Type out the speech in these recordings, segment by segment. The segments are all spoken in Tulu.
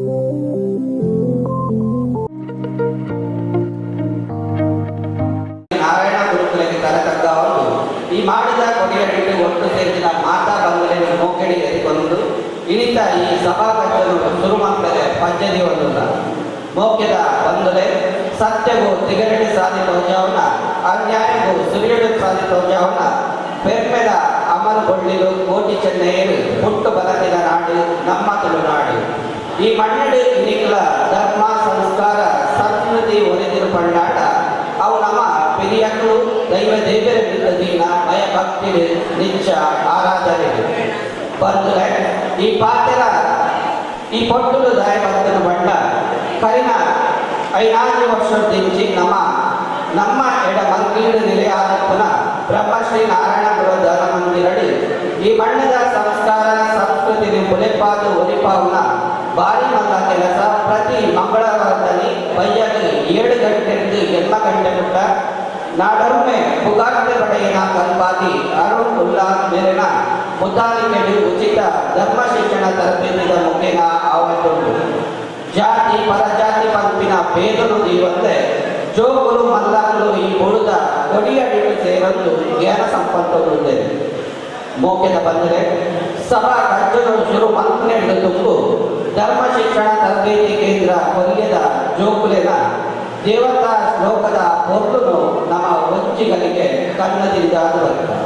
Narayana ಗುರುಕುಲಕ್ಕೆ ತರತಕ್ಕವರು ಈ ಮಾಡಿದ ಕೊಡಿಯಡಿಗೆ ಒಟ್ಟು ಸೇರಿದ ಮಾತಾ ಬಂಧುಗಳನ್ನು ಮೋಕೆಡಿ ಎದುಕೊಂಡು ಇನಿತ ಈ ಸಭಾಕಟ್ಟನ್ನು ಸುರುಮಂತರೆ ಪಂಚದಿ ಒಂದುಲ್ಲ ಮೋಕ್ಯದ ಬಂಧುಲೆ ಸತ್ಯವು ತಿಗರಡಿ ಸಾಧಿ ತೋಜಾವನ ಅನ್ಯಾಯವು ಸುರಿಯಡು ಸಾಧಿ ತೋಜಾವನ ಪೆರ್ಮೆದ ಅಮರು ಬೊಳ್ಳಿಲು ಕೋಟಿ ಚೆನ್ನೈರು ಪುಟ್ಟು ಬಲತಿನ ನಾಡು ನಮ್ಮ ತುಳುನಾಡು. ಈ ಮಣ್ಣಡು ಇನಿಕಲ ಧರ್ಮ ಸಂಸ್ಕಾರ ಸಂಸ್ಕೃತಿ ಒಲಿದಿರು ಪಂಡಾಟ ಅವು ನಮ್ಮ ಪೆರಿಯಕ್ಕಳು ದೈವ ದೇವರ ದೀನ ಭಯ ಭಕ್ತಿ ನಿಚ್ಚ ಆರಾಧನೆ ಬಂಧುಲೆ ಈ ಪಾತ್ರ ಈ ಪೊಟ್ಟುಲು ದಾಯ ಭಕ್ತನ ಬಣ್ಣ ಕರಿನ 5 ವರ್ಷದಿಂಚಿ ನಮ್ಮ ನಮ್ಮ ಎಡ ಮಂತ್ರಿಗಳು ನೆಲೆಯಾದ ಪುನಃ ಬ್ರಹ್ಮಶ್ರೀ ನಾರಾಯಣ ಗುರು ಧರ್ಮ ಮಂದಿರಡಿ ಈ ಮಣ್ಣದ ಸಂಸ್ಕಾರ ಸಂಸ್ಕೃತಿ ಬುಲೆಪಾದ ಒಲಿಪಾವನ ಭಾರಿ ಮಂದ ಕೆಲಸ ಪ್ರತಿ ಮಂಗಳವಾರದಲ್ಲಿ ಬಯ್ಯಗೆ 7 ಗಂಟೆಯಿಂದ 8 ಗಂಟೆ ಮುಟ್ಟ ನಾಡೊಮ್ಮೆ ಪುಗಾರ್ತೆ ಪಡೆಯಿನ ಕಲ್ಪಾತಿ ಅರುಣ್ ಉಲ್ಲಾಸ್ ಮೇಲಿನ ಮುತಾಲಿಕೆಡು ಉಚಿತ ಧರ್ಮ ಶಿಕ್ಷಣ ತರಬೇತಿದ ಮುಖೇನ ಆವತ್ತುಂಟು. ಜಾತಿ ಪರಜಾತಿ ಪಂಪಿನ ಭೇದನು ದೀವಂತೆ ಜೋಗುಲು ಮಲ್ಲಕಲು ಈ ಬುಡುದ ಕೊಡಿಯಡಿಗೆ ಸೇರಲು ಜ್ಞಾನ ಸಂಪತ್ತುಂದೆ. ಮೋಕ್ಯದ ಬಂದರೆ ಸಭಾ ಕಜ್ಜನು ಶುರು ಮಂತ್ನೆಂದು ತುಂಬು ಧರ್ಮ ಶಿಕ್ಷಣ ತರಬೇತಿ ಕೇಂದ್ರ ಕೊಲ್ಯದ ಜೋಕುಲೆನ ದೇವತಾ ಶ್ಲೋಕದ ಪೊರ್ತುನು ನಮ್ಮ ಒಂಚಿಗಳಿಗೆ ಕನ್ನದಿಂದ ಬರ್ತಾರೆ.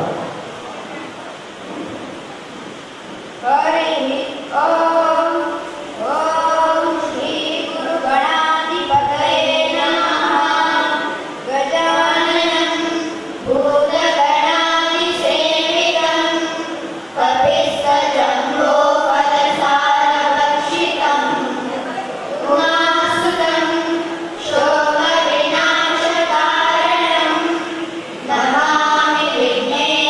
ನಮಾಮಿ ವಿಘ್ನೇಶ್ವರಂ.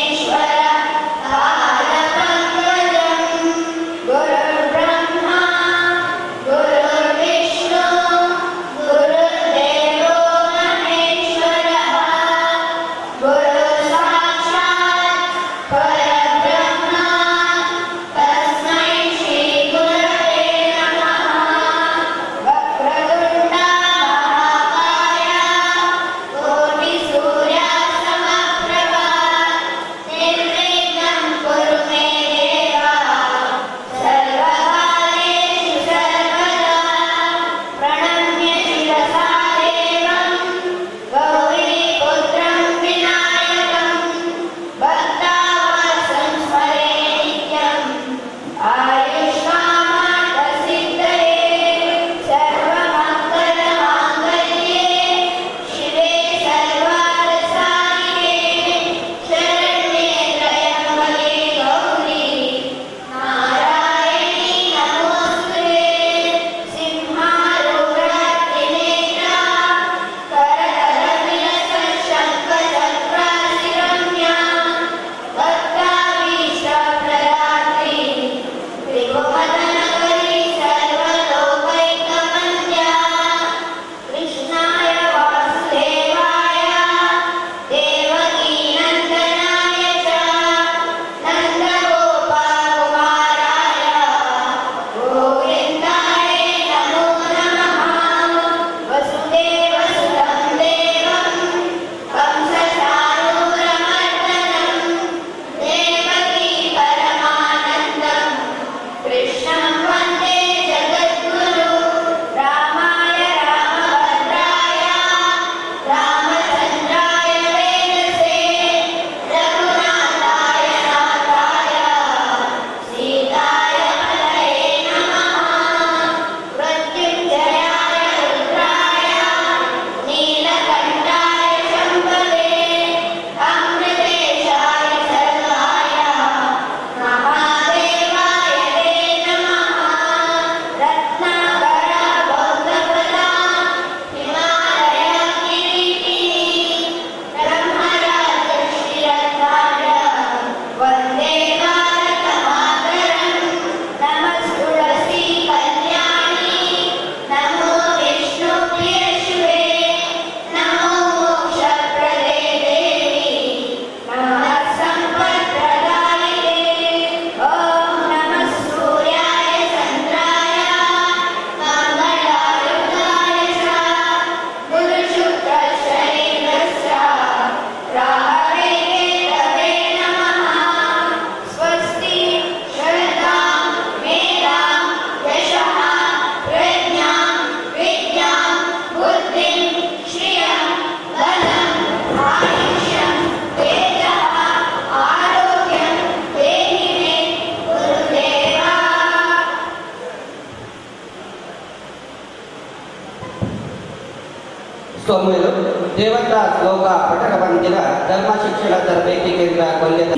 ಸೋಮೇಲು ದೇವತಾ ಶ್ಲೋಕ ಪಠಣ ಬಂದಿನ ಧರ್ಮ ಶಿಕ್ಷಣ ತರಬೇತಿ ಕೇಂದ್ರ ಕೊಲ್ಯದ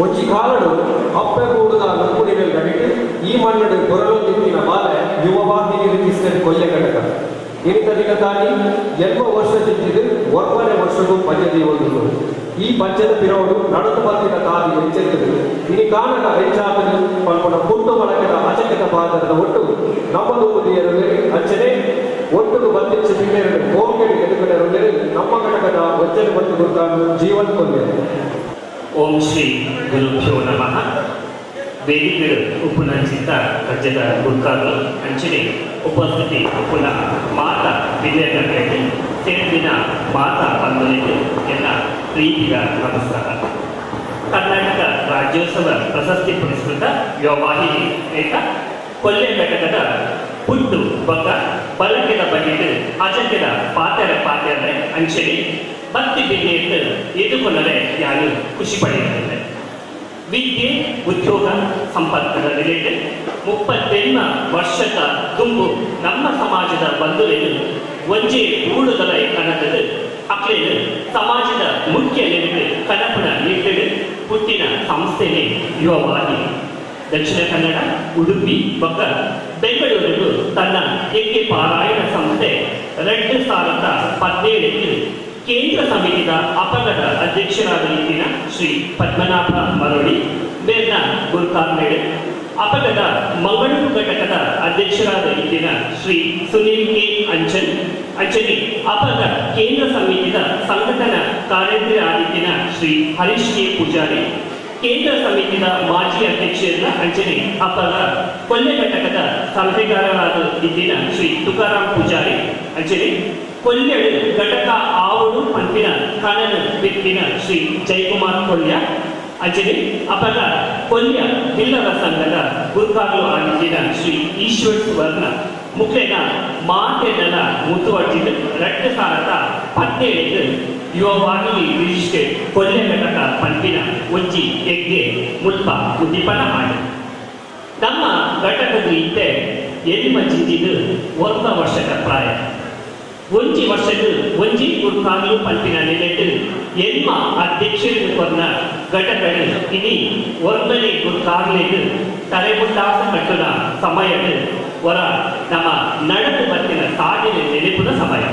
ಒಂಜಿ ಕಾಲಡು ಅಪ್ಪೆ ಕೂಡುದ ನಕ್ಕುಡಿನಲ್ಲಿ ನಡಿಟ್ಟು ಈ ಮಣ್ಣು ಕೊರಲೊಂದಿತ್ತಿನ ಬಾಲೆ ಯುವವಾಹಿನಿ ರಿಜಿಸ್ಟರ್ಡ್ ಕೊಲ್ಯ ಘಟಕ ಇನಿತ ದಿನ ತಾನಿ ಎನ್ಮ ವರ್ಷ ತಿಂತಿದ್ದು ಒರ್ಮನೆ ವರ್ಷಗೂ ಪಂಚದಿ ಒಂದು ಈ ಪಂಚದ ಪಿರೋಡು ನಡೆದು ಬಂದಿನ ತಾದಿ ಎಂಚೆತ್ತದು ಇನಿ ಕಾಣದ ಹೆಚ್ಚಾತನು ಪಲ್ಪನ ಪುಟ್ಟು ಬಳಕೆದ ಅಚಕಿತ ಪಾದರದ ಒಟ್ಟು ನಮ್ಮ ದೂದಿಯರು ಅಂಚನೆ ಒಟ್ಟುಗು ಬಂದಿಚ್ಚ ಬಿನ್ನೆರಡು ಕೋಂಗೆಡು ಎದುಕಡರು ನಮ್ಮ ಘಟಕದ ವಜ್ಜನ ಮತ್ತು ಗುರುತಾನು ಜೀವನ್ ಕೊಲ್ಯ. ಓಂ ಶ್ರೀ ಗುರುಭ್ಯೋ ನಮಃ. ವೇದಿಕೆ ಉಪನಂಚಿತ ರಾಜ್ಯದ ಗುರುಕಾರು ಅಂಚನೆ ಉಪಸ್ಥಿತಿ ಉಪನ ಮಾತಾ ವಿದ್ಯಾರ್ಥಿಗಳಿಗೆ ಸೇರಿನ ಮಾತಾ ಬಂಧುಗಳಿಗೆ ಎಲ್ಲ ಪ್ರೀತಿಯ ನಮಸ್ಕಾರ. ಕರ್ನಾಟಕ ರಾಜ್ಯೋತ್ಸವ ಪ್ರಶಸ್ತಿ ಪುರಸ್ಕೃತ ಯುವವಾಹಿನಿ ಏಕ ಕೊಲ್ಯ ಘಟಕದ ಪುಟ್ಟು ಬಗ್ಗ ಪಲಕೆದ ಬಗೆಗೆ ಅಜಕೆದ ಪಾತೆರ ಪಾತೆರೆ ಅಂಚನೆ ಭಕ್ತಿ ಬಿದ್ದೆ ಎದುಕೊಂಡರೆ ಯಾರು ಖುಷಿ ಪಡೆಯುತ್ತಿಲ್ಲ. ವಿದ್ಯೆ ಉದ್ಯೋಗ ಸಂಪರ್ಕದ ರಿಲೇಟೆಡ್ 38 ವರ್ಷದ ತುಂಬು ನಮ್ಮ ಸಮಾಜದ ಬಂಧುವೇನು ಒಂಜೆ ಗೂಡುದಲ ಕನಕದು ಅಕ್ಲೇನು ಸಮಾಜದ ಮುಖ್ಯ ನೆರವು ಕನಪುನ ನಿಟ್ಟಿಡು ಹುಟ್ಟಿನ ಸಂಸ್ಥೆನೇ ಯುವವಾಹಿನಿ. ದಕ್ಷಿಣ ಕನ್ನಡ, ಉಡುಪಿ ಬೊಕ್ಕ ಬೆಂಗಳೂರಿಗೂ ತನ್ನ ಯಜ್ಞ ಪಾರಾಯಣ ಸಂಸ್ಥೆ 2017 ಕೇಂದ್ರ ಸಮಿತಿಯ ಅಪಗದ ಅಧ್ಯಕ್ಷರಾದ ಇತ್ತಿನ ಶ್ರೀ ಪದ್ಮನಾಭ ಮರೋಳಿ ಬೇರ್ನ ಗುರುಕಾರ್ಮೇಡು, ಅಪಗದ ಮಂಗಳೂರು ಘಟಕದ ಅಧ್ಯಕ್ಷರಾದ ಇತ್ತಿನ ಶ್ರೀ ಸುನೀಲ್ ಕೆ ಅಂಚನ್ ಅಂಚನೆ ಅಪಗದ ಕೇಂದ್ರ ಸಮಿತಿಯ ಸಂಘಟನಾ ಕಾರ್ಯದರ್ಶಿ ಆದಿತ್ತಿನ ಶ್ರೀ ಹರೀಶ್ ಕೆ ಪೂಜಾರಿ, ಕೇಂದ್ರ ಸಮಿತಿಯ ಮಾಜಿ ಅಧ್ಯಕ್ಷರ ಅಂಚನೆ ಅಪಗ ಕೊಲ್ಯ ಘಟಕದ ಸಲಹೆಗಾರರಾದ ಇದ್ದಿನ ಶ್ರೀ ತುಕಾರಾಮ್ ಪೂಜಾರಿ ಅಂಚನೆ ಕೊಲ್ಯಡು ಘಟಕ ಆವಡು ಪಂಪಿನ ಕಣನು ಬಿತ್ತಿನ ಶ್ರೀ ಜಯಕುಮಾರ್ ಕೊಲ್ಯ ಅಂಚನೆ ಅಪಗ ಕೊಲ್ಯ ಬಿಲ್ಲವ ಸಂಘದ ಗುರುಕಾರ್ಲು ಆಗಿದ್ದಿನ ಶ್ರೀ ಈಶ್ವರ್ ಸುವರ್ಣ ಮುಖ್ಯನ ಮಾತೆಲ್ಲ ಮುತುವರ್ಜಿದ 2017 ಯುವವಾಹಿನಿ ರಿಜಿಸ್ಟರ್ಡ್ ಕೊಲ್ಯ ಘಟಕ ಪಂಪಿನ ಒಂಜಿ ಹೆಗ್ಗೆ ಮುಲ್ಪ ಉದ್ದೀಪನ ಮಾಡಿ ನಮ್ಮ ಘಟಕದ ಇತ್ತೆ ಎಲ್ಮ ಜಿಂಜಿದು 1 ವರ್ಷದ ಪ್ರಾಯ ಒಂಜಿ ವರ್ಷದ ಒಂಜಿ ಗುರುಕಾರ್ಲು ಪಂಪಿನ ನೆಲೆಟ್ ಎಲ್ಮ ಅಧ್ಯಕ್ಷರು ಕೊರ್ನ ಘಟಕಡು ಇನಿ ಒರ್ಮನೆ ಗುರುಕಾರ್ಲೆಗ್ ತಲೆಗುಂಡಾಸ ಕಟ್ಟುನ ಸಮಯದ ವರ ನಮ್ಮ ನಡೆದು ಬರ್ತಿನ ಸಾಧನೆ ನೆನಪಿನ ಸಮಯ.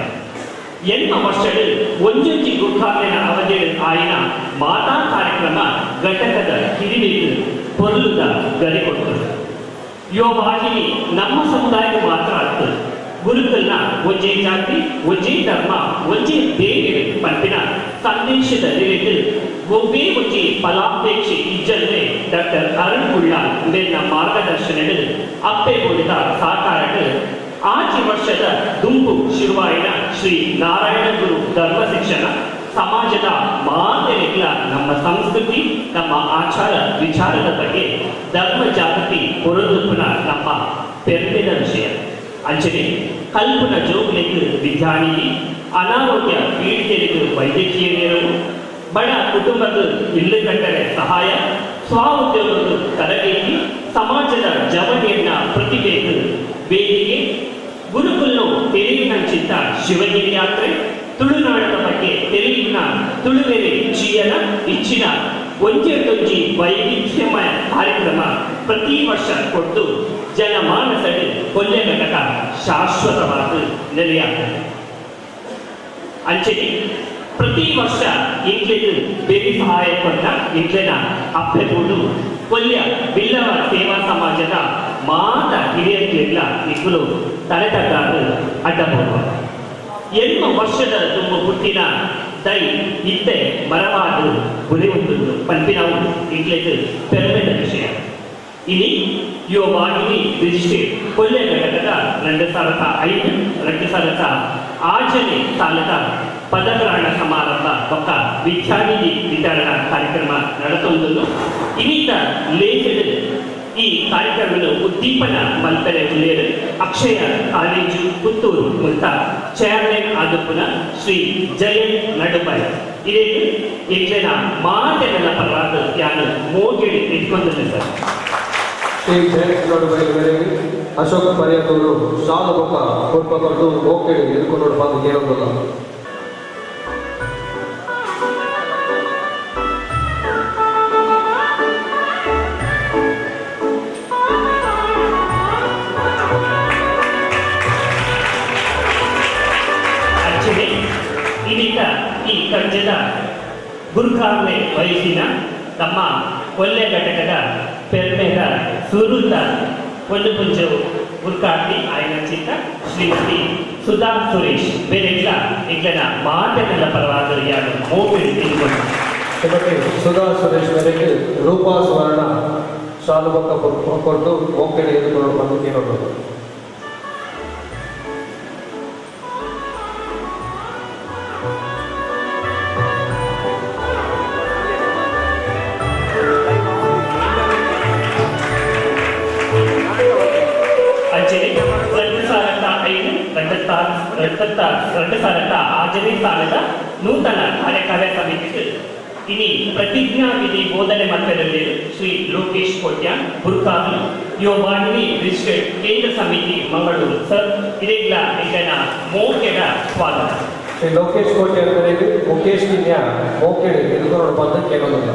ಎನ್ಮ ವರ್ಷಡು ಒಂಜೊಂಜಿ ಗುರುಕಾರ್ಲಿನ ಅವಧಿಯ ಆಯಿನ ಮಾತಾ ಕಾರ್ಯಕ್ರಮ ಘಟಕದ ಹಿರಿಮೆಗೆ ಪೊರ್ಲುದ ಗರಿ ಕೊಡ್ತದೆ. ಯುವವಾಹಿನಿ ನಮ್ಮ ಸಮುದಾಯದ ಮಾತ್ರ ಆಗ್ತದೆ. ಗುರುಕಲ್ನ ಒಂಜೇ ಜಾತಿ, ಒಂಜೇ ಧರ್ಮ, ಒಂಜೇ ದೇವರು ಪಂಪಿನ ಸಂಕಲ್ಪ ಸಂದೇಶದ ನಿರೆದು ಒಬ್ಬೇ ಒಂಜಿ ಫಲಾಪೇಕ್ಷೆ ಇಜ್ಜಂದ್ರೆ ಡಾಕ್ಟರ್ ಅರುಣ್ ಉಳ್ಳಾಲ್ ಮೇಲಿನ ಮಾರ್ಗದರ್ಶನ ಅಪ್ಪೆ ಬೋಡಿದ ಸಹಕಾರಕ್ಕೆ 6 ವರ್ಷದ ದುಂಬು ಶಿರುವಾಯಿನ ಶ್ರೀ ನಾರಾಯಣ ಗುರು ಧರ್ಮ ಶಿಕ್ಷಣ ಸಮಾಜದ ಮಾತೆರೆಗ್ಲ ನಮ್ಮ ಸಂಸ್ಕೃತಿ ನಮ್ಮ ಆಚಾರ ವಿಚಾರದ ಬಗ್ಗೆ ಧರ್ಮ ಜಾಗೃತಿ ಹೊರದುಪುನ ನಮ್ಮ ಪೆರ್ಮೆದ ವಿಷಯ. ಅಂಚನೆ ಕಲ್ಪನ ಜೋಗುಲೆಗ್ ವಿದ್ಯಾನಿಧಿ, ಅನಾರೋಗ್ಯ ಪೀಡಿತರಿಗೆ ವೈದ್ಯಕೀಯ ನೆರವು, ಬಡ ಕುಟುಂಬದ ಇಲ್ಲು ಕಟ್ಟರೆ ಸಹಾಯ, ಸ್ವ ಉದ್ಯೋಗದ ತರಬೇತಿ, ಸಮಾಜದ ಜವನಿಯನ್ನ ಪ್ರತಿಭೆಗೆ ವೇದಿಕೆ, ಗುರುಕುಲ್ನು ತೆರೆಯುನಂಚಿತ್ತ ಶಿವಗಿರಿ ಯಾತ್ರೆ, ತುಳುನಾಡದ ಬಗ್ಗೆ ತೆರೆಯುನ ತುಳುವೆರೆ ಚೀಯನ ಇಚ್ಚಿನ ಒಂಜೆಂಟೊಂಜಿ ವೈವಿಧ್ಯಮಯ ಕಾರ್ಯಕ್ರಮ ಪ್ರತಿ ವರ್ಷ ಕೊಟ್ಟು ಜನಮಾನಸಡೆ ಕೊಲ್ಲೆ ಘಟಕ ಶಾಶ್ವತವಾದ ನೆಲೆಯಾಗ್ತದೆ. ಅಂಚನೆ ಪ್ರತಿ ವರ್ಷ ಇಂಕ್ಲೆಗ್ ಬೇರೆ ಸಹಾಯ ಕೊಟ್ಟ ಇಂಕ್ಲೆನ ಅಪ್ಪೆಗೂಡು ಕೊಲ್ಯ ಬಿಲ್ಲವ ಸೇವಾ ಸಮಾಜದ ಮಾತ ಹಿರಿಯರಿಗೆಲ್ಲ ಇಬ್ಬರು ತಲೆ ತಗ್ಗಾದ ಅಡ್ಡಬಹುದು. 8 ವರ್ಷದ ತುಂಬ ಹುಟ್ಟಿನ ದೈ ಇತ್ತೆ ಮರವಾದ ಗುರಿಯುಂಟು ಪಂಪಿನವು ಇಂಕ್ಲೆಗ್ ಪೆರ್ಮೆದ ವಿಷಯ. ಇನಿ ಯುವವಾಹಿನಿ ರಿಜಿಸ್ಟ್ರೇಟ್ ಕೊಲ್ಲೆ ಘಟಕದ 2005 2006 ಸಾಲದ ಪದಗ್ರಹಣ ಸಮಾರಂಭ ಬೊಕ್ಕ ವಿದ್ಯಾನಿಧಿ ವಿತರಣಾ ಕಾರ್ಯಕ್ರಮ ನಡೆತೊಂದು ಇನ್ನಿತ ಲೇಖನ ಈ ಕಾರ್ಯಕ್ರಮವನ್ನು ಉದ್ದೀಪನ ಮಲ್ಪೆರೆ ಉಲ್ಲೇರು ಅಕ್ಷಯ ಕಾಲೇಜು ಪುತ್ತೂರು ಮುಲ್ತ ಚೇರ್ಮನ್ ಆದಪ್ಪನ ಶ್ರೀ ಜಯನ್ ನಡುಬೈ ಇದೇ ಎಂಕ್ಲೆನ ಮಾತೆನೆಲ್ಲ ಪರವಾದ ಯಾನು ಮೋಗೆಡಿ ಇಟ್ಕೊಂಡಿದ್ದೆ ಸರ್. ಶ್ರೀ ಜಯನ್ ನಡುಬೈ ಮೇರೆಗೆ ಅಶೋಕ ಪರಿಯತೂರು ಶಾಲು ಬೊಕ್ಕ ಕೊಟ್ಪ ಕೊಟ್ಟು ಮೋಕೆಡಿ ಎದುಕೊಂಡು ಬಂದು ಕೇಳೋದಿಲ್ಲ. ಇದೀಗ ಈ ಕಜ್ಜದ ಗುರುಕಾರ್ಲೆ ವಯಸ್ಸಿನ ತಮ್ಮ ಕೊಲ್ಲೆ ಘಟಕದ ಪೆರ್ಮೆದ ಸುರುತ ಒಂದು ಪುಂಜವು ಗುರುಕಾರ್ತಿ ಆಯನ ಚಿತ್ತ ಶ್ರೀಮತಿ ಸುಧಾ ಸುರೇಶ್ ಬೇರೆಲ್ಲ ಇಂಗ್ಲನ ಮಾತೆನೆಲ್ಲ ಪರವಾದ ಯಾರು ಮೋಪಿಡಿ ತಿಳ್ಕೊಂಡು ಶ್ರೀಮತಿ ಸುಧಾ ಸುರೇಶ್ ಮೇರೆಗೆ ರೂಪಾ ಸುವರ್ಣ ಶಾಲುಬಕ್ಕ ಕೊಟ್ಟು ಮೋಕೆಡಿ ಎದುಕೊಂಡು ಬಂದು ಕೇಳೋದು. 2005 ಸಾಲದ ನೂತನ ಕಾರ್ಯಕಾರ್ಯ ಸಮಿತಿಗೆ ಇನಿ ಪ್ರತಿಜ್ಞಾ ವಿಧಿ ಬೋಧನೆ ಮಲ್ಪೆರಲ್ಲಿ ಶ್ರೀ ಲೋಕೇಶ್ ಕೋಟ್ಯಾನ್ ಗುರುಕಾರ್ಲು ಯುವವಾಹಿನಿ ರಿಜಿಸ್ಟರ್ಡ್ ಕೇಂದ್ರ ಸಮಿತಿ ಮಂಗಳೂರು ಸರ್ ಇದೆಲ್ಲ ಇದನ್ನ ಮೋಕೆಡ ಸ್ವಾಗತ. ಶ್ರೀ ಲೋಕೇಶ್ ಕೋಟ್ಯಾನ್ ಅವರಿಗೆ ಮುಖೇಶ್ ಕಿನ್ಯಾ ಮೋಕೆಡೆ ಎದುರು ಬಂದ ಕೇಳೋದಿಲ್ಲ.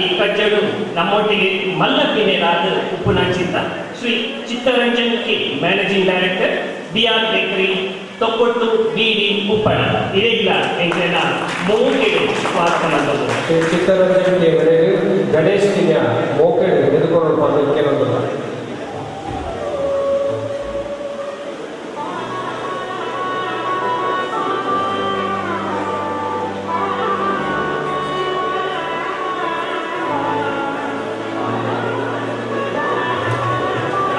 ಈ ಕಜ್ಜಡು ನಮ್ಮೊಟ್ಟಿಗೆ ಮಲ್ಲಪ್ಪಿನೇರಾದ ಉಪ್ಪುನಾಚಿತ್ತ Shri Chittaranjan K managing director B R bakery Thokkottu beedi ಉಪ್ಪಣ ಇದೆಲ್ಲ ಎಂಕ್ಲೆನ ಮೋಕೆಡು ಸ್ವಾಗತ ಮಾಡ್ಬೋದು. ಶ್ರೀ ಚಿತ್ತರಂಜನ್ ಕೆ ಮೇರೆಗೆ ಗಣೇಶ್ ಕಿನ್ಯಾ ಮೋಕೆಡು ಎದುಕೊಂಡು ಬಂದು ಕೇಳೋದಿಲ್ಲ.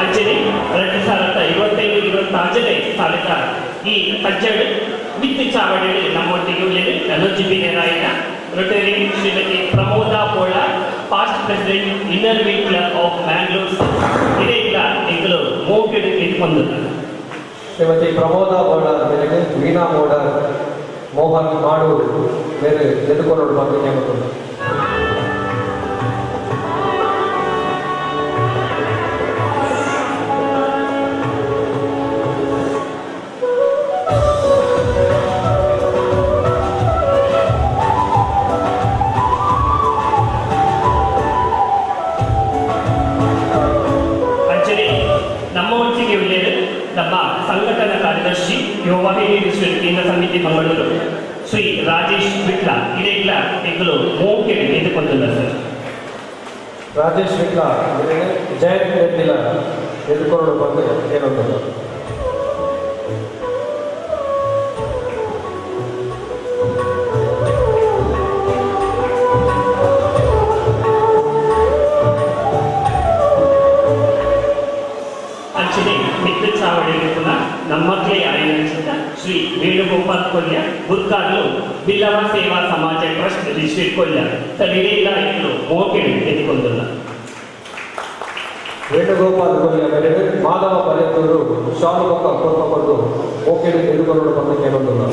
ಅಂಚನೆ 2025-26 ಸಾಲದ ಈ ಕಜ್ಜಡು ವಿತ್ ಚಾವಡಿ ನಮ್ಮೊಟ್ಟಿಗೆ ಉಳ್ಳೇದು ನಲೋಜಿಬಿ Narayana Rotarian Shrimati Pramoda Bola past president inner wheel club of Mangalore ಇದೇ ಇಲ್ಲ ಎಂಕಲು ಮೋಕೆಡು ಇಟ್ಕೊಂಡು. ಶ್ರೀಮತಿ ಪ್ರಮೋದಾ ಬೋಳ ಮೇರೆಗೆ ವೀಣಾ ಮೋಡ ಮೋಹನ್ ಮಾಡೂರು ಬೇರೆ ಎದುಕೊಂಡು ಬಂದು ಕೇಳೋದಿಲ್ಲ. ನಮ್ಮ ಒಟ್ಟಿಗೆ ಉಳ್ಳೇದು ನಮ್ಮ ಸಂಘಟನಾ ಕಾರ್ಯದರ್ಶಿ ಕಾರ್ಯದರ್ಶಿ ಯುವವಾಹಿನಿ ರಿಜಿಸ್ಟರ್ಡ್ ಕೇಂದ್ರ ಸಮಿತಿ ಮಂಗಳೂರು ಶ್ರೀ ರಾಜೇಶ್ ವಿಟ್ಲ ಇದೇಗ್ಲ ಎಂಕುಲು ಮೋಕೆಡ್ ಎದುಕೊಂದುಲ್ಲ ಸರ್. ರಾಜೇಶ್ ವಿಟ್ಲ ಜಯಂತ್ ರೆಡ್ಡಿಲ ಎದುಕೊರಡು ಬಂದು ಏನೊಂದು ಅಂಚನೆ ಮಿತ್ರ ಚಾವಡಿ ಪುನಃ ನಮ್ಮಕ್ಲೇ ಆಯೋಜಿಸಿದ ಶ್ರೀ ವೇಣುಗೋಪಾಲ್ ಕೊಲ್ಯ ಗುರ್ಕಾರ್ಲು ಬಿಲ್ಲವ ಸೇವಾ ಸಮಾಜ ಟ್ರಸ್ಟ್ ರಿಜಿಸ್ಟರ್ಡ್ ಕೊಲ್ಯ ಸರ್ ಇಡೀ ಎಂಕುಲು ಮೋಕೆಡ್ ಎದುಕೊಂದುಲ್ಲ. ವೇಣುಗೋಪಾಲ್ ಕೊಲ್ಯ ಮೇಲೆ ಮಾಧವ ಪರ್ಯತೂರು ಶಾಲು ಬೊಕ್ಕ ಕೊರ್ಪ ಕೊರ್ದು ಮೋಕೆಡ್ ಎದುಕೊರಡು ಬಂದು ಕೇಳೊಂದುಲ್ಲ.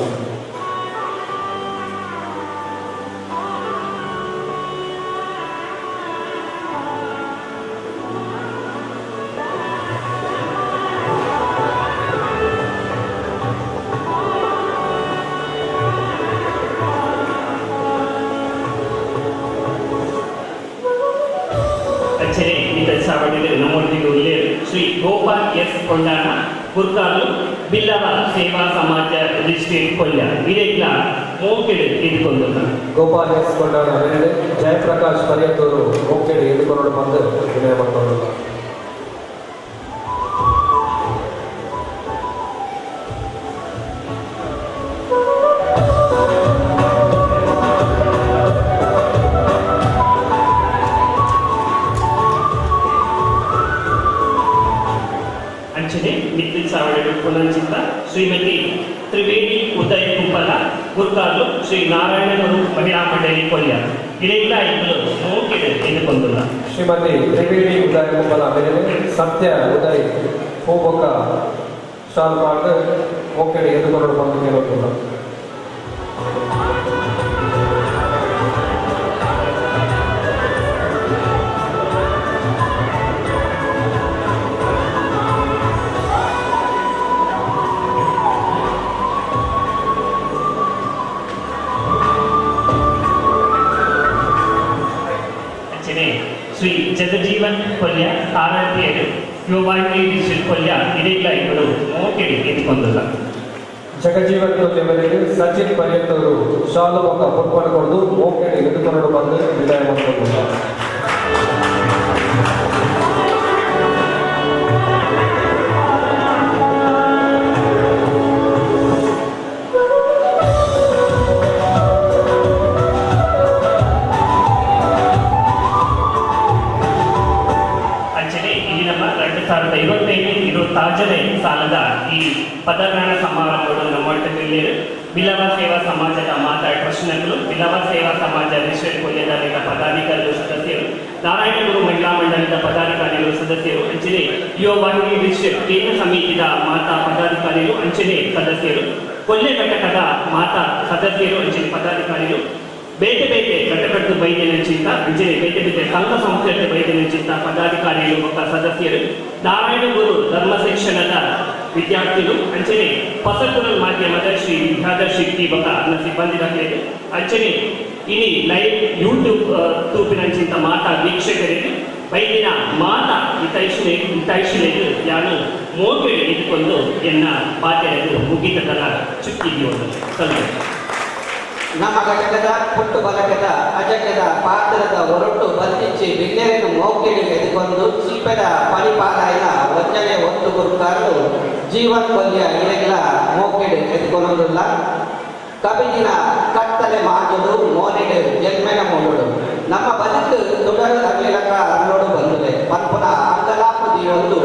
ಶ್ರೀ ಗೋಪಾಲ್ ಎಸ್ ಕೊಂಡಾಣ ಗುರ್ಕಾರ್ಲು ಬಿಲ್ಲವ ಸೇವಾ ಸಮಾಜ ರಿಜಿಸ್ಟ್ರೇಟ್ ಕೊಲ್ಯ ಇದೇಗ್ಲ ಮೋಕೆಡ್ ಎದುಕೊಂದುಲ್ಲ. ಗೋಪಾಲ್ ಎಸ್ ಕೊಂಡಾಣ ಮೇಲೆ ಜಯಪ್ರಕಾಶ್ ಪರ್ಯತೂರು ಮೋಕೆಡ್ ಎದುಕೊರಡು ಬಂದು ವಿನಯ ಮಾಡ್ಕೊಂಡುಲ್ಲ. ಶ್ರೀಮತಿ ತ್ರಿವೇಣಿ ಉದಯ್ ಕುಂಪಲ ಗುರ್ಕಾರ್ಲು ಶ್ರೀ ನಾರಾಯಣಗುರು ಮಹಿಳಾ ಮಂಡಳಿ ಕೊಲ್ಯ ಇದೇಗ್ಲ ಇಂಕುಲು ಮೋಕೆಡ್ ಎದುಕೊಂದುಲ್ಲ. ಶ್ರೀಮತಿ ತ್ರಿವೇಣಿ ಉದಯ್ ಕುಂಪಲ ಮೇಲೆ ಸತ್ಯ ಉದಯ್ ಹೂಬೊಕ್ಕ ಶಾಲ್ ಪಾಡ್ದು ಮೋಕೆಡ್ ಎದುಕೊರಡು ಬಂದು ಕೇಳೊಂದುಲ್ಲ. ಶ್ರೀ ಜಗಜೀವನ್ ಕೊಲ್ಯ ಸಾರಥಿಯರು ಯುವವಾಹಿನಿ ರಿಜಿಸ್ಟರ್ಡ್ ಕೊಲ್ಯ ಇದೇಗ್ಲ ಇಂಕುಲು ಮೋಕೆಡ್ ಎದುಕೊಂದುಲ್ಲ. ಜಗಜೀವನ್ ಕೊಲ್ಯ ಮೇರೆಗೆ ಸಚಿನ್ ಪರ್ಯತೂರು ಶಾಲು ಬೊಕ್ಕ ಪುರ್ಪಣ ಕೊರ್ದು ಮೋಕೆಡ್ ಎದುಕೊರಡು ಬಂದು ವಿದಾಯ ಮಾಡ್ಕೊಂಡುಲ್ಲ. ಸಾಲದ ಈ ಪದಗ್ರಹಣ ಸಮಾರಂಭಗಳು ನಮ್ಮ ಬಿಲ್ಲವ ಸೇವಾ ಸಮಾಜದ ಮಾತಾ ಟ್ರಸ್ಟ್ನಗಳು ಬಿಲ್ಲವ ಸೇವಾ ಸಮಾಜ ರಿಜಿಸ್ಟರ್ಡ್ ಕೊಲ್ಯದ ಪದಾಧಿಕಾರಿಗಳು ಸದಸ್ಯರು, ನಾರಾಯಣಗುರು ಮಹಿಳಾ ಮಂಡಳಿದ ಪದಾಧಿಕಾರಿಗಳು ಸದಸ್ಯರು, ಅಂಚನೆ ಯುವ ವಾಹಿನಿ ರಿಜಿಸ್ಟರ್ಡ್ ಕೇಂದ್ರ ಸಮಿತಿದ ಮಾತಾ ಪದಾಧಿಕಾರಿಗಳು ಅಂಚನೆ ಸದಸ್ಯರು, ಕೊಲ್ಯ ಘಟಕದ ಮಾತಾ ಸದಸ್ಯರು ಅಂಚನೆ ಪದಾಧಿಕಾರಿಗಳು, ಬೇತೆ ಬೇತೆ ಘಟಕದ್ದು ಬೈದಿನಂಚಿಂತ ಅಂಚನೆ ಬೇತೆ ಬೇತೆ ಸಂಘ ಸಂಸ್ಥೆ ಬೈದಿನಂಚಿಂತ ಪದಾಧಿಕಾರಿಗಳು ಮತ್ತು ಸದಸ್ಯರು, ನಾರಾಯಣಗುರು ಧರ್ಮ ಶಿಕ್ಷಣದ ವಿದ್ಯಾರ್ಥಿಗಳು ಅಂಚನೆ ಹೊಸಕುರಲ್ ಮಾಧ್ಯಮದ ಶ್ರೀ ವಿದ್ಯಾಧರ್ ಶೆಟ್ಟಿ ಬೊಕ್ಕ ಅನ್ನ ಸಿಬ್ಬಂದಿ ದಾಖಲೆ ಅಂಚನೆ ಇನಿ ಲೈವ್ ಯೂಟ್ಯೂಬ್ ತೂಪಿನಂಚಿಂತ ಮಾತಾ ವೀಕ್ಷಕರಿಗೆ ಬೈದಿನ ಮಾತಾ ಹಿತೈಷಿಲೆಗ್ ಯಾನು ಮೋಕೆಡ್ ಇದ್ಕೊಂಡು ಎನ್ನ ಪಾತೆರೆಗ್ ಮುಗಿತದನ ಚುಕ್ಕಿದಿಯೊಂದು ಸಂತೋಷ. ನಮ್ಮ ಘಟಕದ ಪುಟ್ಟು ಬಲಕದ ಅಜಕದ ಪಾತ್ರದ ಹೊರಟು ಬಂಧಿಸಿ ಬಿನ್ನೆರೆನು ಮೋಕೆಡಿಗೆ ಎದುಕೊಂಡು ಚೀಪೆದ ಪರಿಪಾಲಾಯನ ವಂಚನೆ ಒತ್ತು ಗುರುಕಾರರು ಜೀವನ್ ಕೊಲ್ಯ ಇರೆಗಿಲ ಮೋಕೆಡು ಎದುಕೊನೊಂದುಲ್ಲ. ಕಬಿದಿನ ಕತ್ತಲೆ ಮಾಜುಡು ಮೋನೆಡು ಜನ್ಮೆನ ಮೂಡುಡು ನಮ್ಮ ಬದುಕು ತುಡರು ಅಗ್ಲಿಲಕ ಅರ್ಲೋಡು ಬಂದುದೆ ಪನ್ಪುನ ಅಂಗಲಾಪು ದೀವೊಂದು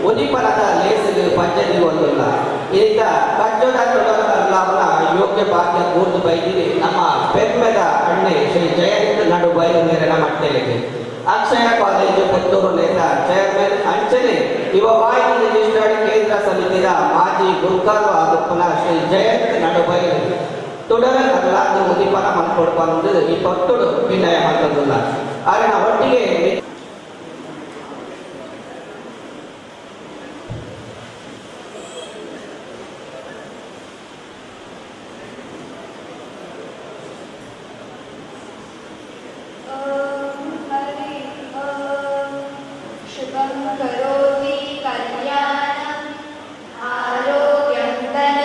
ಉದಿಪನದ ಲೇಸಿಗೆ ಪಂಚ ದೀವೊಂದುಲ್ಲ. ಇದರಿಂದ ಕಜ್ಜದ ತುಡರು ಅರ್ಲಾವನ ಯೋಗ್ಯ ಭಾಗ್ಯ ಕೂರ್ದು ಬೈದಿರಿ ನಮ್ಮ ಪೆರ್ಮೆದ ಅಣ್ಣೆ ಶ್ರೀ ಜಯಂತ್ ನಡು ಬಯಲು ಮೇರೆನ ಮಟ್ಟೆಲಿಗೆ ಅಕ್ಷಯ ಕಾಲೇಜು ಪುತ್ತೂರು ನೇತ ಚೇರ್ಮನ್ ಅಂಚನೆ ಯುವ ವಾಹಿನಿ ರಿಜಿಸ್ಟರ್ಡ್ ಕೇಂದ್ರ ಸಮಿತಿಯ ಮಾಜಿ ಗುರುಕಾರು ಆದಪ್ಪನ ಶ್ರೀ ಜಯಂತ್ ನಡುಬೈಲು ತುಡರ ಅಲ್ಲಾದು ಉದಿಪನ ಮನ್ಕೊಡು ಬಂದು ಈ ಪತ್ತುಡು ವಿನಯ ಮಾಡ್ತದಿಲ್ಲ. ಆದರೆ ಒಟ್ಟಿಗೆ करोति कल्याणम् आरोग्यं धनं।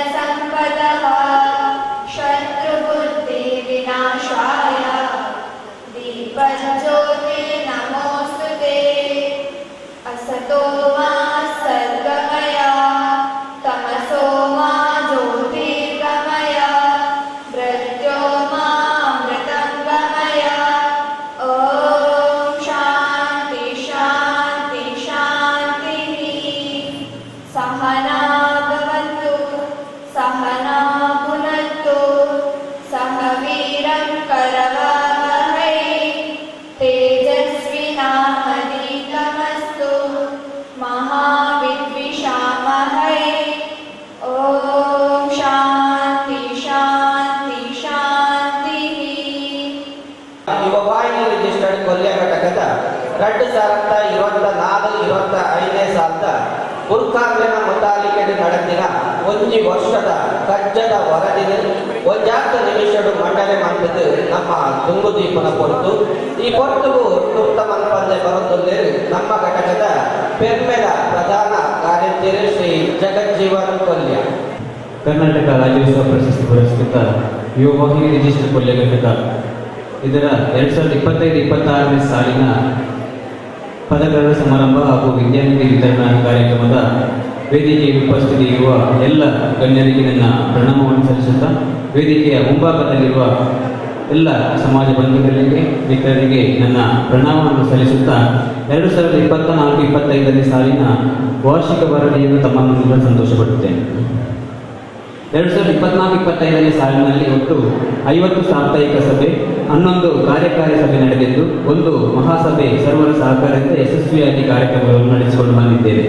2024-25ನೇ ಸಾಲದ ಗುರ್ಕಾರ್ಲೆನ ಮುತಾಲಿಕೆಡ್ ನಡೆದಿನ ಒಂಜಿ ವರ್ಷದ ಕಜ್ಜದ ವರದಿನ ಒಂಜಾತ ನಿಮಿಷಡು ಮಂಡನೆ ಮಂತದ್ದು ನಮ್ಮ ದುಂಗುದೀಪನ ಪೊರ್ತು. ಈ ಪೊರ್ತುಗು ತುರ್ತ ಮನ್ಪಂದೆ ಬರೊಂದುಲ್ಲೆರ್ ನಮ್ಮ ಘಟಕದ ಪೆರ್ಮೆದ ಪ್ರಧಾನ ಕಾರ್ಯದರ್ಶಿ ಶ್ರೀ ಜಗಜ್ಜೀವನ್ ಕೊಲ್ಯ. ಕರ್ನಾಟಕ ರಾಜ್ಯೋತ್ಸವ ಪ್ರಶಸ್ತಿ ಪುರಸ್ಕೃತ ಯುವವಾಹಿನಿ ರಿಜಿಸ್ಟರ್ ಕೊಲ್ಯ ಘಟಕ ಇದರ 2025-26ನೇ ಸಾಲಿನ ಪದಗ್ರಹಣ ಸಮಾರಂಭ ಹಾಗೂ ವಿದ್ಯಾನಿಧಿ ವಿತರಣಾ ಕಾರ್ಯಕ್ರಮದ ವೇದಿಕೆಗೆ ಉಪಸ್ಥಿತಿ ಇರುವ ಎಲ್ಲ ಗಣ್ಯರಿಗೆ ನನ್ನ ಪ್ರಣಾಮವನ್ನು ಸಲ್ಲಿಸುತ್ತಾ, ವೇದಿಕೆಯ ಮುಂಭಾಗದಲ್ಲಿರುವ ಎಲ್ಲ ಸಮಾಜ ಬಂಧುಗಳಿಗೆ, ಮಿತ್ರರಿಗೆ ನನ್ನ ಪ್ರಣಾಮವನ್ನು ಸಲ್ಲಿಸುತ್ತಾ 2024-25ನೇ ಸಾಲಿನ ವಾರ್ಷಿಕ ವರದಿಯನ್ನು ತಮ್ಮ ಮುಂದೆ ಸಂತೋಷಪಡುತ್ತೇನೆ. 2024-25ನೇ ಸಾಲಿನಲ್ಲಿ ಒಟ್ಟು 50 ಸಾಪ್ತಾಹಿಕ ಸಭೆ, 11 ಕಾರ್ಯಕಾರಿ ಸಭೆ ನಡೆದಿದ್ದು, ಒಂದು ಮಹಾಸಭೆ ಸರ್ವರ ಸಹಕಾರದಿಂದ ಯಶಸ್ವಿಯಾಗಿ ಕಾರ್ಯಕ್ರಮಗಳನ್ನು ನಡೆಸಿಕೊಂಡು ಬಂದಿದ್ದೇವೆ.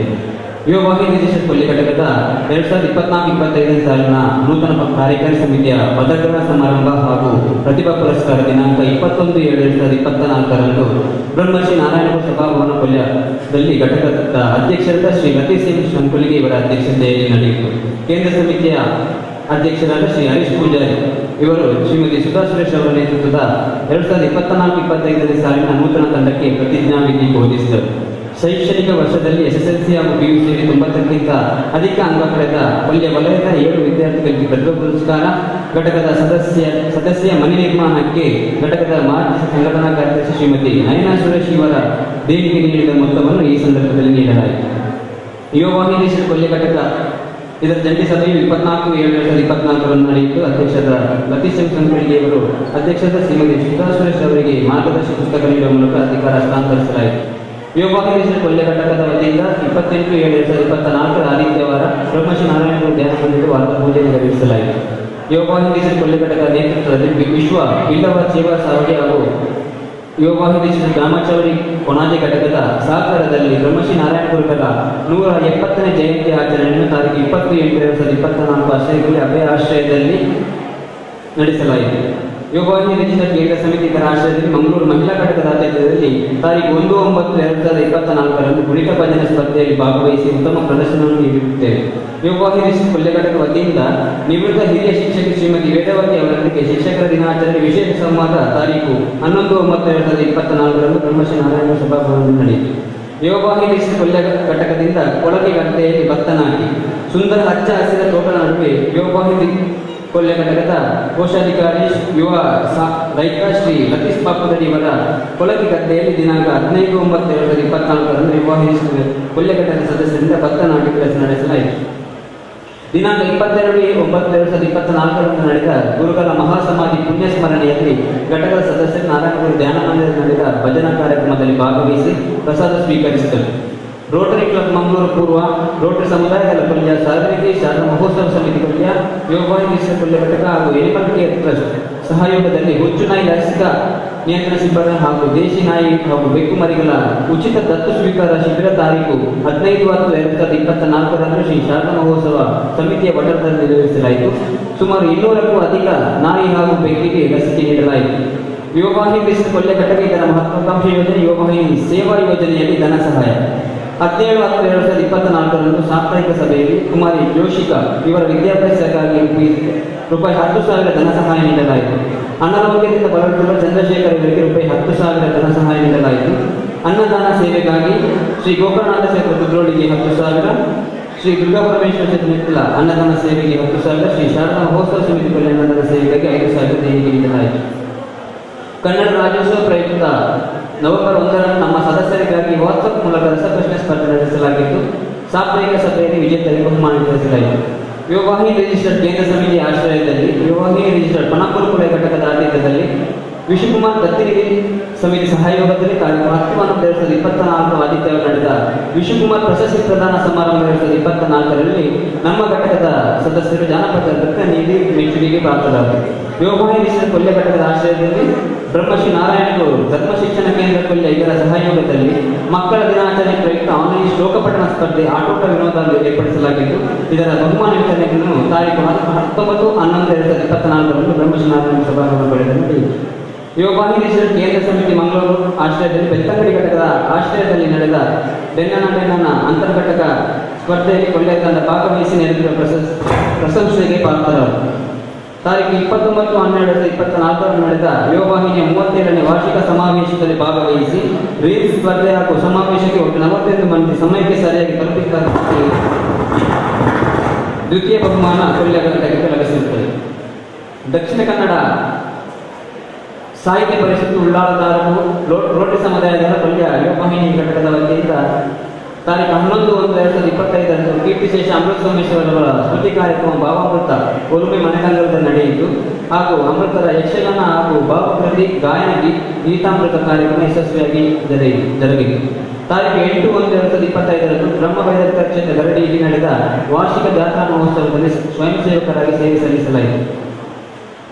ಯುವವಾಹಿನಿ ರಿಜಿಸ್ಟರ್ ಕೊಲ್ಲಿ ಘಟಕದ 2024-25ನೇ ಸಾಲಿನ ನೂತನ ಕಾರ್ಯಕಾರಿ ಸಮಿತಿಯ ಪದಗ್ರಹಣ ಸಮಾರಂಭ ಹಾಗೂ ಪ್ರತಿಭಾ ಪುರಸ್ಕಾರ ದಿನಾಂಕ 21/7/2024ರಂದು ಬ್ರಹ್ಮರ್ಷಿ ನಾರಾಯಣಪುರ ಸಭಾಭವನ ಕೊಲ್ಯದಲ್ಲಿ ಘಟಕದ ಅಧ್ಯಕ್ಷರಾದ ಶ್ರೀ ಲತೀಶ್ ಎಂ ಶಂಕುಲಿಗೆ ಇವರ ಅಧ್ಯಕ್ಷತೆಯಲ್ಲಿ ನಡೆಯಿತು. ಕೇಂದ್ರ ಸಮಿತಿಯ ಅಧ್ಯಕ್ಷರಾದ ಶ್ರೀ ಹರೀಶ್ ಪೂಜಾರಿ ಇವರು ಶ್ರೀಮತಿ ಸುಧಾ ಸುರೇಶ್ ಅವರ ನೇತೃತ್ವದ 2024-25ನೇ ಸಾಲಿನ ನೂತನ ತಂಡಕ್ಕೆ ಪ್ರತಿಜ್ಞಾವಿಧಿ ಬೋಧಿಸಿದರು. ಶೈಕ್ಷಣಿಕ ವರ್ಷದಲ್ಲಿ ಎಸ್ಎಸ್ಎಲ್ಸಿ ಹಾಗೂ ಪಿಯುಸಿಯಲ್ಲಿ 90ಕ್ಕಿಂತ ಅಧಿಕ ಅಂಕ ಪಡೆದ ಕೊಲ್ಯ ವಲಯದ 7 ವಿದ್ಯಾರ್ಥಿಗಳಿಗೆ ಪ್ರತಿಭಾ ಪುರಸ್ಕಾರ, ಘಟಕದ ಸದಸ್ಯ ಮನೆ ನಿರ್ಮಾಣಕ್ಕೆ ಘಟಕದ ಮಾಜಿ ಸಂಘಟನಾ ಕಾರ್ಯದರ್ಶಿ ಶ್ರೀಮತಿ ನಯನಾ ಸುರೇಶ್ ಇವರ ದೇಣಿಗೆ ನೀಡಿದ ಮೊತ್ತವನ್ನು ಈ ಸಂದರ್ಭದಲ್ಲಿ ನೀಡಲಾಯಿತು. ಯುವವಾಹಿನಿ ಕೊಲ್ಯ ಘಟಕ ಇದರ ಜಂಟಿ ಸಭೆಯು 24/7/2024ರಂದು ನಡೆಯಿತು. ಅಧ್ಯಕ್ಷರಾದ ಲತೀಶ್ ಎಂ ಸಂಕಳಿಗೆ ಅವರು ಅಧ್ಯಕ್ಷರಾದ ಶ್ರೀಮತಿ ಸುಧಾ ಸುರೇಶ್ ಅವರಿಗೆ ಮಾರ್ಗದರ್ಶಿ ಪುಸ್ತಕ ನೀಡುವ ಮೂಲಕ ಅಧಿಕಾರ ಹಸ್ತಾಂತರಿಸಲಾಯಿತು. ಯುವವಾಹಿನಿ ಕೊಲ್ಯ ಘಟಕದ ವತಿಯಿಂದ 28/7/2024 ಆದಿತ್ಯವಾರ ಬ್ರಹ್ಮಶ್ರೀ ನಾರಾಯಣಗುರು ಧ್ಯಾನ ಮಂದಿರದ ವಾರದ ಪೂಜೆ ನೆರವೇರಿಸಲಾಯಿತು. ಯುವವಾಹಿನಿ ಕೊಲ್ಯ ಘಟಕದ ನೇತೃತ್ವದಲ್ಲಿ ವಿಶ್ವ ಬಿಲ್ಲವ ಸೇವಾ ಸಾವಡಿ ಹಾಗೂ ಯುವವಾಹಿನಿ ಗ್ರಾಮಚಾವಡಿ ಕೊಣಾಜೆ ಘಟಕದ ಸಹಕಾರದಲ್ಲಿ ಬ್ರಹ್ಮಶ್ರೀ ನಾರಾಯಣ ಗುರುಗಳ 170ನೇ ಜಯಂತಿ ಆಚರಣೆಯನ್ನು ತಾರೀಕು 28/2024 ಆಶ್ರಯದಲ್ಲಿ ಅಭಯ ಆಶ್ರಯದಲ್ಲಿ ನಡೆಸಲಾಯಿತು. ಯುವವಾಹಿನಿ ರಿಜಿಸ್ಟರ್ ಕೇಂದ್ರ ಸಮಿತಿ ಇದರ ಆಶ್ರಯದಲ್ಲಿ ಮಂಗಳೂರು ಮಹಿಳಾ ಘಟಕದ ಆತಿಥ್ಯದಲ್ಲಿ ತಾರೀಕು 1/9/2024ರಂದು ಕುಣಿತ ಭಜನೆ ಸ್ಪರ್ಧೆಯಲ್ಲಿ ಭಾಗವಹಿಸಿ ಉತ್ತಮ ಪ್ರದರ್ಶನವನ್ನು ನೀಡಿರುತ್ತೇವೆ. ಯುವವಾಹಿನಿ ಕೊಲ್ಯ ಘಟಕ ವತಿಯಿಂದ ನಿವೃತ್ತ ಹಿರಿಯ ಶಿಕ್ಷಕಿ ಶ್ರೀಮತಿ ವೇದವತಿ ಅವರೊಂದಿಗೆ ಶಿಕ್ಷಕರ ದಿನಾಚರಣೆ ವಿಶೇಷ ಸಂವಾದ ತಾರೀಕು 11/9/2024ರಂದು ಬ್ರಹ್ಮಶ್ರೀ ನಾರಾಯಣ ಸಭಾಭವನದಲ್ಲಿ ನಡೆಯಿತು. ಯುವವಾಹಿನಿ ಕೊಲ್ಯ ಘಟಕದಿಂದ ಕೊಳಕೆ ಗದ್ದೆಯಲ್ಲಿ ಭತ್ತ ನಾಟಿ, ಸುಂದರ ಹಚ್ಚ ಹಸಿರ ತೋಟದ ನಡುವೆ ಯುವವಾಹಿನಿ ಕೊಲ್ಯ ಘಟಕದ ಕೋಶಾಧಿಕಾರಿ ಯುವ ರೈತ ಶ್ರೀ ಲತೀಶ್ ಪಾಪದಡಿ ಇವರ ಕೊಳಕೆ ಗದ್ದೆಯಲ್ಲಿ ದಿನಾಂಕ 15/9/2024ರಂದು ಯುವವಾಹಿನಿ ಕೊಲ್ಯ ಘಟಕದ ಸದಸ್ಯರಿಂದ ಭತ್ತ ನಾಟಿ ಕೆಲಸ ನಡೆಸಲಾಯಿತು. ದಿನಾಂಕ 22/9/2024ರಂದು ನಡೆದ ಗುರುಗಳ ಮಹಾಸಮಾಧಿ ಪುಣ್ಯ ಸ್ಮರಣೆಯಲ್ಲಿ ಘಟಕದ ಸದಸ್ಯರು ನಾರಾಯಣಗುರು ಧ್ಯಾನ ಮಂದಿರದಲ್ಲಿ ನಡೆದ ಭಜನಾ ಕಾರ್ಯಕ್ರಮದಲ್ಲಿ ಭಾಗವಹಿಸಿ ಪ್ರಸಾದ ಸ್ವೀಕರಿಸಿದರು. ರೋಟರಿ ಕ್ಲಬ್ ಮಂಗಳೂರು ಪೂರ್ವ, ರೋಟರಿ ಸಮುದಾಯದ ಕೊಲ್ಯ, ಸಾರ್ವಜನಿಕ ಶಾರದಾ ಮಹೋತ್ಸವ ಸಮಿತಿ ಕೊಲ್ಯ, ಯುವವಾಹಿನಿ ಕೊಲ್ಯ ಘಟಕ ಹಾಗೂ animal care trust ಸಹಯೋಗದಲ್ಲಿ ಹುಚ್ಚು ನಾಯಿ ಲಸಿಕಾ ನಿಯಂತ್ರಣ ಶಿಬಿರ ಹಾಗೂ ದೇಶಿ ನಾಯಿ ಹಾಗೂ ಬೆಕ್ಕು ಮರಿಗಳ ಉಚಿತ ದತ್ತು ಸ್ವೀಕಾರ ಶಿಬಿರ ತಾರೀಕು 15/10/2024ರಂದು ಶ್ರೀ ಶಾರದಾ ಮಹೋತ್ಸವ ಸಮಿತಿಯ ವಠಾರದಲ್ಲಿ ನೆರವೇರಿಸಲಾಯಿತು. ಸುಮಾರು 200ಕ್ಕೂ ಅಧಿಕ ನಾಯಿ ಹಾಗೂ ಬೆಕ್ಕಿಗೆ ಲಸಿಕೆ ನೀಡಲಾಯಿತು. ಯುವವಾಹಿನಿ ಕೊಲ್ಯ ಘಟಕ ಇದರ ಮಹತ್ವಾಕಾಂಕ್ಷಿ ಯೋಜನೆ ಯುವವಾಹಿನಿ ಸೇವಾ ಯೋಜನೆಯಲ್ಲಿ ಧನ ಸಹಾಯ 17/10/2024ರಂದು ಸಾಪ್ತಾಹಿಕ ಸಭೆಯಲ್ಲಿ ಕುಮಾರಿ ಜೋಶಿಕಾ ಇವರ ವಿದ್ಯಾಭ್ಯಾಸಕ್ಕಾಗಿ ₹10,000 ಧನ ಸಹಾಯ ನೀಡಲಾಯಿತು. ಅನಾರೋಗ್ಯದಿಂದ ಬಳಲುತ್ತಿರುವ ಚಂದ್ರಶೇಖರ್ ಇವರಿಗೆ ₹10,000 ಧನ ಸಹಾಯ ನೀಡಲಾಯಿತು. ಅನ್ನದಾನ ಸೇವೆಗಾಗಿ ಶ್ರೀ ಗೋಕರ್ಣನಾಥ ಕ್ಷೇತ್ರ ಕುದ್ರೋಳಿಗೆ 10,000, ಶ್ರೀ ದುರ್ಗಾ ಪರಮೇಶ್ವರ ಕ್ಷೇತ್ರ ಅನ್ನದಾನ ಸೇವೆಗೆ 10,000, ಶ್ರೀ ಶಾರದಾ ಮಹೋತ್ಸವ ಸಮಿತಿ ಅನ್ನದಾನ ಸೇವೆಗಾಗಿ 5,000 ದೇಣಿಗೆ ನೀಡಲಾಯಿತು. ಕನ್ನಡ ರಾಜ್ಯೋತ್ಸವ ಪ್ರಯುಕ್ತ ನವೆಂಬರ್ 1ರಂದು ನಮ್ಮ ಸದಸ್ಯರಿಗಾಗಿ ವಾಟ್ಸ್ಆಪ್ ಮೂಲಕ ರಸಪ್ರಶ್ನೆ ಸ್ಪರ್ಧೆ ನಡೆಸಲಾಗಿದ್ದು, ಸಾಪ್ತಾಹಿಕ ಸಭೆಯಲ್ಲಿ ವಿಜೇತರಿಗೆ ಬಹುಮಾನ ವಿತರಿಸಲಾಯಿತು. ಯುವವಾಹಿನಿ ರಿಜಿಸ್ಟರ್ಡ್ ಕೇಂದ್ರ ಸಮಿತಿ ಆಶ್ರಯದಲ್ಲಿ ಯುವವಾಹಿನಿ ರಿಜಿಸ್ಟರ್ಡ್ ಪಣಪುರ ಕೊಲೆ ಘಟಕದ ಆತಿಥ್ಯದಲ್ಲಿ ವಿಶ್ವಕುಮಾರ್ ದತ್ತಿನಿಧಿ ಸಮಿತಿ ಸಹಯೋಗದಲ್ಲಿ ತಾರೀಕು 10/11/2024 ಆದಿತ್ಯವಾರ ನಡೆದ ವಿಶ್ವಕುಮಾರ್ ಪ್ರಶಸ್ತಿ ಪ್ರದಾನ ಸಮಾರಂಭ 2024ರಲ್ಲಿ ನಮ್ಮ ಘಟಕದ ಸದಸ್ಯರು ಜಾನಪದ ನೃತ್ಯ ನೀಡಿ ಮೆಚ್ಚುಗೆಗೆ ಪಾತ್ರರಾದರು. ಯುವವಾಹಿನಿ ಕೊಲ್ಯ ಘಟಕದ ಆಶ್ರಯದಲ್ಲಿ ಬ್ರಹ್ಮಶ್ರೀ ನಾರಾಯಣಗೌಡರು ಧರ್ಮ ಶಿಕ್ಷಣ ಕೇಂದ್ರ ಕೊಲ್ಯ ಇದರ ಸಹಯೋಗದಲ್ಲಿ ಮಕ್ಕಳ ದಿನಾಚರಣೆ ಪ್ರಯುಕ್ತ ಆನ್ಲೈನ್ ಶ್ಲೋಕ ಪಠಣ ಸ್ಪರ್ಧೆ ಆಟೋಟ ವಿನೋದ ಏರ್ಪಡಿಸಲಾಗಿದ್ದು, ಇದರ ಬಹುಮಾನ ವಿತರಣೆಯನ್ನು ತಾರೀಕು 19/11/2024ರಂದು ಬ್ರಹ್ಮಶ್ರೀ ನಾರಾಯಣ ಸಭಾಂಗಣ ನಡೆಯಿತು. Yuvavahini ಕೇಂದ್ರ ಸಮಿತಿ ಮಂಗಳೂರು ಆಶ್ರಯದಲ್ಲಿ ಬೆಳ್ತಂಗಡಿ ಘಟಕದ ಆಶ್ರಯದಲ್ಲಿ ನಡೆದ ಬೆನ್ನನ ಬೆನ್ನನ ಅಂತರ್ಘಟಕ ಸ್ಪರ್ಧೆಯಲ್ಲಿ ಕೊಲ್ಯ ತಂಡ ಭಾಗವಹಿಸಿ ನೆರೆದಿರುವ ಪ್ರಶಂಸೆಗೆ ಪಾತ್ರರಾದರು. ತಾರೀಕು 29/12/2024 ನಡೆದ ಯುವವಾಹಿನಿಯ 37ನೇ ವಾರ್ಷಿಕ ಸಮಾವೇಶದಲ್ಲಿ ಭಾಗವಹಿಸಿ ರೀಲ್ಸ್ ಸ್ಪರ್ಧೆ ಹಾಗೂ ಸಮಾವೇಶಕ್ಕೆ ಒಟ್ಟು 41 ಮಂದಿ ಸಮಯಕ್ಕೆ ಸರಿಯಾಗಿ ತಲುಪಿದ ದ್ವಿತೀಯ ಬಹುಮಾನ ಕೊಲ್ಯ ಘಟಕಕ್ಕೆ ಲಭಿಸಿರುತ್ತದೆ. ದಕ್ಷಿಣ ಕನ್ನಡ ಸಾಹಿತ್ಯ ಪರಿಷತ್ತು ಉಳ್ಳಾಲ ತಾಲೂಕು ರೋಟರಿ ಸಮುದಾಯದ ಕೊಲ್ಯ ಯುವವಾಹಿನಿ ಘಟಕದ ವತಿಯಿಂದ ತಾರೀಕು 11/1/2025 ಕೀರ್ತಿಶೇಷ ಅಮೃತ ಸೋಮೇಶ್ವರವರ ಸ್ಮೃತಿ ಕಾರ್ಯಕ್ರಮ ಭಾವಾಮೃತ ಒಲುಮೆ ಮನೆತಂಗಲದಲ್ಲಿ ನಡೆಯಿತು ಹಾಗೂ ಅಮೃತರ ಯಕ್ಷಗಾನ ಹಾಗೂ ಭಾವಕೃತಿ ಗಾಯನ ಗೀತಾಮೃತ ಕಾರ್ಯಕ್ರಮ ಯಶಸ್ವಿಯಾಗಿ ಜರುಗಿತು. ತಾರೀಕು 8/1/2025 ಬ್ರಹ್ಮ ವೈದ್ಯಕ ಕ್ಷೇತ್ರ ಗರಡಿಯಲ್ಲಿ ನಡೆದ ವಾರ್ಷಿಕ ಜಾತ್ರಾ ಮಹೋತ್ಸವದಲ್ಲಿ ಸ್ವಯಂ ಸೇವಕರಾಗಿ ಸೇವೆ ಸಲ್ಲಿಸಲಾಯಿತು.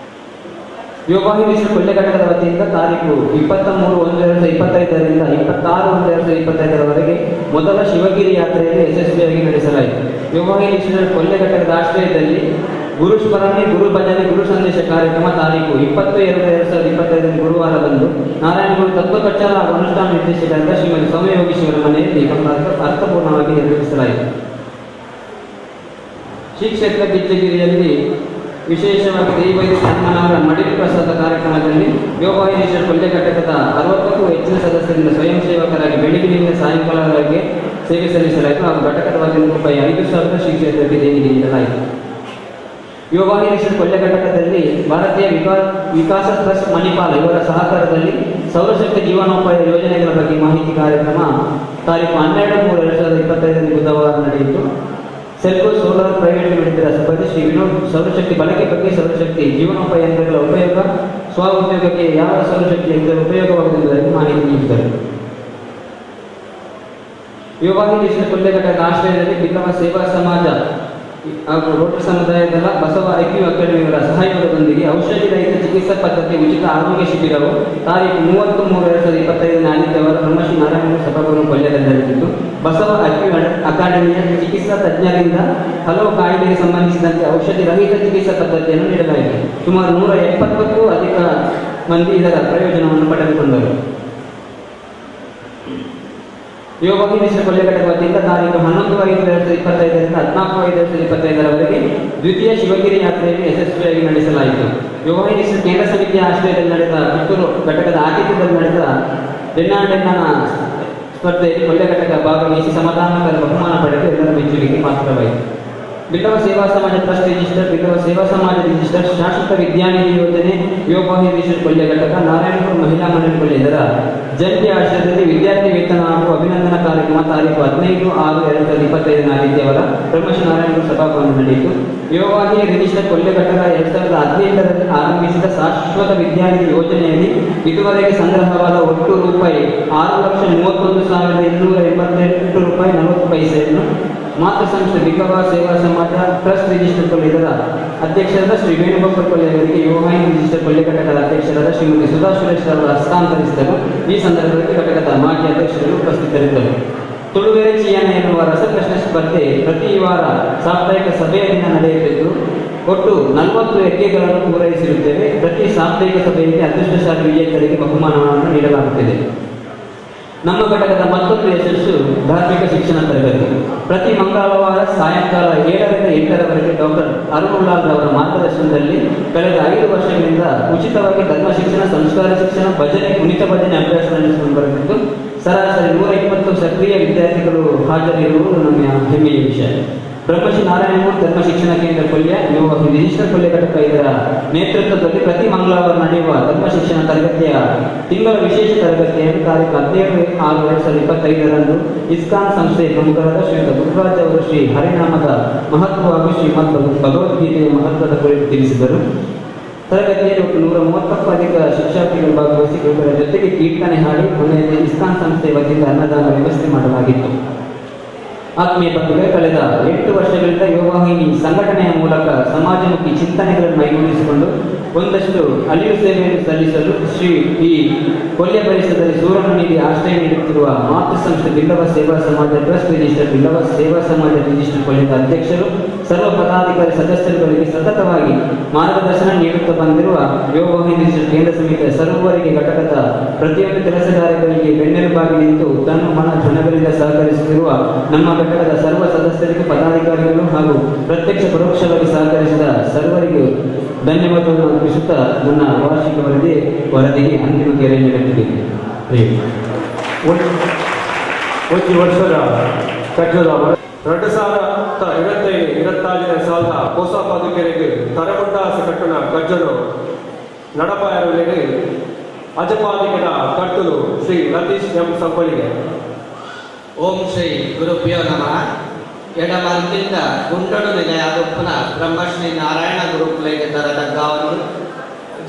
ಯುವವಾಹಿನಿ ಕೊಲ್ಯ ಘಟಕದ ವತಿಯಿಂದ ತಾರೀಕು 23/1/2025 26/1/2025 ಮೊದಲ ಶಿವಗಿರಿ ಯಾತ್ರೆಯನ್ನು ಯಶಸ್ವಿಯಾಗಿ ನಡೆಸಲಾಯಿತು. ಯುವವಾಹಿನಿ ಕೊಲ್ಯ ಘಟಕದ ಆಶ್ರಯದಲ್ಲಿ ಗುರು ಸ್ಮರಣೆ, ಗುರು ಭಜನೆ, ಗುರು ಸಂದೇಶ ಕಾರ್ಯಕ್ರಮ ತಾರೀಕು 20/2/2025 ಗುರುವಾರದಂದು ನಾರಾಯಣಗುರು ತತ್ವ ಪ್ರಚಾರ ಹಾಗೂ ಅನುಷ್ಠಾನ ನಿರ್ದೇಶಕರಾದ ಶ್ರೀಮತಿ ಸೌಮ್ಯಯೋಗೀಶ್ವರ ಮನೆಯಲ್ಲಿ ಅರ್ಥಪೂರ್ಣವಾಗಿ ನೆರವೇರಿಸಲಾಯಿತು. ಶ್ರೀ ಕ್ಷೇತ್ರ ಗಿಜ್ಜಗಿರಿಯಲ್ಲಿ ವಿಶೇಷವಾಗಿ ದೇವೈದ್ಯ ಹನುಮನವರ ಮಡಿಲು ಪ್ರಸಾದ ಕಾರ್ಯಕ್ರಮದಲ್ಲಿ ಯುವವಾಹಿನಿ ಕೊಲ್ಯ ಘಟಕದ 60ಕ್ಕೂ ಹೆಚ್ಚಿನ ಸದಸ್ಯರಿಂದ ಸ್ವಯಂ ಸೇವಕರಾಗಿ ಬೆಳಗಿನಿಂದ ಸಾಯಂಕಾಲದವರೆಗೆ ಸೇವೆ ಸಲ್ಲಿಸಲಾಯಿತು ಹಾಗೂ ಘಟಕದ ವತಿಯಿಂದ ರೂಪಾಯಿ 5,000 ಶ್ರೀ ಕ್ಷೇತ್ರಕ್ಕೆ ದೇಣಿಗೆ ನೀಡಲಾಯಿತು. ಯುವವಾಹಿನಿ ಕೊಲ್ಯ ಘಟಕದಲ್ಲಿ ಭಾರತೀಯ ವಿಕಾಸ ಟ್ರಸ್ಟ್ ಮಣಿಪಾಲ ಇವರ ಸಹಕಾರದಲ್ಲಿ ಸೌರಶಕ್ತಿ ಜೀವನೋಪಾಯ ಯೋಜನೆಗಳ ಬಗ್ಗೆ ಮಾಹಿತಿ ಕಾರ್ಯಕ್ರಮ ತಾರೀಕು 12/3/2025 ಬುಧವಾರ ನಡೆಯಿತು. ಸೆಲ್ಕೋ solar private limited ಸಭಾಪತಿ ಶ್ರೀ ವಿನೋದ್ ಸೌರಶಕ್ತಿ ಬಳಕೆ ಬಗ್ಗೆ, ಸೌರಶಕ್ತಿ ಜೀವನೋಪಾಯ ಯಂತ್ರಗಳ ಉಪಯೋಗ, ಸ್ವ ಉದ್ಯೋಗಕ್ಕೆ ಯಾವ ಸೌರಶಕ್ತಿ ಯಂತ್ರ ಉಪಯೋಗವಾಗುವುದೆಂಬುದನ್ನು ಮಾಹಿತಿ ನೀಡಿದರು. ಯುವವಾಹಿನಿ ಕೊಲ್ಯ ಘಟಕದ ಆಶ್ರಯದಲ್ಲಿ ಬಿಲ್ಲವ ಸೇವಾ ಸಮಾಜ ಹಾಗೂ ರೋಟರಿ ಸಮುದಾಯದ ಬಸವ ಐಕ್ಯೂ ಅಕಾಡೆಮಿಯವರ ಸಹಯೋಗದೊಂದಿಗೆ ಔಷಧಿ ರಹಿತ ಚಿಕಿತ್ಸಾ ಪದ್ಧತಿ ಉಚಿತ ಆರೋಗ್ಯ ಶಿಬಿರವು ತಾರೀಕು 33/2025 ಆದಿತ್ಯವಾರ ಬ್ರಹ್ಮಶ್ರೀ ನಾರಾಯಣ ಸಭಾಭವನ ಕೊಲ್ಯದಲ್ಲಿ ನಡೆದಿತ್ತು. ಬಸವ ಐಕ್ಯೂ ಅಕಾಡೆಮಿಯ ಚಿಕಿತ್ಸಾ ತಜ್ಞರಿಂದ ಹಲವು ಕಾಯಿಲೆಗೆ ಸಂಬಂಧಿಸಿದಂತೆ ಔಷಧಿ ರಹಿತ ಚಿಕಿತ್ಸಾ ಪದ್ಧತಿಯನ್ನು ನೀಡಲಾಯಿತು. ಸುಮಾರು 170ಕ್ಕೂ ಅಧಿಕ ಮಂದಿ ಇದರ ಪ್ರಯೋಜನವನ್ನು ಪಡೆದುಕೊಂಡರು. ಯುವವಾಹಿನಿ ಕೊಲ್ಯ ಘಟಕ ವತಿಯಿಂದ ತಾರೀಕು 11/5/2025 14/5/2025 ದ್ವಿತೀಯ ಶಿವಗಿರಿ ಯಾತ್ರೆಯನ್ನು ಯಶಸ್ವಿಯಾಗಿ ನಡೆಸಲಾಯಿತು. ಯುವವಾಹಿನಿ ಕೇಂದ್ರ ಸಮಿತಿಯ ಆಶ್ರಯದಲ್ಲಿ ನಡೆದ ಪುತ್ತೂರು ಘಟಕದ ಆತಿಥ್ಯದಲ್ಲಿ ನಡೆದ ಡೆನ್ನಾಡೆನ್ನನ ಸ್ಪರ್ಧೆಯಲ್ಲಿ ಕೊಲ್ಯ ಘಟಕ ಭಾಗವಹಿಸಿ ಸಮಾಧಾನಕರ ಬಹುಮಾನ ಪಡೆದು ಎಲ್ಲರ ಮೆಚ್ಚುಗೆಗೆ ಪಾತ್ರವಾಯಿತು. ಬಿಲ್ಲವ ಸೇವಾ ಸಮಾಜ ಟ್ರಸ್ಟ್ ರಿಜಿಸ್ಟರ್, ಬಿಲ್ಲವ ಸೇವಾ ಸಮಾಜ ರಿಜಿಸ್ಟರ್, ಶಾಶ್ವತ ವಿದ್ಯಾನಿಧಿ ಯೋಜನೆ, ಯುವವಾಹಿನಿ ಕೊಲ್ಯ ಘಟಕ, ನಾರಾಯಣಪುರ ಮಹಿಳಾ ಮಂಡಳಿ ಕೊಲ್ಯ ಇದರ ಜಂಟಿ ಆಶ್ರಯದಲ್ಲಿ ವಿದ್ಯಾರ್ಥಿ ವೇತನ ಹಾಗೂ ಅಭಿನಂದನಾ ಕಾರ್ಯಕ್ರಮ ತಾರೀಕು 15/6/2025 ಆದಿತ್ಯವಾರ ಬ್ರಹ್ಮಶ್ರೀ ನಾರಾಯಣಪುರ ಸಭಾಭವನ ನಡೆಯಿತು. ಯುವವಾಹಿನಿ ರಿಜಿಸ್ಟರ್ ಕೊಲ್ಯ ಘಟಕ 2018ರಲ್ಲಿ ಆರಂಭಿಸಿದ ಶಾಶ್ವತ ವಿದ್ಯಾನಿಧಿ ಯೋಜನೆಯಲ್ಲಿ ಇದುವರೆಗೆ ಸಂಗ್ರಹವಾದ ಒಟ್ಟು ರೂಪಾಯಿ 6,31,288 ರೂಪಾಯಿ 40 ಪೈಸೆಯನ್ನು ಮಾತೃ ಸಂಸ್ಥೆ ಬಿಲ್ಲವ ಸೇವಾ ಸಮಾಜ ಟ್ರಸ್ಟ್ ರಿಜಿಸ್ಟರ್ ಕೊಲ್ಯ ಇದರ ಅಧ್ಯಕ್ಷರಾದ ಶ್ರೀ ವೇಣುಗೋಪಾಲ್ ಕೊಲ್ಯ ಅವರಿಗೆ ಯುವವಾಹಿನಿ ರಿಜಿಸ್ಟರ್ ಕೊಲ್ಯ ಘಟಕದ ಅಧ್ಯಕ್ಷರಾದ ಶ್ರೀಮತಿ ಸುಧಾ ಸುರೇಶ್ ಅವರು ಹಸ್ತಾಂತರಿಸಿದರು. ಈ ಸಂದರ್ಭದಲ್ಲಿ ಘಟಕದ ಮಾಜಿ ಅಧ್ಯಕ್ಷರು ಉಪಸ್ಥಿತರಿದ್ದರು. ತುಳುವೆರೆ ಚಿಯಾನ ಎನ್ನುವ ರಸಪ್ರಶ್ನೆ ಸ್ಪರ್ಧೆ ಪ್ರತಿ ವಾರ ಸಾಪ್ತಾಹಿಕ ಸಭೆಯ ದಿನ ನಡೆಯುತ್ತಿದ್ದು ಒಟ್ಟು 40 ಎಕ್ಕೆಗಳನ್ನು ಪೂರೈಸಿರುತ್ತೇವೆ. ಪ್ರತಿ ಸಾಪ್ತಾಹಿಕ ಸಭೆಯಲ್ಲಿ ಅದೃಷ್ಟಶಾಲಿ ವಿಜೇತರಿಗೆ ಬಹುಮಾನವನ್ನು ನೀಡಲಾಗುತ್ತಿದೆ. ನಮ್ಮ ಘಟಕದ ಮತ್ತೊಂದು ಯಶಸ್ಸು ಧಾರ್ಮಿಕ ಶಿಕ್ಷಣ ತರಗತಿ. ಪ್ರತಿ ಮಂಗಳವಾರ ಸಾಯಂಕಾಲ 7ರಿಂದ 8ರವರೆಗೆ ಡಾಕ್ಟರ್ ಅರುಣ್ ಉಳ್ಳಾಲ್ ರವರ ಮಾರ್ಗದರ್ಶನದಲ್ಲಿ ಕಳೆದ 5 ವರ್ಷಗಳಿಂದ ಉಚಿತವಾಗಿ ಧರ್ಮ ಶಿಕ್ಷಣ, ಸಂಸ್ಕಾರ ಶಿಕ್ಷಣ, ಭಜನೆ, ಕುಣಿತ ಭಜನೆ ಅಭ್ಯಾಸ ನಡೆಸಿಕೊಂಡು ಬರುತ್ತಿದ್ದು ಸರಾಸರಿ 120 ಸಕ್ರಿಯ ವಿದ್ಯಾರ್ಥಿಗಳು ಹಾಜರಿರುವುದು ನಮ್ಮ ಹೆಮ್ಮೆಯ ವಿಷಯ. ಬ್ರಹ್ಮಶ್ರೀ ನಾರಾಯಣಮೂರ್ತಿ ಧರ್ಮ ಶಿಕ್ಷಣ ಕೇಂದ್ರ ಕೊಲ್ಯ ಯುವ ರಿಜಿಸ್ಟರ್ ಕೊಲ್ಯ ಘಟಕ ಇದರ ನೇತೃತ್ವದಲ್ಲಿ ಪ್ರತಿ ಮಂಗಳವಾರ ನಡೆಯುವ ಧರ್ಮ ಶಿಕ್ಷಣ ತರಗತಿಯ ತಿಂಗಳ ವಿಶೇಷ ತರಗತಿಯನ್ನು ತಾರೀಕು 17/6/2025 ಇಸ್ಕಾನ್ ಸಂಸ್ಥೆಯ ಪ್ರಮುಖರಾದ ಶ್ರೀಯುತ ಗುರುರಾಜ್ ಅವರು ಶ್ರೀ ಹರಿನಾಮದ ಮಹತ್ವ ಹಾಗೂ ಶ್ರೀಮದ್ ಭಗವದ್ಗೀತೆಯ ಮಹತ್ವದ ಕುರಿತು ತಿಳಿಸಿದರು. ತರಗತಿಯಲ್ಲಿ ಒಟ್ಟು 130ಕ್ಕೂ ಅಧಿಕ ಶಿಕ್ಷಾರ್ಥಿಗಳು ಭಾಗವಹಿಸಿ ಗುರುಗಳ ಜೊತೆಗೆ ಕೀರ್ತನೆ ಹಾಡಿ ಕೊನೆಯಲ್ಲಿ ಇಸ್ಕಾನ್ ಸಂಸ್ಥೆಯ ವತಿಯಿಂದ ಅನ್ನದಾನ ವ್ಯವಸ್ಥೆ ಮಾಡಲಾಗಿತ್ತು. ಆತ್ಮೀಯ ಬಂಧುಗಳೇ, ಕಳೆದ 8 ವರ್ಷಗಳಿಂದ ಯುವವಾಹಿನಿ ಸಂಘಟನೆಯ ಮೂಲಕ ಸಮಾಜಮುಖಿ ಚಿಂತನೆಗಳನ್ನು ಮೈಗೂಡಿಸಿಕೊಂಡು ಒಂದಷ್ಟು ಅಳಿವು ಸೇವೆಯನ್ನು ಸಲ್ಲಿಸಲು ಶ್ರೀ ಈ ಕೊಲ್ಯ ಪರಿಸರದಲ್ಲಿ ಸೂರನ್ನು ನೀಡಿ ಆಶ್ರಯ ನೀಡುತ್ತಿರುವ ಮಾತೃ ಸಂಸ್ಥೆ ಬಿಲ್ಲವ ಸೇವಾ ಸಮಾಜ ಟ್ರಸ್ಟ್ ರಿಜಿಸ್ಟರ್ ಬಿಲ್ಲವ ಸೇವಾ ಸಮಾಜ ರಿಜಿಸ್ಟರ್ ಕೊಲ್ಯದ ಅಧ್ಯಕ್ಷರು, ಸರ್ವ ಪದಾಧಿಕಾರಿ ಸದಸ್ಯರುಗಳಿಗೆ ಸತತವಾಗಿ ಮಾರ್ಗದರ್ಶನ ನೀಡುತ್ತಾ ಬಂದಿರುವ ಯುವವಾಹಿನಿ ರಿಜಿಸ್ಟರ್ ಕೇಂದ್ರ ಸಮಿತಿಯ ಸರ್ವರಿಗೆ ಘಟಕದ ಪ್ರತಿಯೊಂದು ಕೆಲಸ ಕಾರ್ಯಗಳಿಗೆ ಬೆನ್ನೆಲುಬಾಗಿ ನಿಂತು ತನ್ನ ಮನ ಧನಗಳಿಂದ ಸಹಕರಿಸುತ್ತಿರುವ ನಮ್ಮ ಘಟಕದ ಸರ್ವ ಸದಸ್ಯರಿಗೂ, ಪದಾಧಿಕಾರಿಗಳು ಹಾಗೂ ಪ್ರತ್ಯಕ್ಷ ಪರೋಕ್ಷವಾಗಿ ಸಹಕರಿಸಿದ ಸರ್ವರಿಗೂ ಧನ್ಯವಾದಗಳನ್ನು ಅರ್ಪಿಸುತ್ತಾ ನನ್ನ ವಾರ್ಷಿಕ ವರದಿಗೆ ಅಂತಿಮ ಗೆರೆಯನ್ನು ಕಟ್ಟಿದ್ದೇನೆ. ಒಂದು ವರ್ಷದ ಕಜ್ಜದ 2025-26 ಸಾಲದ ಹೊಸ ಪದುಕೆರೆಗೆ ತರಗುಂಡಾಸ ಕಟ್ಟುನ ಕಜ್ಜನು ನಡಪಾಯರುಗಳಿಗೆ ಅಜಪಾದಿಕದ ಕಟ್ಟುಲು ಶ್ರೀ ಲತೀಶ್ ಎಂ ಸಂಪಳಿಗೆ. ಓಂ ಶ್ರೀ ಗುರುಭ್ಯೋ ನಮಃ. ಎಡಮರ್ತಿಂದ ಗುಂಡಡು ನಿಲಯಾದೊಪ್ಪನ ಬ್ರಹ್ಮಶ್ರೀ ನಾರಾಯಣ ಗುರುಕುಲೆಗೆ ತರದಗ್ಗಾವನ್ನು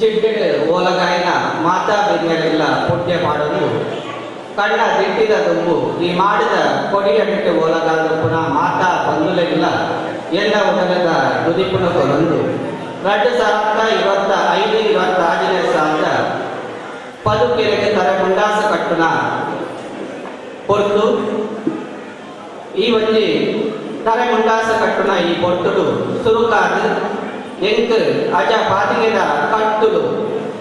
ಜಿಡ್ಡೆಡು ಓಲಗಾಯನ ಮಾತಾ ಬಿಂಗರೆಲ್ಲ ಪುಣ್ಯ ಮಾಡಲು ಕಣ್ಣ ದಿಟ್ಟಿದ ದುಂಬು ಈ ಮಾಡಿದ ಕೊಡಿಯಡಿಟ್ಟು ಓಲಗಾದೊಪ್ಪನ ಮಾತಾ ಬಂದುಲೆಲ್ಲ ಎಲ್ಲ ಉಡಲದ ದುದಿಪುನ ಕೊಲೊಂದು 2025-26 ಸಾಲದ ಪದುಕೆರೆಗೆ ತರ ಮುಂಡಾಸ ಕಟ್ಟುನ ಪೊರ್ತು ಈ ಒಂಜಿ ತರೆ ಮುಂಡಾಸ ಕಟ್ಟುನ ಈ ಪೊರ್ತುಡು ಸುರುಕಾದ ಎಂಕ್ ಅಜ ಪಾತಿಗೆದ ಕಟ್ಟುಲು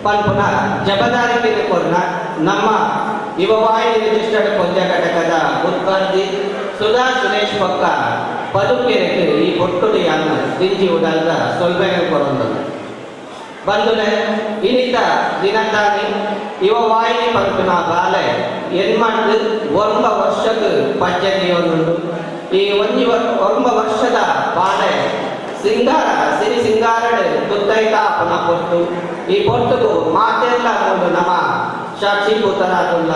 ಪನ್ಪುನ ಜಬದಾರಿಕೆ ಕೊರ್ನ ನಮ್ಮ ಯುವವಾಹಿನಿ ರಿಜಿಸ್ಟರ್ಡ್ ಕೊಲ್ಯ ಘಟಕದ ಉತ್ಪತ್ತಿ ಸುಧಾ ಸುರೇಶ್ ಪಕ್ಕ ಪದುಕೆರೆಗೆ ಈ ಪೊರ್ತುಡು ಯಾನ್ ದಿಂಜಿ ಉಡಲ್ದ ಸೊಲ್ಬೆಗೆ ಕೊರೊಂದು ಬಂದುಲೆ ಇನಿತ ದಿನತಾನಿ ಯುವವಾಹಿನಿ ಪನ್ಪುನ ಬಾಲೆ ಎನ್ಮಂಡು 9 ವರ್ಷದ ಪಂಚದಿಯೊಂದುಂಡು. ಈ 9 ವರ್ಷದ ಬಾಲೆ ಸಿಂಗಾರ ಸಿರಿ ಸಿಂಗಾರಡು ತುತ್ತೈತಾಪನ ಪೊರ್ತು ಈ ಪೊರ್ತುಗು ಮಾತೆಲ್ಲ ಮೂಲು ನಮ್ಮ ಸಾಕ್ಷೀಭೂತರಾದುಲ್ಲ.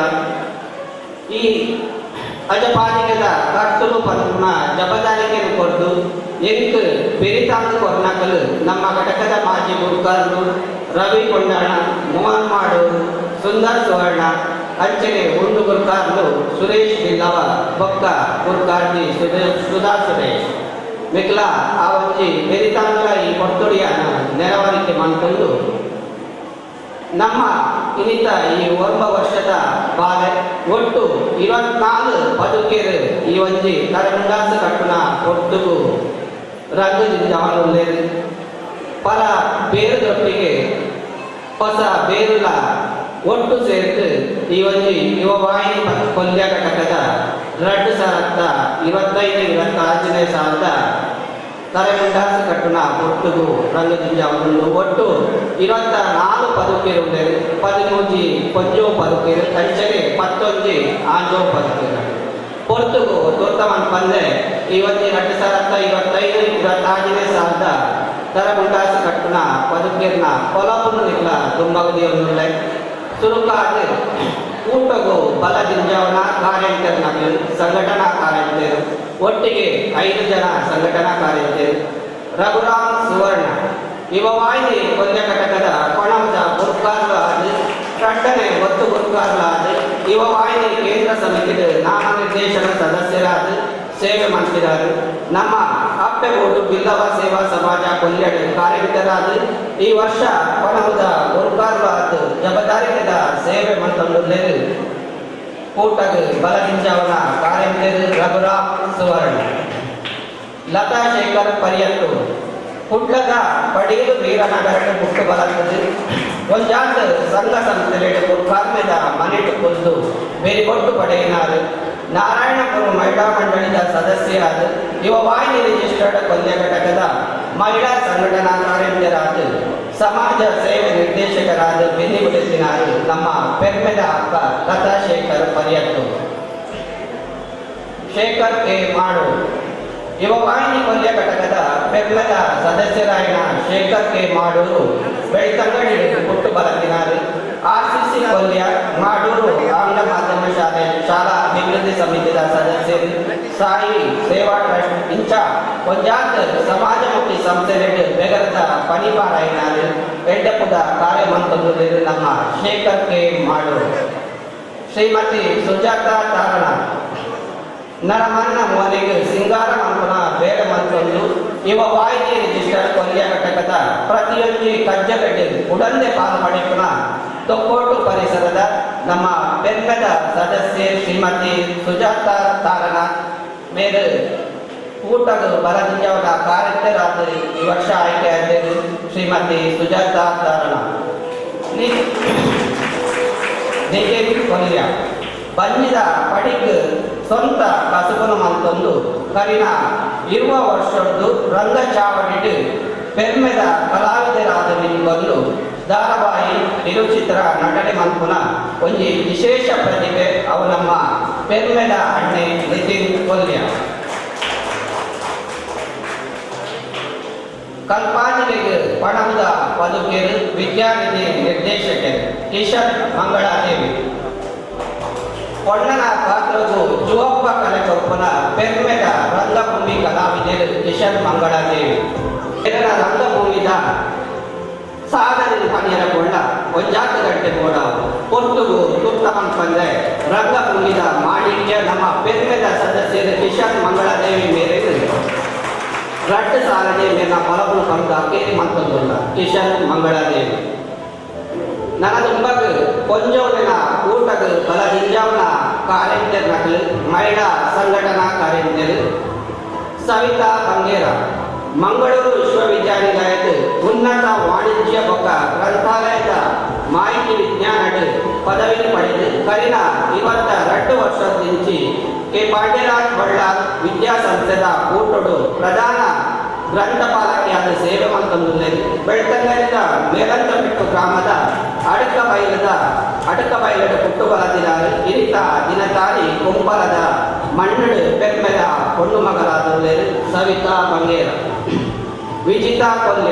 ಈ ಅಜಪಾಲಿಕದ ಕರ್ತುಲು ಪನ್ಪುನ ಜಬದಾರಿಕೆಯನ್ನು ಕೊರ್ದು ಎಂಕ್ ಪೆರಿತಾಂಗ್ ಕೊರ್ನಕಲು ನಮ್ಮ ಘಟಕದ ಮಾಜಿ ಗುರುಕಾರರು ರವಿ ಕೊಂಡಾಣ, ಮೋಹನ್ ಮಾಡೂರು, ಸುಂದರ್ ಸುವರ್ಣ, ಅಂಚನೆ ಉಂಡು ಗುರುಕಾರ್ಲು ಸುರೇಶ್ ಬಿಲ್ಲವ, ಬೊಕ್ಕ ಗುರುಕಾರ್ಜಿ ಸುಧಾ ಸುರೇಶ್ ಮಿಕ್ಲ ಆ ಒಂಜಿ ಪೆರಿತಾಂಗ್ಲ ಈ ಪೊರ್ತುಡಿಯನ ನೆರವರಿಕೆ ಮಂತೊಂದು ನಮ್ಮ ಇನ್ನಿತ ಈ 9 ವರ್ಷದ ಬಾಲೆ ಒಟ್ಟು 24 ಪದುಕೆರು ಈ ಒಂಜಿ ತರಗುಂಡಾಸ ಕಟ್ಟುನ ಒಟ್ಟುಗು ರಂಗು ಜಿಂಜಾವನುಲ್ಲೇರು. ಪರ ಬೇರುದೊಟ್ಟಿಗೆ ಹೊಸ ಬೇರುಲ ಒಟ್ಟು ಸೇರ್ತು ಈ ಒಂಜಿ ಯುವವಾಹಿನಿ ಕೊಲ್ಯ ಘಟಕದ 2025-26 ಸಾಲದ ತರಗುಂಡಾಸ ಕಟ್ಟುನ ಒಟ್ಟುಗು ರಂಗು ಜಿಂಜಾವನುಲ್ಲು. ಒಟ್ಟು 24 ಪದುಕೆರು ಉಳ್ಳೇರು, 13 ಪೊಂಜೋ ಪದುಕೆರು, ಅಂಚನೆ 19 ಆಂಜೋ ಪದುಕೆರು. ಪೊರ್ತುಗು ತೋರ್ತಮನ್ ಪಂದೆ ಈ ಒಂಜಿ 2025-26 ಸಾಲದ ತರಗುಂಡಾಸ ಕಟ್ಟುನ ಪದುಕೆರ್ನ ಪೊಲಪುನು ನಿಕ್ಲ ದುಂಬಗದಿಯೊಂದುಲ್ಲೆ. ಸುರುಕಾದ ಊಟಗು ಬಲ ಜಿಂಜಾವನ ಕಾರ್ಯಂತರು, ಸಂಘಟನಾ ಕಾರ್ಯಂತರು, ಒಟ್ಟಿಗೆ 5 ಜನ ಸಂಘಟನಾ ಕಾರ್ಯಂತರು. ರಘುರಾಮ್ ಸುವರ್ಣ ಯುವವಾಹಿನಿ ಕೊಲ್ಯ ಘಟಕದ ಕೊಣದ ಗುರುಕಾರ್ಲಾದ ರಡ್ಡನೆ ಒತ್ತು ಗುರುಕಾರ್ಲಾದ ಯುವವಾಹಿನಿ ಕೇಂದ್ರ ಸಮಿತಿಯ ನಾಮನಿರ್ದೇಶನ ಸದಸ್ಯರಾದ ಸೇವೆ ಮಾಡ್ತಿದ್ದಾರೆ. ನಮ್ಮ ಅಪ್ಪೆಗೂಡು ಬಿಲ್ಲವ ಸೇವಾ ಸಮಾಜ ಕೊಲ್ಯಡು ಕಾರ್ಯನಿರತರಾದ ಈ ವರ್ಷ ಕೊಣದ ಗುರುಕಾರ್ಲಾದ ಜಬದಾರಿಕೆದ ಸೇವೆ ಮಂತೊಂದುಲ್ಲೇರು. ಕೂಟಗ ಬಲದಿಂಜವನ ಕಾರ್ಯಂತರು ರಘುರಾಮ್ ಸುವರ್ಣ. ಲತಾ ಶೇಖರ್ ಪರಿಯತ್ತು ಕುಡ್ಲದ ಪಡೀಲು ವೀರನಗರದ ಹುಟ್ಟು ಬಲತ್ತದೆ. ಒಂಜಾತ ಸಂಘ ಸಂಸ್ಥೆಲೆಡ್ ಗುರ್ಕಾರ್ಮೆದ ಮನೆಟು ಕೊಲ್ದು ಬೇರಿಕೊಟ್ಟು ಪಡೆಯಿನಾರು. ನಾರಾಯಣಪುರ ಮಹಿಳಾ ಮಂಡಳಿದ ಸದಸ್ಯರಾದ ಯುವವಾಹಿನಿ ರಿಜಿಸ್ಟರ್ಡ್ ಕೊಲ್ಯ ಘಟಕದ ಮಹಿಳಾ ಸಂಘಟನಾ ಕಾರ್ಯಂತರಾದ ಸಮಾಜ ಸೇವೆ ನಿರ್ದೇಶಕರಾದ ಬೆನ್ನಿಗುಡಿಸಿನಾರು ನಮ್ಮ ಪೆರ್ಮೆದ ಅಕ್ಕ ಲತಾ ಶೇಖರ್ ಪರಿಯತ್ತು. ಶೇಖರ್ ಕೆ ಮಾಡು ಯುವವಾಹಿನಿ ಕೊಲ್ಯ ಘಟಕದ ಪೆರ್ಮೆದ ಸದಸ್ಯರಾಯಣ ಶೇಖರ್ ಕೆ ಮಾಡೂರು ಬೆಳ್ತಂಗಡಿ ಹುಟ್ಟು ಬಲತ್ತಿನಾರು. ಆರ್ಸಿಸಿ ಕೊಲ್ಯ ಮಾಡೂರು ಆಂಗ್ಲ ಮಾಧ್ಯಮ ಶಾಲೆ ಶಾಲಾ ಅಭಿವೃದ್ಧಿ ಸಮಿತಿಯ ಸದಸ್ಯರು. ಸಾಯಿ ಸೇವಾ ಟ್ರಸ್ಟ್ ಇಂಚ ಒಂಜಾತ ಸಮಾಜಮುಖಿ ಸಂಸ್ಥೆಲೆಡ್ ಬೆಗರದ ಪನಿಪಾರಾಯಿನಾರು ಎಡ್ಡಪುದ ಕಾರ್ಯಮಂತೊಂದು ನಮ್ಮ ಶೇಖರ್ ಕೆ ಮಾಡೂರು. ಶ್ರೀಮತಿ ಸುಜಾತ ತಾರಣ ನರಮನ್ನ ಮೋನೆಗೆ ಸಿಂಗಾರ ಮನ್ಪುನ ಬೇಡ ಮನ್ಸೊಂದು ಇವ ವಾಹಿನಿ ರಿಜಿಸ್ಟರ್ ಕೊಲ್ಯ ಘಟಕದ ಪ್ರತಿಯೊಂದು ಕಜ್ಜಗಡ್ಡೆ ಉಡಂದೆ ಪಾಲು ಪಡೆಪುನ ತೊಕ್ಕೋಟು ಪರಿಸರದ ನಮ್ಮ ಪೆರ್ಮೆದ ಸದಸ್ಯೆ ಶ್ರೀಮತಿ ಸುಜಾತ ತಾರನಾಥ್ ಮೇರು ಕೂಟದ ಬಲದಿಂಜವನ ಕಾರ್ಯಕರ್ತರಾದ ಈ ವರ್ಷ ಆಯ್ಕೆಯಾದ ಶ್ರೀಮತಿ ಸುಜಾತ ತಾರನಾಥ್. ನಿಖಿಲ್ ಕೊಲ್ಯ ಬಂಜಿದ ಪಡಿಕ್ ಸ್ವಂತ ಕಸುಬನು ಮಂತೊಂದು ಕರಿನ ಇರುವ ವರ್ಷದ್ದು ರಂಗ ಚಾವಡಿಡು ಪೆರ್ಮೆದ ಕಲಾವಿದರಾದ ನಿಂಗೊಂದು ಧಾರಾವಾಹಿ ನಿರುಚಿತ್ರ ನಟನೆ ಮನ್ಪುನ ಒಂಜಿ ವಿಶೇಷ ಪ್ರತಿಭೆ ಅವು ನಮ್ಮ ಪೆರ್ಮೆದ ಅಣ್ಣೆ ನಿತಿನ್ ಕೊಲ್ಯ. ಕಲ್ಪಾಂಜಲಿಗೆ ಪಣವುದ ಪದುಕೇರು ವಿದ್ಯಾನಿಧಿ ನಿರ್ದೇಶಕರು ಕಿಶನ್ ಮಂಗಳಾದೇವಿ. ಪೊಣ್ಣನ ಪಾತ್ರವು ಜುವಪ್ಪ ಕಲೆಕೊಪ್ಪನ ಪೆರ್ಮೆದ ರಂಗಭೂಮಿ ಕಲಾವಿದರು ಕಿಶನ್ ಮಂಗಳಾದೇವಿ. ಇದರ ರಂಗಭೂಮಿದ ಸಾಧನೆ ಪನಿಯರ ಕೊಂಡ ಒಂಜಾತು ಗಂಟೆ ಬೋಡ ಪೊರ್ತುಗು ತುರ್ತ ಪಂದ್ರೆ ರಂಗಭೂಮಿದ ಮಾಣಿಕ್ಯ ನಮ್ಮ ಪೆರ್ಮೆದ ಸದಸ್ಯರು ಕಿಶನ್ ಮಂಗಳಾದೇವಿ ಮೇರೆ ರಡ್ಡು ಸಾಲನೆ ಮೇಲಿನ ಫಲವನ್ನು ಕಂಡು ಅಕ್ಕೇರಿ ಮಂತೊಂದುಲ್ಲ ಕಿಶನ್ ಮಂಗಳಾದೇವಿ. ನನದುಂಬಗ್ ಕೊಂಜೋಲಿನ ಕೂಟಗ್ ಬಲದಿಂಜವನ ಕಾರ್ಯಂತೆರ್ ನಕಲು ಮಹಿಳಾ ಸಂಘಟನಾ ಕಾರ್ಯಂತೆರ್ ಸವಿತಾ ಬಂಗೇರ. ಮಂಗಳೂರು ವಿಶ್ವವಿದ್ಯಾನಿಲಯದ ಉನ್ನತ ವಾಣಿಜ್ಯ ಬೊಕ್ಕ ಗ್ರಂಥಾಲಯದ ಮಾಹಿತಿ ವಿಜ್ಞಾನಡ್ ಪದವಿ ಪಡೆದು ಕರಿನ 22 ವರ್ಷದಿಂಚಿ ಕೆ ಪಾಂಡ್ಯರಾಜ್ ಬಳ್ಳಾರ್ ವಿದ್ಯಾಸಂಸ್ಥೆದ ಕೂಟಡು ಪ್ರಧಾನ ಗ್ರಂಥಪಾಲಕಿಯಾದ ಸೇವೆ ಮಂತೊಂದುಲ್ಲೆರ್. ಬೆಳ್ತಂಗಡಿದ ಮೇಲಂತಪೆಟ್ಟು ಗ್ರಾಮದ ಅಡಕಬೈಲದ ಪುಟ್ಟುಬಲದಿನಾರು ಇರಿತ ದಿನತಾರಿ ಕುಂಬಲದ ಮಣ್ಣಡು ಪೆರ್ಮೆದ ಪೊಣ್ಣು ಮಗಲಾದುಲ್ಲೆರ್ ಸವಿತಾ ಬಂಗೇರ. ವಿಜಿತಾ ಕೊಲ್ಯ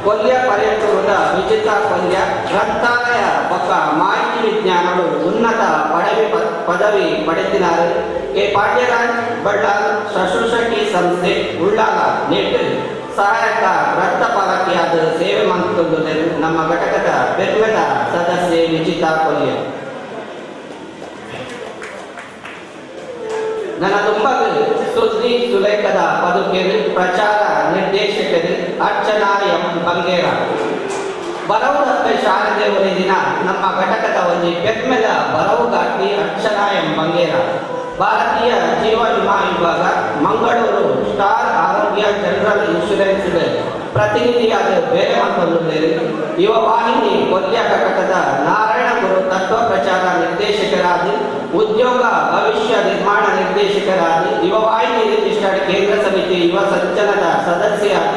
ಕೊಲ್ಯ ಪರ್ಯಟಕದ ವಿಜಿತಾ ಕೊಲ್ಯ ಗ್ರಂಥಾಲಯ ಬೊಕ್ಕ ಮಾಹಿತಿ ವಿಜ್ಞಾನಗಳು ಉನ್ನತ ಪದವಿ ಪಡೆದಿನಾರು. ಕೆ ಪಾಂಡ್ಯರಾಜ್ ಬಳ್ಳಾರ್ ಶುಶ್ರೂಷಕಿ ಸಂಸ್ಥೆ ಉಳ್ಳಾಲ ನೆಟ್ ಸಹಾಯಕ ಗ್ರಂಥಪಾಲಕಿಯಾದ ಸೇವೆ ಮಂತೊಂದುಲ್ಲೆರ್ ನಮ್ಮ ಘಟಕದ ಪೆರ್ಮೆದ ಸದಸ್ಯೆ ವಿಜಿತಾ ಕೊಲ್ಯ. ನನ್ನ ತುಂಬಗ ಸುದ್ದಿ ಸುಲೇಖದ ಪದುಕೇರು ಪ್ರಚಾರ ನಿರ್ದೇಶಕರು ಅರ್ಚನಾ ಎಂ ಬಂಗೇರ. ಬರವುದಕ್ಕೆ ಶಾರದೆ ದಿನ ನಮ್ಮ ಘಟಕದ ಒಂಜಿ ಪೆರ್ಮೆದ ಬರವುಗಾರ್ತಿ ಅರ್ಚನಾ ಎಂ ಬಂಗೇರ. ಭಾರತೀಯ ಜೀವ ವಿಮಾ ವಿಭಾಗ ಮಂಗಳೂರು ಸ್ಟಾರ್ ಆರೋಗ್ಯ ಜನರಲ್ ಇನ್ಶೂರೆನ್ಸ್ ಪ್ರತಿನಿಧಿಯಾದ ಬೇರೆ ಮಂತೊಂದುಲ್ಲೆರ್. ಯುವ ವಾಹಿನಿ ಕೊಲ್ಯ ಘಟಕದ ನಾರಾಯಣ ಗುರು ತತ್ವ ಪ್ರಚಾರ ನಿರ್ದೇಶಕರಾದ ಉದ್ಯೋಗ ಭವಿಷ್ಯ ನಿರ್ಮಾಣ ನಿರ್ದೇಶಕರಾದ ಯುವ ವಾಹಿನಿ ರಿಜಿಸ್ಟರ್ಡ್ ಕೇಂದ್ರ ಸಮಿತಿ ಯುವ ಸಂಚಲನದ ಸದಸ್ಯರಾದ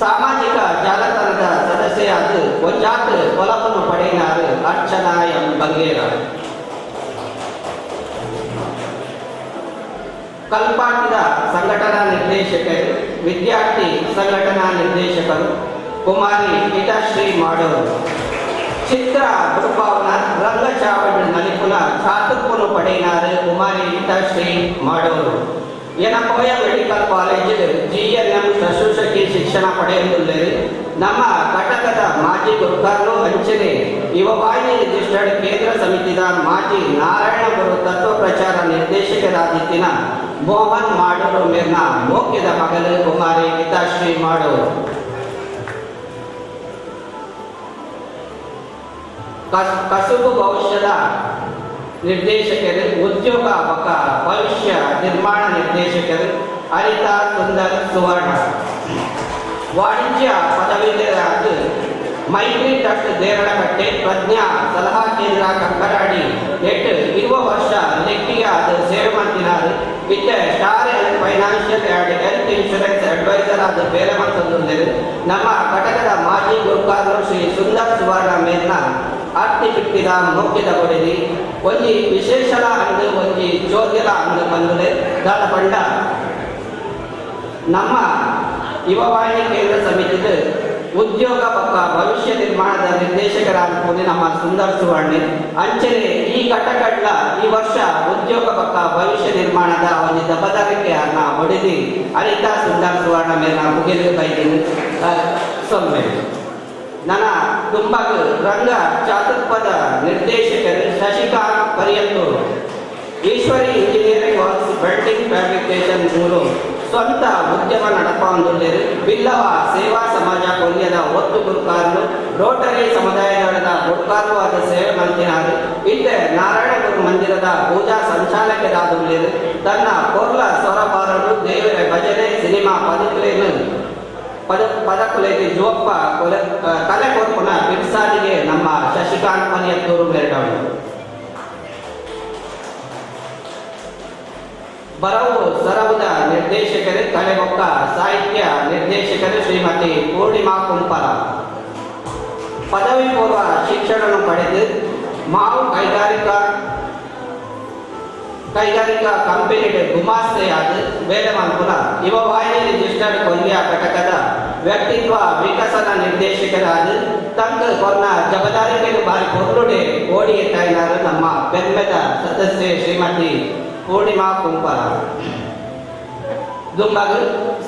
ಸಾಮಾಜಿಕ ಜಾಲತಾಣದ ಸದಸ್ಯರಾದ ಒಂಜಾತ್ ಕೊಲಪನ್ನು ಪಡೆಯಿನಾರು ಅರ್ಚನಾ ಎಂ ಬಂಗೇರ. ಕಲ್ಪಾಟಿದ ಸಂಘಟನಾ ನಿರ್ದೇಶಕರು ವಿದ್ಯಾರ್ಥಿ ಸಂಘಟನಾ ನಿರ್ದೇಶಕರು ಕುಮಾರಿ ಹಿತಶ್ರೀ ಮಾಡೋರು. ಚಿತ್ರ ಗುರುಭಾವನ ರಂಗಚಾವಡಿ ನಲಿಪುನ ಚಾತುರ್ಪುನು ಪಡೆಯಿನಾರು ಕುಮಾರಿ ಹಿತಶ್ರೀ ಮಾಡೋರು. Yenepoya medical college GNM ಶುಶ್ರೂಷಕಿ ಶಿಕ್ಷಣ ಪಡೆಯಲಿದ್ದಾರೆ. ನಮ್ಮ ಘಟಕದ ಮಾಜಿ ಗುರುಕಾರ್ನು ಅಂಚನೆ ಯುವವಾಹಿನಿ ರಿಜಿಸ್ಟರ್ಡ್ ಕೇಂದ್ರ ಸಮಿತಿದ ಮಾಜಿ ನಾರಾಯಣ ಗುರು ತತ್ವ ಪ್ರಚಾರ ನಿರ್ದೇಶಕರಾದಿತ್ತಿನ ಮೋಹನ್ ಮಾಡೂರು ಮೇರ್ನ ಮೋಕ್ಯದ ಮಗಲು ಕುಮಾರಿ ಹಿತಾಶ್ರೀ ಮಾಡೂರು. ಕಸುಬು ಭವಿಷ್ಯದ ನಿರ್ದೇಶಕರು ಉದ್ಯೋಗ ಬಕ ಭವಿಷ್ಯ ನಿರ್ಮಾಣ ನಿರ್ದೇಶಕರು ಹರಿತಾ ಸುಂದರ್ ಸುವರ್ಣ. ವಾಣಿಜ್ಯ ಪದವೀಧರಾದ ಮೈತ್ರಿ ಟ್ರಸ್ಟ್ ದೇರಳಕಟ್ಟೆ ಪ್ರಜ್ಞಾ ಸಲಹಾ ಕೇಂದ್ರ ಕಂಕನಾಡಿ ನೆಟ್ 20 ವರ್ಷ ಲೆಕ್ಕಿಯ ಸೇವೆ ಮಾಡ್ತಿದ್ದಾರೆ. ಇತ್ತ star health financial and health insurance adviser ಆದ ಬೇರೆ ಮಂತೊಂದುಲ್ಲೆರ್. ನಮ್ಮ ಘಟಕದ ಮಾಜಿ ಗುರುಕಾರರು ಶ್ರೀ ಸುಂದರ್ ಸುವರ್ಣ ಮೇರ್ನ ಆರ್ತಿ ಬಿಟ್ಟಿದ ಮೋಕ್ಯದ ಕೊಡಿದಿ ಒಂಜಿ ವಿಶೇಷಲ ಅಂದು ಒಂಜಿ ಜೋದ್ಯಲ ಅಂದು ಬಂದುಲೆ ದಾದ ಪಂಡ ನಮ್ಮ ಯುವವಾಹಿನಿ ಕೇಂದ್ರ ಸಮಿತಿದ ಉದ್ಯೋಗ ಪಕ್ಕ ಭವಿಷ್ಯ ನಿರ್ಮಾಣದ ನಿರ್ದೇಶಕರಾದ ನಮ್ಮ ಸುಂದರ್ ಸುವರ್ಣಿ ಅಂಚನೆ ಈ ಘಟಕಡ್ಲ ಈ ವರ್ಷ ಉದ್ಯೋಗ ಪಕ್ಕ ಭವಿಷ್ಯ ನಿರ್ಮಾಣದ ಒಂದು ದಬದಾರಿಕೆ ಅನ್ನ ಹೊಡೆದಿ ಅನಿತಾ ಸುಂದರ್ ಸುವರ್ಣ ಮೇಲೆ ಮುಗಿದು ಬೈದಿನ ಸೊನ್ನೆ. ನನ್ನ ತುಂಬಾಗ ರಂಗ ಚಾತುರ್ಪದ ನಿರ್ದೇಶಕರು Shashikant ಪರಿಯತ್ತೂರು. Eshwari engineering works building fabrication ಮೂಲು ಸ್ವಂತ ಉದ್ಯಮ ನಡಪೊಂದುಲ್ಲೆರ್. ಬಿಲ್ಲವ ಸೇವಾ ಸಮಾಜ ಕೊಲ್ಯದ ಒತ್ತು ಗುರುಕಾರರು ರೋಟರಿ ಸಮುದಾಯದ ಗುರುಕಾರವಾದ ಸೇವೆ ಮಲ್ತಿನಾರು. ಇತ್ತೆ ನಾರಾಯಣ ಗುರು ಮಂದಿರದ ಪೂಜಾ ಸಂಚಾಲಕರಾದುಲ್ಲೆರ್. ತನ್ನ ಪೊರ್ಲ ಸ್ವರಬಾರರು ದೇವರ ಭಜನೆ ಸಿನಿಮಾ ಪದಕುಲೇನು ಪದಕುಲೇತಿ ಜುವಪ್ಪ ಕಲೆ ಕೊರ್ಪುನ ಬಿರ್ಸಾದಿಗೆ ನಮ್ಮ ಶಶಿಕಾಂತ್ ಮನಿಯತ್ತೂರು ಮೇರಡವು. ಬರವು ಸರವುದ ನಿರ್ದೇಶಕರು ಕಲೆಬೊಕ್ಕ ಸಾಹಿತ್ಯ ನಿರ್ದೇಶಕರು ಶ್ರೀಮತಿ ಪೂರ್ಣಿಮಾ ಕುಂಪಲ. ಪದವಿ ಪೂರ್ವ ಶಿಕ್ಷಣವನ್ನು ಪಡೆದು ಮಾವು ಕೈಗಾರಿಕಾ ಕಂಪನಿ ಗುಮಾಸ್ತೆಯಾದ ಬೇಲೆ ಮಲ್ಪುನ ಯುವ ವಾಹಿನಿ ರಿಜಿಸ್ಟರ್ಡ್ ಕೊಲ್ಯ ಘಟಕದ ವ್ಯಕ್ತಿತ್ವ ವಿಕಸನ ನಿರ್ದೇಶಕರಾದ ತಂಗ ಕೊರ್ನ ಜವಾಬ್ದಾರಿಕೆಯನ್ನು ಬಾರಿ ಪೊರ್ಲುಡೆ ಓಡಿ ಎತ್ತಾಯಿನಾರು ನಮ್ಮ ಬೆಮ್ಮೆದ ಸದಸ್ಯೆ ಶ್ರೀಮತಿ ಪೂರ್ಣಿಮಾ ಕುಂಪಲ. ದುಂಬಗು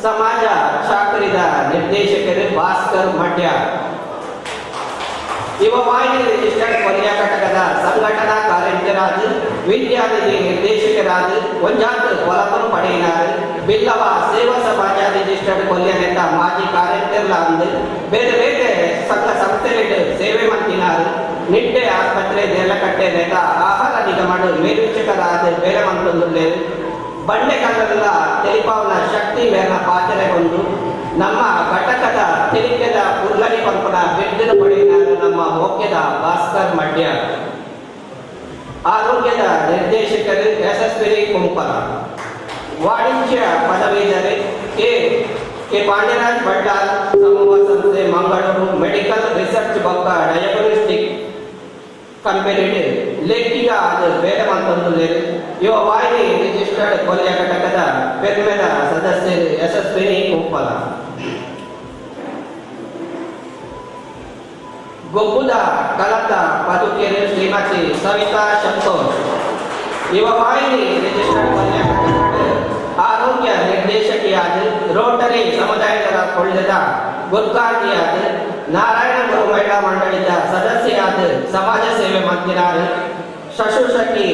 ಸಮಾಜ ಚಾಕರಿದ ನಿರ್ದೇಶಕರು ಭಾಸ್ಕರ್ ಮಡ್ಯ. ಯುವ ವಾಹಿನಿ ರಿಜಿಸ್ಟರ್ಡ್ ಕೊಲ್ಯ ಘಟಕದ ಸಂಘಟನಾ ಕಾರ್ಯಜ್ಞರಾದ ವಿದ್ಯಾನಿಧಿ ನಿರ್ದೇಶಕರಾದ ಒಂಜಾತ್ ಕೊಲಪನು ಪಡೆಯಿನಾರು. ಬಿಲ್ಲವ ಸೇವಾ ಸಮಾಜ ರಿಜಿಸ್ಟರ್ಡ್ ಕೊಲ್ಯ ನೇತ ಮಾಜಿ ಕಾರ್ಯಜ್ಞರಾದ ಬೇರೆ ಬೇರೆ ಸಂಘ ಸಂಸ್ಥೆಗಳು ಸೇವೆ ಮಂತಿನಾರು. ನಿಟ್ಟೆ ಆಸ್ಪತ್ರೆ ದೇಲಕಟ್ಟೆ ನೇತ ಆಹಾರ ನಿಗಮಡು ಮೇಲ್ವಿಚಾರಕರಾದ ಬೇರೆ ಮಂತೊಂದುಲ್ಲೆರ್. ಬಂಡೆ ಕಲ್ಲದ ತೆಲಿಪಾವನ ಶಕ್ತಿ ಮೇಲಿನ ಪಾತ್ರೆಗೊಂಡು ನಮ್ಮ ಘಟಕದ ತೆಲಿಕೆದ ಪುರ್ಲಡಿ ಪಂಪನ ಬಿದ್ದಿನ ಪಡೆಯಿನಾರು ನಮ್ಮ ಮೋಕ್ಯದ ಭಾಸ್ಕರ್ ಮಡ್ಯ. ಆರೋಗ್ಯದ ನಿರ್ದೇಶಕರು ಯಶಸ್ವಿನಿ ಕುಂಪಲ. ವಾಣಿಜ್ಯ ಪದವೀಧರೆ ಕೆ ಕೆ ಪಾಂಡ್ಯರಾಜ್ ಭಟ್ಟಾಲ್ ಸಮೂಹ ಸಂಸ್ಥೆ ಮಂಗಳೂರು ಮೆಡಿಕಲ್ ರಿಸರ್ಚ್ ಬೊಕ್ಕ ಡಯಾಗ್ನೋಸ್ಟಿಕ್ ಕಂಪನಿ ಲೆಕ್ಕಿಗ ಅದು ಬೇರೆ ಮಂತೊಂದುಲ್ಲೆರ್. ಯುವ ವಾಹಿನಿ ರಿಜಿಸ್ಟರ್ಡ್ ಕೊಲ್ಯ ಘಟಕದ ಪೆರ್ಮೆದ ಸದಸ್ಯರು ಯಶಸ್ವಿನಿ ಕುಂಪಲ. ಗೊಬ್ಬುದ ಕಲತ ಪದುಕೆರೆ ಶ್ರೀಮತಿ ಸವಿತಾ ಸಂತೋಷ್. ಯುವ ವಾಹಿನಿ ರಿಜಿಸ್ಟರ್ಡ್ ಕೊಲ್ಯ ಘಟಕದ ಆರೋಗ್ಯ ನಿರ್ದೇಶಕಿಯಾದ ರೋಟರಿ ಸಮುದಾಯದ ಕೊಳ್ಳದ ಗುರ್ಕಾರ್ತಿಯಾದ ನಾರಾಯಣ ಗುರು ಮಹಿಳಾ ಮಂಡಳಿದ ಸದಸ್ಯರಾದ ಸಮಾಜ ಸೇವೆ ಮಂದಿರಾರು. ಶುಶ್ರೂಷಕಿ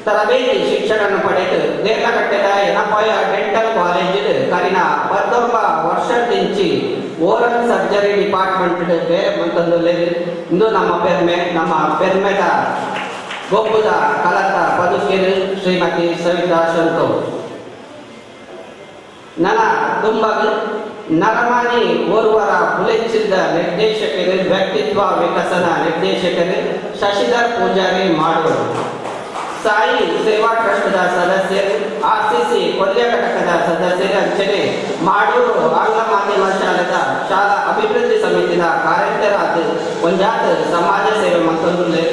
ತರಬೇತಿ ಶಿಕ್ಷಣವನ್ನು ಪಡೆದು ದೇರ್ಲಕಟ್ಟೆದ ಎನಪಾಯ ಡೆಂಟಲ್ ಕಾಲೇಜ್ ಕರಿನ 19 ವರ್ಷದಿಂಚಿ oral surgery department ಬೇರೆ ಮಂತೊಂದುಲ್ಲೆರ್. ಇಂದು ನಮ್ಮ ಪೆರ್ಮೆ ನಮ್ಮ ಪೆರ್ಮೆದ ಗೊಬ್ಬುದ ಕಲತ ಪದುಕೆರು ಶ್ರೀಮತಿ ಸವಿತಾ ಸಂತೋಷ್. ನನ್ನ ದುಂಬಗು ನರಮಾನಿ ಓರ್ವರ ಬುಲೆಚ್ಚಿದ ನಿರ್ದೇಶಕರು ವ್ಯಕ್ತಿತ್ವ ವಿಕಸನ ನಿರ್ದೇಶಕರು ಶಶಿಧರ್ ಪೂಜಾರಿ ಮಾಡುವರು. ಸಾಯಿ ಸೇವಾ ಟ್ರಸ್ಟ್ದ ಸದಸ್ಯರು ಆರ್ಸಿಸಿ ಕೊಲ್ಯ ಘಟಕದ ಸದಸ್ಯರು ಅಂಚನೆ ಮಾಡೂರು ಆಂಗ್ಲ ಮಾಧ್ಯಮ ಶಾಲೆದ ಶಾಲಾ ಅಭಿವೃದ್ಧಿ ಸಮಿತಿಯ ಕಾರ್ಯಕರ್ತರಾದ ಒಂಜಾತ ಸಮಾಜ ಸೇವೆ ಮತ್ತೊಂದು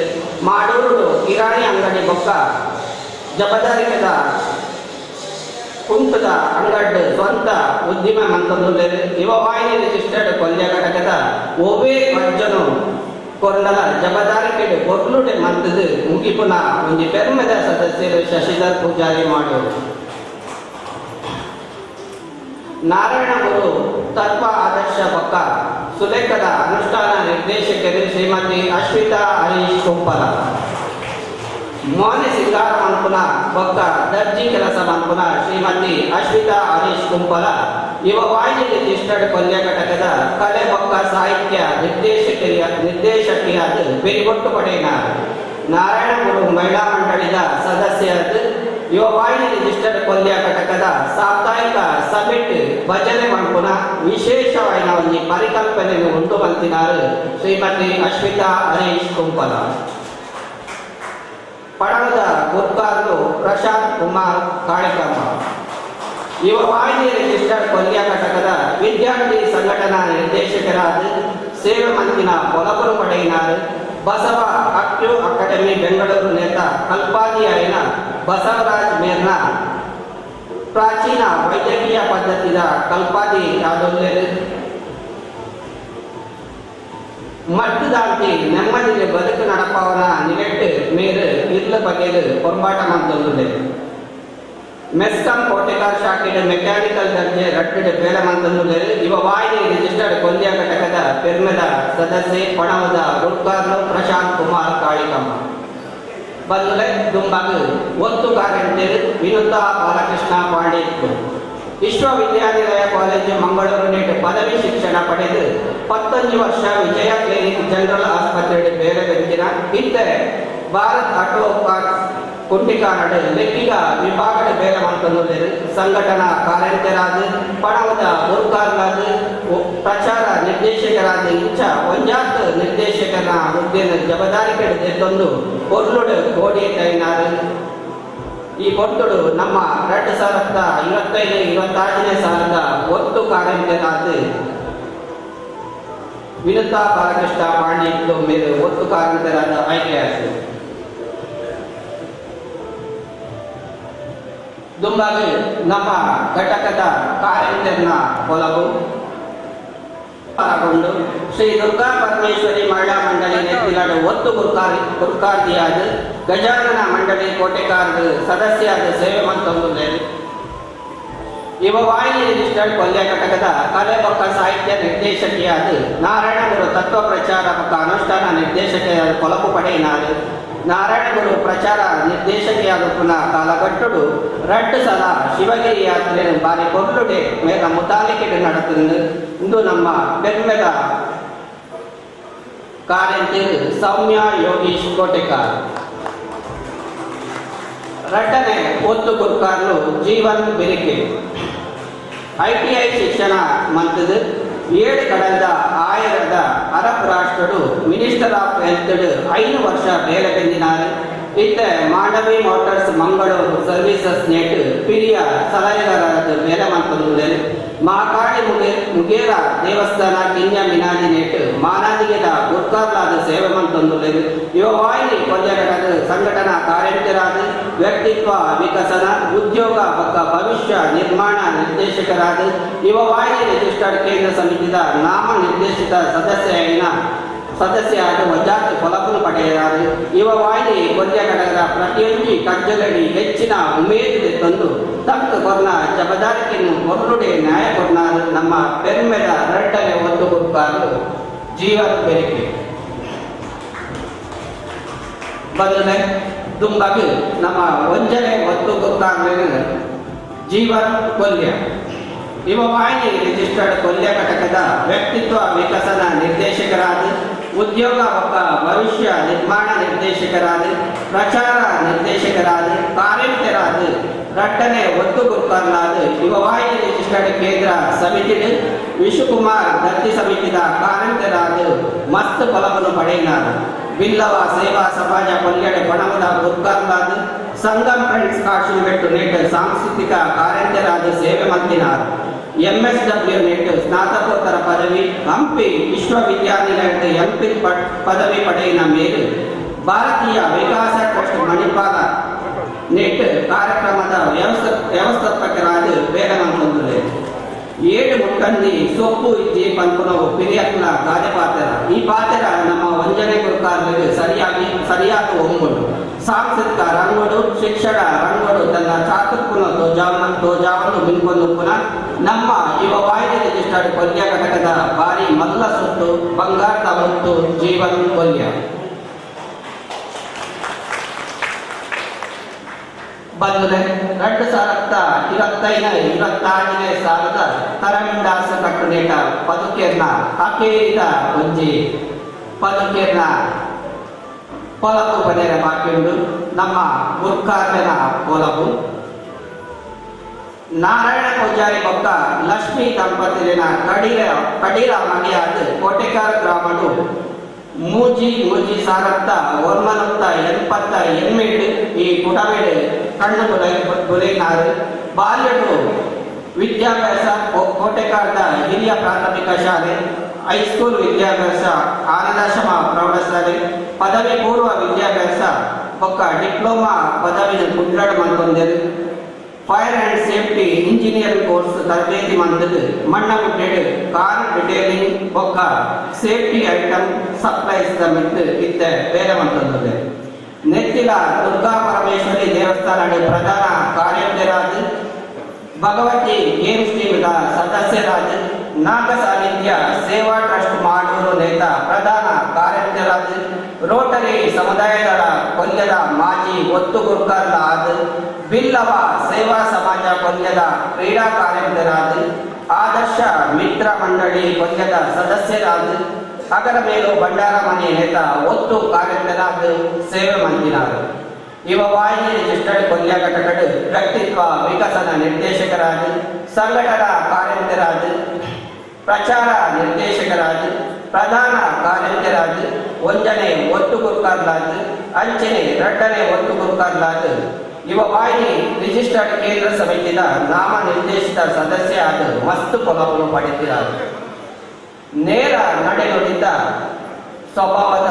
ಮಾಡೂರು ಕಿರಾಣಿ ಅಂಗಡಿ ಬೊಕ್ಕ ಜವಾಬ್ದಾರಿಕದ ಕುಂಟದ ಅಂಗಡ್ ಸ್ವಂತ ಉದ್ಯಮ ಮಂತೊಂದುಲ್ಲೆರ್. ಯುವ ವಾಹಿನಿ ರಿಜಿಸ್ಟರ್ಡ್ ಕೊಲ್ಯ ಘಟಕದ ಒವೇ ಅಜ್ಜನು ಕೊರ್ನಲ ಜವಾಬ್ದಾರಿಕೆಡ್ ಬೊರ್ಲುಡೆ ಮಂತದು ಮುಗಿಪುನ ಒಂಜಿ ಪೆರ್ಮೆದ ಸದಸ್ಯರು ಶಶಿಧರ್ ಪೂಜಾರಿ ಮಾಡೋರು. ನಾರಾಯಣ ಗುರು ತತ್ವ ಆದರ್ಶ ಬೊಕ್ಕ ಸುಲೇಖದ ಅನುಷ್ಠಾನ ನಿರ್ದೇಶಕರು ಶ್ರೀಮತಿ ಅಶ್ವಿತಾ ಹರೀಶ್ ಕುಂಪಲ. ಮೋನೆ ಸಿಂಗಾರ ಮನ್ಪುನ ಬೊಕ್ಕ ದರ್ಜಿ ಕೆಲಸ ಮನ್ಪುನ ಶ್ರೀಮತಿ ಅಶ್ವಿತಾ ಹರೀಶ್ ಕುಂಪಲ ಯುವ ವಾಹಿನಿ ರಿಜಿಸ್ಟರ್ಡ್ ಕೊಲ್ಯ ಘಟಕದ ಕಲೆ ಬೊಕ್ಕ ಸಾಹಿತ್ಯ ನಿರ್ದೇಶಕಿಯಾದ ಬೆರಿಗೊಟ್ಟು ಪಡೆಯಿನ ನಾರಾಯಣ ಗುರು ಮಹಿಳಾ ಮಂಡಳಿದ ಸದಸ್ಯರಾದ ಯುವ ವಾಹಿನಿ ರಿಜಿಸ್ಟರ್ಡ್ ಕೊಲ್ಯ ಘಟಕದ ಸಾಪ್ತಾಹಿಕ ಸಮಿಟ್ ಭಜನೆ ಮನ್ಪುನ ವಿಶೇಷವಾಯಿನ ಒಂಜಿ ಪರಿಕಲ್ಪನೆಯನ್ನು ಉಂಟು ಮಲ್ತಿನಾರು ಶ್ರೀಮತಿ ಅಶ್ವಿತಾ ಹರೀಶ್ ಕುಂಪಲ. ಪಡವದ ಗುರ್ಕಾರ್ಲು ಪ್ರಶಾಂತ್ ಕುಮಾರ್ ಕಾಳಿಕಮ್ಮ. ಯುವ ವಾಹಿನಿ ರಿಜಿಸ್ಟರ್ಡ್ ಕೊಲ್ಯ ಘಟಕದ ವಿದ್ಯಾರ್ಥಿ ಸಂಘಟನಾ ನಿರ್ದೇಶಕರಾದ ಸೇವೆ ಮಂತಿನ ಪೊಲಬರು ಪಡೆಯಿನಾರು ಬಸವ ಅಕ್ಯು ಅಕಾಡೆಮಿ ಬೆಂಗಳೂರು ನೇತ ಕಲ್ಪಾದಿಯಾಯಿನ ಬಸವರಾಜ್ ಮೇರ್ನ ಪ್ರಾಚೀನ ವೈದ್ಯಕೀಯ ಪದ್ಧತಿಯ ಕಲ್ಪಾದಿ ಯಾದೊಲ್ಲೆರ್. ಮಟ್ಟದಾಂತಿ ನೆಮ್ಮದಿಗೆ ಬದುಕು ನಡಪವನ ನಿಲೆಟ್ಟು ಮೇರು ಇರ್ಲ ಬಗೆಲು ಪೊಂಬಾಟ ಮಂತೊಂದುಲ್ಲೆರ್. ಮೆಸ್ಕಾಂ ಕೋಟೆಕಾರ್ ಶಾಖೆಡ್ ಮೆಕ್ಯಾನಿಕಲ್ ದರ್ಜೆ ರಡ್ಡು ಬೇಲೆ ಮಂತೊಂದುಲ್ಲೆರ್. ಯುವ ವಾಹಿನಿ ರಿಜಿಸ್ಟರ್ಡ್ ಕೊಲ್ಯ ಘಟಕದ ಪೆರ್ಮೆದ ಸದಸ್ಯೆ ಪಣವದ ಗುರ್ಕಾರ್ಲು ಪ್ರಶಾಂತ್ ಕುಮಾರ್ ಕಾಳಿಕಮ್ಮ. ಬಂದುಲೆ ದುಂಬಾಗು ಒತ್ತು ಕಾರಂತರು ವಿನುತಾ ಬಾಲಕೃಷ್ಣ ಪಾಂಡಿತ್ ವಿಶ್ವವಿದ್ಯಾನಿಲಯ ಕಾಲೇಜು ಮಂಗಳೂರು ನೇಟ್ ಪದವಿ ಶಿಕ್ಷಣ ಪಡೆದು 19 ವರ್ಷ ವಿಜಯ ಕ್ಲಿನಿಕ್ ಜನರಲ್ ಆಸ್ಪತ್ರೆ ಬೇರೆ ಬೆಂಚಿನ ಇದ್ದರೆ ಭಾರತ್ ಆಟೋ ಪಾರ್ಟ್ಸ್ ಕುಂಟಿಕಾನಡು ಲೆಕ್ಕಿಗ ವಿಭಾಗದ ಬೇರೆ ಮಂತೊಂದು ಸಂಘಟನಾ ಕಾರ್ಯಂತರಾದ ಪಣವದ ಗುರುಕಾರರಾದ ಪ್ರಚಾರ ನಿರ್ದೇಶಕರಾದ ಇಂಚ ಒಂಜಾತ್ ನಿರ್ದೇಶಕನ ಹುದ್ದೆಯನ್ನು ಜವಾಬ್ದಾರಿಕೆ ತಂದು ಕೊರ್ಲುಡು ಕೋಡಿ ತೈನಾರು. ಈ ಕೊಟ್ಟುಡು ನಮ್ಮ 2025-26ನೇ ಸಾಲದ ಒತ್ತು ಕಾರ್ಯಂತರಾದ ವಿನುತಾ ಬಾಲಕೃಷ್ಣ ಪಾಂಡಿತ್ ಮೇಲೆ ಒತ್ತು ಕಾರ್ಯಂತರಾದ ಆಯ್ಕೆಯಾಯಿತು. ದುಂಬಾಗಿ ನಮ್ಮ ಘಟಕದ ಕಾರ್ಯಂತರನ ಒಲವು ಕೊಂಡು ಶ್ರೀ ದುರ್ಗಾ ಪರಮೇಶ್ವರಿ ಮಹಿಳಾ ಮಂಡಳಿ ನೇತೃತ್ವದ ಒತ್ತು ಗುರುಕಾರ್ತಿಯಾದ ಗಜಾನನ ಮಂಡಳಿ ಕೋಟೆಕಾರದ ಸದಸ್ಯಾದ ಸೇವೆ ಮಂತೊಂದು ಯುವ ವಾಹಿನಿ ರಿಜಿಸ್ಟರ್ಡ್ ಕೊಲ್ಯ ಘಟಕದ ಕಲೆ ಬೊಕ್ಕ ಸಾಹಿತ್ಯ ನಿರ್ದೇಶಕಿಯಾದ ನಾರಾಯಣಗುರು ತತ್ವ ಪ್ರಚಾರ ಬೊಕ್ಕ ಅನುಷ್ಠಾನ ನಿರ್ದೇಶಕಿಯಾದ ಕೊಲಪು ಪಡೆಯಿನಾರು. ನಾರಾಯಣಗುರು ಪ್ರಚಾರ ನಿರ್ದೇಶಕಿಯಾದ ಪುನಃ ಕಾಲಗಟ್ಟುಡು ರಡ್ಡು ಸಲ ಶಿವಗಿರಿ ಯಾತ್ರೆ ಬಾರಿ ಕೊರ್ಲುಡೆ ಮೇಲ ಮುತಾಲಿಕೆ ನಡೆತಿಂದು ಇಂದು ನಮ್ಮ ಬೆಮ್ಮೆದ ಕಾರ್ಯಂತಿರು ಸೌಮ್ಯ ಯೋಗೀಶ್ ಕೋಟೆಕಾರ್. ರಡ್ಡನೆ ಒತ್ತು ಗುರುಕಾರ್ಲು ಜೀವನ್ ಬೆರಿಕೆ ಐಟಿಐ ಶಿಕ್ಷಣ ಮಂತದ 7 ಕಡಲ್ದ ಆಯರದ ಅರಬ್ ರಾಷ್ಟ್ರಡು minister of health 5 ವರ್ಷ ಬೇಲೆ ಬೆಂದಿನಾರು. ಇತ್ತ Mandavi motors Mangaluru services net ಪಿರಿಯ ಸಲಹೆಗಾರರಾದ ಬೇಲೆ ಮಂತೊಂದು ಮಹಾಕಾಳಿ ಮುಗೇರ ದೇವಸ್ಥಾನ ಕಿನ್ಯ ಮಿನಾದಿ ನೆಟ್ ಮಾನಾದಿಗೆದ ಗುರ್ಕಾರ್ಲಾದ ಸೇವೆ ಮಂತೊಂದು ಯುವ ವಾಹಿನಿ ಕೊಲ್ಯಘಟದ ಸಂಘಟನಾ ಕಾರ್ಯಂತರಾದ ವ್ಯಕ್ತಿತ್ವ ವಿಕಸನ ಉದ್ಯೋಗ ಬಕ್ಕ ಭವಿಷ್ಯ ನಿರ್ಮಾಣ ನಿರ್ದೇಶಕರಾದ ಯುವ ವಾಹಿನಿ ರಿಜಿಸ್ಟರ್ಡ್ ಕೇಂದ್ರ ಸಮಿತಿದ ನಾಮ ನಿರ್ದೇಶಿತ ಸದಸ್ಯರಾದ ವಜಾತ್ ಫಲವನ್ನು ಪಡೆಯಲಾರು. ಯುವ ವಾಹಿನಿ ಕೊಲ್ಯ ಘಟಕದ ಪ್ರತಿಯೊಂದು ಕಜ್ಜಲಡಿ ಹೆಚ್ಚಿನ ಉಮೇದಿದೆ ತಂದು ತಕ್ಕ ಕೊರ್ನ ಜವಾಬ್ದಾರಿಕೆಯನ್ನು ಕೊರ್ಲುಡೆ ನ್ಯಾಯ ಕೊರ್ನಾರು ನಮ್ಮ ಪೆರ್ಮೆದ ರಡ್ಡನೆ ಒತ್ತು ಗುರುಕಾರರು ಜೀವನ ಬೆರಿಕೆ ಬದಲನೆ ದುಂಬಾಗಿ ನಮ್ಮ ಒಂಜನೆ ಒತ್ತು ಗುರುಕಾರರು ಜೀವನ್ ಕೊಲ್ಯ ಯುವ ವಾಹಿನಿ ರಿಜಿಸ್ಟರ್ಡ್ ಕೊಲ್ಯ ಘಟಕದ ವ್ಯಕ್ತಿತ್ವ ವಿಕಸನ ನಿರ್ದೇಶಕರಾದ ಉದ್ಯೋಗ ಒಬ್ಬ ಭವಿಷ್ಯ ನಿರ್ಮಾಣ ನಿರ್ದೇಶಕರಾದ ಪ್ರಚಾರ ನಿರ್ದೇಶಕರಾದ ಕಾರ್ಯಂತರಾದ ರಟ್ಟನೆ ಒತ್ತು ಗುರುಕಾರರಾದ ಯುವ ವಾಹಿನಿ ರಿಜಿಸ್ಟರ್ಡ್ ಕೇಂದ್ರ ಸಮಿತಿ ವಿಶ್ವಕುಮಾರ್ ದತ್ತಿ ಸಮಿತಿದ ಕಾರ್ಯಂತರಾದ ಮಸ್ತ್ ಫಲವನ್ನು ಪಡೆಯಿನಾರು. ಬಿಲ್ಲವ ಸೇವಾ ಸಮಾಜ ಕೊಲ್ಯಡೆ ಪಣವದ ಗುರುಕಾರರಾದ ಸಂಗಮ್ ಫ್ರೆಂಡ್ಸ್ ಕಾಶಿಬೆಟ್ಟು ನೆಟ್ ಸಾಂಸ್ಕೃತಿಕ ಕಾರ್ಯಂತರಾದ ಸೇವೆ ಮಂತಿನಾರು. ಎಂಎಸ್ಡಬ್ಲ್ಯೂ ನೆಟ್ ಸ್ನಾತಕೋತ್ತರ ಪದವಿ ಹಂಪಿ ವಿಶ್ವವಿದ್ಯಾನಿಲಯದ ಎಂಪಿ ಪದವಿ ಪಡೆಯಿನ ಮೇಲೆ ಭಾರತೀಯ ವಿಕಾಸ ಟ್ರಸ್ಟ್ ಮಣಿಪಾಲ ನೆಟ್ ಕಾರ್ಯಕ್ರಮದ ವ್ಯವಸ್ಥಾಪಕರಾದ ಬೇರೆ ಮಂತೊಂದುಲೆ 7 ಮುಟ್ಟಂದಿ ಸೊಪ್ಪು ಇಜ್ಜಿ ಪನ್ಪುನವು ಪಿರಿಯಕ್ಲ ಗಾದೆ ಪಾತ್ರ. ಈ ಪಾತ್ರ ನಮ್ಮ ವಂಜನೆ ಗುರುಕಾರರಿಗೆ ಸರಿಯಾದ ಒಂಬುಡು ಸಾಂಸ್ಕೃತಿಕ ರಂಗುಡು ಶಿಕ್ಷಣ ರಂಗುಡು ತನ್ನ ಚಾತುರ್ಪುನ ತೋಜಾವನ್ನು ಮಿನ್ಕೊಂದು ಪುನಃ ನಮ್ಮ ಯುವ ವಾಹಿನಿ ರಿಜಿಸ್ಟರ್ಡ್ ಕೊಲ್ಯ ಘಟಕದ ಬಾರಿ ಮಲ್ಲ ಸುತ್ತು ಬಂಗಾರದ ಮುತ್ತು ಜೀವನ್ ಕೊಲ್ಯ ಬಂದರೆ 2025-26ನೇ ಸಾಲದ ತರಂಡಾಸ ಕಟ್ಟುನೇಟ ಪದುಕೆರ್ನ ಅಕೇರಿದ ಒಂಜಿ ಪದುಕೆರ್ನ ಪೊಲಬು ಪಡೆಯ ಬಾಕಿಯುಂಡು ನಮ್ಮ ಗುರ್ಕಾರ್ಲೆನ ಪೊಲಬು ನಾರಾಯಣ ಪೂಜಾರಿ ಬೊಕ್ಕ ಲಕ್ಷ್ಮೀ ದಂಪತಿಲಿನ ಕಡೀರ ಮಗೆಯಾದ ಕೋಟೆಕಾರ ಗ್ರಾಮಡು ಮೂಜಿ ಮೂಜಿ ಸಾರತ್ತ ಒರ್ಮನತ್ತ ಎನ್ಪತ್ತ ಎನ್ಮೆಟ್ಟು ಈ ಕುಟಮೇಡು ಕಣ್ಣು ಗುಲೈನಾರು. ಬಾಲ್ಯಡು ವಿದ್ಯಾಭ್ಯಾಸ ಕೋಟೆಕಾರದ ಹಿರಿಯ ಪ್ರಾಥಮಿಕ ಶಾಲೆ, ಹೈಸ್ಕೂಲ್ ವಿದ್ಯಾಭ್ಯಾಸ ಆನಂದಾಶ್ರಮ ಪ್ರೌಢಶಾಲೆ, ಪದವಿ ಪೂರ್ವ ವಿದ್ಯಾಭ್ಯಾಸ ಬೊಕ್ಕ ಡಿಪ್ಲೊಮಾ ಪದವಿ ಕುಡ್ಲಡ್ ಮಂತೊಂದೆರು. Fire and safety engineering course ತರಬೇತಿ ಮಂತದು ಮಣ್ಣಗುಡ್ಡೆಡು ಕಾರ್ ರಿಟೇಲಿಂಗ್ ಬೊಕ್ಕ safety item supplies ಮಿತ್ತು ಇತ್ತ ಬೇರೆ ಮಂತೊಂದುಲ್ಲೆ. ನೆತ್ತಿಲ ದುರ್ಗಾ ಪರಮೇಶ್ವರಿ ದೇವಸ್ಥಾನ ಪ್ರಧಾನ ಕಾರ್ಯಂತರಾದ ಭಗವತಿ ಗೇಮ್ಸ್ ಟೀಮ್ದ ಸದಸ್ಯರಾದ ನಾಗ ಸಾನ್ನಿಧ್ಯ ಸೇವಾ ಟ್ರಸ್ಟ್ ಮಾಡೂರು ನೇತ ಪ್ರಧಾನ ಕಾರ್ಯಂತರಾದ Rotary ಸಮುದಾಯದಳ ಕೊಲ್ಯದ ಮಾಜಿ ಒತ್ತು ಗುರುಕರ್ಲಾದ ಬಿಲ್ಲವ ಸೇವಾ ಸಮಾಜ ಕೊಲ್ಯದ ಕ್ರೀಡಾ ಕಾರ್ಯಕರ್ತರಾದ ಆದರ್ಶ ಮಿತ್ರ ಮಂಡಳಿ ಕೊಲ್ಯದ ಸದಸ್ಯರಾದ ಅಗರ ಮೇಲು ಭಂಡಾರ ಮನೆ ನೇತ ಒತ್ತು ಕಾರ್ಯಕರ್ತರಾದ ಸೇವೆ ಮಂದಿನಾರು. ಯುವ ವಾಹಿನಿ ರಿಜಿಸ್ಟರ್ಡ್ ಕೊಲ್ಯ ಘಟಕಡು ವ್ಯಕ್ತಿತ್ವ ವಿಕಸನ ನಿರ್ದೇಶಕರಾದ ಸಂಘಟನಾ ಕಾರ್ಯಕರ್ತರಾದ ಪ್ರಚಾರ ನಿರ್ದೇಶಕರಾದ ಪ್ರಧಾನ ಕಾರ್ಯಕರ್ತರಾದ ಒಂದನೇ ಒತ್ತು ಗುರುಕರ್ಲಾದ ಅಂಚನೆ ಎರಡನೇ ಒತ್ತು ಗುರುಕರ್ಲಾದ ಯುವ ವಾಹಿನಿ ರಿಜಿಸ್ಟರ್ಡ್ ಕೇಂದ್ರ ಸಮಿತಿಯ ನಾಮ ನಿರ್ದೇಶಿತ ಸದಸ್ಯ ಆದ ಮಸ್ತು ಫಲವನ್ನು ಪಡೆದಿದ್ದಾರೆ. ನೇರ ನಡೆನುಡಿದ ಸ್ವಭಾವದ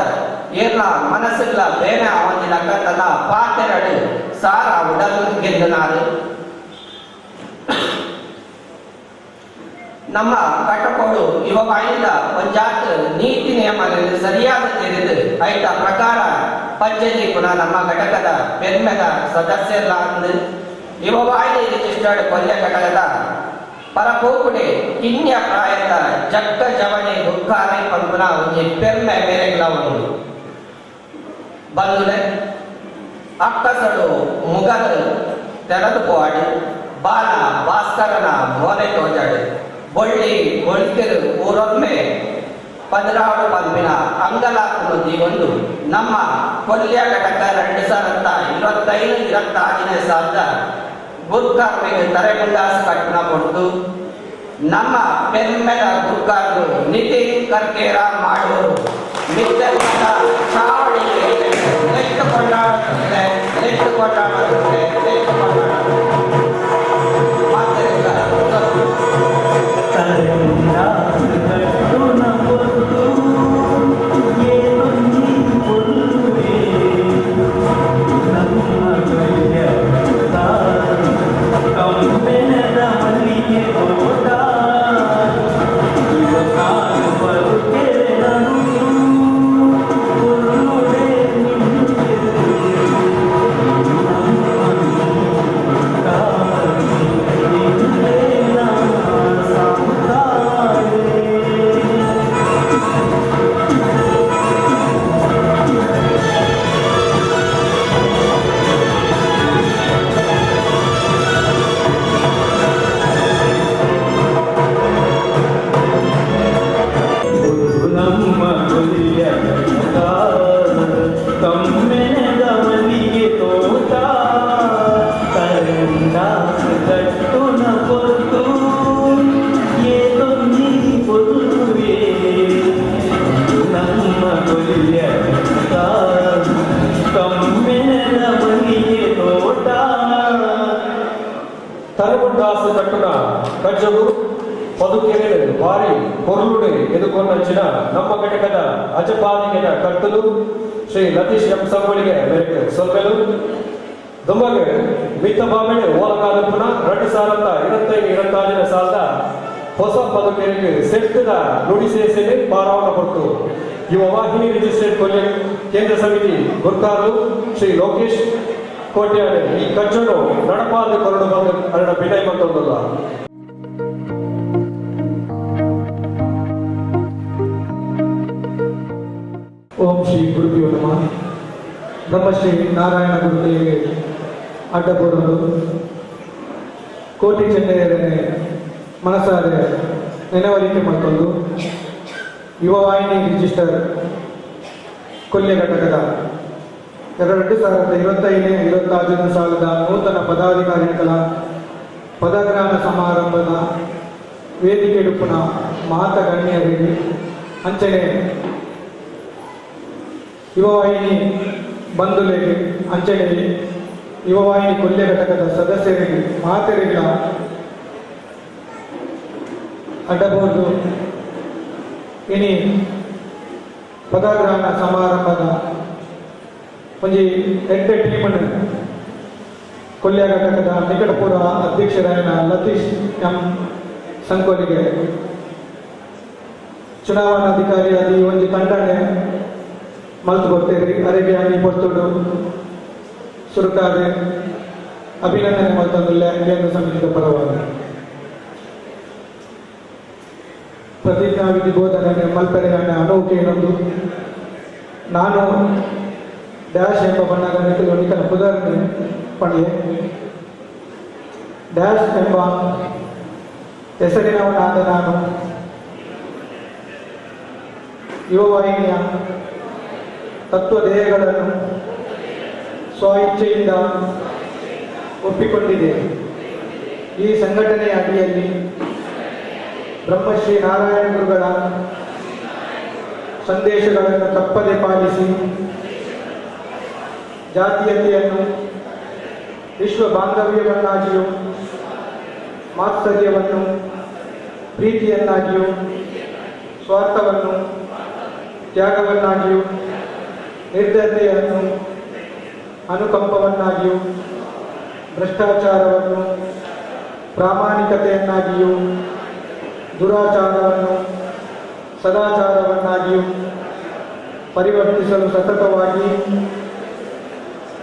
ಏರ್ಲ ಮನಸ್ಸುಗಳ ಬೇನೆ ಅವಂದಿನಕ ತನ್ನ ಪಾತೆರಡು ಸಾರ ಉಡಲ್ ಗೆದ್ದನಾರು. ನಮ್ಮ ಕಟ್ಟಕೋಡು ಯುವ ವಾಹಿನಿಯ ಪಂಚಾಯತ್ ನೀತಿ ನಿಯಮ ಸರಿಯಾದ ತೆರೆದು ಐತ ಪ್ರಕಾರ ಪಂಚಾಯತಿ ಪುನಃ ನಮ್ಮ ಘಟಕದ ಪೆರ್ಮೆದ ಸದಸ್ಯರಾದ ಯುವ ವಾಹಿನಿ ರಿಜಿಸ್ಟರ್ಡ್ ಕೊಲ್ಯ ಘಟಕದ ಪರಪೋಕುಡೆ ಕಿನ್ಯ ಪ್ರಾಯದ ಜಕ್ಕ ಜವನೆ ಗುರ್ಕಾರೆ ಪಂಪುನ ಒಂಜಿ ಪೆರ್ಮೆ ಮೇರೆಗಳ ಒಂದು ಬಂದುಲೆ ಅಕ್ಕಸಡು ಮುಗಲು ತೆರೆದು ಪೋವಾಡು ಬಾಲ ಭಾಸ್ಕರನ ಮೋನೆ ತೋಜಾಡು ಬೊಳ್ಳಿ ಬೊಳ್ಕೆರು ಊರೊಮ್ಮೆ ಪದರಾಡು ಪಂಪಿನ ಅಂಗಲಾಕುನು ದೀವೊಂದು ನಮ್ಮ ಕೊಲ್ಯ ಘಟಕ 2025-26ನೇ ಸಾಲದ ಗುರ್ಕಾರ್ಮಿಗೆ ತರೆಗುಂಡಾಸು ಕಟ್ಟಣ ಕೊಟ್ಟು ನಮ್ಮ ಪೆರ್ಮೆದ ಗುರ್ಕಾರ್ರು ನಿತಿನ್ ಕರ್ಕೇರ ಮಾಡುವರು ಮಿತ್ರರ ಚಾವಡಿಗೆ ನೆಟ್ಟು ಕೊಂಡಾಡುತ್ತದೆ ನೆಟ್ಟು ಕೊಂಡಾಡುತ್ತದೆ ನೆಟ್ಟು ಕೊಂಡಾಡುತ್ತದೆ. ತರಗುಂಡಾಸು ಕಟ್ಟುನ ಕಜ್ಜಗು ಪದುಕೆರೆ ಭಾರಿ ಪೊರ್ಲುಡೆ ಎದುಕೊಂಡಂಚಿನ ನಮ್ಮ ಘಟಕದ ಅಜಪಾದಿಗೆನ ಕಟ್ಟಲು ಶ್ರೀ ಲತೀಶ್ ಎಂ ಸಂಗೊಳಿಗೆ ಮೇರೆಗೆ ಸೊಲ್ಮೆಲು ದುಂಬಗೆ ಮಿತ್ತ ಬಾಮೆಡೆ ಓಲಕಾದಪ್ಪನ 2025-26ನೇ ಸಾಲದ ಹೊಸ ಪದುಕೆರೆಗೆ ಸೆಟ್ಟದ ನುಡಿ ಸೇಸೆಗೆ ಪಾರಾವಣ ಕೊಟ್ಟು ಯುವ ವಾಹಿನಿ ರಿಜಿಸ್ಟರ್ಡ್ ಕೊಲ್ಯ ಕೇಂದ್ರ ಸಮಿತಿ ಗುರ್ಕಾರರು ಶ್ರೀ ಲೋಕೇಶ್ ಕೋಟ್ಯಾನೆ ಈ ಕಜ್ಜನು ನಡಪಾದ ಕೊರಡು ಬಂದು ಅದರ ಬಿಡೈ ಮತ್ತೊಂದಲ್ಲ. ಓಂ ಶ್ರೀ ಗುರುಭ್ಯೋ ನಮಃ. ಬ್ರಹ್ಮಶ್ರೀ ನಾರಾಯಣ ಗುರುಗಳಿಗೆ ಅಡ್ಡಬೋರಲು ಕೋಟಿ ಚೆನ್ನಯ್ಯರನ್ನೇ ಮನಸಾರೆ ನೆನವರಿಕೆ ಮಾಡಿಕೊಂಡು ಯುವವಾಹಿನಿ ರಿಜಿಸ್ಟರ್ ಕೊಲ್ಯ ಘಟಕದ 2025-26ನೇ ಸಾಲದ ನೂತನ ಪದಾಧಿಕಾರಿಗಳ ಪದಗ್ರಹಣ ಸಮಾರಂಭದ ವೇದಿಕೆಡುಪುನ ಮಾತ ಗಣ್ಯರಿಗೆ ಅಂಚನೆ ಯುವವಾಹಿನಿ ಬಂಧುಲೆಗೆ ಅಂಚನೆ ಯುವವಾಹಿನಿ ಕೊಲ್ಯ ಘಟಕದ ಸದಸ್ಯರಿಗೆ ಮಾತೆರಿಗಳ ಅಡ್ಡಬಹುದು ಇನಿ ಪದಗ್ರಹಣ ಸಮಾರಂಭದ ಒಂಜಿ ಎಡ್ಡೆ ಟೀಮನ್ನು ಕೊಲ್ಯ ಘಟಕದ ನಿಕಟಪೂರ್ವ ಅಧ್ಯಕ್ಷರಾದ ಲತೀಶ್ ಎಂ ಸಂಕೋಲಿಗೆ ಚುನಾವಣಾಧಿಕಾರಿಯಾಗಿ ಒಂಜಿ ತಂಡನೆ ಮಲ್ತು ಕೊಡ್ತೇರಿ ಅರೆಗೆ ಅನಿ ಪೊರ್ತುಡು ಸುರುಕಾದೆ ಅಭಿನಂದನೆ ಮಲ್ತಂದುಲ್ಲ ಕೇಂದ್ರ ಸಮಿತಿದ ಪರವಾಗಿ ಪ್ರತಿಜ್ಞಾ ವಿಧಿ ಬೋಧನೆ ಮಲ್ಪೆರೆಯಾನ ಅನೌಕೇನೊಂದು ನಾನು ಡ್ಯಾಶ್ ಎಂಬ ಬಣ್ಣದ ನಿಖಲು ನಿಖಲ ಪುದರ್ನೆ ಪಣಿಯೆ. ಡ್ಯಾಶ್ ಎಂಬ ಹೆಸರಿನವನಾದ ನಾನು ಯುವವಾಹಿನಿಯ ತತ್ವಧ್ಯೇಯಗಳನ್ನು ಸ್ವ ಇಚ್ಛೆಯಿಂದ ಒಪ್ಪಿಕೊಂಡಿದ್ದೇನೆ. ಈ ಸಂಘಟನೆಯ ಅಡಿಯಲ್ಲಿ ಬ್ರಹ್ಮಶ್ರೀ ನಾರಾಯಣ ಗುರುಗಳ ಸಂದೇಶಗಳನ್ನು ತಪ್ಪದೆ ಪಾಲಿಸಿ ಜಾತೀಯತೆಯನ್ನು ವಿಶ್ವ ಬಾಂಧವ್ಯವನ್ನಾಗಿಯೂ ಮಾತ್ಸರ್ಯವನ್ನು ಪ್ರೀತಿಯನ್ನಾಗಿಯೂ ಸ್ವಾರ್ಥವನ್ನು ತ್ಯಾಗವನ್ನಾಗಿಯೂ ನಿರ್ದಯತೆಯನ್ನು ಅನುಕಂಪವನ್ನಾಗಿಯೂ ಭ್ರಷ್ಟಾಚಾರವನ್ನು ಪ್ರಾಮಾಣಿಕತೆಯನ್ನಾಗಿಯೂ ದುರಾಚಾರವನ್ನು ಸದಾಚಾರವನ್ನಾಗಿಯೂ ಪರಿವರ್ತಿಸಲು ಸತತವಾಗಿ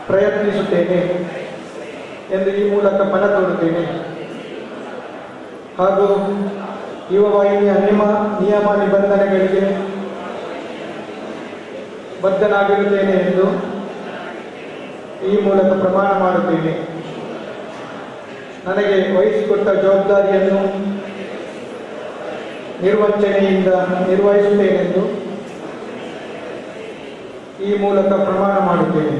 ಪ್ರಯತ್ನಿಸುತ್ತೇನೆ ಎಂದು ಈ ಮೂಲಕ ಪಣ ತೋರುತ್ತೇನೆ. ಹಾಗೂ ಯುವವಾಹಿನಿಯ ನಿಯಮ ನಿಬಂಧನೆಗಳಿಗೆ ಬದ್ಧನಾಗಿರುತ್ತೇನೆ ಎಂದು ಈ ಮೂಲಕ ಪ್ರಮಾಣ ಮಾಡುತ್ತೇನೆ. ನನಗೆ ವಹಿಸಿಕೊಟ್ಟ ಜವಾಬ್ದಾರಿಯನ್ನು ನಿರ್ವಂಚನೆಯಿಂದ ನಿರ್ವಹಿಸುತ್ತೇನೆಂದು ಈ ಮೂಲಕ ಪ್ರಮಾಣ ಮಾಡುತ್ತೇನೆ.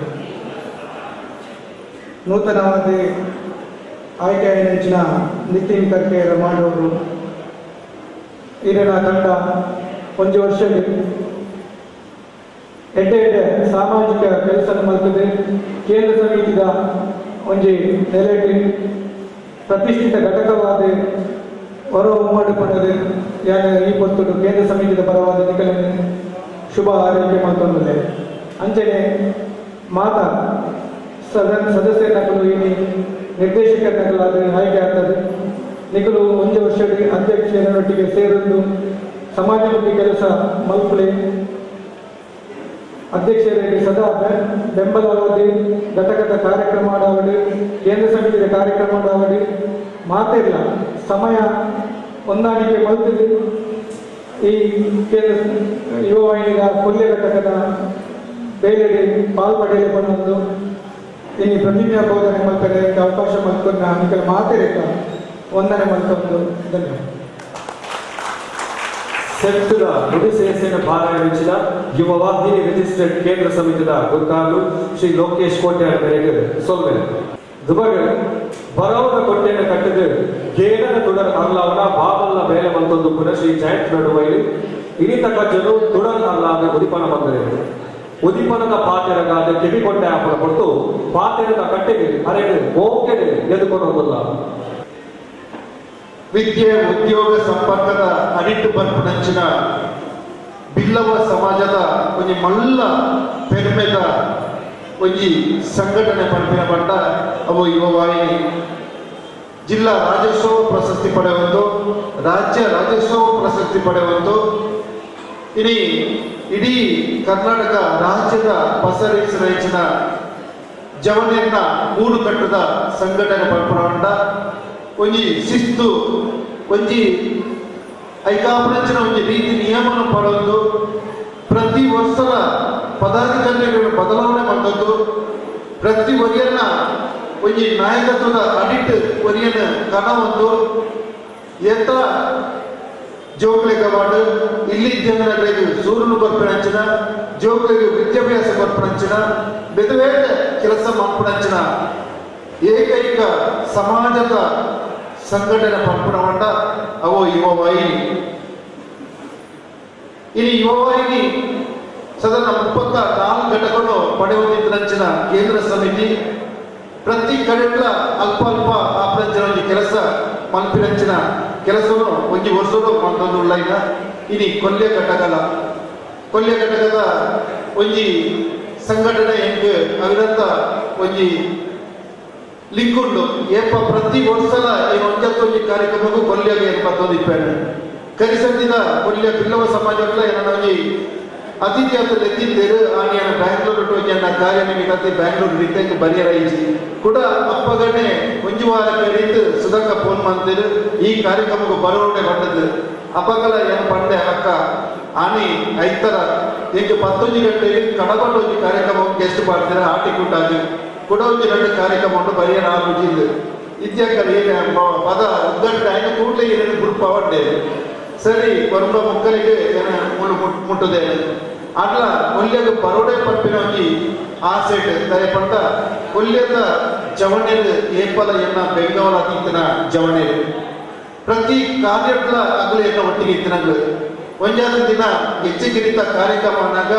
ನೂತನವಾದ ಆಯ್ಕೆಯ ನಿತಿನ್ ಕರ್ಕೆಯರ ಮಾಡುವರು ಹಿರಿಯನ ತಂಡ ಒಂದು ವರ್ಷ ಎಡ್ಡೆ ಎಡ್ಡೆ ಸಾಮಾಜಿಕ ಕೆಲಸ ಮಾಡ್ತದೆ. ಕೇಂದ್ರ ಸಮಿತಿದ ಒಂಜಿ ನೆಲೆಟಿ ಪ್ರತಿಷ್ಠಿತ ಘಟಕವಾದ ಹೊರ ಉಮ್ಮಡಿ ಪಡೆದ ಯಾನ ಈ ಪೊತ್ತುಡು ಕೇಂದ್ರ ಸಮಿತಿದ ಪರವಾದ ನಿಕಲನೆ ಶುಭ ಆರೈಕೆ ಮಲ್ತೊಂದುಲ್ಲೆ. ಅಂಚನೆ ಮಾತಾ ಸದಸ್ಯರ ನಕಲು ಇನಿ ನಿರ್ದೇಶಕರ ನಕಲಾದ ಆಯ್ಕೆ ಆಗ್ತದೆ. ನಿಕಲು ಒಂದು ವರ್ಷ ಅಧ್ಯಕ್ಷರೊಟ್ಟಿಗೆ ಸೇರೊಂದು ಸಮಾಜಮುಖಿ ಕೆಲಸ ಮಲ್ಪುಲೆ. ಅಧ್ಯಕ್ಷರಿಗೆ ಸದಾ ಬೆಂಬಲವಾದ ಘಟಕದ ಕಾರ್ಯಕ್ರಮ ಆಡಾವಡಿ, ಕೇಂದ್ರ ಸಮಿತಿಯ ಕಾರ್ಯಕ್ರಮ ಆಡಾವಡಿ ಮಾತಿಲ್ಲ ಸಮಯ ಹೊಂದಾಣಿಕೆ ಮಲ್ತಿದ್ದು ಈ ಕೇಂದ್ರ ಯುವವಾಹಿನಿಯ ಕೊಲ್ಯ ಘಟಕದ ಬೇಲೆಗೆ ಪಾಲ್ಪಡೆಯಲು ಬಂದು ಇನ್ನು ಪ್ರತಿಜ್ಞಾ ಬೋಧನೆ ಮಲ್ಪರೆ ಅವಕಾಶ ಮಲ್ಕೊಂಡು ನಿಕಲ ಮಾತಿರಕ ವಂದನೆ ಮಲ್ತೊಂದು ಧನ್ಯವಾದ. ಸೆಪ್ಟುದ ನುಡಿಸೇಸಿನ ಪಾರಾಯಣಿಸಿದ ಯುವವಾಹಿನಿ ರಿಜಿಸ್ಟರ್ಡ್ ಕೇಂದ್ರ ಸಮಿತಿದ ಗುರುಕಾರ್ಲು ಶ್ರೀ ಲೋಕೇಶ್ ಕೋಟ್ಯಾರ್ ಮೇರೆಗೆ ಸೊಲ್ವೆ. ದುಬಾಗ ಬರವದ ಕೊಟ್ಟೆಯನ್ನು ಕಟ್ಟಿದ ಗೇಣದ ತುಡರ್ ಅರ್ಲಾವನ ಬಾಬಲ್ಲ ಬೇಲೆ ಮಲ್ತೊಂದು ಪುನಃ ಶ್ರೀ ಜಯಂತ್ ನಡುವೈಲಿ ಇನಿತಕ ಜನ ತುಡರ್ ಅರ್ಲಾದ ಉದಿಪನ ಬಂದರೆ ಉದಿಪನದ ಪಾತೆರಗಾದ ಕಿವಿಕೊಂಡೆ ಆಪನ ಕೊಟ್ಟು ಪಾತೆರದ ಕಟ್ಟೆಗೆ ಅರೆಗೆ ಓಕೆಗೆ ಎದುಕೊಡೋದಿಲ್ಲ. ವಿದ್ಯೆ ಉದ್ಯೋಗ ಸಂಪರ್ಕದ ಅಡಿಟ್ಟು ಬರ್ಪುನಂಚಿನ ಬಿಲ್ಲವ ಸಮಾಜದ ಒಂಜಿ ಮಲ್ಲ ಪೆರ್ಮೆದ ಒಂಜಿ ಸಂಘಟನೆ ಪನ್ಪಿನ ಬಂಡ ಅವು ಯುವವಾಹಿನಿ. ಜಿಲ್ಲಾ ರಾಜ್ಯೋತ್ಸವ ಪ್ರಶಸ್ತಿ ಪಡೆಯುವಂತು, ರಾಜ್ಯ ರಾಜ್ಯೋತ್ಸವ ಪ್ರಶಸ್ತಿ ಪಡೆಯುವಂತು, ಇಡೀ ಇಡೀ ಕರ್ನಾಟಕ ರಾಜ್ಯದ ಪಸರಿಸಿನ ಜವನೆಯನ್ನ ಮೂಡು ಕಟ್ಟದ ಸಂಘಟನೆ ಪನ್ಪಿನ ಬಂಡ ಒಂಜಿ ಶಿಸ್ತು ಒಂಜಿ ಐಕಾಪುರಂಚಿನ ಒಂಜಿ ರೀತಿ ನಿಯಮನ ಪಡೆದು ಪ್ರತಿ ವರ್ಷದ ಪದಾಧಿಕಾರಿಗಳನ್ನು ಬದಲಾವಣೆ ಮಾಡಿದ್ದು ಪ್ರತಿ ಒರಿಯನ್ನ ಒಂಜಿ ನಾಯಕತ್ವದ ಅಡಿಟ್ ಒರಿಯನ್ನ ಕನವೊಂದು ಎತ್ತ ಜೋಕ್ಲೆಗ ವಾರ್ಡ್ ಇಲ್ಲಿ ಜನರಿಗೆ ಸೂರ್ಯನು ಕೊರ್ಪಣಂಚಿನ ಜೋಕ್ಲೆಗೆ ವಿದ್ಯಾಭ್ಯಾಸ ಕೊರ್ಪಣಂಚಿನ ಬೇರೆ ಬೇರೆ ಕೆಲಸ ಮಾಡ್ಪಣಂಚಿನ ಏಕೈಕ ಸಮಾಜದ ಸಂಘಟನೆ ಪಂಪಣವಂಡ ಅವು ಯುವವಾಹಿನಿ. ಇನ್ನು ಯುವವಾಹಿನಿ ಸದನ 34 ಘಟಕವನ್ನು ಪಡೆಯುವಂತಿದ್ದ ಕೇಂದ್ರ ಸಮಿತಿ ಪ್ರತಿ ಕಡೆಗಳ ಅಲ್ಪ ಅಲ್ಪ ಆಪರಂಚಿನ ಒಂದು ಕೆಲಸ ಮನ್ಪಿನಂಚಿನ ಕೆಲಸವನ್ನು ಒಂದು ವರ್ಷದ ಮಾಡ್ತೊಂದುಳ್ಳ. ಇನಿ ಕೊಲ್ಯ ಘಟಕಲ ಕೊಲ್ಯ ಘಟಕದ ಒಂಜಿ ಸಂಘಟನೆ ಎಂಕ್ ಅವಿರತ ಒಂಜಿ ಲಿಂಕ್ ಉಂಡು. ಏಪ ಪ್ರತಿ ವರ್ಷಲ ಈ ಒಂಜತ್ತೊಂಜಿ ಕಾರ್ಯಕ್ರಮಕ್ಕೂ ಕೊಲ್ಯಗೆ ಏರ್ಪತ್ತೊಂದು ಇಪ್ಪೇನೆ ಕರಿಸಂದಿದ ಕೊಲ್ಯ ಬಿಲ್ಲವ ಸಮಾಜಗಳ ಏನನ್ನ ಒಂಜಿ ಅತಿಥಿ ಅಂತ ಲೆತ್ತಿದ್ದೇರು ಆನಿಯನ ಬ್ಯಾಂಗ್ಳೂರು ಟೋಜಿಯನ್ನ ಕಾರ್ಯ ನಿಮಿತ್ತ ಬ್ಯಾಂಗ್ಳೂರು ರೀತಿಯಾಗಿ ಬರಿಯರ ಈಜಿ ಕೂಡ ಅಪ್ಪಗನೆ ಒಂಜು ವಾರ ಕರೀತು ಸುಧಕ್ಕ ಫೋನ್ ಮಾಡ್ತೇರು ಈ ಕಾರ್ಯಕ್ರಮಕ್ಕೆ ಬರೋಣೆ ಬಂದದ್ದು. ಅಪ್ಪಗಲ ಏನು ಪಂಡೆ ಅಕ್ಕ ಆನಿ ಐತರ ಈಗ 19 ಗಂಟೆಗೆ ಕಡಬಟ್ಟು ಒಂಜಿ ಕಾರ್ಯಕ್ರಮ ಗೆಸ್ಟ್ ಮಾಡ್ತಾರೆ ಆಟಿ ಕೂಟಾಗಿ ಕೂಡ ಒಂಜಿ 2 ಕಾರ್ಯಕ್ರಮ ಉಂಟು ಬರಿಯ 4 ಜಿಲ್ಲೆ ಇತ್ಯಕ್ಕಲ್ ಏನು ಪದ ಉದ್ಘಾಟನೆ ಆಯ್ತು ಕೂಡಲೇ ಏನೇನು ಗ್ರೂಪ್ ಅವಂಡೆ ಸರಿ ಬರುವ ಮಕ್ಕಳಿಗೆ ಏನು ಮುಟ್ಟುದೆ ಅಟ್ಲ ಕೊಲ್ಯಗ ಬರೋಡೆ ಪಂಪಿನ ಒಂಜಿ ಆಸೆಟ್ ದಯಪಂಡ ಕೊಲ್ಯದ ಜವಣೇರು ಏಪಲ ಎನ್ನ ಬೆಂಗವಲ ತಿಂತನ ಜವಣೇರು ಪ್ರತಿ ಕಾರ್ಯಗಳ ಅಗಲು ಎನ್ನ ಒಟ್ಟಿಗೆ ಇತ್ತಿನಗಳು ಒಂಜಾದ ದಿನ ಹೆಚ್ಚಿಗಿರಿತ ಕಾರ್ಯಕ್ರಮ ಅನ್ನಾಗ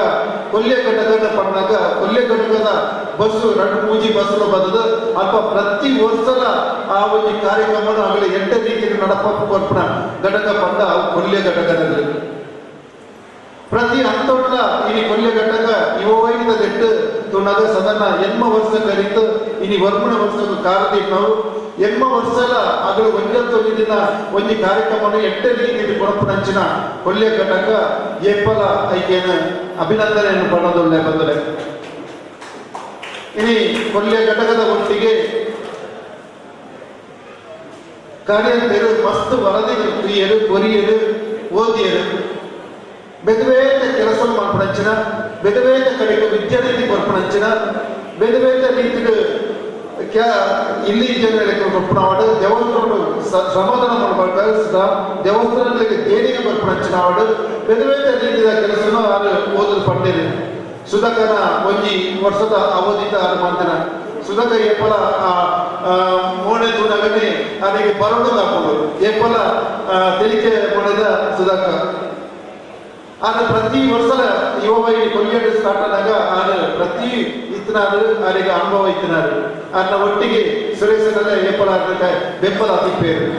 ಕೊಲ್ಯ ಘಟಕದ ಪಣ್ಣಾಗ ಕೊಲ್ಯ ಘಟಕದ ಬಸ್ಸು 2 3 ಬಸ್ಸುಲು ಬದದು ಅಲ್ಪ ಪ್ರತಿ ವರ್ಷಲ ಆ ಒಂದು ಕಾರ್ಯಕ್ರಮವನ್ನು ಆಗಲಿ 8 ರೀತಿಯಲ್ಲಿ ನಡಪ ಕೊರ್ಪಣ ಘಟಕ ಪಂಡ ಕೊಲ್ಯ ಘಟಕದಲ್ಲಿ ಪ್ರತಿ ಹಂತವುಳ್ಳ ಇನಿ ಕೊಲ್ಯ ಘಟಕ ಯುವವೈದ ದೆಟ್ಟು ತುಣಗ ಸದನ 80 ವರ್ಷ ಕರಿತು ಇನಿ ವರ್ಮಣ ವರ್ಷ ಕಾರದಿ ನಾವು 80 ವರ್ಷಲ ಅಗಲು ಒಂಜೊಂದು ದಿನ ಒಂಜಿ ಕಾರ್ಯಕ್ರಮವನ್ನು 8 ರೀತಿಯಲ್ಲಿ ಕೊರಪುನಂಚಿನ ಕೊಲ್ಯ ಘಟಕ ಏಪಲ ಐಕೇನ ಅಭಿನಂದನೆಯನ್ನು ಪಡೆದೊಳ್ಳೆ ಬಂದರೆ ಇನಿ ಕೊಲ್ಯ ಘಟಕದ ಒಟ್ಟಿಗೆ ಕಾರ್ಯಂತೆರು ಮಸ್ತ್ ವರದಿ ತುಯ್ಯರು ಕೊರಿಯರು ಓದಿಯರು ಬೆದವೇತ ಕೆಲಸ ಮಾಡ್ಪಣಂಚಿನ ಬೆದವೇತ ಕಡೆಗೆ ವಿದ್ಯಾರ್ಥಿ ಕೊರ್ಪಣಂಚಿನ ಬೆದವೇತ ರೀತಿಗೆ ಇಲ್ಲಿ ಜನರಿಗೆ ಕೊರ್ಪಣವಾಡು ದೇವಸ್ಥಾನ ಸಮಾಧಾನ ಮಾಡಬೇಕು ದೇವಸ್ಥಾನಗಳಿಗೆ ದೇಣಿಗೆ ಕೊರ್ಪಣಂಚಿನವಾಡು ಬೆದವೇತ ರೀತಿಯ ಕೆಲಸನೂ ಆರು ಓದಲು ಪಂಡಿರು ಸುಧಾಕರ ಒಂಜಿ ವರ್ಷದ ಅವಧಿತ ಆರು ಮಾಡ್ತಾನ ಸುಧಾಕ ಏಪಲ ಮೋಣೆ ತೂನಗನೆ ಅದಕ್ಕೆ ಬರೋಡು ಹಾಕೊಂಡು ಏಪಲ ತೆಲಿಕೆ ಮಾಡಿದ ಸುಧಾಕ ಆದ್ರೆ ಪ್ರತಿ ವರ್ಷ ಯುವವಾಹಿನಿ ಕೊಲ್ಯಡು ಸ್ಟಾರ್ಟ್ ಆದಾಗ ಆದ್ರೆ ಪ್ರತಿ ಇತ್ತನಾರು ಅವರಿಗೆ ಅನುಭವ ಇತ್ತನಾರು ಅದನ್ನ ಒಟ್ಟಿಗೆ ಸುರೇಶನಲ್ಲ ಏಪಲ ಬೆಂಬಲ ತಿಪ್ಪೇರು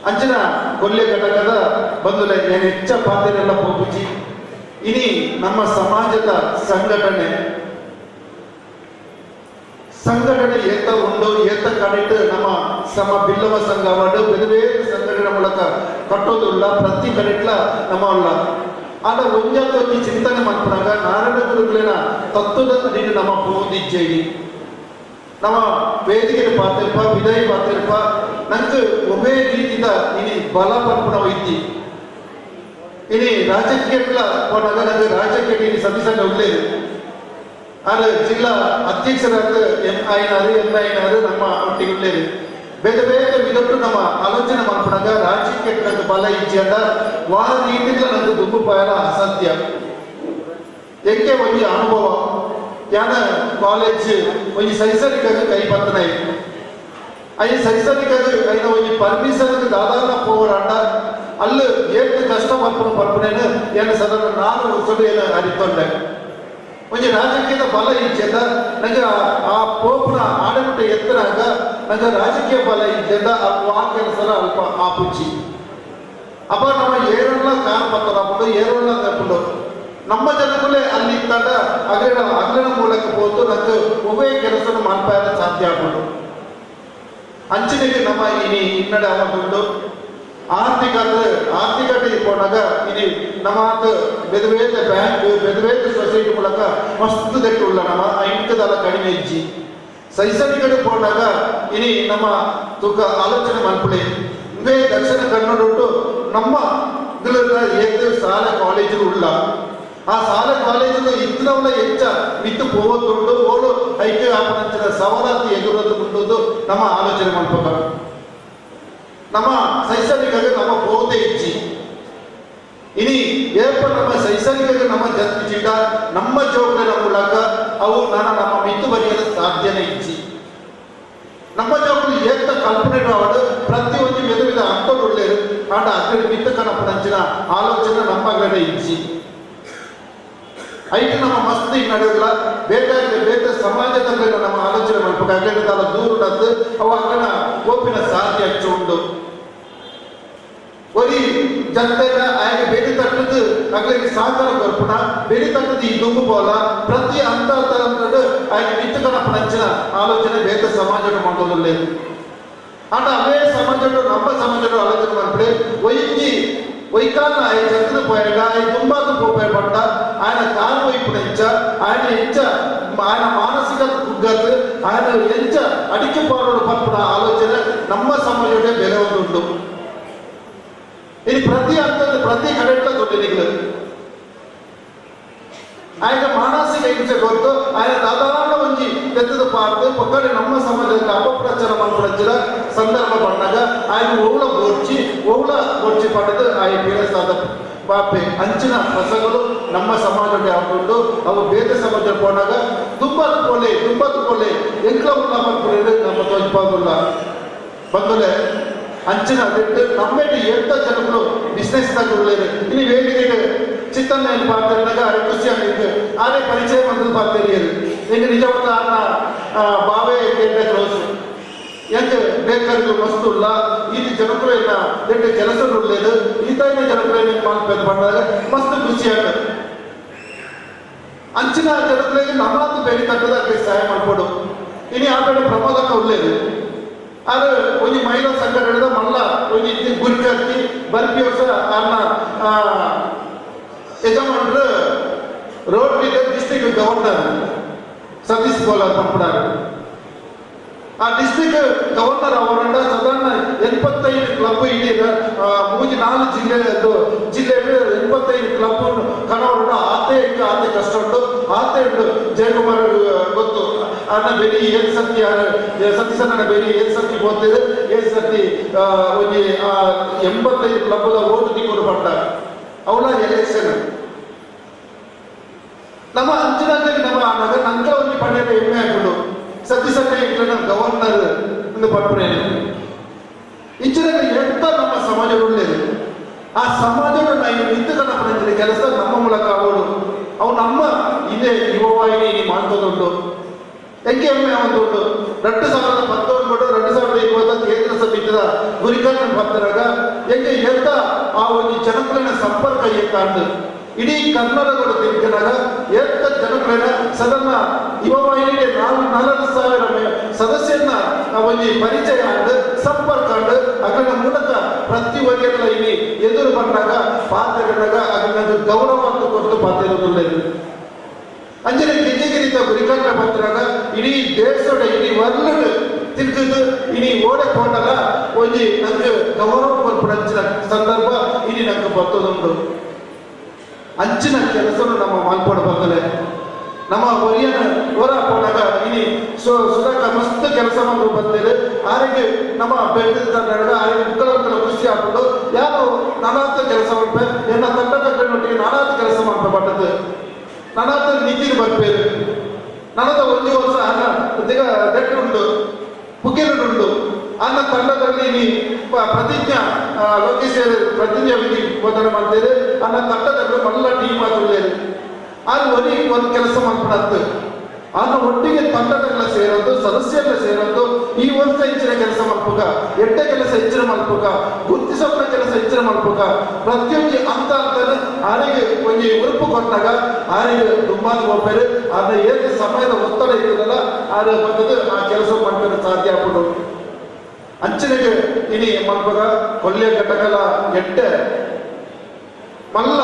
ಅಂಚಿನ ಕೊಲ್ಯ ಘಟಕದ ಬಂಧುಲೆ ಏನು ಹೆಚ್ಚ ಪಾತ್ರೆಲ್ಲ ಪೋಪುಜಿ ಇನಿ ನಮ್ಮ ಸಮಾಜದ ಸಂಘಟನೆ ಸಂಘಟನೆ ಏತ ಉಂಡು ಏತ ಕಡೆಟ್ ನಮ್ಮ ಸಮ ಬಿಲ್ಲವ ಸಂಘ ಬೇರೆ ಬೇರೆ ಸಂಘಟನೆ ಮೂಲಕ ಕಟ್ಟೋದುಲ್ಲ ಪ್ರತಿ ಕಡೆಟ್ಲ ನಮ್ಮ ಉಳ್ಳ ಆದ ಒಂಜೊಂದು ಚಿಂತನೆ ಮಾಡ್ಕೊಂಡಾಗ ನಾರಾಯಣ ಗುರುಗಳಿನ ತತ್ವದ ಅಡಿಗೆ ನಮ್ಮ ಪೋದಿಜ್ಜೇಡಿ ನಮ್ಮ ವೇದಿಕೆ ಪಾತಿರ್ಪ ವಿದಾಯಿ ಪಾತಿರ್ಪ ನಂಗೆ ಒಬ್ಬೇ ರೀತಿಯ ಇನಿ ಬಲ ಪರ್ಪಣ ಇದ್ದಿ ಇನಿ ರಾಜಕೀಯ ಹೋದಾಗ ನಂಗೆ ರಾಜಕೀಯ ಇನಿ ಸತೀಶಣ್ಣ ಉಳ್ಳೇದು ಆದರೆ ಜಿಲ್ಲಾ ಅಧ್ಯಕ್ಷರಾದ ಎಂ ಐನಾರು ಎನ್ ಐನಾರು ನಮ್ಮ ಒಟ್ಟಿಗೆ ಉಳ್ಳೇದು ಬೇರೆ ಬೇರೆ ವಿಧಟ್ಟು ನಮ್ಮ ಆಲೋಚನೆ ಮಾಡ್ಕೊಂಡಾಗ ರಾಜಕೀಯ ನಂಗೆ ಬಲ ಇಜ್ಜಂಡ ವಾರ ರೀತಿಗಳ ನಂಗೆ ದುಂಬು ಪಾಯಲ ಅಸಾಧ್ಯ ಏಕೆ ಒಂಜಿ ಅನುಭವ ಯಾನ ಕಾಲೇಜ್ ಒಂಜಿ ಶೈಕ್ಷಣಿಕ ಕೈ ಪತ್ತನ ಅಯ್ಯ ಶೈಕ್ಷಣಿಕ ಐನ ಒಂಜಿ ಪರ್ಮಿಷನ್ ದಾದಾನ ಪೋವರಾಂಡ ಅಲ್ಲಿ ಏಟು ಕಷ್ಟ ಪರ್ಪಣ ಪರ್ಪಣೇನು ಏನು ಸಾಧಾರಣ 4 ವರ್ಷ ಏನು ಅರಿತೊಂಡೆ ಒಂಜಿ ರಾಜಕೀಯದ ಬಲ ಇಜ್ಜೆಂದ ನಂಗೆ ಆ ಪೋಪನ ಆಡಮಟ್ಟ ಎತ್ತರಾಗ ನಂಗೆ ರಾಜಕೀಯ ಬಲ ಇಜ್ಜೆಂದ ಆ ಕೆಲಸನ ಅಲ್ಪ ಆಪುಚ್ಚಿ ಅಪ್ಪ ನಮ್ಮ ಏರಲ್ಲ ಕಾರ್ ಪತ್ತರಾಪುಂಡು ಏರಲ್ಲ ತಪ್ಪುಂಡು ನಮ್ಮ ಜನಗಳೇ ಅಲ್ಲಿ ಇತ್ತಾಗ ಅಗ್ರಣ ಅಗ್ರಣ ಮೂಲಕ ಹೋದು ನಂಗೆ ಒಬ್ಬೇ ಕೆಲಸನ ಮಾಡ್ಪಾಯ ಸಾಧ್ಯ ಆಗ್ಬಿಟ್ಟು ಅಂಚಿನಿಗೆ ನಮ್ಮ ಇನಿ ಹಿನ್ನಡೆ ಆಗುಂಡು ಆರ್ಥಿಕತೆ ಪೋನಾಗ ಇನಿ ನಮ್ಮ ಬೇರೆ ಬೇರೆ ಬ್ಯಾಂಕ್ ಬೇರೆ ಬೇರೆ ಸೊಸೈಟಿ ಮೂಲಕ ಮಸ್ತ್ ದೆಟ್ಟು ಉಳ್ಳ ನಮ್ಮ ಇಂಕದಲ್ಲ ಕಡಿಮೆ ಇಜ್ಜಿ ಶೈಕ್ಷಣಿಕಡೆ ಪೋನಾಗ ಇನಿ ನಮ್ಮ ತೂಕ ಆಲೋಚನೆ ಮಲ್ಪುಳೆ ಇವೇ ದಕ್ಷಿಣ ಕನ್ನಡ ಉಂಟು ನಮ್ಮ ಏಕ ಶಾಲೆ ಕಾಲೇಜು ಉಳ್ಳ ಆ ಶಾಲೆ ಕಾಲೇಜು ಇತ್ತನವಲ್ಲ ಹೆಚ್ಚ ಮಿತ್ತು ಪೋವತ್ತುಂಡು ಓಡು ಐಕ್ಯ ಆಪನಂಚಿನ ಸವಲತ್ತು ಎದುರದ್ದು ಉಂಟು ನಮ್ಮ ಆಲೋಚನೆ ಮಲ್ಪಕ ನಮ್ಮ ಶೈಕ್ಷಣಿಕ ನಮ್ಮ ಹೋದೆ ಇಜ್ಜಿ ಇನಿ ಏಪ ನಮ್ಮ ಶೈಕ್ಷಣಿಕ ನಮ್ಮ ಜತ್ತಿ ಚಿಟ ನಮ್ಮ ಜೋಗನ ಮೂಲಕ ಅವು ನಾನು ನಮ್ಮ ಮಿತ್ತು ಬರೆಯಲು ಸಾಧ್ಯನೇ ಇಜ್ಜಿ ನಮ್ಮ ಜೋಗಲು ಏತ ಕಲ್ಪನೆ ಅವಡು ಪ್ರತಿಯೊಂದು ಮೆದುವಿದ ಅಂತೋಡು ಒಳ್ಳೆಯರು ಆಂಡ ಅಕ್ಕಡೆ ಮಿತ್ತು ಕನಪನಂಚಿನ ಆಲೋಚನೆ ನಮ್ಮ ಗಡೆ ಇಜ್ಜಿ ಐಟು ನಮ್ಮ ಮಸ್ತಿ ನಡೆಯಲ್ಲ ಬೇಕಾದ್ರೆ ಬೇಕ ಸಮಾಜದ ನಮ್ಮ ಆಲೋಚನೆ ಮಾಡ್ಬೇಕು ಅಕ್ಕಡೆ ತಾಲ ದೂರ ನದ್ದು ಅವು ಅಕ್ಕನ ಕೋಪಿನ ಸಾಧ್ಯ ಹೆಚ್ಚು ಉಂಟು ಒರಿ ಜನತೆನ ಆಯಗೆ ಬೇಡಿ ತಟ್ಟದ್ದು ಅಗ್ಲಿಗೆ ಸಹಕಾರ ಕೊರ್ಪುಣ ಬೇಡಿ ತಟ್ಟದ್ದು ಈ ದುಂಬು ಪೋಲ ಪ್ರತಿ ಹಂತ ಆಯಗೆ ಮಿತ್ತು ಕನಪನಂಚಿನ ಆಲೋಚನೆ ಬೇಕ ಸಮಾಜ ಮಾಡೋದಿಲ್ಲ ಆಂಡ ಅವೇ ಸಮಾಜ ನಮ್ಮ ಸಮಾಜ ಆಲೋಚನೆ ಮಾಡ್ಬಿಡಿ ಒಯ್ಯಿ ವೈಕಾನ ఆయన చంద్ర పోయాడ ఆయన దుంబాకు పోయబడ్డ ఆయన కాలు వైపు నెంచ ఆయన ఎంచ ఆయన మానసిక ಕುಗ್ಗತ್ತು ఆయన ಎಂಚ ಅಡಿಕೆ ಪಾಡೋಡು ಪರ್ಪುನ ಆಲೋಚನೆ ನಮ್ಮ ಸಮಾಜ ಬೇರೆ ಒಂದು ಉಂಟು. ಇದು ಪ್ರತಿ ಹಂತದ ಪ್ರತಿ ಕಡೆಟ್ಲ ತೊಟ್ಟಿನಿಗಳು ఆయన ಮಾನಸಿಕ ಹಿಂಸೆ ಕೊಟ್ಟು ఆయన ದಾದಾನ ಒಂಜಿ ತೆತ್ತದ ಪಾರ್ದು ಪಕ್ಕನೆ ನಮ್ಮ ಸಮಾಜದ ಅಪಪ್ರಚಾರ ಮಲ್ಪುನಂಚಿನ ಸಂದರ್ಭ ಬಂದಾಗ ఆయన ಓವ್ಲ ಗೋರ್ಚಿ ಓವ್ಲ ಗೋರ್ಚಿ ಪಡೆದು ಆಯ ಪೀರಸಾದ ಪಾಪೆ ಅಂಚಿನ ಪ್ರಸಂಗಗಳು ನಮ್ಮ ಸಮಾಜಕ್ಕೆ ಹಾಕೊಂಡು ಅವು ಬೇರೆ ಸಮಾಜ ಹೋದಾಗ ದುಂಬಾತು ಪೋಲೆ ದುಂಬಾತು ಪೋಲೆ ಎಂಕ್ಲ ಉಲ್ಲ ಮಲ್ಪುನೇರು ನಮ್ಮ ತೋಜ್ಪಾಗುಲ್ಲ ಬಂದಲೆ ಅಂಚಿನ ಬಿಟ್ಟು ನಮ್ಮೆಟ್ಟು ಎಂತ ಜನಗಳು ಬಿಸ್ನೆಸ್ ತಗೊಳ್ಳೇರು ಇನ್ನು ವೇದಿಕೆಗೆ ಚಿತ್ತನ್ನ ಏನು ಪಾತ್ರೆ ಅರೆ ಖುಷಿ ಆಗಿತ್ತು ಆರೆ ಪರಿಚಯ ಬಂದದ್ದು ಪಾತ್ರೆ ಈಗ ನಿಜವಾದ ಅನ್ನ ಬಾವೆ ಕೇಂದ್ರ ಕ್ಲೋಸ್ ಯಾಕೆ ಬೇಕಾದ್ರು ವಸ್ತು ಇಲ್ಲ ಇದು ಜನಗಳು ಇಲ್ಲ ಎಂಟು ಕೆಲಸ ಒಳ್ಳೇದು ಈತಾಯಿನ ಜನಗಳು ಮಾಲ್ಪೇದು ಬಂದಾಗ ಮಸ್ತ್ ಖುಷಿ ಆಗ್ತದೆ ಅಂಚಿನ ಜನಗಳಿಗೆ ನಮ್ಮಂತ ಬೇರೆ ತಟ್ಟದ ಅದಕ್ಕೆ ಸಹಾಯ ಮಾಡ್ಕೊಡು ಇನ್ನು ಆ ಕಡೆ ಪ್ರಮೋದಕ್ಕೆ ಒಳ್ಳೇದು ಆದರೆ ಒಂಜಿ ಮಹಿಳಾ ಸಂಘಟನೆದ ಮಲ್ಲ ಒಂಜಿ ಗುರಿಕರ್ತಿ ಬರ್ಪಿ ವರ್ಷ ಅನ್ನ ಯಜಮಾನರು road district governor Satish Kolar ಪಂಪಡಾರು ಆ ಡಿಸ್ಟ್ರಿಕ್ಟ್ ಗವರ್ನರ್ ಅವರಂಡ ಸಾಧಾರಣ 85 ಕ್ಲಬ್ ಇಡೀ 3-4 ಜಿಲ್ಲೆ ಜಿಲ್ಲೆಯಲ್ಲಿ 85 ಕ್ಲಬ್ ಕಣವರಂಡ ಆತೆ ಇಟ್ಟು ಆತೆ ಕಷ್ಟ ಉಂಟು ಆತೆ ಉಂಟು ಜಯಕುಮಾರ್ ಗೊತ್ತು ಅನ್ನ ಬೇರೆ ಏಳು ಸರ್ತಿ ಸತೀಶನ ಬೇರೆ ಏಳು ಸರ್ತಿ ಹೋಗ್ತಿದೆ ಏಳು ಸರ್ತಿ ಒಂಜಿ 85 ಕ್ಲಬ್ ಓಟು ತಿಕ್ಕೊಂಡು ಪಟ್ಟ ಅವಳ ಎಲೆಕ್ಷನ್ ನಮ್ಮ ಅಂಚಿನಾಗಲಿ ನಮ್ಮ ನಗರ ನಂತರ ಒಂದು ಪಡೆಯ ಹೆಮ್ಮೆ ಹಾಕೊಂಡು ಸತೀಶನ್ನ ಇಟ್ಲ ಗವರ್ನರ್ ಎಂದು ಪಡ್ಪೇನೆ ಇಂಚಿನಾಗ ಎಂತ ನಮ್ಮ ಸಮಾಜ ಒಳ್ಳೇದು ಆ ಸಮಾಜದ ನಿಂತುಕನ ಪಡೆದ ಕೆಲಸ ನಮ್ಮ ಮೂಲಕ ಅವಳು ಅವು ನಮ್ಮ ಇದೇ ಯುವವಾಹಿನಿ ಮಾಡ್ತದುಂಟು ಹೆಂಗೆ ಹೆಮ್ಮೆ ಉಂಟು 2019 2020 ಕೇಂದ್ರ ಸಮಿತಿಯ ಗುರಿಕರಣ ಪತ್ರಾಗ ಹೆಂಗೆ ಎಂತ ಆ ಒಂದು ಜನಕುಲನ ಸಂಪರ್ಕ ಎಂತ ಇಡೀ ಕನ್ನಡಗಳು ತಿರುಗಿದಾಗ ಎಂತ ಜನಕುಲನ ಸದನ ಯುವವಾಹಿನಿಗೆ 4,000 ಸದಸ್ಯನ ಒಂದು ಪರಿಚಯ ಅಂಡ್ ಸಂಪರ್ಕ ಅಂಡ್ ಅದರ ಮೂಲಕ ಪ್ರತಿ ವರ್ಗಗಳ ಇಲ್ಲಿ ಎದುರು ಬಂದಾಗ ಪಾತ್ರಗಳಾಗ ಅದನ್ನ ಗೌರವ ಅಂತ ಕೊಟ್ಟು ಪಾತ್ರ ಅಂಜನೆ ಗೆಜ್ಜೆಗಿರಿತ ಗುರಿಕರಣ ಪತ್ರಾಗ ಇಡೀ ದೇಶದ ಇಡೀ ವರ್ಲ್ಡ್ ತಿರುಗಿದು ಇಡೀ ಓಡೆ ಹೋದಾಗ ಒಂಜಿ ನಂಗೆ ಗೌರವ ಕೊಲ್ಪಡಂಚಿನ ಸಂದರ್ಭ ಇಡೀ ನಂಗೆ ಬರ್ತದುಂಟು ಅಂಚಿನ ಕೆಲಸನು ನಮ್ಮ ಮಾಲ್ಪಡ ಬಂದಲೆ ನಮ್ಮ ಒರಿಯನ ಹೊರ ಹೋದಾಗ ಇನಿ ಸುಧಾಕ ಮಸ್ತ್ ಕೆಲಸ ಮಾಡಿ ಬಂದೇನೆ ಆರಿಗೆ ನಮ್ಮ ಬೆಳೆದ ನಡೆದ ಆರಿಗೆ ಮುಕ್ಕಳ ಮುಕ್ಕಳ ಖುಷಿ ಆಗ್ಬಿಟ್ಟು ಯಾರು ನಾನಾತ ಕೆಲಸ ಮಾಡ್ಬೇ ಎನ್ನ ತಂಡದ ಕಣ್ಣೊಟ್ಟಿಗೆ ನಾನಾತ ಕೆಲಸ ಮಾಡ್ಬೇಕಂತದ್ದು ನಾನಾತ ನೀತಿಗೆ ಬರ್ಬೇರು ನನ್ನದ ಒಂದು ವರ್ಷ ಅನ್ನ ದಿಗ ಉಂಟು ಪುಗ್ಗೆಲುಂಟು ಅನ್ನ ತಂಡದಲ್ಲಿ ನೀ ಪ್ರತಿಜ್ಞಾ ಲೋಕೇಶ್ ಪ್ರತಿಜ್ಞಾ ವಿಧಿ ಬೋಧನೆ ಮಾಡ್ತೇವೆ ಅನ್ನ ತಂಡದಲ್ಲಿ ಮಲ್ಲ ಟೀಮ್ ಆಗುಳ್ಳೇರು ಅದು ಒರಿ ಒಂದು ಕೆಲಸ ಮಾಡ್ಕೊಡತ್ತು ಅನ್ನ ಒಟ್ಟಿಗೆ ತಂಡದಲ್ಲ ಸೇರೋದು ಸದಸ್ಯರೆಲ್ಲ ಸೇರೋದು ಈ ವರ್ಷ ಹೆಚ್ಚಿನ ಕೆಲಸ ಮಾಡ್ಬೇಕ ಎಡ್ಡೆ ಕೆಲಸ ಹೆಚ್ಚಿನ ಮಾಡ್ಬೇಕ ಗುರುತಿಸೋಪ್ನ ಕೆಲಸ ಹೆಚ್ಚಿನ ಮಾಡ್ಬೇಕ ಪ್ರತಿಯೊಂದು ಅಂತ ಅಂತಾನೆ ಆರಿಗೆ ಒಂದು ಉರುಪು ಕೊಟ್ಟಾಗ ಆರಿಗೆ ತುಂಬಾ ಹೋಗ್ಬೇರು ಆದ್ರೆ ಏನು ಸಮಯದ ಒತ್ತಡ ಇರ್ತದಲ್ಲ ಆದ್ರೆ ಬಂದದ್ದು ಆ ಕೆಲಸ ಮಾಡ್ಬೇಕು ಸಾಧ್ಯ ಆಗ್ಬಿಡು ಅಂಚನೆಗೆ ಇನಿ ಮಾಡ್ಬೇಕ ಕೊಲ್ಯ ಘಟಕಲ ಎಡ್ಡೆ ಮಲ್ಲ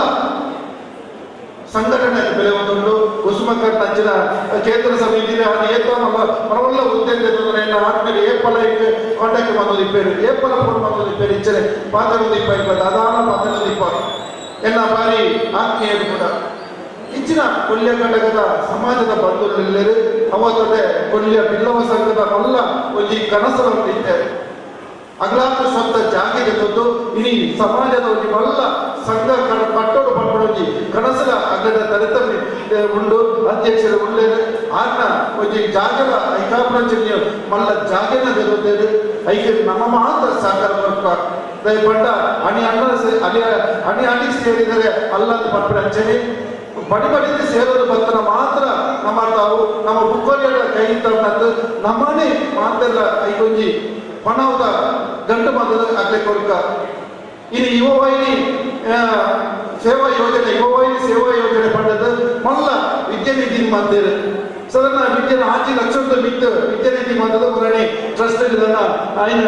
ಸಂಘಟನೆ ಬೆಲೆ ಒಂದುಂಟು ಕುಸುಮಕರ್ ನಂಚಿನ ಕೇಂದ್ರ ಸಮಿತಿ ಅದು ಏತ ಮನವಲ್ಲ ಉದ್ದೇಶ ಆದ್ಮೇಲೆ ಏಪಲ ಕಾಂಟ್ಯಾಕ್ಟ್ ಬಂದದ್ದು ಇಪ್ಪೇರು ಏಪಲ ಫೋನ್ ಬಂದದ್ದು ಇಪ್ಪೇರು ಇಚ್ಚನೆ ಪಾತ್ರ ಇಪ್ಪ ಇಪ್ಪ ದಾದಾನ ಪಾತ್ರ ಇಪ್ಪ ಎಲ್ಲ ಬಾರಿ ಆತ್ಮೀಯರು ಕೂಡ ಇಚ್ಚಿನ ಕೊಲ್ಯ ಘಟಕದ ಸಮಾಜದ ಬಂಧುಗಳೆಲ್ಲರೂ ಅವತ್ತೊಡೆ ಕೊಲ್ಯ ಬಿಲ್ಲವ ಸಂಘದ ಮಲ್ಲ ಒಂಜಿ ಕನಸು ಇತ್ತೆ ಅಗ್ಲಾಕ ಸ್ವಂತ ಜಾಗೆಗೆ ತಂದು ಇಡೀ ಸಮಾಜದ ಒಂಜಿ ಮಲ್ಲ ಸಂಘ ಕಟ್ಟೋಡು ಪಡ್ಪಡೊಂಜಿ ಕನಸಲ ಅಗಡ ತರಿತ ಉಂಡು ಅಧ್ಯಕ್ಷರು ಉಳ್ಳೇರು ಆರ್ನ ಒಂಜಿ ಜಾಗದ ಐಕಾಪ್ರಂಚನೆಯ ಮಲ್ಲ ಜಾಗೆನ ಗೆಲ್ಲುತ್ತೇವೆ ಐಕೆ ನಮ್ಮ ಮಾತ್ರ ಸಹಕಾರ ಬರ್ಪ ದಯಪಂಡ ಅಣಿ ಅಣ್ಣ ಅಣಿ ಅಣಿ ಅಣಿ ಸೇರಿದರೆ ಅಲ್ಲದ ಪಡ್ಪಡಂಚನೆ ಬಡಿ ಬಡಿದು ಸೇರೋದು ಬರ್ತನ ಮಾತ್ರ ನಮ್ಮ ತಾವು ನಮ್ಮ ಬುಕ್ಕೋಲಿಯ ಕೈ ತನ್ನದ್ದು ನಮ್ಮನೆ ಮಾತೆಲ್ಲ ಐಕೊಂಜಿ ಪಣವದ ಗಂಟು ಬಂದದ ಅಗ್ಲೆ ಕೊಡ್ಕ ಇನ್ನು ಯುವವಾಹಿನಿ ಸೇವಾ ಯೋಜನೆ ಯುವವಾಹಿನಿ ಸೇವಾ ಯೋಜನೆ ಪಡೆದ ಮಲ್ಲ ವಿದ್ಯಾನಿಧಿ ಮಂದಿರ ಸದನ ವಿದ್ಯೆನ ಆಚೆ ಲಕ್ಷದ ಬಿತ್ತು ವಿದ್ಯಾನಿಧಿ ಮಂದದ ಪುರಾಣಿ ಟ್ರಸ್ಟ್ ఆయన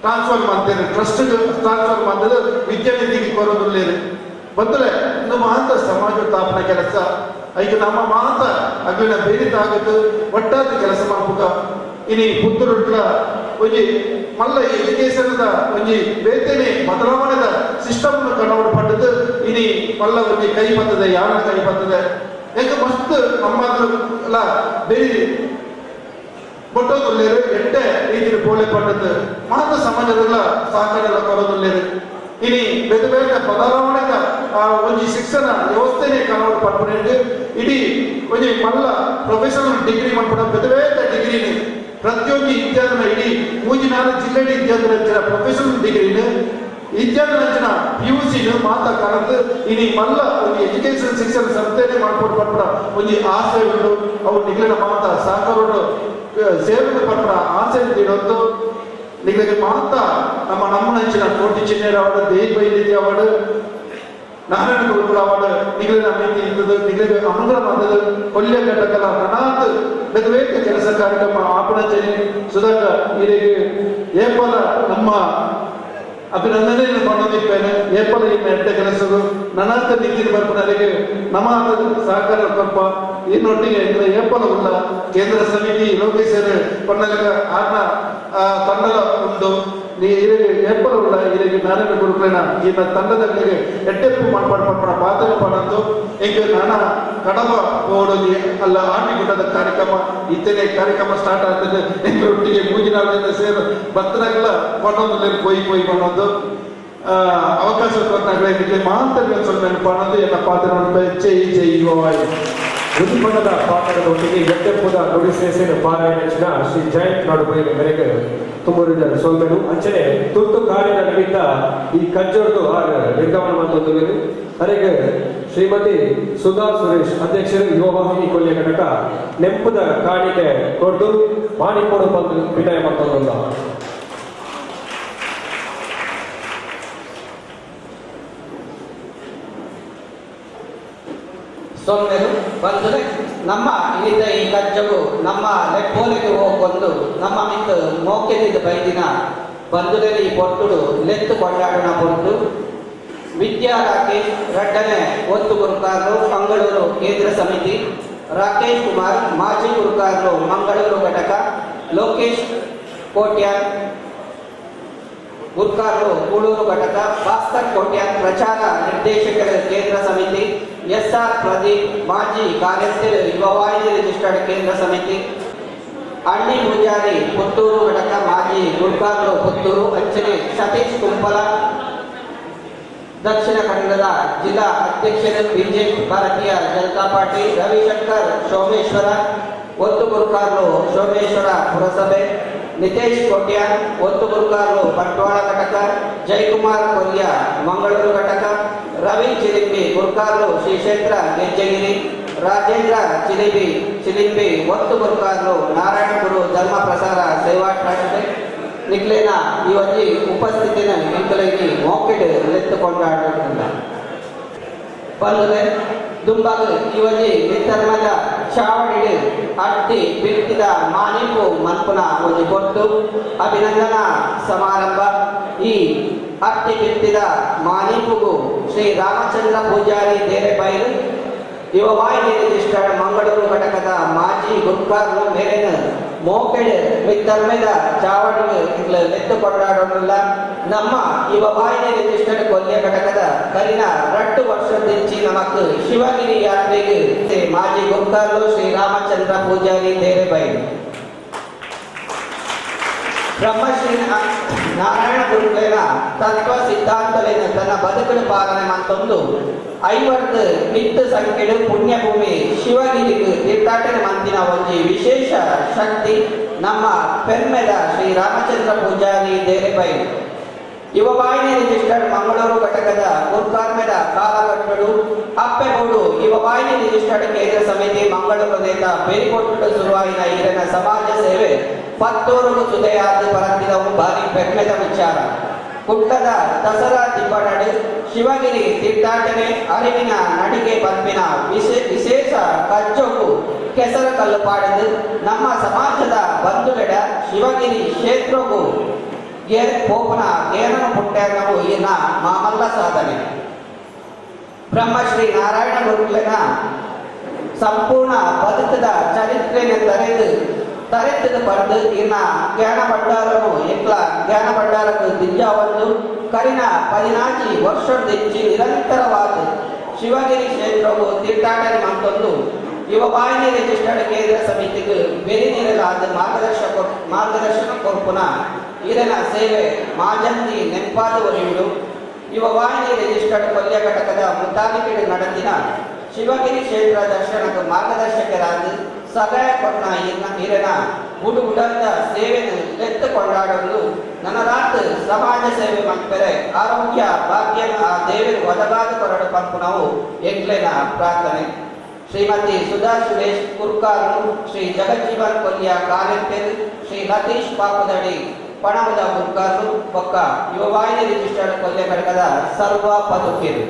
ಟ್ರಾನ್ಸ್ಫರ್ ಮಾಡ್ತೇನೆ ಟ್ರಸ್ಟ್ ಟ್ರಾನ್ಸ್ಫರ್ ಮಾಡಿದ್ರೆ ವಿದ್ಯಾನಿಧಿಗೆ ಬರೋದಿಲ್ಲ ಬಂದ್ರೆ ನಮ್ಮ ಮಾತ ಸಮಾಜ ತಾಪನ ಕೆಲಸ ಈಗ ನಮ್ಮ ಮಾತ ಅಗ್ಲಿನ ಬೇರಿತ ಆಗುತ್ತೆ ಒಟ್ಟಾದ ಕೆಲಸ ಮಾಡ್ಬೇಕ ಇನಿ ಪುತ್ತೂರುಟ್ಲ ಒಂಜಿ ಮಲ್ಲ ಎಜುಕೇಶನ್ ಒಂಜಿ ಬೇತನೆ ಬದಲಾವಣೆದ ಸಿಸ್ಟಮ್ ಕನ್ನಡ ಪಟ್ಟದ್ದು ಇನಿ ಮಲ್ಲ ಒಂಜಿ ಕೈ ಬರ್ತದೆ ಯಾರ ಕೈ ಬರ್ತದೆ ಯಾಕೆ ಮಸ್ತ್ ನಮ್ಮ ಬೇರೆ ಬೊಟ್ಟೋದುಲ್ಲೇರು ಎಟ್ಟೆ ರೀತಿಯಲ್ಲಿ ಪೋಲೆ ಪಟ್ಟದ್ದು ಮಾತ ಸಮಾಜದಲ್ಲ ಸಹಕಾರ ಕೊರೋದುಲ್ಲೇರು ಇನಿ ಬೇರೆ ಬೇರೆ ಬದಲಾವಣೆದ ಒಂಜಿ ಶಿಕ್ಷಣ ವ್ಯವಸ್ಥೆನೆ ಕನ್ನಡ ಪಡ್ಕೊಂಡು ಇಡೀ ಒಂಜಿ ಮಲ್ಲ ಪ್ರೊಫೆಷನಲ್ ಡಿಗ್ರಿ ಮಾಡ್ಕೊಂಡು ಬೇರೆ ಬೇರೆ ಡಿಗ್ರಿನಿ ಪ್ರತಿಯೊಂದು ಇತ್ಯಾದಿನ ಇಡೀ ಮೂಜಿ ನಾಲ್ಕು ಜಿಲ್ಲೆ ಇತ್ಯಾದಿನ ಪ್ರೊಫೆಷನಲ್ ಡಿಗ್ರಿನ ಇತ್ಯಾದಿನ ಪಿ ಯು ಸಿನ ಮಾತಾ ಕಾರಣದ ಇನಿ ಮಲ್ಲ ಒಂದು ಎಜುಕೇಶನ್ ಶಿಕ್ಷಣ ಸಂಸ್ಥೆನೆ ಮಾಡ್ಕೊಂಡು ಪಡ್ಪಡ ಒಂಜಿ ಆಸೆ ಉಂಟು ಅವು ನಿಗ್ಲಿನ ಮಾತಾ ಸಹಕಾರ ಸೇವೆ ಪಡ್ಪಡ ಆಸೆ ಇಡೋದು ನಿಗಳಿಗೆ ಮಾತಾ ನಮ್ಮ ನಮ್ಮನಂಚಿನ ಕೋಟಿ ಚಿನ್ನೇರ ಅವಾರ್ಡ್ ದೇಯಿ ಬೈಲಿತಿ ಅವಾರ್ಡ್ ನಾರಾಯಣ ಗುರುಕುಲ ಅವಾರ್ಡ್ ನಿಗಲಿನ ಮಿತಿ ಇದ್ದದ್ದು ನಿಗಳಿಗೆ ಅನುಗ್ರಹ ಬಂದದ್ದು ಕೊಲ್ಯ ಘಟಕಲ ನನಾತ್ ಬೇರೆ ಬೇರೆ ಕೆಲಸ ಕಾರ್ಯಕ್ರಮ ಆಪಣಚನೆ ಸುಧಾಕ ಇರಿಗೆ ಏಪಲ ನಮ್ಮ ಅಭಿನಂದನೆಯನ್ನು ಕೊಂಡೊಂದಿಪ್ಪೇನೆ ಏಪಲ ಇನ್ನು ಎಟ್ಟ ಕೆಲಸಗಳು ನನಾತ ನಿತಿನ ಬರ್ಪನರಿಗೆ ನಮ್ಮ ಸಹಕಾರ ಕೊಪ್ಪ ಇನ್ನೊಟ್ಟಿಗೆ ಏಪಲ ಉಳ್ಳ ಕೇಂದ್ರ ಸಮಿತಿ ಲೋಕೇಶ್ವರ ಪನ್ನಲಕ ಆರ್ನ ತಂಡದ ಉಂಟು ನೀ ಇರಿಗೆ ಏಪಲ ಉಳ್ಳ ಇರಿಗೆ ನಾರಾಯಣ ಗುರುಕುಲನ ಈನ ತಂಡದಲ್ಲಿಗೆ ಎಟ್ಟೆಪ್ಪು ಮನ್ಪಾಡು ಪಡ್ಪಡ ಪಾತ್ರ ಪಡಂದು ಈಗ ನಾನ ಕಡಬ ಓಡೋದಿ ಅಲ್ಲ ಆಟಿಗುಡ್ಡದ ಕಾರ್ಯಕ್ರಮ ಇತ್ತನೇ ಕಾರ್ಯಕ್ರಮ ಸ್ಟಾರ್ಟ್ ಆಗ್ತದೆ ಎಂಗಳೊಟ್ಟಿಗೆ ಮೂಜಿನಾಳು ಜನ ಸೇರು ಭಕ್ತರಾಗಲ ಪಣ್ಣೊಂದು ಪೋಯಿ ಪೋಯಿ ಪಣ್ಣೊಂದು ಅವಕಾಶ ಕೊಟ್ಟಾಗಲೇ ನಿಮಗೆ ಮಾತ್ರ ಸ್ವಲ್ಪ ಪಣ್ಣೊಂದು ಎನ್ನ ಪಾತ್ರ ಜೈ ಜೈ ಯುವವಾಯು ಉದ್ಪನ್ನದ ಪಾತ್ರದೊಟ್ಟಿಗೆ ಎಟ್ಟೆಪ್ಪುದ ನುಡಿ ಸೇಸೆನ ಪಾರಾಯಣ ಶ್ರೀ ಜಯಂತ್ ನಾಡುಬೈನ ಮೇರೆಗೆ ತುಮೂರಿನ ಸೊಲ್ಮೆನು ಅಂಚನೆ ತುರ್ತು ಕಾರ್ಯದ ನಿಮಿತ್ತ ಈ ಕಜ್ಜೋರ್ದು ಆರ್ ನಿರ್ಗಮನ ಮಂತೊಂದು ಅರೆಗೆ ಶ್ರೀಮತಿ ಸುಧಾ ಸುರೇಶ್ ಅಧ್ಯಕ್ಷರು ಯುವವಾಹಿನಿ ಕೊಲ್ಯ ಘಟಕ ನೆಂಪುದ ಕಾಣಿಕೆ ಕೊಡ್ದು ಮಾಣಿಕೋಡು ಬಂದು ವಿನಯ ಮಂತೊಂದು ಸೊಲ್ಮೆನು ಬಂದರೆ ನಮ್ಮ ಇನಿತ ಈ ಕಜ್ಜವು ನಮ್ಮ ಲೆಪ್ಪೋಲೆಗೆ ಹೋಗೊಂದು ನಮ್ಮ ಮಿತ್ತ ಮೋಕೆದಿದ್ದ ಬೈದಿನ ಬಂದುದಲ್ಲಿ ಈ ಪೊಟ್ಟುಡು ಲೆತ್ತು ಕೊಂಡಾಡೋಣ ಪೊಟ್ಟು ವಿದ್ಯಾ ರಾಕೇಶ್ ರಡ್ಡನೆ ಒತ್ತು ಗುರುಕಾರರು ಮಂಗಳೂರು ಕೇಂದ್ರ ಸಮಿತಿ ರಾಕೇಶ್ ಕುಮಾರ್ ಮಾಜಿ ಗುರುಕಾರರು ಮಂಗಳೂರು ಘಟಕ ಲೋಕೇಶ್ ಕೋಟ್ಯಾನ್ ಗುರುಕಾರರು ಕೂಳೂರು ಘಟಕ ಭಾಸ್ಕರ್ ಕೋಟ್ಯಾನ್ ಪ್ರಚಾರ ನಿರ್ದೇಶಕರ ಕೇಂದ್ರ ಸಮಿತಿ ಎಸ್ ಆರ್ ಪ್ರದೀಪ್ ಮಾಜಿ ಕಾರ್ಯಸ್ಥರು ಯುವವಾಹಿನಿ ರಿಜಿಸ್ಟರ್ಡ್ ಕೇಂದ್ರ ಸಮಿತಿ ಅಣ್ಣಿ ಪೂಜಾರಿ ಪುತ್ತೂರು ಘಟಕ ಮಾಜಿ ಗುರುಕಾರರು ಪುತ್ತೂರು ಅಂಚನೆ ಸತೀಶ್ ಕುಂಪಲ ದಕ್ಷಿಣ ಕನ್ನಡದ ಜಿಲ್ಲಾ ಅಧ್ಯಕ್ಷರು ಬಿಜೆಪಿ ಭಾರತೀಯ ಜನತಾ ಪಾರ್ಟಿ ರವಿಶಂಕರ್ ಸೋಮೇಶ್ವರ ಒತ್ತು ಗುರುಕಾರರು ಸೋಮೇಶ್ವರ ಪುರಸಭೆ ನಿತೇಶ್ ಕೋಟ್ಯಾನ್ ಒತ್ತು ಗುರುಕಾರರು ಬಂಟ್ವಾಳ ಘಟಕ ಜಯಕುಮಾರ್ ಕೊಲ್ಯ ಮಂಗಳೂರು ಘಟಕ ರವಿ ಚಿಲಿಂಬಿ ಗುರುಕಾರರು ಶ್ರೀ ಕ್ಷೇತ್ರ ಗೆಜ್ಜೆಗಿರಿ ರಾಜೇಂದ್ರ ಚಿಲಿಂಬಿ ಒತ್ತು ಗುರುಕಾರರು ನಾರಾಯಣ ಗುರು ಧರ್ಮ ಪ್ರಸಾರ ಸೇವಾ ಟ್ರಸ್ಟ್ ನಿಕ್ಲೇನ ಈ ಒಂಜಿ ಉಪಸ್ಥಿತಿನ ಎಂಕಲೈನಿ ಮೋಕೆಡ್ ಲೆತ್ತುಕೊಂಡಾಡಿಲ್ಲ ಬಂದರೆ ದುಂಬಾಗ ಈ ಒಂಜಿ ಧರ್ಮದ ಚಾವಡಿಡು ಅಟ್ಟಿ ಬಿರ್ತಿದ ಮಾನಿಪು ಮನ್ಪುನ ಒಂಜಿ ಕೊಟ್ಟು ಅಭಿನಂದನಾ ಸಮಾರಂಭ ಈ ಅಟ್ಟಿ ಬಿರ್ತಿದ ಮಾನಿಪುಗು ಶ್ರೀ ರಾಮಚಂದ್ರ ಪೂಜಾರಿ ದೇರೆಬೈಲು ಯುವವಾಹಿನಿ ರಿಜಿಸ್ಟರ್ಡ್ ಮಂಗಳೂರು ಘಟಕದ ಮಾಜಿ ಗುರುಕಾರರು ಮೇಲಿನ ಮೋಕೆಡ್ ಮಿತ್ತರ್ಮೆದ ಚಾವಡಿ ಲೆತ್ತುಕೊಂಡಾಡೋಣ ನಮ್ಮ ಯುವವಾಹಿನಿ ರಿಜಿಸ್ಟರ್ಡ್ ಕೊಲ್ಯ ಘಟಕದ ಕರಿನ 2 ವರ್ಷದಿಂಚಿ ನಮಕ್ ಶಿವಗಿರಿ ಯಾತ್ರೆಗೆ ಮಾಜಿ ಗುರುಕಾರರು ಶ್ರೀ ರಾಮಚಂದ್ರ ಪೂಜಾರಿ ದೇರೆಬೈಲು ಬ್ರಹ್ಮಶ್ರೀ ನಾರಾಯಣ ಗುರುಗಳೇನ ತತ್ವ ಸಿದ್ಧಾಂತಲೇನ ತನ್ನ ಬದುಕಲು ಪಾಲನೆ ಮಂತೊಂದು 50 ಮಿತ್ತು ಸಂಖ್ಯೆಡು ಪುಣ್ಯಭೂಮಿ ಶಿವಗಿರಿಗೆ ತೀರ್ಥಾಟನೆ ಮಂತಿನ ಒಂಜಿ ವಿಶೇಷ ಶಕ್ತಿ ನಮ್ಮ ಪೆರ್ಮೆದ ಶ್ರೀ ರಾಮಚಂದ್ರ ಪೂಜಾರಿ ದೇರೆಬೈಲು ಯುವವಾಹಿನಿ ರಿಜಿಸ್ಟರ್ಡ್ ಮಂಗಳೂರು ಘಟಕದ ಗುರುಕಾರ್ಮೆದ ಕಾಲಕಟ್ಟಡು ಅಪ್ಪೆಗೌಡು ಯುವವಾಹಿನಿ ರಿಜಿಸ್ಟರ್ಡ್ ಕೇಂದ್ರ ಸಮಿತಿ ಮಂಗಳೂರು ನೇತ ಬೇರಿಕೊಟ್ಟು ಶುರುವಾಯಿನ ಈರನ ಸಮಾಜ ಸೇವೆ ಪತ್ತೂರುಗು ಸುದೆಯಾದ ಪರಂತಿದವು ಭಾರಿ ಪೆರ್ಮೆದ ವಿಚಾರ ಕುಟ್ಟದ ದಸರಾ ದಿಬ್ಬನಡು ಶಿವಗಿರಿ ತೀರ್ಥಾಟನೆ ಅರಿವಿನ ನಡಿಗೆ ಪಂಪಿನ ವಿಶೇಷ ಕಜ್ಜೋಗು ಕೆಸರ ಕಲ್ಲು ಪಾಡಿದು ನಮ್ಮ ಸಮಾಜದ ಬಂಧುಗಡ ಶಿವಗಿರಿ ಕ್ಷೇತ್ರಗೂ ಪೋಪನ ಗೇರನು ಪುಟ್ಟಾಗವು ಈನ ಮಾಮಲ್ಲ ಸಾಧನೆ ಬ್ರಹ್ಮಶ್ರೀ ನಾರಾಯಣ ಗುರುಗಳನ ಸಂಪೂರ್ಣ ಬದುಕದ ಚರಿತ್ರೆಯನ್ನು ತರೆದು ತರೆತ್ತದ ಪಡೆದು ಇನ್ನ ಜ್ಞಾನ ಭಂಡಾರನು ಎಂಕ್ಲ ಜ್ಞಾನ ಭಂಡಾರಕ್ಕೆ ದಿಂಜಾವಂದು ಕರಿನ 14 ವರ್ಷದಿಂಚಿ ನಿರಂತರವಾದ ಶಿವಗಿರಿ ಕ್ಷೇತ್ರವು ತೀರ್ಥಾಟನೆ ಮಂತೊಂದು ಯುವ ವಾಹಿನಿ ರಿಜಿಸ್ಟರ್ಡ್ ಕೇಂದ್ರ ಸಮಿತಿಗೆ ಬೇರೆ ನೀರಲಾದ ಮಾರ್ಗದರ್ಶನ ಕೊರ್ಪುನ ಈರನ ಸೇವೆ ಮಾಜಂತಿ ನೆಂಪಾದ ಒರೆಯುಡು. ಯುವ ವಾಹಿನಿ ರಿಜಿಸ್ಟರ್ಡ್ ಕೊಲ್ಯ ಘಟಕದ ಮುತಾಲಿಕೆಡು ನಡೆದಿನ ಶಿವಗಿರಿ ಕ್ಷೇತ್ರ ದರ್ಶನಕ್ಕೆ ಮಾರ್ಗದರ್ಶಕರಾದ ಸಗಾಯ ಕೊಟ್ನ ಈರನ ಉಡದ ಸೇವೆಯನ್ನು ಎತ್ತು ಕೊಂಡಾಡಲು ನನ್ನ ರಾತ್ ಸಮಾಜ ಸೇವೆ ಮಲ್ಪೆರೆ ಆರೋಗ್ಯ ಭಾಗ್ಯ ಆ ದೇವರು ಒದಗಾದ ಕೊರಡು ಪಂಪುನವು ಎಂಕ್ಲೆನ ಪ್ರಾರ್ಥನೆ. ಶ್ರೀಮತಿ ಸುಧಾ ಸುರೇಶ್ ಕುರ್ಕಾರ್ನು, ಶ್ರೀ ಜಗಜ್ಜೀವನ್ ಕೊಲ್ಯ ಕಾಲೆಂಪೆರ್, ಶ್ರೀ ಲತೀಶ್ ಪಾಪದಡಿ ಪಣವದ ಕುರ್ಕಾರ್ನು ಬೊಕ್ಕ ಯುವವಾಹಿನಿ ರಿಜಿಸ್ಟರ್ಡ್ ಕೊಲ್ಯ ಘಟಕದ ಸರ್ವ ಪದುಕಿರು.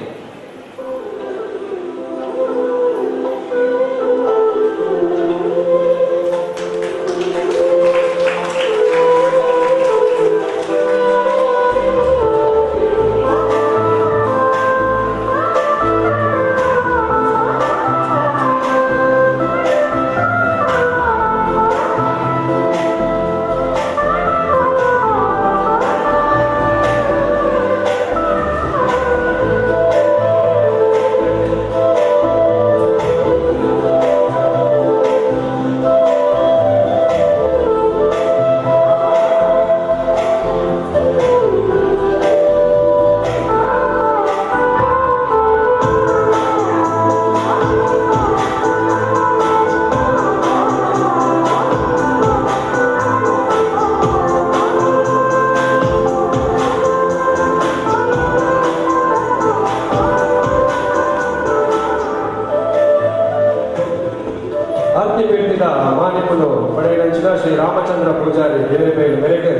ಶ್ರೀ ರಾಮಚಂದ್ರ ಪೂಜಾರಿ ದೇವಬೇಲು ಮೇರೆಗೆ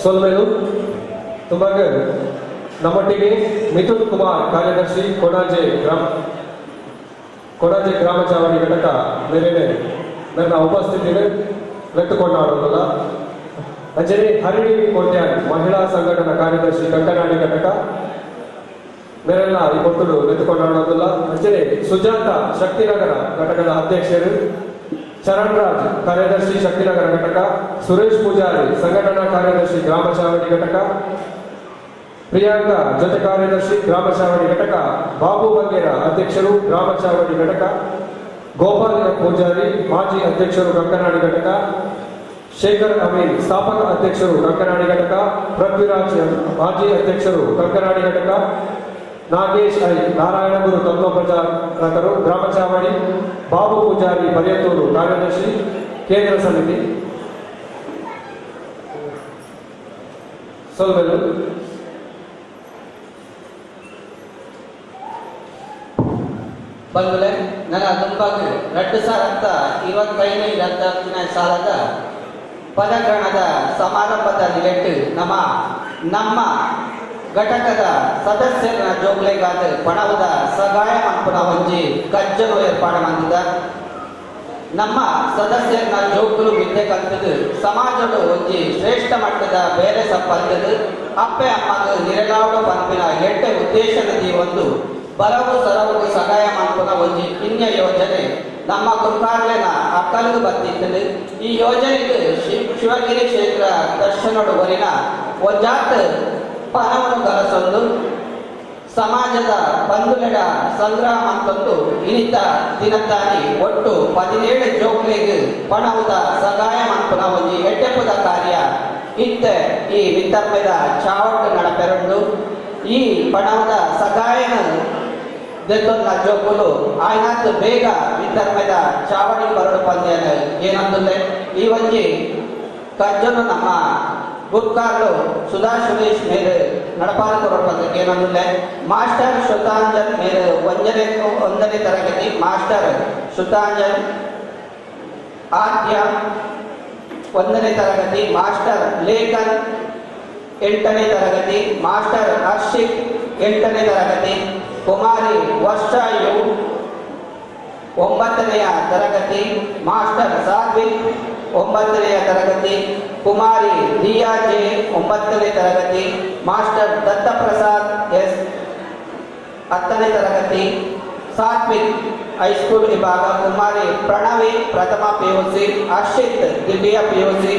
ಸೊಲ್ಮೆಲು. ತುಂಬಾಗ ನಮ್ಮೊಟ್ಟಿಗೆ ಮಿಥುನ್ ಕುಮಾರ್ ಕಾರ್ಯದರ್ಶಿ ಕೊಡಾಜೆ ಗ್ರಾಮ ಚಾವಡಿ ಘಟಕ ಮೇರೆನೆ ನನ್ನ ಉಪಸ್ಥಿತಿಗೆ ವ್ಯಕ್ತಕೊಂಡಾಡೋದಲ್ಲ. ಅಂಜಲಿ ಹರಿಣಿ ಕೋಟ್ಯಾನ್ ಮಹಿಳಾ ಸಂಘಟನಾ ಕಾರ್ಯದರ್ಶಿ ಕಂಕನಾಡಿ ಘಟಕ ಮೇರೆಲ್ಲ ಈ ಕೊಟ್ಟರು ವ್ಯಕ್ತಕೊಂಡಾಡೋದಿಲ್ಲ. ಅಂಜಲಿ ಸುಜಾತ ಶಕ್ತಿನಗರ ಘಟಕದ ಅಧ್ಯಕ್ಷರು, ಚರಣ್ ರಾಜ್ ಕಾರ್ಯದರ್ಶಿ ಶಕ್ತಿನಗರ ಘಟಕ, ಸುರೇಶ್ ಪೂಜಾರಿ ಸಂಘಟನಾ ಕಾರ್ಯದರ್ಶಿ ಗ್ರಾಮ ಚಾವಡಿ ಘಟಕ, ಪ್ರಿಯಾಂಕಾ ಜೊತೆ ಕಾರ್ಯದರ್ಶಿ ಗ್ರಾಮ ಚಾವಡಿ ಘಟಕ, ಬಾಬು ಬಂಗೇರ ಅಧ್ಯಕ್ಷರು ಗ್ರಾಮ ಚಾವಡಿ ಘಟಕ, ಗೋಪಾಲ್ ಪೂಜಾರಿ ಮಾಜಿ ಅಧ್ಯಕ್ಷರು ಕಂಕನಾಡಿ ಘಟಕ, ಶೇಖರ್ ಅಮೀನ್ ಸ್ಥಾಪಕ ಅಧ್ಯಕ್ಷರು ಕಂಕನಾಡಿ ಘಟಕ, ಪೃಥ್ವಿರಾಜ್ ಮಾಜಿ ಅಧ್ಯಕ್ಷರು ಕಂಕನಾಡಿ ಘಟಕ, ನಾಗೇಶ್ I Narayanaguru ತತ್ವಪ್ರಚಾರಕರು ಗ್ರಾಮ ಚಾವಡಿ, ಬಾಬು ಪೂಜಾರಿ ಪರಿಯತ್ತೂರು ಕಾರ್ಯದರ್ಶಿ ಕೇಂದ್ರ ಸಮಿತಿ. ಸೊಲ್ಮೆಲು. ಬಂಧುಲೆ ನನ್ನ ತುಂಬಾಗಿ 2025 ಸಾಲದ ಪದಗ್ರಹಣದ ಸಮಾರಂಭದ ನಿಲೆಟ್ಟು ನಮ್ಮ ನಮ್ಮ ಘಟಕದ ಸದಸ್ಯರ ಜೋಗ್ಲೆಗಾದ ಪಣವದ ಸಗಾಯ ಮನ್ಪುನ ಒಂಜಿ ಕಜ್ಜಲು ಏರ್ಪಾಡು ಮಾಡಿದ. ನಮ್ಮ ಸದಸ್ಯರ ಜೋಗುಲು ವಿದ್ಯೆ ಕಲ್ತದು ಸಮಾಜದ ಒಂಜಿ ಶ್ರೇಷ್ಠ ಮಟ್ಟದ ಬೇರೆ ಸಂಪತ್ತದು ಅಪ್ಪೆ ಅಮ್ಮಗ ನಿರಗಾವಡು ಪನ್ಪಿನ ಎಡ್ಡೆ ಉದ್ದೇಶದ ಒಂದು ಬರವು ಸರವು ಸಹಾಯ ಮನ್ಪುನ ಒಂಜಿ ಕಿನ್ಯ ಯೋಜನೆ ನಮ್ಮ ಗುರುಕಾರ್ಲೆನ ಅಕ್ಕಲಿಗೆ ಬಂದಿತ್ತು. ಈ ಯೋಜನೆಗೆ ಶಿವಗಿರಿ ಕ್ಷೇತ್ರ ದರ್ಶನೋಡು ವರಿನ ಒಂಜಾತ್ ಪಣವನ್ನು ಗಲಸೊಂದು ಸಮಾಜದ ಬಂಧುಲೆಡ ಸಂಗ್ರಹ ಅಂತಂದು ಇನಿತ ದಿನತಾನಿ ಒಟ್ಟು 17 ಜೋಕ್ಲೆಗ್ ಪಣವುದ ಸಹಾಯ ಮನ್ಪುನ ಒಂಜಿ ಎಡ್ಡೆಪುದ ಕಾರ್ಯ ಇತ್ತೆ ಈ ವಿತರ್ಪದ ಚಾವಟ್ಟು ನಡಪೆರುಂಡು. ಈ ಪಣವುದ ಸಹಾಯನ ದೆತ್ತೊಂದ ಜೋಕುಲು ಆಯ್ನಾತ್ ಬೇಗ ವಿತರ್ಪದ ಚಾವಡಿ ಬರಡು ಪಂದ್ಯನ ಏನಂದುಲ್ಲೆ. ಈ ಒಂಜಿ ಕಜ್ಜನು ನಮ್ಮ ಗುರ್ಕಾರ್ಲು ಸುಧಾ ಸುರೇಶ್ ಮೇರೆ ನಡಪಾದ ಕೊರಪದಕ್ಕೆ ಏನಂದುಲ್ಲೆ. ಮಾಸ್ಟರ್ ಶ್ರುತಾಂಜನ್ ಮೇರೆ ಒಂದನೇ ತರಗತಿ ಮಾಸ್ಟರ್ ಶ್ರುತಾಂಜನ್, ಆದ್ಯ 1ನೇ ತರಗತಿ ಮಾಸ್ಟರ್ ಲೇಖನ್ 8ನೇ ತರಗತಿ, ಮಾಸ್ಟರ್ ಹರ್ಷಿತ್ 8ನೇ ತರಗತಿ, ಕುಮಾರಿ ವರ್ಷ you 9ನೇ ತರಗತಿ, ಮಾಸ್ಟರ್ ಸಾತ್ವಿಕ್ 9ನೇ ತರಗತಿ, ಕುಮಾರಿ ದಿಯಾ ಜೆ 9ನೇ ತರಗತಿ, ಮಾಸ್ಟರ್ ದತ್ತಪ್ರಸಾದ್ ಎಸ್ 10ನೇ ತರಗತಿ, Satvik high school ವಿಭಾಗ, ಕುಮಾರಿ ಪ್ರಣವಿ ಪ್ರಥಮ ಪಿಯುಸಿ, ಹರ್ಷಿತ್ ದ್ವಿತೀಯ ಪಿಯುಸಿ,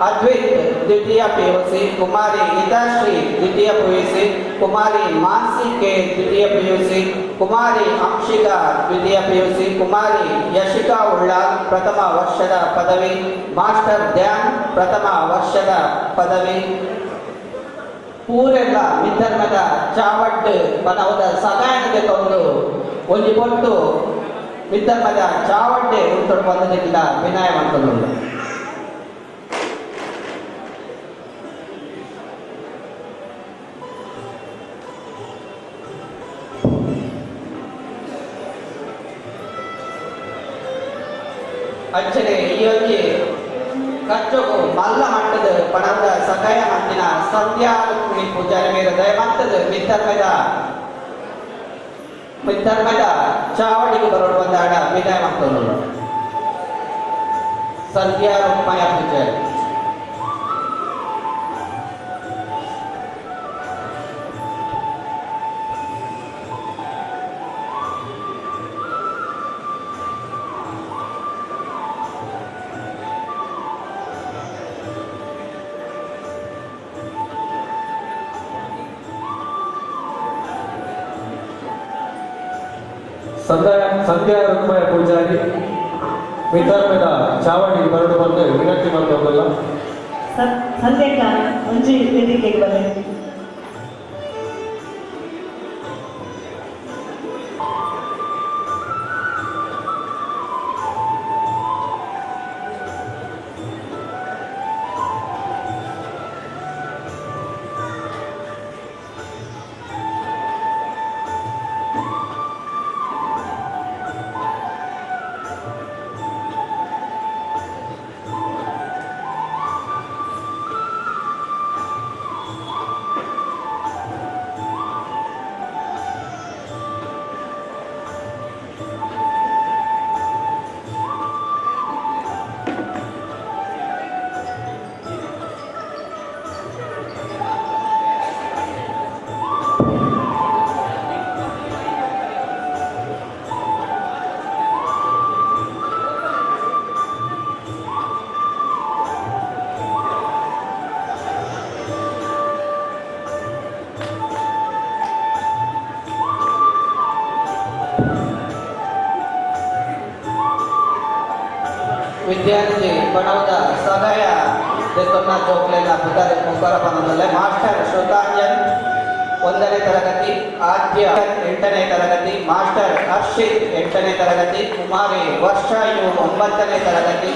ಅದ್ವಿತ್ ದ್ವಿತೀಯ ಪಿಯುಸಿ, ಕುಮಾರಿ ಹಿತಾಶ್ರೀ ದ್ವಿತೀಯ ಪಿಯುಸಿ, ಕುಮಾರಿ ಮಾನ್ಸಿ ಕೆ ದ್ವಿತೀಯ ಪಿಯುಸಿ, ಕುಮಾರಿ ಅಂಶಿಕಾ ದ್ವಿತೀಯ ಪಿಯುಸಿ, ಕುಮಾರಿ ಯಶಿಕಾ ಉಳ್ಳಾಲ್ ಪ್ರಥಮ ವರ್ಷದ ಪದವಿ, ಮಾಸ್ಟರ್ ಧ್ಯಾನ್ ಪ್ರಥಮ ವರ್ಷದ ಪದವಿ. ಪೂರೆಲ್ಲ ಮಿತ್ತರ್ಮದ ಚಾವಡ್ ಬನವದ ಸಗಾಯನಕ್ಕೆ ತಂದು ಒಂಜಿ ಕೊಟ್ಟು ಮಿತ್ತರ್ಮದ ಚಾವಡ್ಡೆ ಉಂಟು ಬಂದದಿಲ್ಲ ವಿನಯ ಮಾಡ್ಕೊಂಡು. ಅಂಚನೆ ಈ ಒಂಜಿ ಕಚ್ಚೋಗು ಮಲ್ಲ ಮಟ್ಟದ ಪಣದ ಸಕಾಯ ಮಟ್ಟಿನ ಸಂಧ್ಯಾ ರುಕ್ಮಿಣಿ ಪೂಜಾರಿ ಮೇರೆ ದಯಮಂತದ ಮಿತ್ತರ್ಮದ ಚಾವಡಿಗೆ ಬರೋಡು ಬಂದಾಡ ವಿನಯ ಮಾಡ್ತೋನು. ಸಂಧ್ಯಾ ರುಕ್ಮಯ ಪೂಜಾರಿ. ಸಂಧ್ಯಾ ರುಕ್ಮಯ ಪೂಜಾರಿ ಮಿತ್ತರ್ಮೆದ ಚಾವಡಿಗೆ ಬರಡು ಬಂದು ವಿನಂತಿ ಮಾಡ್ತೋಗಲ್ಲ. ಸಂಧ್ಯಕ್ಕ ಒಂಜಿ ವೇದಿಕೆಗೆ ಬನ್ನಿ. ವಿದ್ಯಾರ್ಥಿ ಬಣವದ ಸಗಾಯ ದೆತ್ತೊನ್ನ ಜೋಕ್ಲೆನ ಪುದರ್ ಮುಖರ ಪನೊಂದುಲ್ಲೆ. ಮಾಸ್ಟರ್ ಶ್ರುತಾಂಜನ್ 1ನೇ ತರಗತಿ, ಆದ್ಯ 8ನೇ ತರಗತಿ, ಮಾಸ್ಟರ್ ಹರ್ಷಿತ್ 8ನೇ ತರಗತಿ, ಕುಮಾರಿ ವರ್ಷ you 9ನೇ ತರಗತಿ,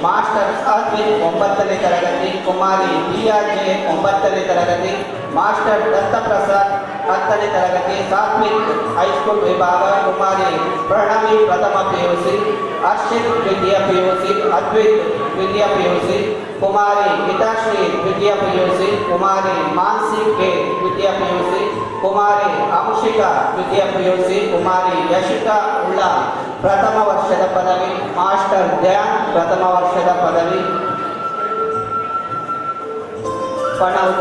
ಮಾಸ್ಟರ್ ಸಾತ್ವಿಕ್ 9ನೇ ತರಗತಿ, ಕುಮಾರಿ ದಿಯಾ ಜೆ 9ನೇ ತರಗತಿ, ಮಾಸ್ಟರ್ ದತ್ತಪ್ರಸಾದ್ 10ನೇ ತರಗತಿ, ಸಾತ್ವಿಕ್ ಹೈಸ್ಕೂಲ್ ವಿಭಾಗ, ಕುಮಾರಿ ಪ್ರಣವಿ ಪ್ರಥಮ ಪಿಯುಸಿ, ಹರ್ಷಿತ್ ದ್ವಿತೀಯ ಪಿಯುಸಿ, ಅದ್ವಿತ್ ದ್ವಿತೀಯ ಪಿಯುಸಿ, ಕುಮಾರಿ ಹಿತಾಶ್ರೀ ದ್ವಿತೀಯ ಪಿಯುಸಿ, ಕುಮಾರಿ ಮಾನ್ಸಿ ಕೆ ದ್ವಿತೀಯ ಪಿಯುಸಿ, ಕುಮಾರಿ ಅಂಶಿಕಾ ದ್ವಿತೀಯ ಪಿಯುಸಿ, ಕುಮಾರಿ ಯಶಿಕಾ ಉಳ್ಳಾ ಪ್ರಥಮ ವರ್ಷದ ಪದವಿ, ಮಾಸ್ಟರ್ ಧ್ಯಾನ್ ಪ್ರಥಮ ವರ್ಷದ ಪದವಿ. ಪಣವು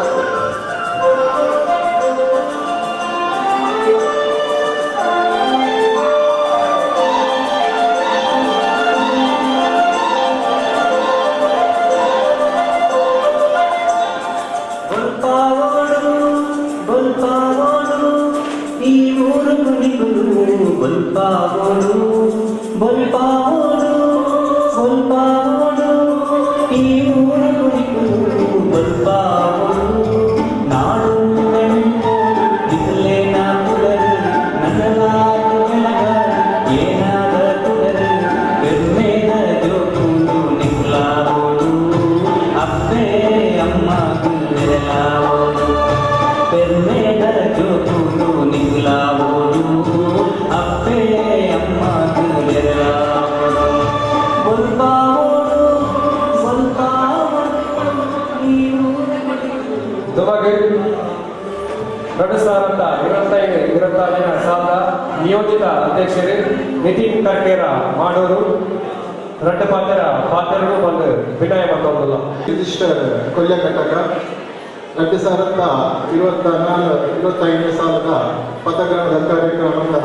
ಬಲ್ಪಾವೋಡು ಬಲ್ಪಾವೋಡು ಬಲ್ಪಾವೋಡು ಈ ಊರು ಕುಣಿಕುಲು ಬಲ್ಪಾವೋಡು ನಾಡು ಬಿಸಿಲೇನ ಪುಡರು ನಗಲಾದ ಬೆಳಗ ಏನಾದ ಪುಡರು ಪೆರುಮೇದ ಜೋಕುಲು ನಿಕುಲಾವೋಡು ಅಪ್ಪೇ ಅಮ್ಮ ಗುಂದೆಲಾವೋಡು ಪೆರುಮೇದ ಜೋಕುಲು ನಿಕುಲಾವೋಡು ಅಪ್ಪೇ ಅಮ್ಮ ಗುಂದೆಲಾವೋಡು ಬಲ್ಪಾವೋಡು ಬಲ್ಪಾವೋಡು ಈ ಊರು ದುಬಾಗೆ 2025 26ನೇ ಸಾಲದ ನಿಯೋಜಿತ ಅಧ್ಯಕ್ಷರು ನಿತಿನ್ ಕರ್ಕೇರ ಮಾಡೋರು ರಡ್ಡ ಪಾತ್ರ ಪಾತ್ರರು ಬಂದು ವಿನಯ ಮಾಡ್ತಲ್ಲ. ರಿಜಿಸ್ಟರ್ ಕೊಲ್ಯ ಘಟಕ 2024 25ನೇ ಸಾಲದ ಪಥಗ್ರಹಣದ ಕಾರ್ಯಕ್ರಮದ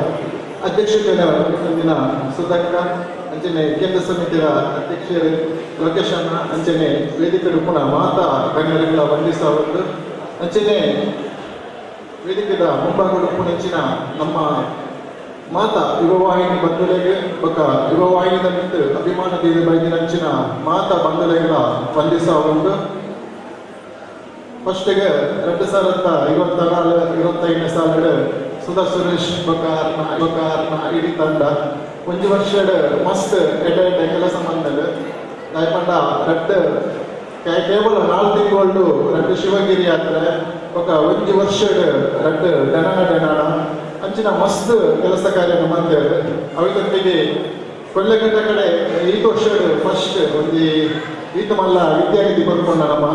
ಅಧ್ಯಕ್ಷತೆಯನ್ನು ವಹಿಸಿದ ಸುಧಕ್ಕ ಅಂಚನೆ ಕೇಂದ್ರ ಸಮಿತಿಯ ಅಧ್ಯಕ್ಷರು ಲೋಕೇಶಣ್ಣ ಅಂಚನೆ ವೇದಿಕೆ ಉಪ್ಪುನ ಮಾತಾ ಗಣ್ಯರುಗಳ ವಂದಿಸಬಹುದು. ಅಂಚನೆ ವೇದಿಕೆದ ಮುಂಭಾಗದ ಉಪ್ಪುನಂಚಿನ ನಮ್ಮ ಮಾತಾ ಯುವವಾಹಿನಿ ಬಂಧುಲೆಗೆ ಬೊಕ್ಕ ಯುವವಾಹಿನಿದ ಮಿತ್ತು ಅಭಿಮಾನ ದೀವಿ ಬೈದಿನಂಚಿನ ಮಾತಾ ಬಂಧುಲೆಗಳ ವಂದಿಸಬಹುದು. ಫಸ್ಟಿಗೆ 2024-25 ಸಾಲಿಡ್ ಸುಧಾ ಸುರೇಶ್ ಬೊಕ್ಕ ಇಡೀ ತಂಡ ಒಂಜಿ ವರ್ಷಡ್ ಮಸ್ತ್ ಎಡ್ಡೆ ಎಡ್ಡೆ ಕೆಲಸ ಮಂದಲ್ ದಾಯಪಂಡ ರಡ್ಡ್ ಕೇವಲ 4 ತಿಂಗಳು ರಡ್ಡ್ ಶಿವಗಿರಿ ಯಾತ್ರೆ ಬೊಕ್ಕ ಒಂಜಿ ವರ್ಷಡ್ ರಡ್ಡ್ ಡೆನಾಣ ಡೆನಾಣ ಅಂಚಿನ ಮಸ್ತ್ ಕೆಲಸ ಕಾರ್ಯ ಮಂದೇರು. ಅವಿತೊಟ್ಟಿಗೆ ಕೊಳ್ಳೆಗಟ್ಟ ಕಡೆ ಈ ವರ್ಷಡ್ ಫಸ್ಟ್ ಒಂಜಿ ಈತ ಮಲ್ಲ ವಿದ್ಯಾನಿಧಿ ಬರ್ಕೊಂಡ ನಮ್ಮ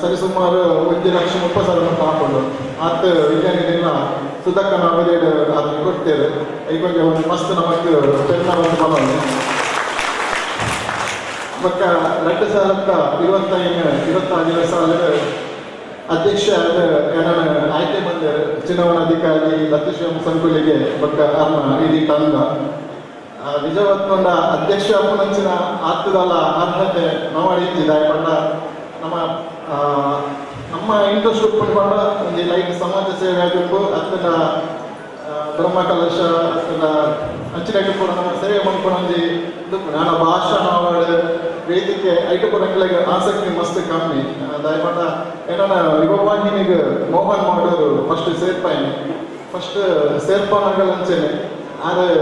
ಸರಿಸುಮಾರು 1,30,000 ಮಟ್ಟ ಹಾಕೊಂಡು ಆತ ವಿದ್ಯಾನಿಧಿನ ಸುಧಕ್ಕನ ಅವಧಿಯಡ್ ಅದು ಕೊಡ್ತೇವೆ. ಈಗ ಒಂದು ಮಸ್ತ್ ನಮಕ್ ಪೆನ್ನ ಒಂದು ಬಲವನ್ನು ಬೊಕ್ಕ 2025-26 ಸಾಲಿಡ್ ಅಧ್ಯಕ್ಷ ಏನನ್ನ ಆಯ್ಕೆ ಬಂದರು ಚುನಾವಣಾಧಿಕಾರಿ ಲತೀಶ್ ಸಂಕುಲಿಗೆ ಬೊಕ್ಕ ಅರ್ನ ಇಡೀ ತಂಡ ನಿಜವತ್ಕೊಂಡ ಅಧ್ಯಕ್ಷ ಅಪ್ಪನಂಚಿನ ಆತ್ಮದಲ್ಲ ಅರ್ಹತೆ ನಾವು ದಾಯಪಂಡ ನಮ್ಮ ನಮ್ಮ ಇಂಟ್ರೆಸ್ಟ್ ಉಪ್ಪುಂಡು ಒಂಜಿ ಲೈಕ್ ಸಮಾಜ ಸೇವೆ ಆಗಿರ್ಬೋದು ಅತ್ತಂಡ ಬ್ರಹ್ಮ ಕಲಶ ಅತ್ತಂಡ ಅಂಚಿನ ಪೂರ ನಮ್ಮ ಸೇವೆ ಮನ್ಪುನ ಒಂಜಿ ನಾನ ಭಾಷಣ ಅವಾರ್ಡ್ ವೇದಿಕೆ ಐಟು ಪೂರ ಆಸಕ್ತಿ ಮಸ್ತ್ ಕಮ್ಮಿ ದಾಯಪಂಡ ಏನನ್ನ ಯುವವಾಹಿನಿಗೆ ಮೋಹನ್ ಮಾಡೋರು ಫಸ್ಟ್ ಸೇರ್ಪಾಯಿನಿ ಫಸ್ಟ್ ಸೇರ್ಪಾನಗಳ ಅಂಚೆನೆ ಆದರೆ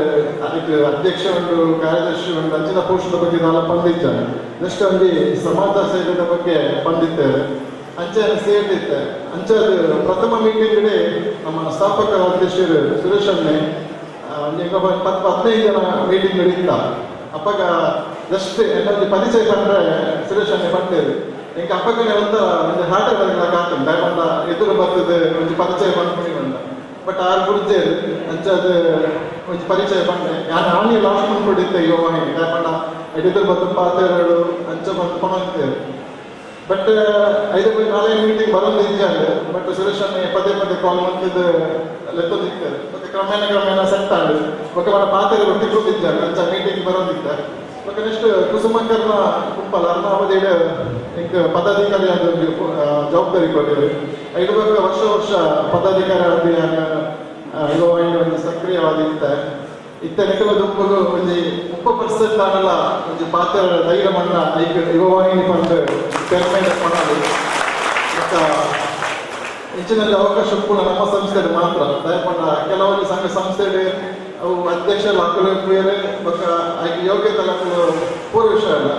ಅದಕ್ಕೆ ಅಧ್ಯಕ್ಷ ಉಂಟು ಕಾರ್ಯದರ್ಶಿ ಉಂಟು ಅಂಚಿನ ಪೋಷಣದ ಬಗ್ಗೆ ನಾಲ ಪಂಡಿದ್ದಾನೆ ನೆಕ್ಸ್ಟ್ ಅಲ್ಲಿ ಸಮಾಜ ಸೇವೆದ ಬಗ್ಗೆ ಪಂಡಿತ್ತೇವೆ ಅಂಚೆ ಸೇರಿದ್ದೆ. ಅಂಚೆ ಅದು ಪ್ರಥಮ ಮೀಟಿಂಗ್ ನಮ್ಮ ಸ್ಥಾಪಕ ಅಧ್ಯಕ್ಷರು ಸುರೇಶ್ ಅಣ್ಣೆ 10-15 ಜನ ಮೀಟಿಂಗ್ ನಡೀತ ಅಪ್ಪಗ ಜಸ್ಟ್ ಎಲ್ಲ ಪರಿಚಯ ಪಂಡ್ರೆ ಸುರೇಶ್ ಅಣ್ಣೆ ಪಂಡೇರು ಇಂಕ ಅಪ್ಪಗನೆ ಒಂದು ಒಂದು ಹಾರ್ಟ್ ಅಟ್ಯಾಕ್ ಆಗ್ತದೆ ದಯಪಂಡ ಎದುರು ಬರ್ತದೆ ಒಂಜಿ ಪರಿಚಯ ಪಂಡ್ಕೊಂಡು ಬಂದ ಬಟ್ ಆರು ಗುರ್ಜೇರು ಅಂಚೆ ಅದು ಒಂಜಿ ಪರಿಚಯ ಪಂಡೆ ಯಾರು ಆನೆ ಲಾಸ್ಟ್ ಮಂದ್ಕೊಂಡಿದ್ದೆ ಯುವವಾಹಿನಿ ದಯಪಂಡ ಎದುರು ಬತ್ತು ಪಾತೆರಡು ಅಂಚೆ ಬಂದು ಪಣಂತೇವೆ. ಬಟ್ 5-4 ಮೀಟಿಂಗ್ ಬರೋದು ಇದ್ದಾರೆ. ಬಟ್ ಸುರೇಶ್ ಅಣ್ಣೆ ಪದೇ ಪದೇ ಕಾಲ್ ಮಾಡ್ತಿದ್ದು ಲೆತ್ತದಿದ್ದಾರೆ. ಮತ್ತೆ ಕ್ರಮೇಣ ಕ್ರಮೇಣ ಸೆಟ್ ಆಗಿ ಓಕೆ మన ಪಾತೆರ ತಿಕ್ಕೊಂಡಿದ್ದಾರೆ ಅಂಚ ಮೀಟಿಂಗ್ ಬರೋದಿದ್ದಾರೆ. ಮತ್ತೆ ನೆಕ್ಸ್ಟ್ ಕುಸುಮಕರ್ನ ಕುಂಪಲ ಅರ್ಣ ಇಂಕ ಪದಾಧಿಕಾರಿ ಆದ ಜವಾಬ್ದಾರಿ ಕೊಟ್ಟಿದ್ದಾರೆ. 5 ವರ್ಷ ವರ್ಷ ಪದಾಧಿಕಾರಿ ಆದ ಯುವವಾಹಿನಿ ಒಂದು ಸಕ್ರಿಯವಾಗಿತ್ತ ಇತ್ತ ನಿಕಲ ದುಂಬುಗು ಒಂಜಿ 30% ಆನಲ ಒಂಜಿ ಪಾತ್ರ ಧೈರ್ಯ ಮಣ್ಣ ಐಕ್ ಯುವವಾಹಿನಿ ಪಂಡ್ ಪೆರ್ಮೆಂಟ್ ಪಣಾಲಿ. ಮತ್ತು ಹೆಚ್ಚಿನಲ್ಲಿ ಅವಕಾಶ ಕೂಡ ನಮ್ಮ ಸಂಸ್ಥೆ ಮಾತ್ರ ದಯಪಂಡ ಕೆಲವೊಂದು ಸಂಘ ಸಂಸ್ಥೆ ಅವು ಅಧ್ಯಕ್ಷರು ಹಾಕಲು ಬೇರೆ ಬೊಕ್ಕ ಐಕ್ ಯೋಗ್ಯತೆ ಹಾಕಲು ಪೂರ್ವ ವಿಷಯ ಅಲ್ಲ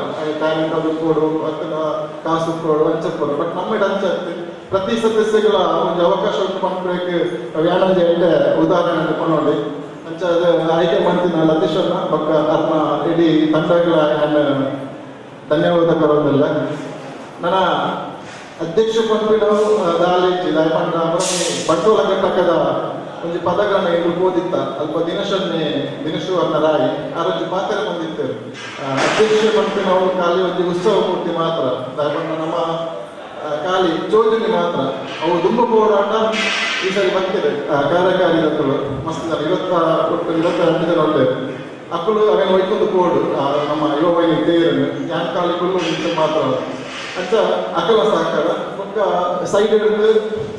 ಟ್ಯಾಲೆಂಟ್ ಅದು ಕೊಡು ಅಥವಾ ಕಾಸು ಕೊಡು ಅಂಚ ಕೊಡು. ಬಟ್ ನಮ್ಮ ಅಂಚ ಪ್ರತಿ ಸದಸ್ಯಗಳ ಒಂದು ಅವಕಾಶ ಪಂಡ್ಬೇಕು ವ್ಯಾಣಂಜ ಎಡ್ಡೆ ಉದಾಹರಣೆ ಪಣೋಡಿ ಅಂಚ ಅದು ಆಯ್ಕೆ ಮಾಡ್ತೀನಿ ಲತೀಶನ್ನ ಬೊಕ್ಕ ಅರ್ನ ಇಡೀ ತಂಡಗಳ ಧನ್ಯವಾದ ಬರೋದಿಲ್ಲ. ನನ್ನ ಅಧ್ಯಕ್ಷ ಪಂಪಿನವು ದಾಲೇಜಿ ದಾಯಪಂಡ ಬಂಡೋಲ ಘಟಕದ ಒಂಜಿ ಪದಗಳನ್ನ ಎದುರು ಓದಿತ್ತ ಅಲ್ಪ ದಿನಶನ್ನೇ ದಿನಶು ಅನ್ನ ರಾಯಿ ಆರೊಂಜಿ ಪಾತ್ರ ಬಂದಿತ್ತು. ಅಧ್ಯಕ್ಷ ಪಂಪಿನವು ಖಾಲಿ ಒಂಜಿ ಉತ್ಸವ ಮೂರ್ತಿ ಮಾತ್ರ ದಾಯಪಂಡ ನಮ್ಮ ಖಾಲಿ ಜೋಜನೆ ಮಾತ್ರ ಅವು ದುಂಬು ಹೋರಾಟ ಈ ಸರಿ ಬರ್ತಿದೆ ಕಾರ್ಯಕಾರಿ ಅಕ್ಕಲು ಮಸ್ತ್ ಜನ 22 ಜನ ಉಂಟು ಅಕ್ಕಲು ಅವೇನು ಒಯ್ಕೊಂಡು ಕೋಡು ನಮ್ಮ ಯುವವಾಹಿನಿ ತೇರನ್ನು ಯಾನ್ ಖಾಲಿ ಕುಲ್ಲು ನಿಂತು ಮಾತ್ರ ಅಂಚ ಅಕಲ ಸಹಕಾರ ಬೊಕ್ಕ ಸೈಡ್ ಹಿಡಿದು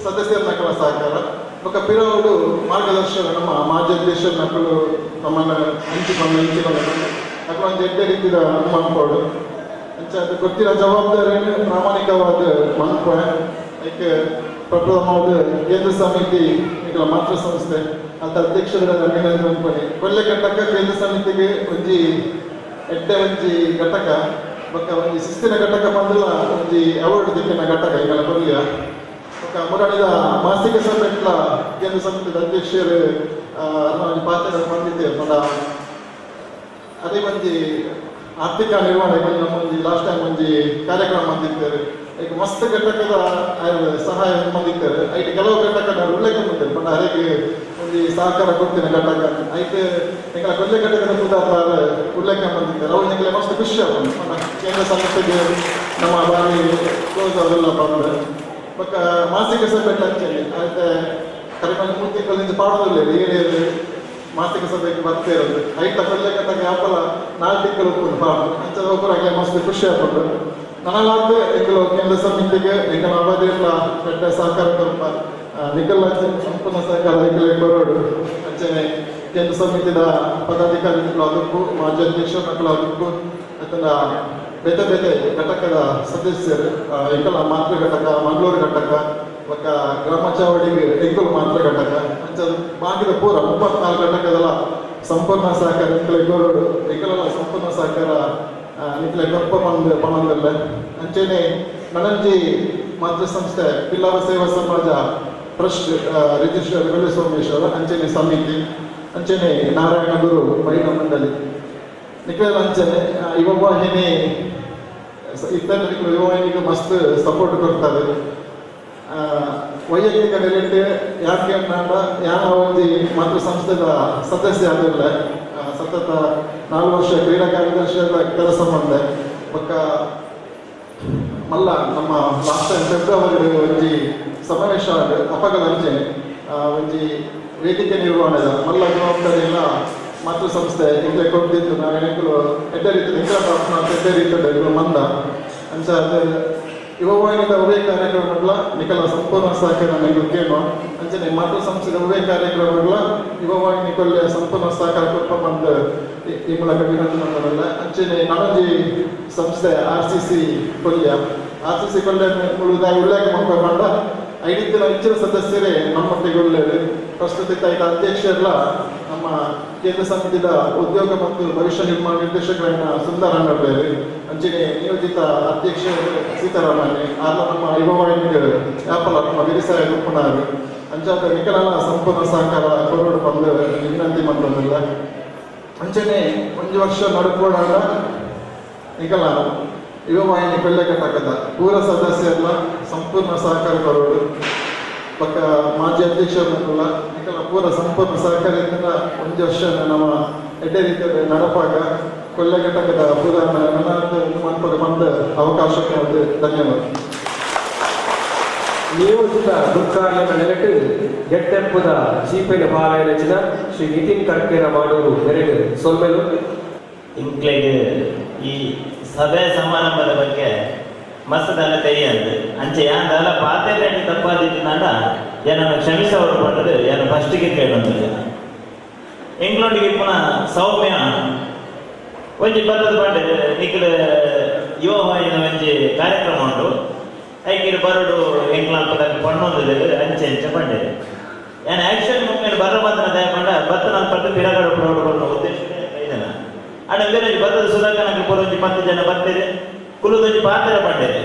ಸದಸ್ಯರನ್ನ ಅಕಲ ಸಹಕಾರ ಬೊಕ್ಕ ಪಿರವುಡು ಮಾರ್ಗದರ್ಶನ ನಮ್ಮ ಮಾಜಿ ಅಧ್ಯಕ್ಷರ ಅಕ್ಕಲು ನಮ್ಮನ್ನು ಹಂಚಿಕೊಂಡು ಹಂಚಿಕೊಂಡು ಅಕ್ಕಲು ಒಂದು ಎಡ್ಡೆ ರೀತಿಯ ಮನ್ಕೋಡು ಅಂಚ ಅದು ಗೊತ್ತಿರೋ ಜವಾಬ್ದಾರಿಯನ್ನು ಪ್ರಾಮಾಣಿಕವಾದ ಮನ್ಕೋ ಅದಕ್ಕೆ ಪ್ರಥಮವಾದ ಕೇಂದ್ರ ಸಮಿತಿ ಈಗ ಮಾತೃ ಸಂಸ್ಥೆ ಅಂತ ಅಧ್ಯಕ್ಷರ ಅಭಿನಂದನೆ ಅನ್ಕೊಳ್ಳಿ. ಕೊಲ್ಲೆ ಘಟಕ ಕೇಂದ್ರ ಸಮಿತಿಗೆ ಒಂಜಿ ಎಡ್ಡೆ ಒಂಜಿ ಘಟಕ ಬೊಕ್ಕ ಒಂಜಿ ಶಿಸ್ತಿನ ಘಟಕ ಬಂದಿಲ್ಲ ಒಂಜಿ ಅವಾರ್ಡ್ ದಿಕ್ಕಿನ ಘಟಕ ಈಗಲ ಕೊಲ್ಯ ಬೊಕ್ಕ ಮುರಾಣಿದ ಮಾಸಿಕ ಸಭೆಟ್ಲ ಕೇಂದ್ರ ಸಮಿತಿದ ಅಧ್ಯಕ್ಷರು ಒಂಜಿ ಪಾತ್ರ ಬಂದಿದ್ದೇವೆ ಪಂಡ ಅದೇ ಒಂಜಿ ಆರ್ಥಿಕ ನಿರ್ವಹಣೆ ನಮ್ಮ ಒಂಜಿ ಲಾಸ್ಟ್ ಟೈಮ್ ಒಂಜಿ ಕಾರ್ಯಕ್ರಮ ಬಂದಿದ್ದೇವೆ. ಈಗ ಮಸ್ತ್ ಘಟಕದ ಸಹಾಯ ಬಂದಿದ್ದಾರೆ. ಐಟ್ ಕೆಲವು ಘಟಕ ಉಲ್ಲೇಖ ಬಂದಿದ್ದಾರೆ ಪಂಡ ಅದಕ್ಕೆ ಒಂಜಿ ಸಹಕಾರ ಕೊಡ್ತೀನಿ ಘಟಕ ಐಟ್ ಎಂಕಲ ಕೊಲ್ಲೆ ಘಟಕದ ಕೂಡ ಉಲ್ಲೇಖ ಬಂದಿದ್ದಾರೆ. ಅವ್ರು ಎಂಕಲೆ ಮಸ್ತ್ ಖುಷಿ ಆಗೋದು ಕೇಂದ್ರ ಸಂಸ್ಥೆಗೆ ನಮ್ಮ ಬಾರಿ ಕ್ಲೋಸ್ ಅವೆಲ್ಲ ಬಂದ್ರೆ ಬೊಕ್ಕ ಮಾಸಿಕ ಸಭೆ ಅಂಚೆನೆ ಆಯ್ತು ಕಡಿಮೆ 3 ತಿಂಗಳಿಂದ ಪಾಡೋದಿಲ್ಲ ಏರಿಯಲ್ಲಿ ಮಾಸಿಕ ಸಭೆಗೆ ಬರ್ತಾ ಇರೋದು ಐತ ಕೊಲ್ಯ ಘಟಕ ಯಾಪಲ 4 ತಿಂಗಳು ಉಪ್ಪು ಪಾಡು ಅಂಚ ಒಬ್ಬರಾಗೆ ಮಸ್ತ್ ಖುಷಿ ಆಗ್ಬೋದು ನನಲಾದ ಎಂಕಲು ಕೇಂದ್ರ ಸಮಿತಿಗೆ ಎಂಕಲ ಅವಧಿಲ್ಲ ದೊಡ್ಡ ಸಹಕಾರ ಕೊರಪ ನಿಖಲ್ ಸಂಪೂರ್ಣ ಸಹಕಾರ ಎಂಕಲೆ ಕೊರೋಡು ಅಂಚನೆ ಕೇಂದ್ರ ಸಮಿತಿದ ಪದಾಧಿಕಾರಿಗಳು ಅದಕ್ಕೂ ಮಾಜಿ ಅಧ್ಯಕ್ಷರು ಅದಕ್ಕೂ ಅದನ್ನ ಬೇತೆ ಬೇತೆ ಘಟಕದ ಸದಸ್ಯರು ಎಂಕಲ ಮಾತೃ ಘಟಕ ಮಂಗಳೂರು ಘಟಕ ಬೊಕ್ಕ ಗ್ರಾಮ ಚಾವಡಿಗೆ ಎಂಕಲು ಮಾತೃ ಘಟಕ ಅಂಚ ಬಾಕಿದ ಪೂರ 34 ಘಟಕದಲ್ಲ ಸಂಪೂರ್ಣ ಸಹಕಾರ ಎಂಕಲೆ ಕೊರೋಡು ಎಂಕಲೆಲ್ಲ ಸಂಪೂರ್ಣ ಸಹಕಾರ ನಿಖಲೆ ಕೊಪ್ಪ ಬಂದು ಪಣಂದಲ್ಲ ಅಂಚೆನೆ ನನಂಜಿ ಮಾತೃ ಸಂಸ್ಥೆ ಪಿಲ್ಲವ ಸೇವಾ ಸಮಾಜ ಟ್ರಸ್ಟ್ ರಿಜಿಸ್ಟರ್ ವೆಳ್ಳಿ ಸೋಮೇಶ್ವರ ಅಂಚೆನೆ ಸಮಿತಿ ಅಂಚೆನೆ ನಾರಾಯಣ ಗುರು ಮಹಿಳಾ ಮಂಡಳಿ ನಿಖಲ ಅಂಚನೆ ಯುವ ವಾಹಿನಿ ಇತ್ತ ಯುವ ವಾಹಿನಿಗೆ ಮಸ್ತ್ ಸಪೋರ್ಟ್ ಕೊಡ್ತಾರೆ ವೈಯಕ್ತಿಕ ನೆಲೆಟ್ ಯಾಕೆ ನಾಡ ಯಾನ ಒಂಜಿ ಮಾತೃ ಸಂಸ್ಥೆದ ಸದಸ್ಯ ಆಗಿಲ್ಲ ಸತತ 4 ವರ್ಷ ಕ್ರೀಡಾ ಕಾರ್ಯದರ್ಶಿಯಾದ ಕೆಲಸ ಮಾಡಿದೆ ಬೊಕ್ಕ ಮಲ್ಲ ನಮ್ಮ ಲಾಸ್ಟ್ ಟೈಮ್ ಫೆಬ್ರವರಿ ಒಂಜಿ ಸಮಾವೇಶ ಅಪಗಲ ಅಂಚೆ ಒಂಜಿ ವೇದಿಕೆ ನಿರ್ವಹಣೆದ ಮಲ್ಲ ಜವಾಬ್ದಾರಿ ಎಲ್ಲ ಮಾತೃ ಸಂಸ್ಥೆ ಎಂಕ್ಲೆ ಕೊಡ್ತಿತ್ತು ನಾವು ಎಂಕುಲು ಎಡ್ಡೆ ರೀತಿ ಎಂಕಲ ಎಡ್ಡೆ ರೀತಿ ಮಂದ ಅಂಚ ಯುವ ವಾಹಿನಿದ ಉಭಯ ಕಾರ್ಯಕ್ರಮಗಳ ನಿಖಲ ಸಂಪೂರ್ಣ ಸಹಕಾರ ಎಂಕುಲು ಕೇಳುವ ಅಂಚನೆ ಮಾತೃ ಸಂಸ್ಥೆದ ಉಭಯ ಕಾರ್ಯಕ್ರಮಗಳ ಯುವ ವಾಹಿನಿ ಕೊಲ್ಯ ಸಂಪೂರ್ಣ ಸಹಕಾರ ಕೊಪ್ಪ ಬಂದು ಈ ಮೂಲಕ ವಿನಂತಿ ಮಾಡಲ್ಲ ಅಂಚನೆ ನನಂಜಿ ಸಂಸ್ಥೆ RCC ಕೊಲ್ಯ RCC ಕೊಲ್ಯ ಮುಳುದಾಯಿ ಉಲ್ಲೇಖ ಮಕ್ಕಳ ಐದಿತ್ತಿನ ಹೆಚ್ಚಿನ ಸದಸ್ಯರೇ ನಮ್ಮೊಟ್ಟಿಗೆ ಒಳ್ಳೆಯದು ಪ್ರಸ್ತುತ ಐತ ಅಧ್ಯಕ್ಷರೆಲ್ಲ ನಮ್ಮ ಕೇಂದ್ರ ಸಮಿತಿದ ಉದ್ಯೋಗ ಮತ್ತು ಭವಿಷ್ಯ ನಿರ್ಮಾಣ ನಿರ್ದೇಶಕರನ್ನ ಸುಂದರ ಬೇರೆ ಅಂಚನೆ ನಿಯೋಜಿತ ಅಧ್ಯಕ್ಷ ಸೀತಾರಾಮನ್ ಆರ್ಲ ನಮ್ಮ ಯುವ ವಾಹಿನಿಗೆ ಯಾಪಲ ನಮ್ಮ ವ್ಯವಸಾಯ ಗುಂಪುನಾರು ಅಂಚಾದ ನಿಖಲನ ಸಂಪೂರ್ಣ ಸಹಕಾರ ಕೊರೋಡು ಬಂದು ವಿನಂತಿ ಮಾಡೋದಿಲ್ಲ ಅಂಚನೆ ಒಂದು ವರ್ಷ ನಡ್ಕೊಡಾಗ ನಿಖಲ ಯುವ ವಾಹಿನಿ ಕೊಲ್ಯ ಘಟಕದ ಪೂರ ಸದಸ್ಯರೆಲ್ಲ ಸಂಪೂರ್ಣ ಸಹಕಾರ ಕೊರೋಡು ಪಕ್ಕ ಮಾಜಿ ಅಧ್ಯಕ್ಷರನ್ನೆಲ್ಲ ನಿಖಲ ಪೂರ ಸಂಪೂರ್ಣ ಸಹಕಾರದಿಂದ ಒಂದು ವರ್ಷ ನಮ್ಮ ಎಡ್ಡೆ ರೀತಿಯಲ್ಲಿ ನಡಪಾಗ ಕೊಲ್ಯ ಘಟಕದ ಪೂರ ಮನ್ಪದ ಬಂದ ಅವಕಾಶಕ್ಕೆ ಒಂದು ಧನ್ಯವಾದ. ನಿಯೋಜಿತ ದುರ್ಗಾರ್ಯನ ನೆಲೆಟು ಎಟ್ಟೆಪ್ಪುದ ಚೀಪೆನ ಪಾರಾಯಣಚಿನ ಶ್ರೀ ನಿತಿನ್ ಕರ್ಕೇರ ಮಾಡೋರು ಮೆರೆಡು ಸೊಲ್ಮೆಲು. ಇಂಕ್ಲೆಗ್ ಈ ಸಭೆ ಸಮಾರಂಭದ ಬಗ್ಗೆ ಮಸ್ತದಲ್ಲ ತೆರಿಯಂದು ಅಂಚೆ ಯಾನ್ ದಾಲ ಪಾತೆರೆ ತಪ್ಪಾದಿತ್ತಿನಾಂಡ ಏನನ್ನು ಕ್ಷಮಿಸವರು ಪಂಡದು ಯಾನು ಫಸ್ಟಿಗೆ ಕೇಳೊಂದು ಎಂಗ್ಲೊಂಡಿಗೆ ಪುನಃ ಸೌಮ್ಯ ಒಂಜಿ ಬತ್ತದ ಪಂಡೆ ನಿಖಿಲ ಯುವ ವಾಹಿನ ಒಂಜಿ ಕಾರ್ಯಕ್ರಮ ಉಂಟು ಐಕಿರು ಬರೋಡು ಎಂಗ್ಲಾಲ್ಪದಾಗ ಪಣ್ಣೊಂದು ಅಂಚೆ ಅಂಚೆ ಪಂಡೆ ಯಾನು ಆ್ಯಕ್ಚುಲಿ ಮುಖ್ಯ ಬರ ಬಂದನ ದಯ ಪಂಡ ಬತ್ತ ನಾನು ಪಟ್ಟು ಪಿರಗಡ ಪಡೋಡು ಉದ್ದೇಶ ಐದನ ಅಣ್ಣ ಬೇರೆ ಬತ್ತದ ಸುಧಾಕನಕ್ಕೆ ಪೂರ ಒಂಜಿ 10 ಜನ ಬರ್ತೀರಿ ಕುಲದೊಂಜಿ ಪಾತ್ರ ಪಂಡೇರಿ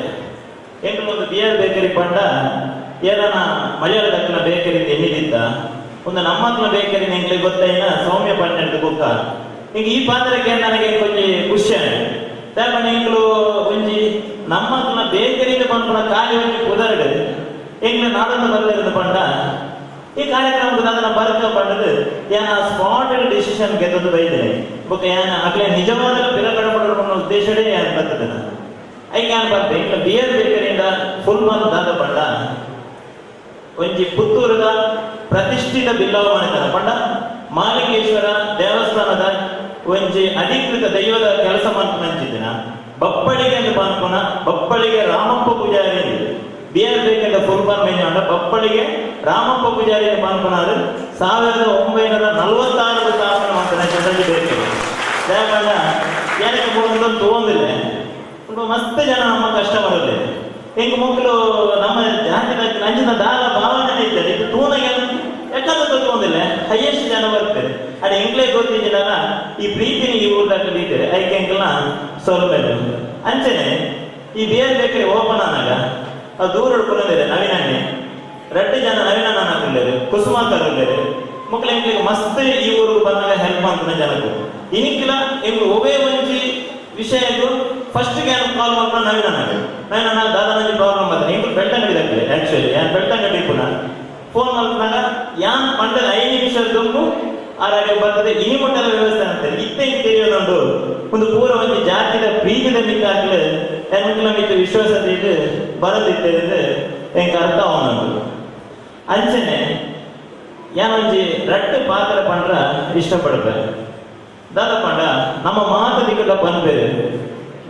ಎಂಕುಲು ಒಂದು ಬಿಯರ್ ಬೇಕರಿ ಪಂಡ ಏನಾನ ಮಲಯಾಳ ದಕ್ಕನ ಬೇಕರಿ ಎನ್ನಿದಿತ್ತ ಒಂದು ನಮ್ಮಕ್ಕನ ಬೇಕರಿ ಎಂಕ್ಲಿಗೆ ಗೊತ್ತೈನ ಸೌಮ್ಯ ಪಂಡೆಂಟು ಬುಕ್ಕ ಈಗ ಈ ಪಾತ್ರಕ್ಕೆ ನನಗೆ ಒಂಜಿ ಖುಷಿ ಆಯ್ತು ಎಂಕುಲು ಒಂಜಿ ನಮ್ಮಕ್ಕನ ಬೇಕರಿಂದ ಪಂಪುನ ಖಾಲಿ ಒಂಜಿ ಕುದರಡು ಎಂಕ್ಲು ನಾಡೊಂದು ಬರಲಿருந்து ಪಂಡ ಈ ಕಾರ್ಯಕ್ರಮಕ್ಕೆ ಅದನ್ನ ಬರ್ಕ ಪಂಡದು ಏನ ಸ್ಪಾಟ್ ಡಿಸಿಷನ್ ಗೆದ್ದದ್ದು ಬೈದೇನೆ ಬೊಕ್ಕ ಏನ ಅಕ್ಲೆ ನಿಜವಾದ ಪಿರಗಡ ಪಡೋ ಉದ್ದೇಶವೇ ಏನ್ ಬರ್ತದೆ ಐಕೆ ಏನ್ ಬರ್ತದೆ ಇಂಕ್ಲ ಬಿಯರ್ ಬೇಕರಿಂದ ಫುಲ್ ಮಂತ್ ದಾದ ಪಂಡ ಒಂಜಿ ಪುತ್ತೂರದ ಪ್ರತಿಷ್ಠಿತ ಬಿಲ್ಲವ ಮನೆತನ ಪಂಡ ಮಾಲಿಕೇಶ್ವರ ದೇವಸ್ಥಾನದ ಒಂಜಿ ಅಧಿಕೃತ ದೈವದ ಕೆಲಸ ಮಾಡ್ಕೊಂಡ ಬಪ್ಪಳಿಗೆ ಅಂತ ಪನ್ಪುನ ಬಪ್ಪಳಿಗೆ ರಾಮಪ್ಪ ಪೂಜಾರಿ ಬಿಯರ್ ಬೇಕಂತ ಫುಲ್ ಬಾನ್ ಮೇಂಜ ಬಪ್ಪಳಿಗೆ ರಾಮಪ್ಪ ಪೂಜಾರಿ ಪನ್ಪುನಾರು 1946 ಸ್ಥಾಪನೆ ಮಾಡ್ತಾನೆ ಚಂದ್ರಜಿ ಬೇಕರಿ ದಯಮಾಡ ಏನಕ್ಕೆ ಮೂರು ತಗೊಂಡಿಲ್ಲ ಮಸ್ತ್ ಜನ ನಮ್ಮ ಕಸ್ಟಮರ್ ಅಲ್ಲಿ ಹಿಂಗ ಮಕ್ಕಳು ನಮ್ಮ ಜಾತಿ ನಂಜಿನ ದಾಲ ಭಾವನೆ ಇದ್ದಾರೆ ಇದು ತೂನಾಗ ಯಾಕಂದ್ರೆ ತಗೊಂಡಿಲ್ಲ ಹೈಯೆಸ್ಟ್ ಜನ ಬರ್ತಾರೆ ಅದೇ ಎಂಗ್ಲೇ ಗೊತ್ತಿದ್ದಿಲ್ಲ ಈ ಪ್ರೀತಿನ ಈ ಊರ್ದಾಗ ಇದ್ದಾರೆ ಐಕೆ ಎಂಕಲ್ನ ಸ್ವಲ್ಪ ಅಂಚನೆ ಈ ಬಿಯರ್ ಬೇಕರಿ ಓಪನ್ ಆನಾಗ ಅದು ದೂರ ಹಿಡ್ಕೊಂಡಿದ್ದಾರೆ ನವೀನನ್ನೇ ರೆಡ್ಡಿ ಜನ ನವೀನಣ್ಣ ಹಾಕಿದ್ದಾರೆ ಕುಸುಮಾಕರ್ ಇದ್ದಾರೆ ಮಕ್ಕಳು ಎಂಕ್ಲಿಗೆ ಮಸ್ತ್ ಈ ಊರಿಗೆ ಬಂದಾಗ ಹೆಲ್ಪ್ ಅಂತಾನೆ ಜನಕ್ಕೂ ಇನಿಕ್ಕಿಲ್ಲ ಎಂಗ್ಲು ಒವೇ ಒಂಜಿ ವಿಷಯಕ್ಕೂ ಫಸ್ಟ್ ಏನು ಕಾಲ್ ಮಾಡ್ಕೊಂಡು ನವೀನಣ್ಣ ನವೀನಣ್ಣ ದಾದಾನಂಜಿ ಪ್ರಾಬ್ಲಮ್ ಬರ್ತಾರೆ ಎಂಕ್ಲು ಬೆಳ್ತಂಗಡಿ ದಕ್ಕಲೆ ಆಕ್ಚುಲಿ ಯಾನ್ ಬೆಳ್ತಂಗಡಿ ಪುನಃ ಫೋನ್ ಮಾಡ್ಕೊಂಡಾಗ ಯಾನ್ ಪಂಡದ 5 ನಿಮಿಷ ದುಂಬು ಆರಾಗ ಬರ್ತದೆ ಇನಿ ಮುಟ್ಟದ ವ್ಯವಸ್ಥೆ ಅಂತಾರೆ ಇತ್ತೆ ತಿಳಿಯೋದುಂಟು ಒಂದು ಪೂರ ಒಂದು ಜಾತಿದ ಪ್ರೀತಿದ ಮಿತ್ತಾಗ್ಲು ಎಂಕ್ಲ ಮಿತ್ತ ವಿಶ್ವಾಸ ಇಟ್ಟು ಬರದಿತ್ತೆ ಎಂಕ್ ಅರ್ಥ ಅವನು ಅಂಚನೆ ಯಾನೊಂಜಿ ರಟ್ಟು ಪಾತ್ರ ಪಂಡ್ರ ಇಷ್ಟಪಡ್ಬೇಕು. ದಾದಪಂಡ ನಮ್ಮ ಮಾತು ದಿಕ್ಕದ ಪನ್ಪೇರು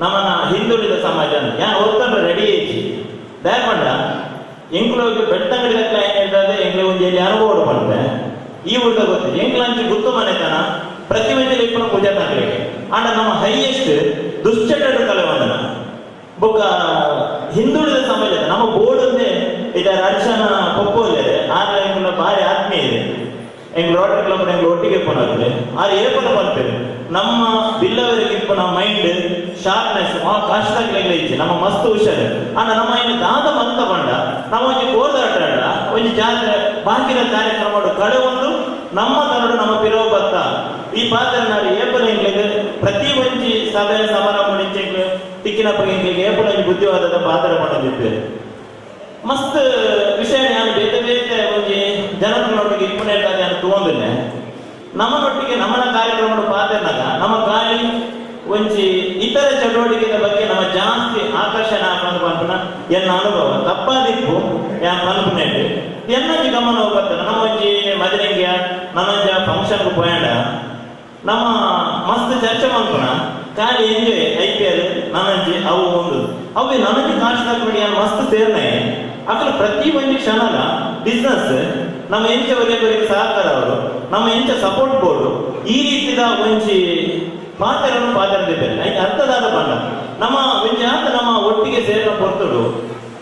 ನಮ್ಮನ ಹಿಂದುಳಿದ ಸಮಾಜ ಯಾನ್ ಒತ್ತಂಡ್ರೆ ರೆಡಿ ಏಜಿ ದಯಪಂಡ ಎಂಕ್ಲೋಗಿ ಬೆಟ್ಟಂಗಡಿ ಲೆಕ್ಕ ಏನ್ ಹೇಳ್ತದೆ ಎಂಕ್ಲೆ ಒಂಜಿ ಎಲ್ಲಿ ಅನುಭವ ಪನ್ಪೆ ಈ ಊರ್ದ ಗೊತ್ತಿದೆ ಎಂಕ್ಲಂಚಿ ಗುತ್ತು ಮನೆತನ ಪ್ರತಿ ಒಂಜಿ ಇಪ್ಪನ ಪೂಜಾ ತಂಗಡಿಗೆ ಆಂಡ ನಮ್ಮ ಹೈಯೆಸ್ಟ್ ದುಶ್ಚಟಡು ಕಲೆವಂದನ ಬೊಕ್ಕ ಹಿಂದುಳಿದ ಸಮಾಜದ ನಮ್ಮ ಬೋರ್ಡ್ ಒಂದೇ ಇದರ ಅರ್ಚನ ಪೊಪ್ಪೋಲ್ಲೇರೆ ಆಗ ಎಂಕ್ಲ ಬಾರಿ ಆತ್ಮೀಯ ಇದೆ ಎಂಗ್ ರೋಟರಿ ಕ್ಲಬ್ ಎಂಗ್ಲ ಒಟ್ಟಿಗೆ ಪೋನಾಗ್ತದೆ ಆರು ಏಪನ ಪನ್ಪೇರು ನಮ್ಮ ಬಿಲ್ಲವರಿಗೆ ಇಪ್ಪನ ಮೈಂಡ್ ಶಾರ್ಪ್ನೆಸ್ ಕಷ್ಟ ಇಜ್ಜಿ ನಮ್ಮ ಮಸ್ತ್ ಹುಷಾರು ಆಂಡ ನಮ್ಮ ಇನ್ನು ದಾದ ಮಂತ ಬಂಡ ನಮ್ಮ ಒಂಜಿ ಕೋರ್ದಾಟ ಒಂಜಿ ಜಾತ್ರೆ ಬಾಕಿನ ಕಾರ್ಯಕ್ರಮ ಕಡೆ ಒಂದು ನಮ್ಮ ತನ್ನಡು ನಮ್ಮ ಪಿರವು ಬತ್ತ ಈ ಪಾತ್ರ ನಾಡು ಏಪನ ಎಂಗ್ಲಿಗೆ ಪ್ರತಿ ಒಂಜಿ ಸಭೆ ಸಮಾರಂಭ ಎಂಗ್ಲು ತಿಕ್ಕಿನಪ್ಪ ಎಂಗ್ಲಿಗೆ ಏಪನ ಒಂಜಿ ಬುದ್ಧಿವಾದದ ಪಾತ್ರ ಪಡೆದಿದ್ದೇವೆ. ಮಸ್ತ್ ವಿಷಯ ನಾನು ಬೇತೆ ಬೇತೆ ಒಂಜಿ ಜನರೊಟ್ಟಿಗೆ ಇಪ್ಪನೇ ನಾನು ತಗೊಂಡಿದ್ದೆ. ನಮ್ಮನೊಟ್ಟಿಗೆ ನಮ್ಮನ ಕಾರ್ಯಕ್ರಮ ಪಾತ್ರನಾಗ ನಮ್ಮ ಖಾಲಿ ಒಂಜಿ ಇತರ ಚಟುವಟಿಕೆದ ಬಗ್ಗೆ ನಮ್ಮ ಜಾಸ್ತಿ ಆಕರ್ಷಣೆ ಪನ್ಪುನ ಎನ್ನ ಅನುಭವ ತಪ್ಪಾದಿಪ್ಪು ಯಾನ್ ಪನ್ಪುನೆಟ್ ಎನ್ನೊಂಜಿ ಗಮನ ಹೋಗ್ಬರ್ತಾನೆ. ನಮ್ಮ ಒಂಜಿ ಮದಿರಂಗಿಯ ನನ್ನೊಂಜಿ ಫಂಕ್ಷನ್ಗೆ ಪೋಯಂಡ ನಮ್ಮ ಮಸ್ತ್ ಚರ್ಚೆ ಮನ್ಪುನ ಖಾಲಿ ಎಂಜಾಯ್ ಐಪಿಎಲ್ ನನ್ನೊಂಜಿ ಅವು ಒಂದು ಅವು ನನ್ನೊಂಜಿ ಕಾಶ್ ಹಾಕೊಂಡು ಯಾನ್ ಮಸ್ತ್ ಸೇರ್ನೆ ಅಕಲ ಪ್ರತಿ ಒಂಜಿ ಕ್ಷಣಲ ಬಿಸ್ನೆಸ್ ನಮ್ಮ ಎಂಚ ಒರಿಯೊರಿಗೆ ಸಹಕಾರ ಅವರು ನಮ್ಮ ಎಂಚ ಸಪೋರ್ಟ್ ಬೋರ್ಡು ಈ ರೀತಿದ ಒಂಜಿ ಪಾತ್ರವನ್ನು ಪಾತ್ರ ಅರ್ಥದಾದ ಬಣ್ಣ ನಮ್ಮ ಒಂಜಿ ಆತ ನಮ್ಮ ಒಟ್ಟಿಗೆ ಸೇರಿನ ಪೊರ್ತುಡು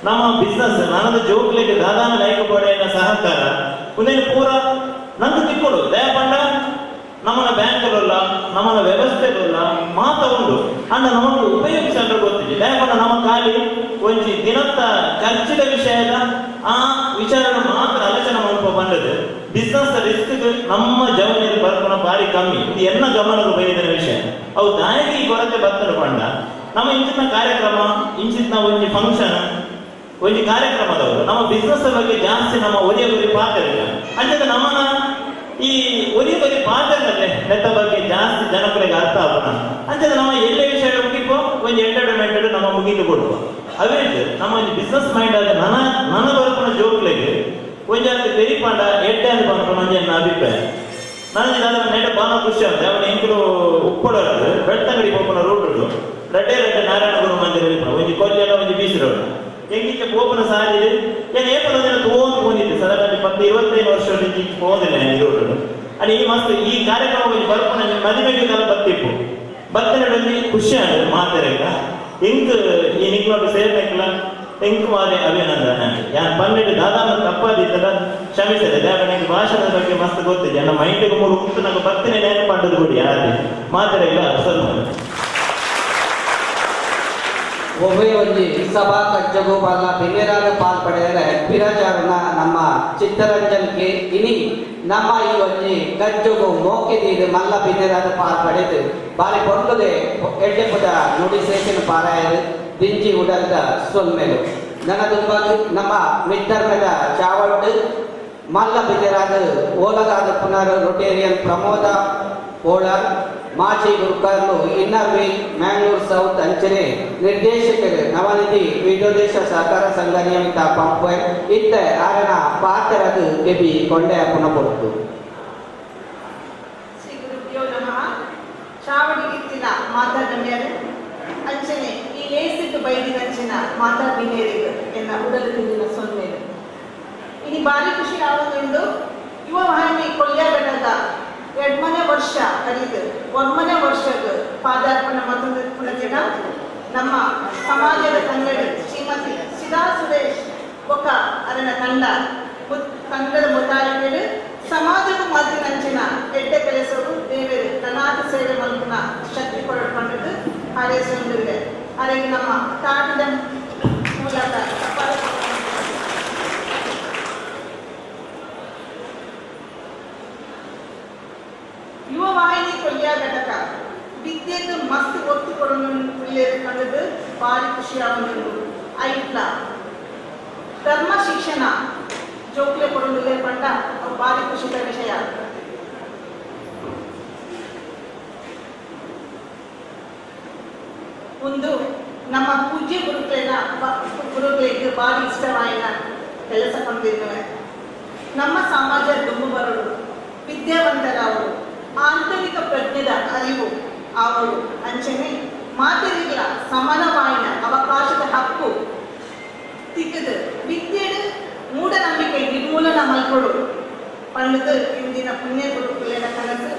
ನಮ್ಮ ಬಿಸ್ನೆಸ್ ನನ್ನದ ಜೋಕ್ಲೆಗೆ ದಾದಾನ ಲೈಕ ಬೋರ್ಡಿನ ಸಹಕಾರ ಒಂದೇನು ಪೂರ ನಂಗೆ ತಿಕ್ಕೊಡು ದಯಪಂಡ ನಮ್ಮನ ಬ್ಯಾಂಕ್ಲಲ್ಲ ನಮ್ಮನ ವ್ಯವಸ್ಥೆಲಲ್ಲ ಮಾತ ಉಂಡು ಅಂಡ ನಮಗೆ ಉಪಯೋಗಿಸಲು ಗೊತ್ತಿದೆ. ದಯಪಂಡ ನಮ್ಮ ಖಾಲಿ ಒಂಜಿ ದಿನತ್ತ ಖರ್ಚಿದ ವಿಷಯದ ಆ ವಿಚಾರ ಮಾತ್ರ ಆಲೋಚನೆ ಮಲ್ಪ ಬಂದದ್ದು ಬಿಸ್ನೆಸ್ ರಿಸ್ಕ್ ನಮ್ಮ ಜವನಿಯಲ್ಲಿ ಬರ್ಪುನ ಭಾರಿ ಕಮ್ಮಿ. ಇದು ಎನ್ನ ಗಮನದ ಬೈದಿನ ವಿಷಯ. ಅವು ದಾಯಿಗೆ ಈ ಕೊರತೆ ಬರ್ತದೆ ಪಂಡ ನಮ್ಮ ಇಂಚಿನ ಕಾರ್ಯಕ್ರಮ ಇಂಚಿನ ಒಂಜಿ ಫಂಕ್ಷನ್ ಒಂಜಿ ಕಾರ್ಯಕ್ರಮದವರು ನಮ್ಮ ಬಿಸ್ನೆಸ್ ಬಗ್ಗೆ ಜಾಸ್ತಿ ನಮ್ಮ ಒರಿಯ ಗುರಿ ಪಾತ್ರ ಇಲ್ಲ. ಅಂಚದ ನಮ್ಮನ ಈ ಒರಿಯ ಬರಿ ಪಾತ್ರ ನೆತ್ತ ಬಗ್ಗೆ ಜಾಸ್ತಿ ಜನಗಳಿಗೆ ಅರ್ಥ ಆಗೋಣ. ಅಂಚದ ನಮ್ಮ ಎಲ್ಲೇ ವಿಷಯ ಮುಗಿಪೋ ಒಂಜಿ ಎಂಟರ್ಟೈನ್ಮೆಂಟ್ ನಮ್ಮ ಮುಗಿದು ಕೊಡುವ ಅವೇ ನಮ್ಮ ಒಂಜಿ ಬಿಸ್ನೆಸ್ ಮೈಂಡ್ ಆದ ನನ್ನ ನನ್ನ ಬರ್ಪುನ ಜೋಕ್ಲೆಗೆ ಒಂಜಿ ಅಂತ ತೆರಿಪಾಂಡ ಎಡ್ಡೆ ಅಂತ ಪನ್ಪುನ ಒಂಜಿ ನನ್ನ ಅಭಿಪ್ರಾಯ. ನನಗೆ ನನ್ನ ನೆಟ ಬಾನ ಖುಷಿ ಆಗುತ್ತೆ. ಅವನ ಎಂಕುಲು ಉಪ್ಪಳದು ಬೆಳ್ತಂಗಡಿ ಪೋಪುನ ರೋಡ್ ರಡ್ಡೆ ರಡ್ಡೆ ನಾರಾಯಣ ಗುರು ಮಂದಿರ ಒಂಜಿ ಕೊಲ್ಲೆಲ್ಲ ಒಂಜಿ ಬೀಸಿ ರೋಡ್ ಎಂಗಿಂಚ ಪೋಪುನ ಸಾರಿದೆ ಏನ್ ಏಪನ ಒಂದಿನ ತೋಂದು ಹೋಗಿದ್ದೆ ಸದಾ 10-25 ವರ್ಷ ಹೋದಿಲ್ಲ ಈ ರೋಡ್ ಅಲ್ಲಿ ಈ ಮಸ್ತ್ ಈ ಕಾರ್ಯಕ್ರಮ ಒಂಜಿ ಬರ್ಪುನ ಮದುವೆಗೆ ಕಾಲ ಬತ್ತಿಪ್ಪು ಬತ್ತನಡಲ್ಲಿ ಖುಷಿ ಆಗುತ್ತೆ ಮಾತಾಡ ಎಂಕ್ ಈ ನಿಕ್ಲೋಟ ಸೇರ್ಬೇಕಲ್ಲ ಎಂಕ್ ಮಾರೆ ಅಭಿನಂದನೆ. ಯಾನ್ ಪನ್ನೆಂಡು ದಾದಾನ ತಪ್ಪಾದಿತ್ತದ ಕ್ಷಮಿಸದೆ ದೇವನಿಗೆ ಭಾಷಣದ ಬಗ್ಗೆ ಮಸ್ತ್ ಗೊತ್ತಿದೆ. ನನ್ನ ಮೈಂಡ್ಗೆ ಮೂರು ಉಂಟು ನಂಗೆ ಬರ್ತೇನೆ ನೇನು ಪಂಡದು ಕೊಡಿ ಯಾರು ಮಾತಾಡಿಲ್ಲ ಸ್ವಲ್ಪ ಒಬ್ಬೇ ಒಂಜಿ ಸಭಾ ಕಜ್ಜಗೋಪಾಲ ಬಿನ್ನೇರಾದ ಪಾಲ್ ಪಡೆದರೆ ಪಿರಜಾರನ ನಮ್ಮ ಚಿತ್ತರಂಜನ್ ಕೆ ಇನಿ ನಮ್ಮ ಈ ಒಂಜಿ ಕಜ್ಜಗು ಮೋಕೆದೀದು ಮಲ್ಲ ಬಿನ್ನೇರಾದ ಪಾಲ್ ಪಡೆದು ಬಾರಿ ಪೊಂಡುದೆ ಎಡ್ಡೆಪುದ ನುಡಿ ಸೇಚಿನ ಪಾರಾಯರು ದಿಂಜಿ ಉಡಲ್ದ ಸೊಲ್ಮೆಲು ನನ್ನ ತುಂಬ ನಮ್ಮ ಮಿತ್ತರ್ಮೆದ ಚಾವಟ್ಟು ಮಲ್ಲ ಬಿನ್ನೇರಾದ ಓಲಗಾದ ಪುನರ್ ರೊಟೇರಿಯನ್ ಪ್ರಮೋದ ಓಳಾರ್ ಮಾಜಿ ಗುರುಕರ್ಲು ಇನ್ನರ್ ವೀಲ್ ಮ್ಯಾಂಗ್ಳೂರ್ ಸೌತ್ ಅಂಚನೆ ನಿರ್ದೇಶಕರು ನವನಿಧಿ ವಿದ್ಯೋದೇಶ ಸಹಕಾರ ಸಂಘ ನಿಯಮಿತ ಪಂಪ್ವೆಲ್ ಇತ್ತ ಆರನ ಪಾತ್ರದು ಕೆಬಿ ಕೊಂಡೆ ಪುನಃ. ಶ್ರೀ ಗುರುಭ್ಯೋ ನಮಃ. ಚಾವಡಿಗಿತ್ತಿನ ಮಾತಾ ಗಣ್ಯರು ಅಂಚನೆ ಈ ಲೇಸಿಟ್ಟು ಬೈದಿನಂಚಿನ ಮಾತಾ ಬಿನೇರಿಗೆ ಎನ್ನ ಉಡಲು ತಿಂದಿನ ಸೊನ್ನೆರು ಇನಿ ಬಾರಿ ಖುಷಿ ಆವೊಂದುಂಡು. ಯುವ ವಾಹಿನಿ ಕೊಲ್ಯ ಘಟಕ 2ನೇ ವರ್ಷ ಕರೀದು 1ನೇ ವರ್ಷದ ಪಾದಾರ್ಪಣ ಮತ್ತೊಂದು ನಮ್ಮ ಸಮಾಜದ ತಂಗಡಿ ಶ್ರೀಮತಿ ಸಿದಾ ಸುರೇಶ್ ಬೊಕ್ಕ ಅದನ್ನ ತಂಡ ತಂಡದ ಮುತಾಲಿಕೆಡು ಸಮಾಜದ ಮಾತಿನಂಚಿನ ಎಡ್ಡೆ ಕೆಲಸವು ದೇವರು ತನಾಥ ಸೇವೆ ಮಲ್ಪುನ ಶಕ್ತಿ ಕೊಡಪಂಡದು ಹಾರೈಸೊಂದಿದೆ. ಹಾಗಾಗಿ ನಮ್ಮ ತಾಟದ ಮೂಲಕ ಯುವ ವಾಹಿನಿ ಕೊಲ್ಯ ಘಟಕ ವಿದ್ಯೆಗೆ ಮಸ್ತ್ ಒತ್ತು ಕೊಡಲು ಕಂಡದು ಭಾರಿ ಖುಷಿಯಾಗುವುದು. ಐಟ್ಲ ಧರ್ಮ ಶಿಕ್ಷಣ ಜೋಕ್ಲೆ ಕೊಡಲು ಪಂಡ ಭಾರಿ ಖುಷಿಯ ವಿಷಯ. ಒಂದು ನಮ್ಮ ಪೂಜ್ಯ ಗುರುಗಳನ್ನ ಗುರುಗಳಿಗೆ ಭಾರಿ ಇಷ್ಟವಾಯಿನ ಕೆಲಸ ಕಂಡಿದ್ದೇವೆ. ನಮ್ಮ ಸಮಾಜ ದುಂಬು ಬರಲು ವಿದ್ಯಾವಂತರಾವರು ಆಂತರಿಕ ಪ್ರಜ್ಞೆದ ಅರಿವು ಅವರು ಅಂಚನೆ ಮಾತೆರಿಗಳ ಸಮಾನವಾಯಿನ ಅವಕಾಶದ ಹಕ್ಕು ತಿಕ್ಕದು ವಿದ್ಯೆಡು ಮೂಢನಂಬಿಕೆ ನಿರ್ಮೂಲನ ಮಲ್ಕೊಡು ಪಂಡದು ಇಂದಿನ ಪುಣ್ಯ ಗುರುಕುಲೆನ ಕನಸು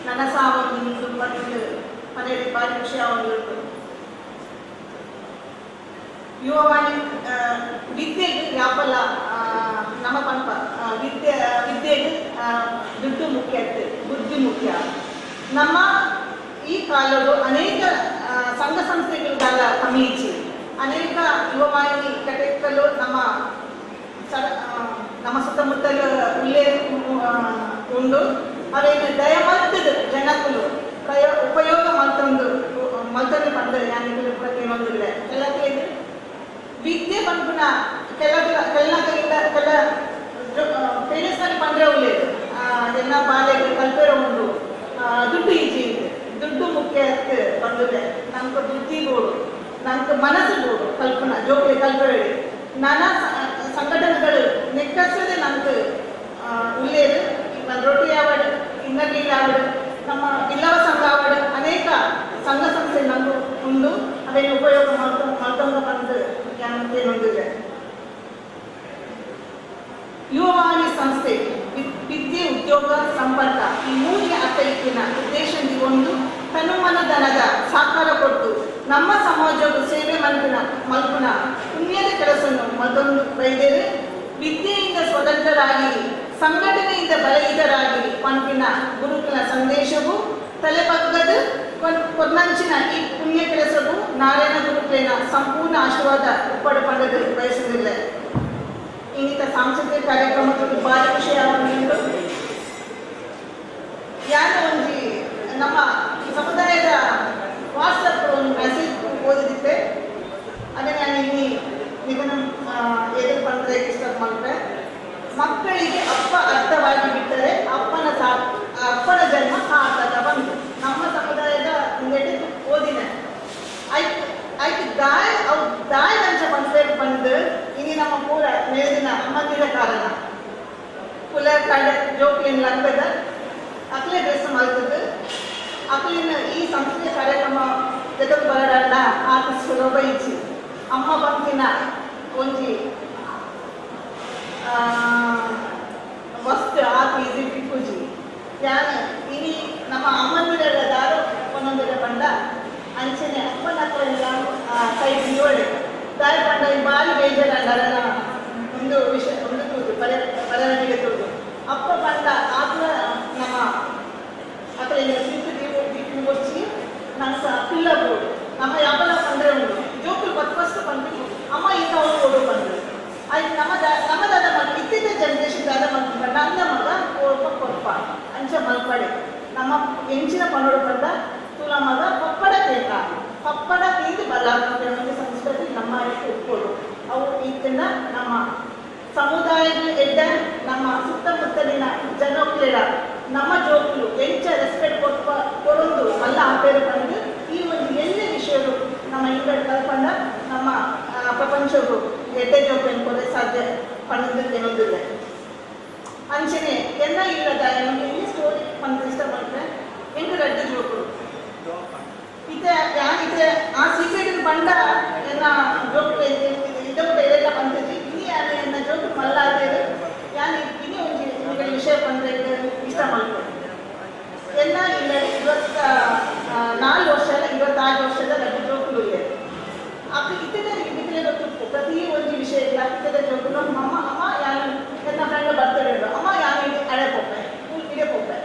ನನಸಾವೊಂದು ಪಂಡದು ಪನ್ನೆರಡು ಬಾರಿ ಖುಷಿ ಆವೊಂದುಂಡು. ಯುವವಾಣಿ ವಿದ್ಯೆಗೆ ಯಾಪಲ ನಮ್ಮ ಪಂಪ ವಿದ್ಯೆ ವಿದ್ಯೆಗೆ ದುಡ್ಡು ಮುಖ್ಯ, ಬುದ್ಧಿ ಮುಖ್ಯ. ನಮ್ಮ ಈ ಕಾಲಡು ಅನೇಕ ಸಂಘ ಸಂಸ್ಥೆಗಳ ಕಮ್ಮಿ, ಅನೇಕ ಯುವವಾಹಿನಿ ಘಟಕಗಳು ನಮ್ಮ ನಮ್ಮ ಸುತ್ತಮುತ್ತಲು ಉಲ್ಲೇ ಉಂಡು. ಅವೇನು ದಯಮತ್ತದ ಜನಕುಲು ಉಪಯೋಗ ಮಲ್ತೊಂದು ಮಲ್ತೊಂದು ಪಂಡ ಯಾನಿಗಳು ಪ್ರತಿಯೊಂದಿಲ್ಲ. ಎಲ್ಲ ವಿದ್ಯೆ ಪನ್ಪುನ ಕೆಲ ಕೆಲ ಕೆಲ ಪೇರೆಂಟ್ಸ್ ಪಂಡ್ರೆ ಉಳ್ಳೇದು ಎಲ್ಲ ಬಾಲೆಗ್ ಕಲ್ಪೆರ ಉಂಡು. ದುಡ್ಡು ಈಜಿ ಇದೆ, ದುಡ್ಡು ಮುಖ್ಯ ಬಂದಿದೆ. ನಮ್ಗೆ ಬುದ್ಧಿ ಬೋಡು, ನಮ್ಗೆ ಮನಸ್ಸು ಬೋಡು ಕಲ್ಪನ ಜೋಕ್ಲೆ ಕಲ್ಪೆರೆ ನಾನಾ ಸಂಘಟನೆಗಳು ನೆಕ್ಕಸದೆ ನಮ್ಗೆ ಉಳ್ಳೇದು. ರೋಟರಿ ಆವಡ್, ಇನ್ನರ್ ಆವಡ್, ನಮ್ಮ ಇಲ್ಲವ ಸಂಘ ಆವಡ್, ಅನೇಕ ಸಂಘ ಸಂಸ್ಥೆ ನಮ್ಗೆ ಉಂಡು. ಅವೇನು ಉಪಯೋಗ ಮಾಡ್ಕೊಂಡು ಬಂದು ಏನೊಂದಿದೆ. ಯುವವಾಣಿ ಸಂಸ್ಥೆ ವಿದ್ಯೆ, ಉದ್ಯೋಗ, ಸಂಪರ್ಕ ಈ ಮೂರು ಅರ್ಥೈತಿನ ಉದ್ದೇಶದಿಂದ ತನುಮನಧನದ ಸಾಕಾರ ಕೊಟ್ಟು ನಮ್ಮ ಸಮಾಜದ ಸೇವೆ ಮಲ್ಪುನ ಮಲ್ಪುನ ಪುಣ್ಯದ ಕೆಲಸವನ್ನು ಮತ್ತೊಂದು ಬೈದೇವೆ. ವಿದ್ಯೆಯಿಂದ ಸ್ವತಂತ್ರರಾಗಿ ಸಂಘಟನೆಯಿಂದ ಬಲಹಿತರಾಗಿ ಪಂಪಿನ ಗುರುಕುಲ ಸಂದೇಶವು ತಲೆಬಗ್ಗದ ಕೊನ್ನಂಚಿನ ಈ ಪುಣ್ಯ ಕೆಲಸವು ನಾರಾಯಣ ಗುರುಕುಲಿನ ಸಂಪೂರ್ಣ ಆಶೀರ್ವಾದ ಉಪ್ಪಡು ಪಡೆದು ಬಯಸುವುದಿಲ್ಲ. ಇನ್ನಿತ ಸಾಂಸ್ಕೃತಿಕ ಕಾರ್ಯಕ್ರಮದಲ್ಲಿ ಭಾರಿ ಖುಷಿ ಆಗುಂಟು. ಯಾರು ಒಂಜಿ ನಮ್ಮ ಸಮುದಾಯದ ವಾಟ್ಸಪ್ ಒಂದು ಮೆಸೇಜ್ ಓದಿದ್ದೆ, ಅದೇ ನಾನು ಇಲ್ಲಿ ನಿಗನ ಎದುರು ಬಂದರೆ ಇಷ್ಟಪಡ್ತೆ. ಮಕ್ಕಳಿಗೆ ಅಪ್ಪ ಅರ್ಥವಾಗಿ ಬಿಟ್ಟರೆ ಅಪ್ಪನ ಜನ್ಮ ಸಾರ್ಥಕ ಬಂತು. ನಮ್ಮ ಸಮುದಾಯದ ಹಿಂದೆ ಓದಿನ ಆಯ್ತು ಆಯ್ತು ದಾಯ ಅವು ದಾಯ ಅಂಶ ಬಂದ್ರೆ ಬಂದು ಇನಿ ನಮ್ಮ ಪೂರ ಮೇಲಿನ ಅಮ್ಮಂದಿರ ಕಾರಣ ಕುಲ ಕಡೆ ಜೋಕ್ಲಿನ ಲಗ್ನದ ಅಕ್ಲೆ ಡ್ರೆಸ್ ಮಾಡ್ತದೆ. ಅಕ್ಲಿನ ಈ ಸಂಸ್ಥೆಯ ಕಾರ್ಯಕ್ರಮ ಜಗತ್ ಬರಡಣ್ಣ ಆತ ಸುಲಭ ಇಚ್ಚಿ ಅಮ್ಮ ಬಂಕಿನ ಒಂಜಿ ವಸ್ತು ಆತ ಈಸಿ ಪಿಕ್ಕುಜಿ ಯಾನ್ ಇನಿ ನಮ್ಮ ಅಮ್ಮಂದಿರ ದಾರು ಒಂದೊಂದಿರ ಬಂಡ ಅಂಚನೆ ಅಪ್ಪನ ಕೈ ಬಿಯೋಳೆ ದಾರಿ ಪಂಡ ಈ ಬಾರಿ ಬೇಜಾರ ಒಂದು ವಿಷಯ ಒಂದು ತೂದು ಪರೆ ಪರನಿಗೆ ತೂದು ಅಪ್ಪ ಪಂಡ ಆತ್ಮ ನಮ್ಮ ಅಕಲಿನ ಸಿದ್ದು ದೀಪಿನ ಬೊಚ್ಚಿ ನಂಗೆ ಪಿಲ್ಲ ಬೋಡು ನಮ್ಮ ಯಾಪಲ ಪಂಡ್ರೆ ಉಂಡು ಜೋಕುಲು ಫಸ್ಟ್ ಬಂದು ಅಮ್ಮ ಈಗ ಅವ್ರು ಓಡು ಬಂದರು ಆಯ್ತು. ನಮ್ಮ ನಮ್ಮ ದಾದ ಮಗ ಇತ್ತಿದ್ದ ಜನರೇಷನ್ ದಾದ ಮಗ ನನ್ನ ಮಗ ಕೊರ್ಪ ಕೊರ್ಪ ಅಂಚ ಮಲ್ಪಡೆ ನಮ್ಮ ಎಂಚಿನ ಪನ್ನೋಡು ಬಂದ ತುಲ ಮಗ ಪಪ್ಪಡ ಕೇಕ ಪಪ್ಪಡ ತೀದು ಬಲ ಒಂದು ಸಂಸ್ಕೃತಿ ನಮ್ಮ ಉಟ್ಕೊಡು ಅವು ಇದನ್ನ ನಮ್ಮ ಸಮುದಾಯದ ಎಡ್ಡ ನಮ್ಮ ಸುತ್ತಮುತ್ತಲಿನ ಜನಕ್ಲೆಡ ನಮ್ಮ ಜೋಕುಲು ಎಂಚ ರೆಸ್ಪೆಕ್ಟ್ ಕೊಟ್ಪ ಕೊಡೊಂದು ಮಲ್ಲ ಆಪೇರು ಬಂದು ಈ ಒಂದು ಎಲ್ಲ ವಿಷಯಗಳು ನಮ್ಮ ಇಂಗಡ್ ಕಲ್ಪಂಡ ನಮ್ಮ ಪ್ರಪಂಚವು ಎಡ್ಡೆ ಜೋಕು ಎನ್ಕೋದೆ ಸಾಧ್ಯ ಪನ್ನೊಂದು ಏನೊಂದಿಲ್ಲ. ಅಂಚನೆ ಎಲ್ಲ ಇಲ್ಲದ ಎಲ್ಲಿ ಸ್ಟೋರಿ ಪಂದು ಇಷ್ಟ ಪಡ್ತಾರೆ ಎಂಟು ರಡ್ಡು ಜೋಕುಲು ಇತ್ತೆ ಯಾನಿತ್ತೆ ಆ ಸೀಕ್ರೆಟ್ ಬಂಡ ಎನ್ನ ಜೋಕು ಇದಕ್ಕೆ ಬೇರೆಲ್ಲ ಬಂತಿದ್ವಿ ಇನಿ ಯಾರು ಎನ್ನ ಜೋಕು ಮಲ್ಲ ಆದೇರು ಯಾನ್ ಇನಿ ಒಂಜಿ ನಿಮಗೆ ವಿಷಯ ಬಂದರೆ ಇಷ್ಟ ಮಾಡ್ಕೊಂಡು ಎಲ್ಲ ಇಲ್ಲ 24 ವರ್ಷ 26 ವರ್ಷದ ರಡ್ಡು ಜೋಕುಲು ಇದೆ. ಅಪ್ಪ ಇತ್ತಿದ ಇತ್ತಿನ ಗೊತ್ತಿತ್ತು ಪ್ರತಿ ಒಂಜಿ ವಿಷಯ ಇಲ್ಲ ಇತ್ತಿದ ಜೋಕುಲು ಅಮ್ಮ ಅಮ್ಮ ಯಾನು ನನ್ನ ಫ್ರೆಂಡ್ ಬರ್ತಾರೆ ಅಮ್ಮ ಯಾನು ಅಡೆ ಪೋಪೆ ಇಡೆ ಪೋಪೆ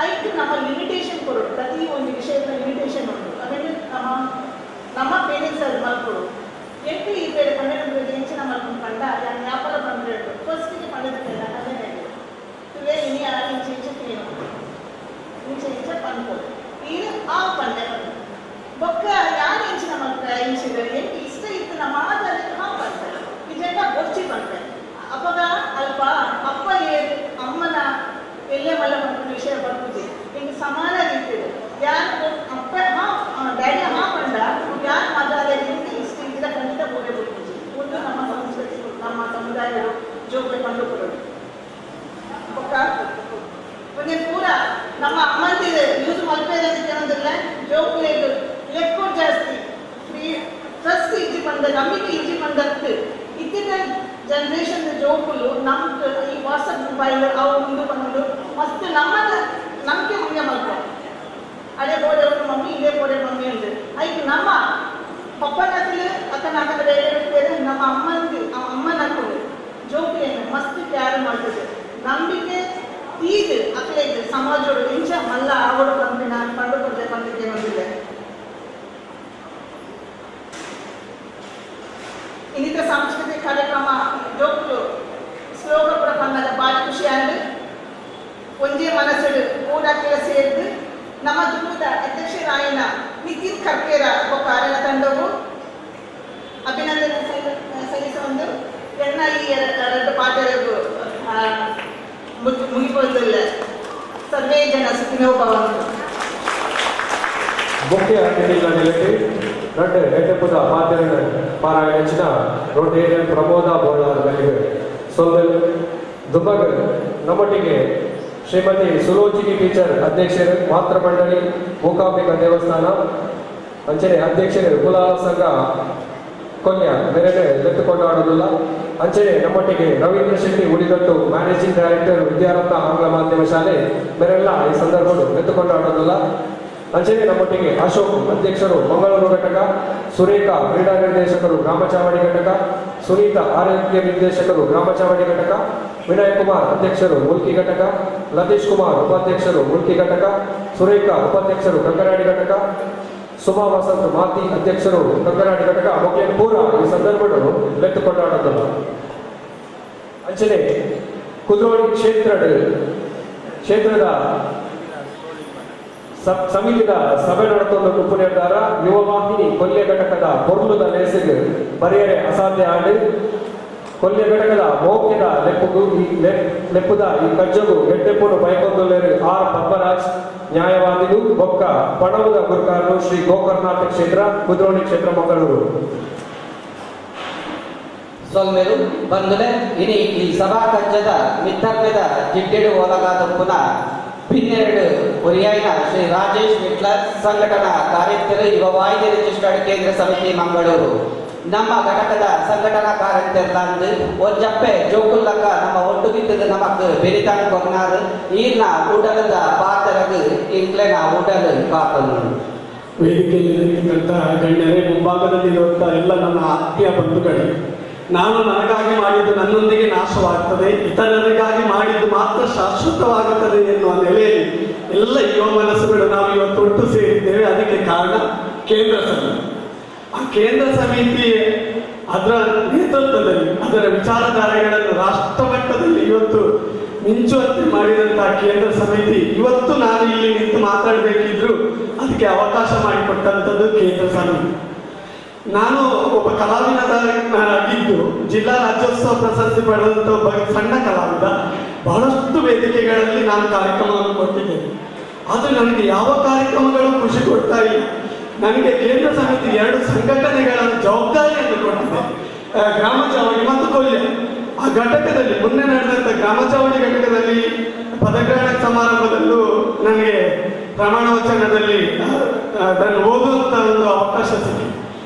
ಐದು ನಮ್ಮ ಲಿಮಿಟೇಷನ್ ಕೊಡೋದು ಪ್ರತಿ ಒಂದು ವಿಷಯದ ಲಿಮಿಟೇಷನ್ ಉಂಟು. ಅದನ್ನು ನಮ್ಮ ನಮ್ಮ ಪೇರೆಂಟ್ಸ್ ಅದು ಮಲ್ಕೊಡು ಎಂಟು ಈ ಬೇರೆ 12 ಹೆಂಚಿನ ಮಲ್ಕೊಂಡು ಪಂಡ ಯಾನು ವ್ಯಾಪಾರ ಬಂದ್ರೆ ಫಸ್ಟಿಗೆ ಪಂಡದಿಲ್ಲ ಅದೇ ತುವೆ ಇನಿ ಆ ಇಂಚೆ ಇಂಚೆ ತಿನ್ನು ಇಂಚೆ ಇಂಚೆ ಪಂದ್ಬೋದು ಇದು ಆ ಪಂಡೆ ಬಂದು ಬೊಕ್ಕ ಯಾರು ಇಂಚಿನ ಮಲ್ಕ ಇಂಚಿದ ಎಂಟು ಇಷ್ಟ ಇತ್ತು ನಮ್ಮ ಮಾತಾಡಿ ಹಾ ಪಂಡ ನಿಜ ಬೊಚ್ಚಿ ಪಂಡೆ ಅಪ್ಪಗ ಅಲ್ಪ ಅಪ್ಪ ಏರು ಅಮ್ಮನ ಎಲ್ಲೇ ಮಲ್ಲ ಬಂದು ವಿಷಯ ಬರ್ಪುಜಿ ಹಿಂಗೆ ಸಮಾನ ರೀತಿಯಲ್ಲಿ ಯಾರು ಅಪ್ಪ ಹಾ ಡ್ಯಾಡಿ ಹಾ ಪಂಡ ಯಾರು ಮಾತಾಡ ಇಷ್ಟ ಇದ್ದ ಖಂಡಿತ ಬೋರೆ ಬರ್ಪುಜಿ ಒಂದು ನಮ್ಮ ಸಂಸ್ಕೃತಿ ನಮ್ಮ ಸಮುದಾಯಗಳು ಜೋಗ್ಲೆ ಕಂಡುಕೊಳ್ಳೋದು. ನಮ್ಮ ಈ ವಾಟ್ಸಪ್ ಮೊಬೈಲ್ ಅವು ಮುಂದೆ ಬಂದು ಮಸ್ತ್ ನಮ್ಮನ್ನ ನಮಗೆ ಮುಂದೆ ಮಲ್ಕೊ ಅದೇ ಬೋಡೆ ಮಮ್ಮಿ ಇದೇ ಬೋಡೆ ಮಮ್ಮಿ ಅಂತ ಐಕ್ ನಮ್ಮ ಪಪ್ಪನದಲ್ಲಿ ಅಕ್ಕನ ಅಕ್ಕನ ಬೇರೆ ನಮ್ಮ ಅಮ್ಮನ ಅಮ್ಮನ ಹಾಕೊಂಡು ಜೋಕ್ಲೇನು ಮಸ್ತ್ ಕ್ಯಾರ್ ಮಾಡ್ತದೆ ನಂಬಿಕೆ ತೀದು ಅಕ್ಕಲೇದು ಸಮಾಜೋಡು ಇಂಚ ಮಲ್ಲ ಆವಡು ಬಂದು ನಾನು ಪಂಡು ಕೊಡ್ಲೆ ಬಂದಿದ್ದೆ ಬಂದಿದೆ. ಇನ್ನಿತರ ಸಾಂಸ್ಕೃತಿಕ ಕಾರ್ಯಕ್ರಮ ಜೋಕ್ಲು ಶ್ಲೋಕ ಕೂಡ ಪನ್ನದ ಭಾರಿ ಖುಷಿ ಆಂಡ್ ಒಂಜೇ ಮನಸ್ಸುಡು ಕೂಡಾಕಿಲ ಸೇರ್ದು ನಮ್ಮ ದುರ್ಗದ ಅಧ್ಯಕ್ಷರಾಯಿನ ನಿತಿನ್ ಖರ್ಕೇರ ಒಬ್ಬ ಅರಣ ತಂಡವು ಅಭಿನಂದನೆ ಸಲ್ಲಿಸುವಂದು ಎಣ್ಣ ಈ ಎರಡು ಪಾಠರಿಗೂ ಮುಗಿಬೋದಿಲ್ಲ. ಸರ್ವೇ ಜನ ಸುಖಿನೋ ಭವಂತು. ಮುಖ್ಯ ಅತಿಥಿಗಳ ನಿಲಕ್ಕೆ ರಡ್ಡು ಎಡ್ಡೆಪುದ ಪಾತ್ರನ ಪಾರಾಯಣ ರೋಟೇರಿಯನ್ ಪ್ರಮೋದ ಬೋಳಾರ್ ಗಳಿಗೆ ಸೊಲ್ವೆಲ್ ದುಬಗ್ ನಮ್ಮೊಟ್ಟಿಗೆ ಶ್ರೀಮತಿ ಸುಲೋಚಿನಿ ಟೀಚರ್ ಅಧ್ಯಕ್ಷರು ಮಾತೃಮಂಡಳಿ ಮೂಕಾಂಬಿಕಾ ದೇವಸ್ಥಾನ ಅಂಚನೆ ಅಧ್ಯಕ್ಷರು ಕುಲಾಲ ಸಂಘ ಕೊನ್ಯ ಮೇರೆಗೆ ಲೆತ್ತುಕೊಂಡಾಡುವುದಿಲ್ಲ. ಅಂಚನೆ ನಮ್ಮೊಟ್ಟಿಗೆ ರವೀಂದ್ರ ಶೆಟ್ಟಿ ಉಡಿಗಟ್ಟು ಮ್ಯಾನೇಜಿಂಗ್ ಡೈರೆಕ್ಟರ್ ವಿದ್ಯಾರತ್ನ ಆಂಗ್ಲ ಮಾಧ್ಯಮ ಶಾಲೆ ಮೇರೆಲ್ಲ ಈ ಸಂದರ್ಭಗಳು ಲೆತ್ತುಕೊಂಡಾಡುವುದಿಲ್ಲ. ಅಂಚನೆ ನಮ್ಮೊಟ್ಟಿಗೆ ಅಶೋಕ್ ಅಧ್ಯಕ್ಷರು ಮಂಗಳೂರು ಘಟಕ, ಸುರೇಖಾ ಕ್ರೀಡಾ ನಿರ್ದೇಶಕರು ಗ್ರಾಮ ಚಾವಡಿ ಘಟಕ, ಸುನೀತಾ ಆರೋಗ್ಯ ನಿರ್ದೇಶಕರು ಗ್ರಾಮ ಚಾವಡಿ ಘಟಕ, ವಿನಯ್ ಕುಮಾರ್ ಅಧ್ಯಕ್ಷರು ಮುಲ್ಕಿ ಘಟಕ, ಲತೀಶ್ ಕುಮಾರ್ ಉಪಾಧ್ಯಕ್ಷರು ಮುಲ್ಕಿ ಘಟಕ, ಸುರೇಖಾ ಉಪಾಧ್ಯಕ್ಷರು ಕಂಕನಾಡಿ ಘಟಕ, ಸುಮಾ ವಸಂತ್ ಮಾತಿ ಅಧ್ಯಕ್ಷರು ಕಂಕನಾಡಿ ಘಟಕ ಮೊಕ್ಲೇನ್ ಪೂರ ಈ ಸಂದರ್ಭಗಳು ಲೆತ್ತುಕೊಂಡಾಡುತ್ತದೆ. ಅಂಚನೆ ಕುದ್ರೋಳಿ ಕ್ಷೇತ್ರದ ಸಮಿತಿದ ಸಭೆ ನಡೆತೊಂದು ಉಪ್ಪು ನಿರ್ಧಾರ ಯುವ ವಾಹಿನಿ ಕೊಲ್ಯ ಘಟಕದ ಪೊರ್ಲುದ ಲೇಸಿಗೆ ಬರೆಯರೆ ಅಸಾಧ್ಯ ಆಂಡ್ ಕೊಲ್ಯ ಘಟಕದ ಮೌಖಿಕ ಲೆಪ್ಪುಗು ಈ ಲೆಪ್ಪುದ ಈ ಕಜ್ಜಗು ಎಡ್ಡೆಪ್ಪುನು ಬೈಕೊಂದುಲ್ಲೇರು ಆರ್ ಪದ್ಮರಾಜ್ ನ್ಯಾಯವಾದಿಲು ಬೊಕ್ಕ ಪಣವುದ ಗುರುಕಾರರು ಶ್ರೀ ಗೋಕರ್ಣಾಥ ಕ್ಷೇತ್ರ ಕುದ್ರೋಳಿ ಕ್ಷೇತ್ರ ಮಂಗಳೂರು. ಸೊಲ್ಮೆಲು ಬಂದುಲೆ ಇನಿ ಈ ಸಭಾ ಕಜ್ಜದ ಮಿತ್ತರ್ಮೆದ ಜಿಡ್ಡೆಡು ಒಲಗಾದ ಪುನಃ ಪಿನ್ನೆರಡು ಒರಿಯಾಯಿನ ಶ್ರೀ ರಾಜೇಶ್ ವಿಟ್ಲ ಸಂಘಟನಾ ಕಾರ್ಯಂತರು ಯುವ ವಾಹಿನಿ ರಿಜಿಸ್ಟರ್ಡ್ ಕೇಂದ್ರ ಸಮಿತಿ ಮಂಗಳೂರು. ನಮ್ಮ ಘಟಕದ ಸಂಘಟನಾ ಕಾರ್ಯಂತರ್ಲಾಂದು ಒಂಜಪ್ಪೆ ಜೋಕುಲ್ಲಕ್ಕ ನಮ್ಮ ಒಟ್ಟು ಬಿತ್ತದ ನಮಕ್ ಬೆರಿತಾನ್ ಕೊರ್ನಾರು ಈರ್ನ ಉಡಲದ ಪಾತ್ರಗ್ ಇಂಕ್ಲೆನ ಉಡಲು ಕಾತನು. ವೇದಿಕೆಯಲ್ಲಿರತಕ್ಕಂತಹ ಗಣ್ಯರೇ, ಮುಂಭಾಗದಲ್ಲಿರುವಂತಹ ಎಲ್ಲ ನನ್ನ ಆತ್ಮೀಯ ಬಂಧುಗಳೇ, ನಾನು ನನಗಾಗಿ ಮಾಡಿದ್ದು ನನ್ನೊಂದಿಗೆ ನಾಶವಾಗ್ತದೆ, ಇತರರಿಗಾಗಿ ಮಾಡಿದ್ದು ಮಾತ್ರ ಶಾಶ್ವತವಾಗುತ್ತದೆ ಎನ್ನುವ ನೆಲೆಯಲ್ಲಿ ಎಲ್ಲ ಯುವ ಮನಸ್ಸುಗಳು ನಾವು ಇವತ್ತು ಒಟ್ಟು ಸೇರಿದ್ದೇವೆ. ಅದಕ್ಕೆ ಕಾರಣ ಕೇಂದ್ರ ಸಮಿತಿ. ಆ ಕೇಂದ್ರ ಸಮಿತಿ ಅದರ ನೇತೃತ್ವದಲ್ಲಿ ಅದರ ವಿಚಾರಧಾರೆಗಳನ್ನು ರಾಷ್ಟ್ರ ಮಟ್ಟದಲ್ಲಿ ಇವತ್ತು ಮಿಂಚುವಂತೆ ಮಾಡಿದಂತಹ ಕೇಂದ್ರ ಸಮಿತಿ ಇವತ್ತು ನಾನು ಇಲ್ಲಿ ನಿಂತು ಮಾತಾಡಬೇಕಿದ್ರು ಅದಕ್ಕೆ ಅವಕಾಶ ಮಾಡಿಕೊಟ್ಟಂಥದ್ದು ಕೇಂದ್ರ ಸಮಿತಿ. ನಾನು ಒಬ್ಬ ಕಲಾವಿದನಾಗಿದ್ದು ಜಿಲ್ಲಾ ರಾಜ್ಯೋತ್ಸವ ಪ್ರಶಸ್ತಿ ಪಡೆದಂಥ ಒಬ್ಬ ಸಣ್ಣ ಕಲಾವಿದ. ಬಹಳಷ್ಟು ವೇದಿಕೆಗಳಲ್ಲಿ ನಾನು ಕಾರ್ಯಕ್ರಮವನ್ನು ಕೊಟ್ಟಿದ್ದೇನೆ. ಆದರೆ ನನಗೆ ಯಾವ ಕಾರ್ಯಕ್ರಮಗಳು ಖುಷಿ ಕೊಡ್ತಾ ಇಲ್ಲ. ನನಗೆ ಕೇಂದ್ರ ಸಮಿತಿ ಎರಡು ಸಂಘಟನೆಗಳ ಜವಾಬ್ದಾರಿಯನ್ನು ಕೊಟ್ಟಿದೆ, ಗ್ರಾಮ ಚಾವಡಿ ಮತ್ತು ಕೊಲ್ಯ. ಆ ಘಟಕದಲ್ಲಿ ಮೊನ್ನೆ ನಡೆದಂಥ ಗ್ರಾಮ ಚಾವಡಿ ಘಟಕದಲ್ಲಿ ಪದಗ್ರಹಣ ಸಮಾರಂಭದಲ್ಲೂ ನನಗೆ ಪ್ರಮಾಣ ವಚನದಲ್ಲಿ ಅದನ್ನು ಓದುವಂಥ ಒಂದು ಅವಕಾಶ ಸಿಕ್ಕಿತು.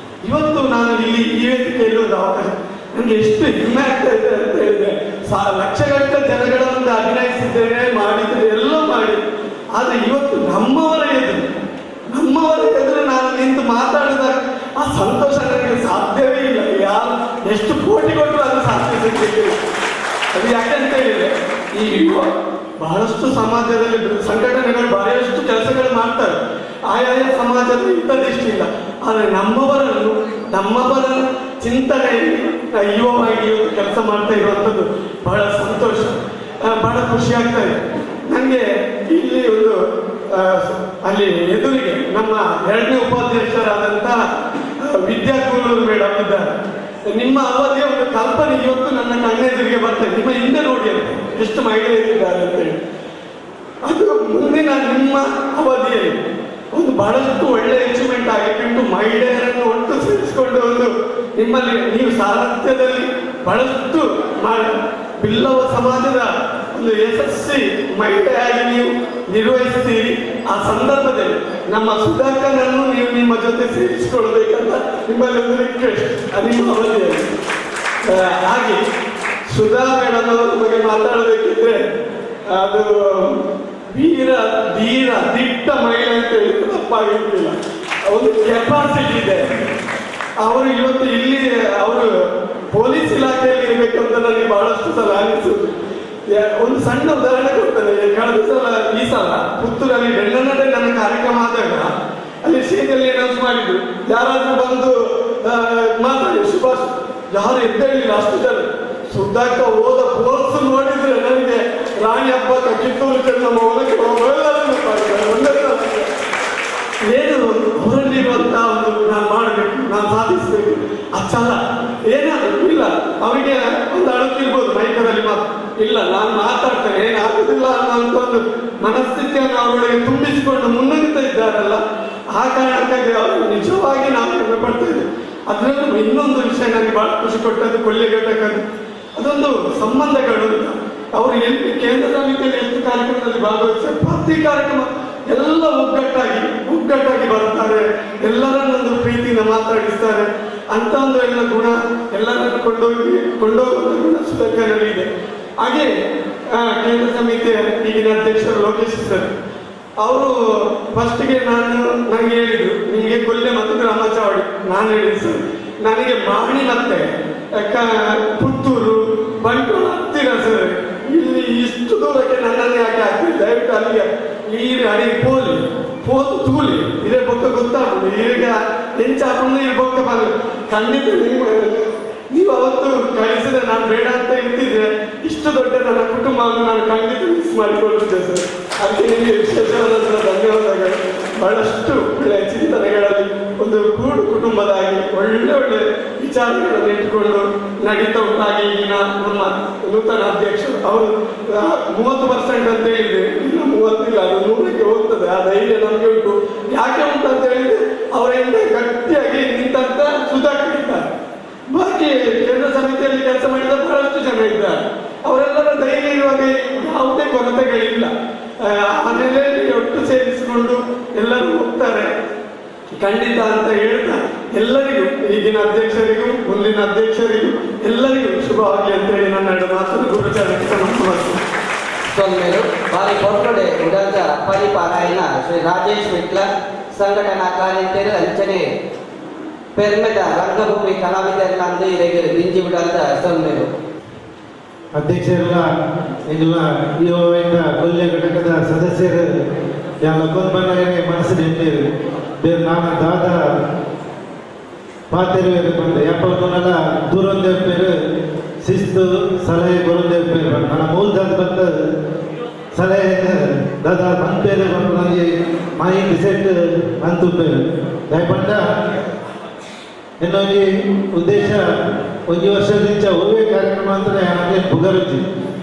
ಇವತ್ತು ನಾನು ಇಲ್ಲಿ ಈ ವೇದಿಕೆಯಲ್ಲಿ ಒಂದು ಅವಕಾಶ ನನಗೆ ಎಷ್ಟು ಹೆಮ್ಮೆ ಆಗ್ತಾ ಇದೆ ಅಂತ ಹೇಳಿದ್ರೆ, ಲಕ್ಷಗಟ್ಟಲೆ ಜನಗಳ ಮುಂದೆ ಅಭಿನಯಿಸಿದ್ದೇನೆ, ಮಾಡಿದ್ದೇನೆ, ಎಲ್ಲ ಮಾಡಿ. ಆದರೆ ಇವತ್ತು ನಮ್ಮವರ ಎದುರು ನಾನು ನಿಂತು ಮಾತಾಡಿದಾಗ ಆ ಸಂತೋಷ ನನಗೆ ಸಾಧ್ಯವೇ ಇಲ್ಲ. ಯಾರು ಎಷ್ಟು ಕೋಟಿ ಕೊಟ್ಟರು ಅದು ಸಾಧ್ಯ ಸಿಗ್ಲಿಕ್ಕಿಲ್ಲ. ಅದು ಯಾಕಂತ ಹೇಳಿದ್ರೆ, ಈ ಯುವ ಬಹಳಷ್ಟು ಸಮಾಜದಲ್ಲಿ ಸಂಘಟನೆಗಳು ಬಹಳಷ್ಟು ಕೆಲಸಗಳು ಮಾಡ್ತಾರೆ, ಆಯಾಯ ಸಮಾಜದ ಹಿತದೃಷ್ಟಿಯಿಂದ. ಆದರೆ ನಮ್ಮವರ ಚಿಂತನೆಯಲ್ಲಿ ಯುವವಾಗಿ ಇವತ್ತು ಕೆಲಸ ಮಾಡ್ತಾ ಇರುವಂಥದ್ದು ಬಹಳ ಸಂತೋಷ, ಬಹಳ ಖುಷಿ ಆಗ್ತಾ ಇದೆ ನನಗೆ. ಇಲ್ಲಿ ಒಂದು ಅಲ್ಲಿ ಎದುರಿಗೆ ನಮ್ಮ ಎರಡನೇ ಉಪಾಧ್ಯಕ್ಷರಾದಂತಹ ವಿದ್ಯಾ ಕೂಲೂರು ಮೇಡಮ್ ಇದ್ದಾರೆ. ನಿಮ್ಮ ಅವಧಿಯ ಒಂದು ಕಲ್ಪನೆ ಇವತ್ತು ನನ್ನ ಕಣ್ಣೆದುರಿಗೆ ಬರ್ತದೆ. ನಿಮ್ಮ ಹಿಂದೆ ನೋಡಿ ಅಂತ ಎಷ್ಟು ಮಹಿಳೆಯರಿದ್ದಾರೆ ಅಂತ ಹೇಳಿ. ಅದು ಮುಂದಿನ ನಿಮ್ಮ ಅವಧಿಯಲ್ಲಿ ಒಂದು ಬಹಳಷ್ಟು ಒಳ್ಳೆಯ ಅಚೀವ್ಮೆಂಟ್ ಆಗಿಟ್ಟು ಮಹಿಳೆಯರನ್ನು ಒಟ್ಟು ಸೇರಿಸಿಕೊಂಡು ಒಂದು ನಿಮ್ಮಲ್ಲಿ ನೀವು ಸಾರಥ್ಯದಲ್ಲಿ ಬಹಳಷ್ಟು ಬಿಲ್ಲವ ಸಮಾಜದ ಒಂದು ಯಶಸ್ವಿ ಮಹಿಳೆಯಾಗಿ ನೀವು ನಿರ್ವಹಿಸ್ತೀರಿ. ಆ ಸಂದರ್ಭದಲ್ಲಿ ನಮ್ಮ ಸುಧಾಕರನ್ನು ನೀವು ನಿಮ್ಮ ಜೊತೆ ಸೇರಿಸಿಕೊಳ್ಬೇಕಂತ ನಿಮ್ಮಲ್ಲಿ ಒಂದು ರಿಕ್ವೆಸ್ಟ್ ನಿಮ್ಮ ಅವಧಿಯಲ್ಲಿ. ಹಾಗೆ Sudha madam ಅವರ ಬಗ್ಗೆ ಮಾತಾಡಬೇಕಿದ್ರೆ ಅದು ವೀರ ಧೀರ ದಿಟ್ಟ ಮಹಿಳೆ ಅಂತ ಹೇಳಿದ್ರೆ ತಪ್ಪಾಗಿರ್ಲಿಲ್ಲ. ಒಂದು ಕೆಪಾಸಿಟಿ ಇದೆ. ಅವರು ಇವತ್ತು ಇಲ್ಲಿ ಅವರು ಪೊಲೀಸ್ ಇಲಾಖೆಯಲ್ಲಿ ಇರಬೇಕು ಅಂತ ನನಗೆ ಬಹಳಷ್ಟು ಸಲ ಅನಿಸುದು. ಒಂದು ಸಣ್ಣ ಉದಾಹರಣೆ ಕೊಡ್ತೇನೆ. ಕಳೆದ ಸಲ ಈ ಸಲ ಪುತ್ತೂರಲ್ಲಿ ಬೆಳ್ಳನಡೆ ನನ್ನ ಕಾರ್ಯಕ್ರಮ ಆದಾಗ ಅಲ್ಲಿ ಸ್ಟೇಜಲ್ಲಿ ಅನೌನ್ಸ್ ಮಾಡಿದ್ರು, ಯಾರಾದ್ರೂ ಬಂದು ಮಾತಾಡಿ ಸುಭಾಷ್, ಯಾರು ಎದ್ದೇಳಿಲ್ಲ ಅಷ್ಟು ಜನ. ಸುಧಾಕ ಹೋದ ಪೋಲ್ಸ್ ನೋಡಿದ್ರೆ ನನಗೆ ರಾಣಿ ಹಬ್ಬ ಕಿತ್ತೂರು ಚೆನ್ನಮ್ಮ ಹೊಲಕ್ಕೆ ಒಂದೇ ಏನು ಅವರಲ್ಲಿರುವಂತಹ ಒಂದು ನಾನು ಮಾಡಬೇಕು, ನಾನು ಸಾಧಿಸಬೇಕು ಆ ಛಲ ಏನಾದರೂ ಇಲ್ಲ. ಅವರಿಗೆ ಒಂದು ಅಳುತ್ತಿರ್ಬೋದು ಮೈಕದಲ್ಲಿ ಮಾತು ಇಲ್ಲ, ನಾನು ಮಾತಾಡ್ತೇನೆ ಏನಾಗುದಿಲ್ಲ ಅನ್ನೋ ಒಂದು ಮನಸ್ಥಿತಿಯನ್ನು ಅವರೊಳಗೆ ತುಂಬಿಸಿಕೊಂಡು ಮುನ್ನುಗ್ತಾ ಇದ್ದಾರಲ್ಲ, ಆ ಕಾರಣಕ್ಕಾಗಿ ಅವರು ನಿಜವಾಗಿ ನಾವು ಹೆಮ್ಮೆ ಪಡ್ತಾ ಇದ್ದೇವೆ. ಅದರಲ್ಲೂ ಇನ್ನೊಂದು ವಿಷಯ ನನಗೆ ಬಹಳ ಖುಷಿ ಕೊಟ್ಟದ್ದು ಕೊಲ್ಲೆ ಘಟಕ, ಅದೊಂದು ಸಂಬಂಧಗಳು ಅಂತ. ಅವರು ಎಲ್ಲಿ ಕೇಂದ್ರ ಸಮಿತಿಯಲ್ಲಿ ಎಷ್ಟು ಕಾರ್ಯಕ್ರಮದಲ್ಲಿ ಭಾಗವಹಿಸ್ತಾರೆ, ಪ್ರತಿ ಕಾರ್ಯಕ್ರಮ ಎಲ್ಲ ಒಗ್ಗಟ್ಟಾಗಿ ಒಗ್ಗಟ್ಟಾಗಿ ಬರ್ತಾರೆ, ಎಲ್ಲರನ್ನೊಂದು ಪ್ರೀತಿಯಿಂದ ಮಾತಾಡಿಸ್ತಾರೆ. ಅಂತ ಒಂದು ಎಲ್ಲ ಗುಣ ಎಲ್ಲರನ್ನು ಕೊಂಡೋಗುವ ಗುಣ ಸುಧಾಕರಲ್ಲಿ ಇದೆ. ಹಾಗೆ ಕೇಂದ್ರ ಸಮಿತಿಯ ಈಗಿನ ಅಧ್ಯಕ್ಷರು ಲೋಕೇಶ್ ಸರ್ ಅವರು ಫಸ್ಟ್ಗೆ ನನಗೆ ಹೇಳಿದ್ರು, ನಿಮಗೆ ಕೊಲ್ಲೆ ಮತ್ತು ಗ್ರಾಮ ಚಾವಡಿ. ನಾನು ಹೇಳಿದೆ ಸರ್ ನನಗೆ ಮಾಣಿ ಮತ್ತೆ ಪುತ್ತೂರು ಬಂಟ್ವಾಳ ಹತ್ತಿರ ಸರ್, ಇಲ್ಲಿ ಇಷ್ಟು ದೂರಕ್ಕೆ ನನ್ನನ್ನು ಯಾಕೆ ಆಗ್ತದೆ, ದಯವಿಟ್ಟು ಅಲ್ಲಿಗೆ ಈ ಅಡಿಗೆ ಪೋಲಿ ಪೋತು ತೂಲಿ ಇದೇ ಬೊಕ್ಕ ಗೊತ್ತಾಗ್ಬೋದು, ಈಗ ಹೆಂಚಾಕೊಂಡು ಈ ಬೊಕ್ಕ ಬಂದು ಖಂಡಿತ ನೀವು ಅವತ್ತು ಕಳಿಸಿದ್ರೆ ನಾನು ಬೇಡ ಅಂತ ಇರ್ತಿದ್ರೆ ಇಷ್ಟು ದೊಡ್ಡ ನನ್ನ ಕುಟುಂಬವನ್ನು ನಾನು ಖಂಡಿತ ಮಿಸ್ ಮಾಡಿಕೊಳ್ಳುತ್ತಿದ್ದೆ ಸರ್. ಅದಕ್ಕೆ ನಿಮಗೆ ವಿಶೇಷವಾದಂಥ ಧನ್ಯವಾದಗಳು. ಬಹಳಷ್ಟು ಒಳ್ಳೆಯ ಚಿಂತನೆಗಳಲ್ಲಿ ಒಂದು ಕೂಡು ಕುಟುಂಬದಾಗಿ ಒಳ್ಳೆ ಒಳ್ಳೆ ವಿಚಾರಗಳನ್ನು ಇಟ್ಟುಕೊಂಡು ನಡೀತಾ ಉಂಟಾಗಿ ಈಗಿನ ನಮ್ಮ ನೂತನ ಅಧ್ಯಕ್ಷರು ಅವರು 30% ಅಂತ ಹೇಳಿದೆ, ಇಲ್ಲ 30 ಇಲ್ಲ, ಅದು 100ಕ್ಕೆ ಹೋಗ್ತದೆ, ಆ ಧೈರ್ಯ ನಮಗೆ ಉಂಟು. ಯಾಕೆ ಉಂಟು ಅಂತ ಹೇಳಿದ್ರೆ ಅವರಿಂದ ಗಟ್ಟಿಯಾಗಿ ನಿಂತಂತ ಸುಧಾಕರ್ ಇದ್ದಾರೆ. ಬಾಕಿ ಕೇಂದ್ರ ಸಮಿತಿಯಲ್ಲಿ ಕೆಲಸ ಮಾಡಿದ ಬಹಳಷ್ಟು ಜನ ಇದ್ದಾರೆ, ಅವರೆಲ್ಲರ ಧೈರ್ಯ ಇರುವಾಗ ಯಾವುದೇ ಕೊರತೆಗಳಿಲ್ಲ. ಆ ನೆಲೆಯಲ್ಲಿ ಒಟ್ಟು ಸೇರಿಸಿಕೊಂಡು ಎಲ್ಲರೂ ಹೋಗ್ತಾರೆ ಖಂಡಿತ ಅಂತ ಹೇಳ್ತಾ ಎಲ್ಲರಿಗೂ, ಈಗಿನ ಅಧ್ಯಕ್ಷರಿಗೂ ಮುಂದಿನ ಅಧ್ಯಕ್ಷರಿಗೂ ಎಲ್ಲರಿಗೂ ಶುಭವಾಗಲಿ ಅಂತ ಹೇಳಿ ನನ್ನ ಎರಡು ಮಾತನ್ನು ಗುರುಚರಣಕ್ಕೆ ಸಮರ್ಪಿಸುತ್ತೇನೆ. ಸೊಲ್ಮೇಲು ಬಾರಿ ಕೊಟ್ಟೊಡೆ ಉಡಲ್ದ ಪರಿಪಾರಾಯಣ ಶ್ರೀ ರಾಜೇಶ್ ವಿಟ್ಲ ಸಂಘಟನಾ ಕಾರ್ಯಂತೆರು ಅಂಚನೆ ಪೆರ್ಮೆದ ರಂಗಭೂಮಿ ಕಲಾವಿದರನ್ನಂದು ಇರೆಗೆ ದಿಂಜಿ ಉಡಲ್ದ ಸೊಲ್ಮೇಲು. ಅಧ್ಯಕ್ಷರೆಲ್ಲ ಎಂಗಲ ಯುವ ಕೊಲ್ಲೆ ಘಟಕದ ಸದಸ್ಯರು ಎಲ್ಲ ಬಂದಾಗ ಮನಸ್ಸು ನೆಮ್ಮದಿ ಬೇರೆ ನಾನು ದಾದ ಪಾತೆರು ಬಂದೆ ಯಾಪಲ್ಲ ದೂರೊಂದೇ ಪೇರು ಶಿಸ್ತು ಸಲಹೆ ಬರೋದೇ ಪೇರು ಬಂದ ನನ್ನ ಮೂಲ ದಾದ ಬಂದ ಸಲಹೆ ದಾದ ಬಂದ ಪೇರು ಬಂದು ನನಗೆ ಮೈಂಡ್ ಸೆಟ್ ಅಂತು ಪೇರು ದಯಪಂಡ ಇನ್ನೊಂದು ಉದ್ದೇಶ ಒಂದು ವರ್ಷದಿಂದ ಒವ್ವೇ ಕಾರ್ಯಕ್ರಮ ಅಂದರೆ ನನಗೆ ಬುಗರುಜಿ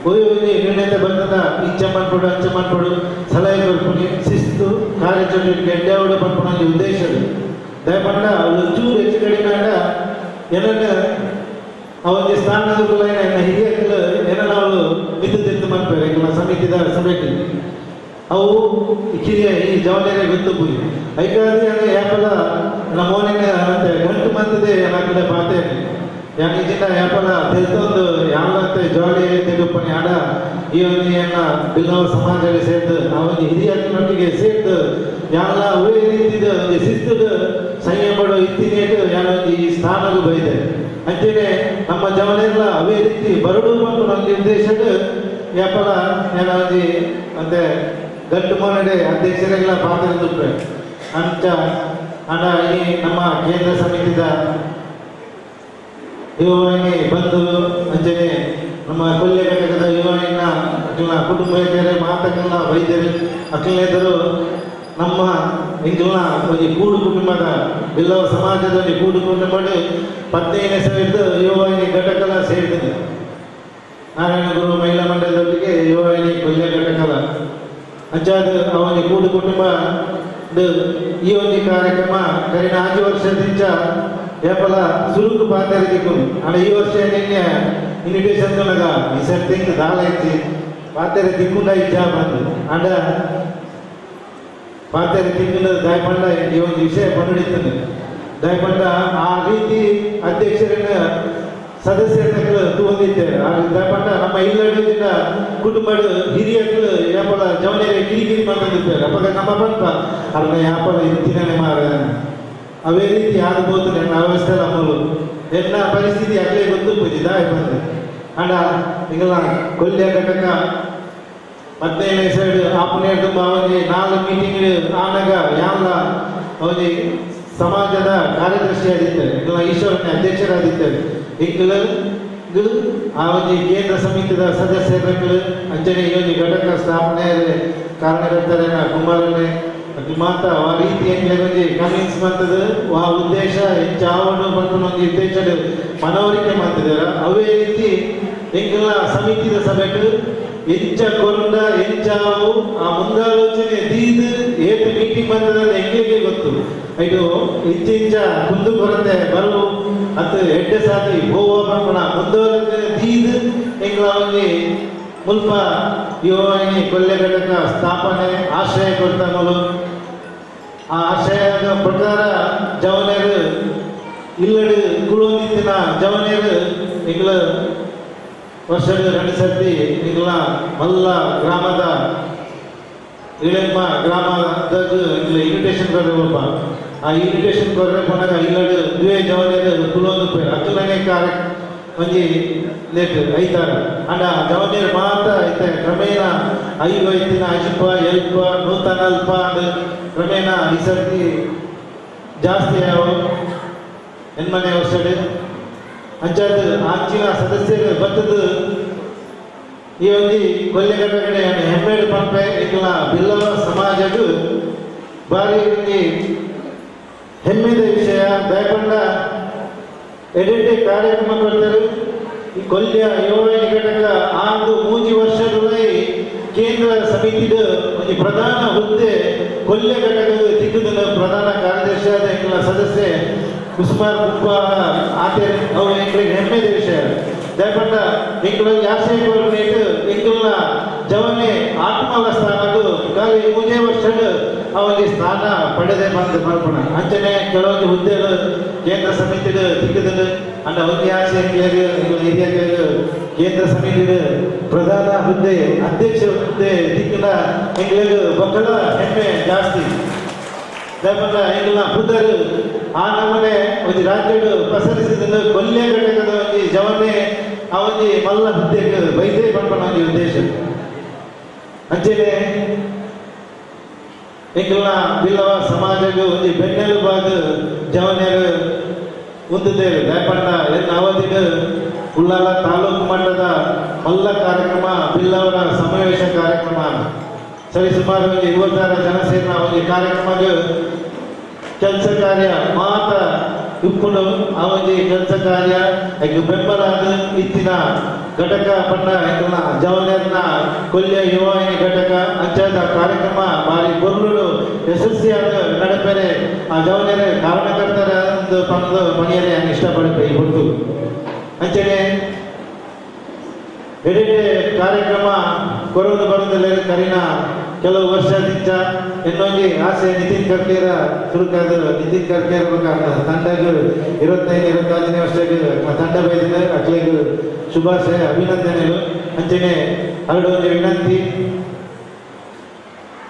ಒಯ್ಯೋ ನಿರ್ಣಯ ಬಂದ ಇಂಚ ಮನ್ಪಡು ಅಂಚ ಮನ್ಪಡು ಸಲಹೆ ಕೊಡ್ಕೊಂಡು ಶಿಸ್ತು ಕಾರ್ಯಚಟುವಟಿಕೆ ಎಡ್ಡೆವಡು ಪಡ್ಕೊಂಡು ಉದ್ದೇಶ ದಯಪಂಡ ಅವಳು ಚೂರು ಹೆಚ್ಚು ಕಡಿಮೆ ಅಂಡ ಏನನ್ನ ಅವನಿಗೆ ಸ್ಥಾನದ ಹಿರಿಯಕ್ಕಲು ಏನನ್ನ ಅವಳು ಮಿದ್ದು ಮಾಡ್ತಾರೆ ಎಂಗ್ಲ ಸಮಿತಿದ ಸಭೆಗೆ ಅವು ಕಿರಿಯ ಈ ಜವಾಬ್ದಾರಿ ಗೊತ್ತು ಪುಲಿ ಐಕಾದ್ರೆ ಯಾಪಲ ನಮ್ಮ ಮೋನಿನ ಮತ್ತೆ ಗಂಟು ಮಂತದೆ ಏನಾಗ್ತದೆ ಪಾತೆ ಯಾನಿಜಿನ ಯಾಪಲ ತೆಲ್ತೊಂದು ಯಾವಲಂತೆ ಜಾಲಿ ತೆಗುಪ್ಪನಿ ಆಡ ಈ ಒಂದು ಏನ ಬಿಲ್ಲವ ಸಮಾಜಕ್ಕೆ ಸೇರ್ದು ಅವನ ಹಿರಿಯನೊಟ್ಟಿಗೆ ಸೇರ್ದು ಯಾವಲ ಅವೇ ರೀತಿದ ಒಂದು ಶಿಸ್ತುಡು ಸಂಯಮಡು ಇತ್ತಿನೇಟು ಯಾವೊಂದು ಈ ಸ್ಥಾನಗೂ ಬೈದೆ ಅಂಚನೆ ನಮ್ಮ ಜವನೆಲ್ಲ ಅವೇ ರೀತಿ ಬರಡು ಮತ್ತು ನಮ್ಮ ಉದ್ದೇಶದ ಯಾಪಲ ಏನಾಗಿ ಮತ್ತೆ ಗಂಟು ಮೋನಡೆ ಅಧ್ಯಕ್ಷರೆಲ್ಲ ಪಾತ್ರ ಅಂಚ ಅಂಡ ಈ ನಮ್ಮ ಕೇಂದ್ರ ಸಮಿತಿದ ಯುವವಾಹಿನಿ ಬಂಧು ಅಂಚನೆ ನಮ್ಮ ಕೊಲ್ಲೆ ಘಟಕದ ಯುವವಾಹಿನ ಅಖಿಲ ಕುಟುಂಬ ವೈದ್ಯರು ಮಾತಕಲ್ಲ ವೈದ್ಯರು ಅಖಿಲೇದರು ನಮ್ಮ ಎಂಕಲ್ನ ಒಂಜಿ ಕೂಡು ಕುಟುಂಬದ ಬಿಲ್ಲವ ಸಮಾಜದ ಒಂಜಿ ಕೂಡು ಕುಟುಂಬ 15,000 ಯುವವಾಹಿನಿ ಘಟಕಲ ಸೇರಿದೆ. ನಾರಾಯಣ ಗುರು ಮಹಿಳಾ ಮಂಡಲದೊಟ್ಟಿಗೆ ಯುವವಾಹಿನಿ ಕೊಲ್ಲೆ ಘಟಕಲ ಅಂಚಾದ ಅವನ ಕೂಡು ಕುಟುಂಬ ಈ ಒಂದು ಕಾರ್ಯಕ್ರಮ ಕರಿನ 5 ವರ್ಷದಿಂದ ಏಪಲ ಸುರುಕು ಪಾತೆರೆ ದಿಕ್ಕು ಆಂಡ ಈ ವರ್ಷ ನಿನ್ನೆ ಇನ್ವಿಟೇಷನ್ ತನಗ ಈ ಸರ್ತಿ ದಾಲ ಇಜ್ಜಿ ಪಾತೆರೆ ದಿಕ್ಕುಂಡ ಇಜ್ಜಾ ಬಂದು ಆಂಡ ಪಾತೆರೆ ತಿಂಗಳ ದಯಪಂಡ ಈ ಒಂದು ವಿಷಯ ಬಂದಿಡ್ತಾನೆ ದಯಪಂಡ ಆ ರೀತಿ ಅಧ್ಯಕ್ಷರನ್ನ ಸದಸ್ಯರು ತೂವೊಂದಿತ್ತೇವೆ. ದಾಯಪಂಡ ನಮ್ಮ ಇಲ್ಲಡಿನ ಕುಟುಂಬ ಹಿರಿಯರು ಯಾಪಲ ಜವನಿಯರ ಕಿರಿಕಿರಿ ಮಾಡ್ಕೊಂಡಿದ್ದೇವೆ. ಅಪ್ಪಗ ನಮ್ಮ ಪಂಪ ಅರ್ನ ಯಾಪಲ ಇಂತಿನೇ ಮಾರ ಅವೇ ರೀತಿ ಆಗಬಹುದು ನನ್ನ ಅವಸ್ಥೆ ಅಮ್ಮಲು ಎನ್ನ ಪರಿಸ್ಥಿತಿ ಅಗಲೇ ಗೊತ್ತು ಪೂಜೆ ದಾಯ ಬಂದು ಅಂಡ ಇಂಗಲ ಕೊಲ್ಯ ಘಟಕ 15 ಸೈಡ್ ಆಪುನೇ ತುಂಬ ಒಂಜಿ 4 ಮೀಟಿಂಗ್ ಆನಾಗ ಯಾಲ ಒಂಜಿ ಸಮಾಜದ ಕಾರ್ಯದರ್ಶಿಯಾಗಿದ್ದೇವೆ, ಇಂಗಲ ಈಶ್ವರನ ಅಧ್ಯಕ್ಷರಾಗಿದ್ದೇವೆ. ಇಂಗಲ ಆ ಒಂಜಿ ಕೇಂದ್ರ ಸಮಿತಿದ ಸದಸ್ಯರು ಅಂಚನೆ ಈ ಒಂಜಿ ಘಟಕ ಸ್ಥಾಪನೆ ಕಾರಣಕರ್ತರೇನ ಕುಮಾರನೇ ಅದು ಮಾತ ಆ ರೀತಿ ಎಂಗ್ಲೆ ಕನ್ವಿನ್ಸ್ ಮಾಡ್ತದೆ. ಆ ಉದ್ದೇಶ ಹೆಚ್ಚಾವಣು ಪನ್ಪುನ ಒಂಜಿ ಉದ್ದೇಶ ಮನವರಿಕೆ ಮಾಡ್ತಿದ್ದಾರೆ. ಅವೇ ರೀತಿ ಎಂಕಲ್ನ ಸಮಿತಿದ ಸಭೆಟ್ ಎಂಚ ಕೊರಂಡ ಎಂಚಾವು ಆ ಮುಂದಾಲೋಚನೆ ದೀದ್ ಏತ್ ಮೀಟಿಂಗ್ ಬಂದದ ಎಂಗ್ಲಿಗೆ ಗೊತ್ತು. ಇದು ಇಂಚಿಂಚ ಕುಂದು ಕೊರತೆ ಬರು ಅತ್ ಎಡ್ಡೆ ಸಾತಿ ಹೋವ ಪನ್ಪುನ ಮುಂದಾಲೋಚನೆ ದೀದ್ ಎಂಗ್ಲ ಒಂಜಿ ಮುಲ್ಪ ಯುವವಾಹಿನಿ ಕೊಲ್ಯ ಘಟಕ ಸ್ಥಾಪನೆ ಆಶ್ರಯ ಕೊಡ್ತಾಮಲು. ಆ ಆಶಯದ ಪ್ರಕಾರ ಜವನೇರು ಇಲ್ಲಡು ಕುಳೊಂದಿತ್ತಿನ ಜವನೇರು ಎಂಗ್ಲ ವರ್ಷದ 2 ಸರ್ತಿ ಎಂಗ್ಲ ಮಲ್ಲ ಗ್ರಾಮದ ಇಳೆಮ್ಮ ಗ್ರಾಮದ ಎಂಗ್ಲ ಇನ್ವಿಟೇಷನ್ ಕೊರ್ರೆ ಒಬ್ಬ ಆ ಇನ್ವಿಟೇಷನ್ ಕೊರ್ರೆ ಪೋನಾಗ ಇಲ್ಲಡು ದ್ವೇ ಜವನೇರು ಕುಳೊಂದು ಪೋಯ್ ಅಕ್ಲನೆ ಕಾರ್ಯ ಒಂಜಿ ಲೇಟ್ ಐತಾರ ಅಂಡ ಜವನೇರು ಮಾತ್ರ ಐತೆ ಕ್ರಮೇಣ 5 ಐತಿನ ಅಜಿಪ ಎಲ್ಪ ನೂತನ ಅಲ್ಪ ಕ್ರಮೇಣ ಈ ಸರ್ತಿ ಜಾಸ್ತಿ ಯಾವ ಎನ್ಮನೆ ವರ್ಷಡ್ ಅಂಚಾದ ಆಂಚಿನ ಸದಸ್ಯರು ಬತ್ತದು ಈ ಒಂಜಿ ಕೊಲ್ಯ ಘಟಕಡೆ ಹೆಮ್ಮೇಡು ಪಂಪೆ ಎಂಕಲ್ನ ಬಿಲ್ಲವ ಸಮಾಜಗ್ ಬಾರಿ ಒಂಜಿ ಹೆಮ್ಮೆದ ವಿಷಯ. ದಯಪಂಡ ಎಡೆಡ್ಡೆ ಕಾರ್ಯಕ್ರಮ ಕೊಡ್ತಾರೆ. ಈ ಕೊಲ್ಯ ಯುವವಾಹಿನಿ ಘಟಕ ಆಂದು 3 ವರ್ಷಗಳ ಕೇಂದ್ರ ಸಮಿತಿದ ಒಂಜಿ ಪ್ರಧಾನ ಹುದ್ದೆ ಕೊಲ್ಯ ಘಟಕದ ತಿಕ್ಕುದ ಪ್ರಧಾನ ಕಾರ್ಯದರ್ಶಿಯಾದ ಎಂಕಲ್ನ ಸದಸ್ಯೆ ಕುಸುಮಾರ್ ಕುಪ್ಪ ಆತೆ ಅವು ಎಂಕ್ಲಿಗೆ ಹೆಮ್ಮೆದ ವಿಷಯ. ದಯಪಂಡ ಎಂಕುಲ ಆಶಯ ಎಂಕಲ್ನ ಜವನೆ ಆತ್ಮಲ ಸ್ಥಾನಕ್ಕೂ ಖಾಲಿ 3 ವರ್ಷ ಅವನಿಗೆ ಸ್ಥಾನ ಪಡೆದೇ ಬಂದ ಮಲ್ಪಣ ಅಂಚನೆ ಕೆಲವೊಂದು ಹುದ್ದೆಗಳು ಕೇಂದ್ರ ಸಮಿತಿದ ತಿಕ್ಕುದು ಅಂಡ ಒಂದೇ ಆಶಯ ಹಿರಿಯ ಕೇಂದ್ರ ಸಮಿತಿದ ಪ್ರಧಾನ ಹುದ್ದೆ ಅಧ್ಯಕ್ಷ ಹುದ್ದೆ ತಿಕ್ಕುನ ಎಂಗ್ಲಿಗೆ ಬಹಳ ಹೆಮ್ಮೆ ಜಾಸ್ತಿ. ದಯಪಂಡ ಎಂಗ್ಲ ಹುದ್ದರು ಆ ನಮನೆ ಒಂಜಿ ರಾಜ್ಯಡು ಪಸರಿಸಿದ ಕೊಲ್ಯ ಘಟಕದ ಒಂಜಿ ಜವನೆ ಆ ಒಂಜಿ ಮಲ್ಲ ಹುದ್ದೆಗೆ ಬೈದೇ ಪನ್ಪನ ಒಂಜಿ ಉದ್ದೇಶ. ಅಂಚನೆ ಎಂಕಲ್ನ ಬಿಲ್ಲವ ಸಮಾಜಗ್ ಒಂಜಿ ಬೆನ್ನೆಲುಬಾದ್ ಜವನೆರು ಉಂದುದೇರು. ದಯಪಂಡ ಎನ್ನ ಅವಧಿಡ್ ಉಳ್ಳಾಲ ತಾಲೂಕು ಮಟ್ಟದ ಮಲ್ಲ ಕಾರ್ಯಕ್ರಮ ಬಿಲ್ಲವರ ಸಮಾವೇಶ ಕಾರ್ಯಕ್ರಮ ಸರಿ ಸುಮಾರು ಒಂಜಿ 26 ಜನ ಸೇರಿನ ಒಂಜಿ ಕಾರ್ಯಕ್ರಮಗ್ ಕೆಲಸ ಕಾರ್ಯ ಮಾತ್ರ ಇಪ್ಪುಂಡು. ಆ ಒಂಜಿ ಕೆಲಸ ಕಾರ್ಯ ಬೆಂಬಲ ಇತ್ತಿನ ಘಟಕ ಪಂಡ ಎಂಕಲ್ನ ಜವನೇರ್ನ ಕೊಲ್ಯ ಯುವವಾಹಿನಿ ಘಟಕ ಅಂಚಾದ ಕಾರ್ಯಕ್ರಮ ಬಾರಿ ಬೊರ್ಲುಡು ಯಶಸ್ವಿಯಾದ ನಡಪೆರೆ ಆ ಜವನೇರ ಕಾರಣಕರ್ತರ ಪಂದು ಪಣಿಯರೆ ಇಷ್ಟಪಡಪೆ ಈ ಹೊತ್ತು. ಅಂಚನೆ ಎಡೆಡೆ ಕಾರ್ಯಕ್ರಮ ಕೊರೊಂದು ಬರೋದಿಲ್ಲ ಕರಿನ ಕೆಲವು ವರ್ಷದಿಂದ ಇನ್ನೊಂದು ಆಸೆ ನಿತಿನ್ ಖರ್ಗೆರ ಸುರುಕಾದ ನಿತಿನ್ ಖರ್ಗೆ ತಂಡಗ್ 25 26ನೇ ವರ್ಷಕ್ಕೆ ತಂಡ ಬೈದಿದೆ. ಅಕ್ಲೆಗ್ ಶುಭಾಶಯ ಅಭಿನಂದನೆಗಳು. ಅಂಚನೆ ಹರಡೊಂದು ವಿನಂತಿ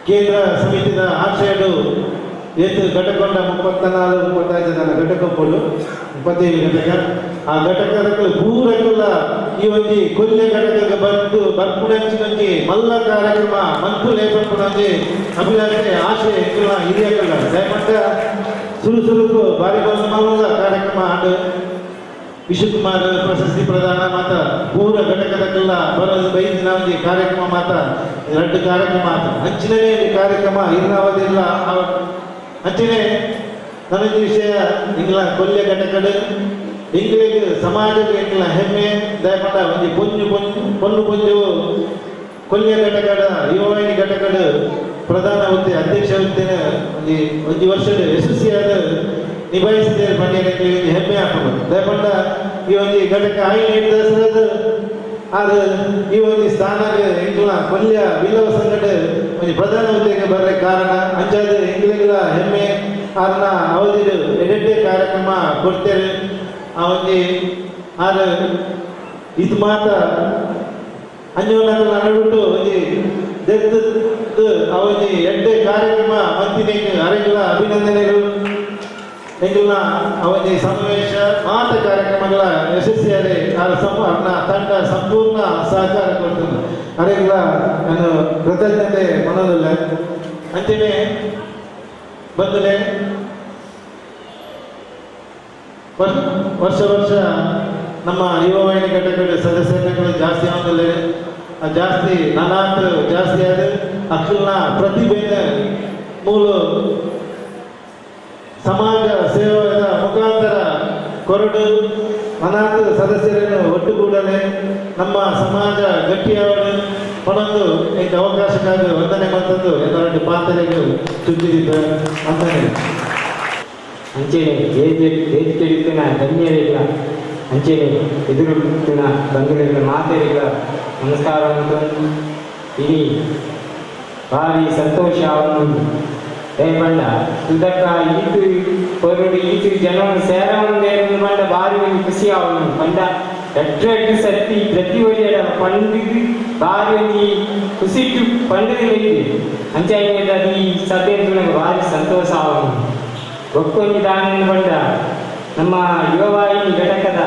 ಕೇಂದ್ರ ಸಮಿತಿದ ಆಶಯಡು ಏತು ಘಟಕೊಂಡ 34 35 ಘಟಕ ಪೋಡು 37 ಘಟಕ ಆ ಘಟಕದ ಪೂರಕುಲ ಈ ಒಂಜಿ ಕೊಲ್ಯ ಘಟಕಕ್ಕೆ ಬಂದು ಬರ್ಪುಣಂಚಿನೊಂಜಿ ಮಲ್ಲ ಕಾರ್ಯಕ್ರಮ ಮನ್ಪು ಲೇಪಂಪುಣಂಜಿ ಅಭಿಲಾಷೆ ಆಶೆ ಎಂಕಲ್ನ ಹಿರಿಯಕಲ್ಲ ದಯಮಟ್ಟ ಸುರು ಸುರುಕು ಬಾರಿ ಮಲ್ಲ ಕಾರ್ಯಕ್ರಮ ಆಂಡ್ ವಿಶ್ವಕುಮಾರ್ ಪ್ರಶಸ್ತಿ ಪ್ರದಾನ ಮಾತ್ರ ಪೂರ ಘಟಕದಕ್ಕೆಲ್ಲ ಬರೋದು ಬೈದಿನ ಒಂಜಿ ಕಾರ್ಯಕ್ರಮ ಮಾತ್ರ 2 ಕಾರ್ಯಕ್ರಮ ಆತ ಅಂಚಿನೇ ಕಾರ್ಯಕ್ರಮ ಇರ್ನಾವದಿಲ್ಲ. ಅಂಚನೆ ನನಗೆ ವಿಷಯ ಇಂಗ್ಲ ಕೊಲ್ಯ ಘಟಕಡು ಎಂಗ್ಲಿಗೆ ಸಮಾಜಕ್ಕೆ ಎಂಗ್ಲ ಹೆಮ್ಮೆ. ದಯಪಂಡ ಒಂಜಿ ಪೊಂಜು ಪೊನ್ನು ಪೊಂಜು ಕೊಲ್ಯ ಘಟಕಡ ಯುವವಾಹಿನಿ ಘಟಕಡು ಪ್ರಧಾನ ಹುದ್ದೆ ಅಧ್ಯಕ್ಷ ಹುದ್ದೆನ ಒಂಜಿ ಒಂಜಿ ವರ್ಷದ ಯಶಸ್ವಿಯಾದ ನಿಭಾಯಿಸಿದ್ದೇವೆ ಪಂಡ್ಯ ಹೆಮ್ಮೆ ಹಾಕೊಂಡು ದಯಪಂಡ ಈ ಒಂಜಿ ಘಟಕ ಆಯ್ನ ಅದು ಈ ಒಂಜಿ ಸ್ಥಾನಕ್ಕೆ ಎಂಗ್ಲ ಕೊಲ್ಯ ಬಿಲ್ಲವ ಸಂಘಟ ಒಂಜಿ ಪ್ರಧಾನ ಹುದ್ದೆಗೆ ಬರೋ ಕಾರಣ ಅಂಚಾದ ಎಂಗ್ಲಿಗೆಲ್ಲ ಹೆಮ್ಮೆ. ಅದನ್ನ ಅವಧಿಡು ಎಡೆಡ್ಡೆ ಕಾರ್ಯಕ್ರಮ ಕೊಡ್ತೇವೆ. ಆ ಒಂಜಿ ಆರು ಇದು ಮಾತ ಅಂಜೋನಕಲ್ ನಡುಟು ಒಂಜಿ ದೆತ್ತು ಅವನಿ ಎಡ್ಡೆ ಕಾರ್ಯಕ್ರಮ ಮಂತಿನೇಕ್ ಅರೆಗಳ ಅಭಿನಂದನೆಗಳು. ಎಂಗುಲ ಅವನಿ ಸಮಾವೇಶ ಮಾತ ಕಾರ್ಯಕ್ರಮಗಳ ಯಶಸ್ವಿಯಾದ ಅರ್ನ ತಂಡ ಸಂಪೂರ್ಣ ಸಹಕಾರ ಕೊಡ್ತದೆ. ಅರೆಗಳ ನಾನು ಕೃತಜ್ಞತೆ ಮನೋದಲ್ಲ. ಅಂಚನೆ ಬಂದಲೆ ವರ್ಷ ವರ್ಷ ನಮ್ಮ ಯುವವಾಹಿನಿ ಘಟಕಗಳ ಸದಸ್ಯರುಗಳು ಜಾಸ್ತಿ ಆದಲೆ ಜಾಸ್ತಿ ನನಾತ್ ಜಾಸ್ತಿ ಆದ ಅಕ್ಷಲ್ನ ಪ್ರತಿಭೆಯ ಮೂಲ ಸಮಾಜ ಸೇವೆಯ ಮುಖಾಂತರ ಕೊರಡು ಅನಾಥ ಸದಸ್ಯರನ್ನು ಒಟ್ಟುಗೂಡಲೆ ನಮ್ಮ ಸಮಾಜ ಗಟ್ಟಿಯಾವಲು ಪಣೊಂದು ಎಂಕ್ ಅವಕಾಶಕ್ಕಾಗಿ ವಂದನೆ ಮಂತಂದು ಎಲ್ಲರ ಪಾತ್ರೆಗಳು ಚುಚ್ಚಿದ್ದ ವಂದನೆ. ಅಂಚೆನೆ ವೇದಿಕೆಡಿತ್ತಿನ ಧನ್ಯರಿಲ್ಲ ಅಂಚೆನೆ ಎದುರುತ್ತಿನ ಬಂಧುಗಳಿಲ್ಲ ಮಾತೆರಿಲ್ಲ ನಮಸ್ಕಾರ ಅಂತಂದು ಇಡೀ ಭಾರಿ ಸಂತೋಷ ಅವನು ದಯಪಂಡ ಸುಧಕ್ಕ ಈತು ಹೊರಡು ಈತು ಜನವನ್ನು ಸೇರವನ್ನು ಪಂಡ ಭಾರಿ ಒಂದು ಖುಷಿ ಅವನು ಪಂಡ ಎಡ್ಡು ಸತ್ತಿ ಪ್ರತಿ ಒಳ್ಳೆಯ ಪಂಡಿದು ಭಾರಿ ಒಂದು ಖುಷಿಟ್ಟು ಪಂಡದಿಲ್ಲ ಇದೆ ಅಂಚೆ ಈ ಸಭೆ ನನಗೆ ಭಾರಿ ಸಂತೋಷ ಅವನು ಒಕ್ಕೊಂಜಿ ದಾನ ಪಂಡ ನಮ್ಮ ಯುವವಾಹಿನಿ ಘಟಕದ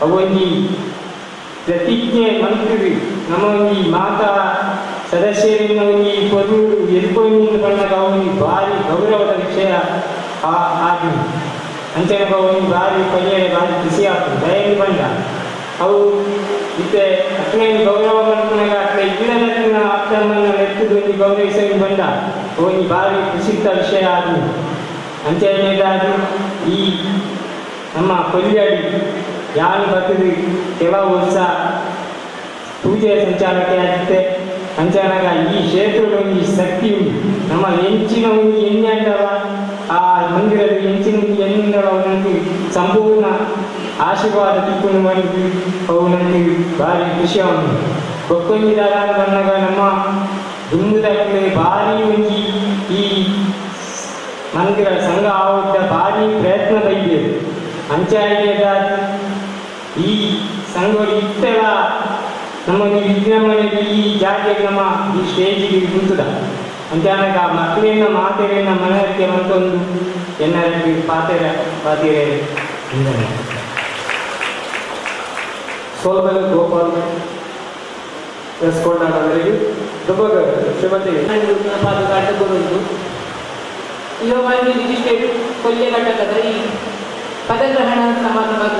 ಅವೊಂಜಿ ಪ್ರತಿಜ್ಞೆ ಮಂತ್ರಿ ನಮ್ಮ ಒಂಜಿ ಮಾತಾ ಸದಸ್ಯರಿಂದ ಒಂಜಿ ಪೊರು ಎಲ್ಪೊಂದು ಪಂಡಗ ಅವನಿ ಭಾರಿ ಗೌರವದ ವಿಷಯ ಆಗಿ ಅಂಚನೆ ಒಂಜಿ ಭಾರಿ ಪಯ್ಯರೆ ಭಾರಿ ಖುಷಿ ಆಗ್ತದೆ. ದಯವಿ ಪಂಡ ಅವು ಇತ್ತೆ ಅಕ್ಲೇನು ಗೌರವ ಮಲ್ಪುನಗ ಅಕ್ಲೆ ಇಲ್ಲದಕ್ಕಿನ ಅಪ್ತಮ್ಮನ ಎತ್ತುದು ಒಂಜಿ ಗೌರವಿಸಲು ಬಂಡ ಒಂಜಿ ಭಾರಿ ಖುಷಿತ ವಿಷಯ ಆಗಿ ಅಂಚನೆ ಈ ನಮ್ಮ ಕೊಲ್ಯಾಡಿ ಯಾರು ಬರ್ತದೆ ಕೆಲವು ವರ್ಷ ಪೂಜೆಯ ಸಂಚಾರಕ್ಕೆ ಆಗುತ್ತೆ. ಅಂಚಾನಾಗ ಈ ಕ್ಷೇತ್ರದ ಒಂದು ಶಕ್ತಿ ಉಂಟು. ನಮ್ಮ ಎಂಚಿನ ಒಂದು ಎಣ್ಣೆಂಡವ ಆ ಮಂದಿರದ ಎಂಚಿನ ಒಂದು ಎಣ್ಣೆಂಡವ ನನಗೆ ಸಂಪೂರ್ಣ ಆಶೀರ್ವಾದ ತಿಕ್ಕೊಂಡು ಮಾಡಿದ್ವಿ. ಅವು ನನಗೆ ಭಾರಿ ಖುಷಿ ಉಂಟು. ಬೊಕ್ಕೊಂಜಿದಾರ ಬಂದಾಗ ನಮ್ಮ ದುಂಬುದಾಗಲೇ ಭಾರಿ ಒಂಜಿ ಈ ಮಂದಿರ ಸಂಘ ಆವದ್ದ ಭಾರಿ ಪ್ರಯತ್ನ ಬೈದೆ ಅಂಚಾಯಿದ ಈ ಸಂಘ ಇತ್ತೆಲ್ಲ ನಮ್ಮ ವಿಜ್ಞಾನದಲ್ಲಿ ಈ ಜಾತಿಗೆ ನಮ್ಮ ಈ ಸ್ಟೇಜಿಗೆ ನಿಂತದ ಅಂಚಾನಕ ಮಕ್ಕಳನ್ನ ಮಾತೆರೆಯನ್ನ ಮನವರಿಕೆ ಮತ್ತೊಂದು ಎಲ್ಲರಿಗೂ ಪಾತೆರ ಪಾತಿರೆ. ಸೋಲ್ಮೇಲೆ ಗೋಪಾಲ್ ಎಸ್ ಕೊಂಡಾಣ ಅವರಿಗೆ ದುಬಗ ಶ್ರೀಮತಿ ಪಾದುಗಾಟಗುರುಂದು ಯುವವಾಹಿನಿ ರಿಜಿಸ್ಟ್ರೇಟ್ ಕೊಲ್ಯ ಘಟಕದ ಈ ಪದಗ್ರಹಣ ಸಮಾರಂಭದ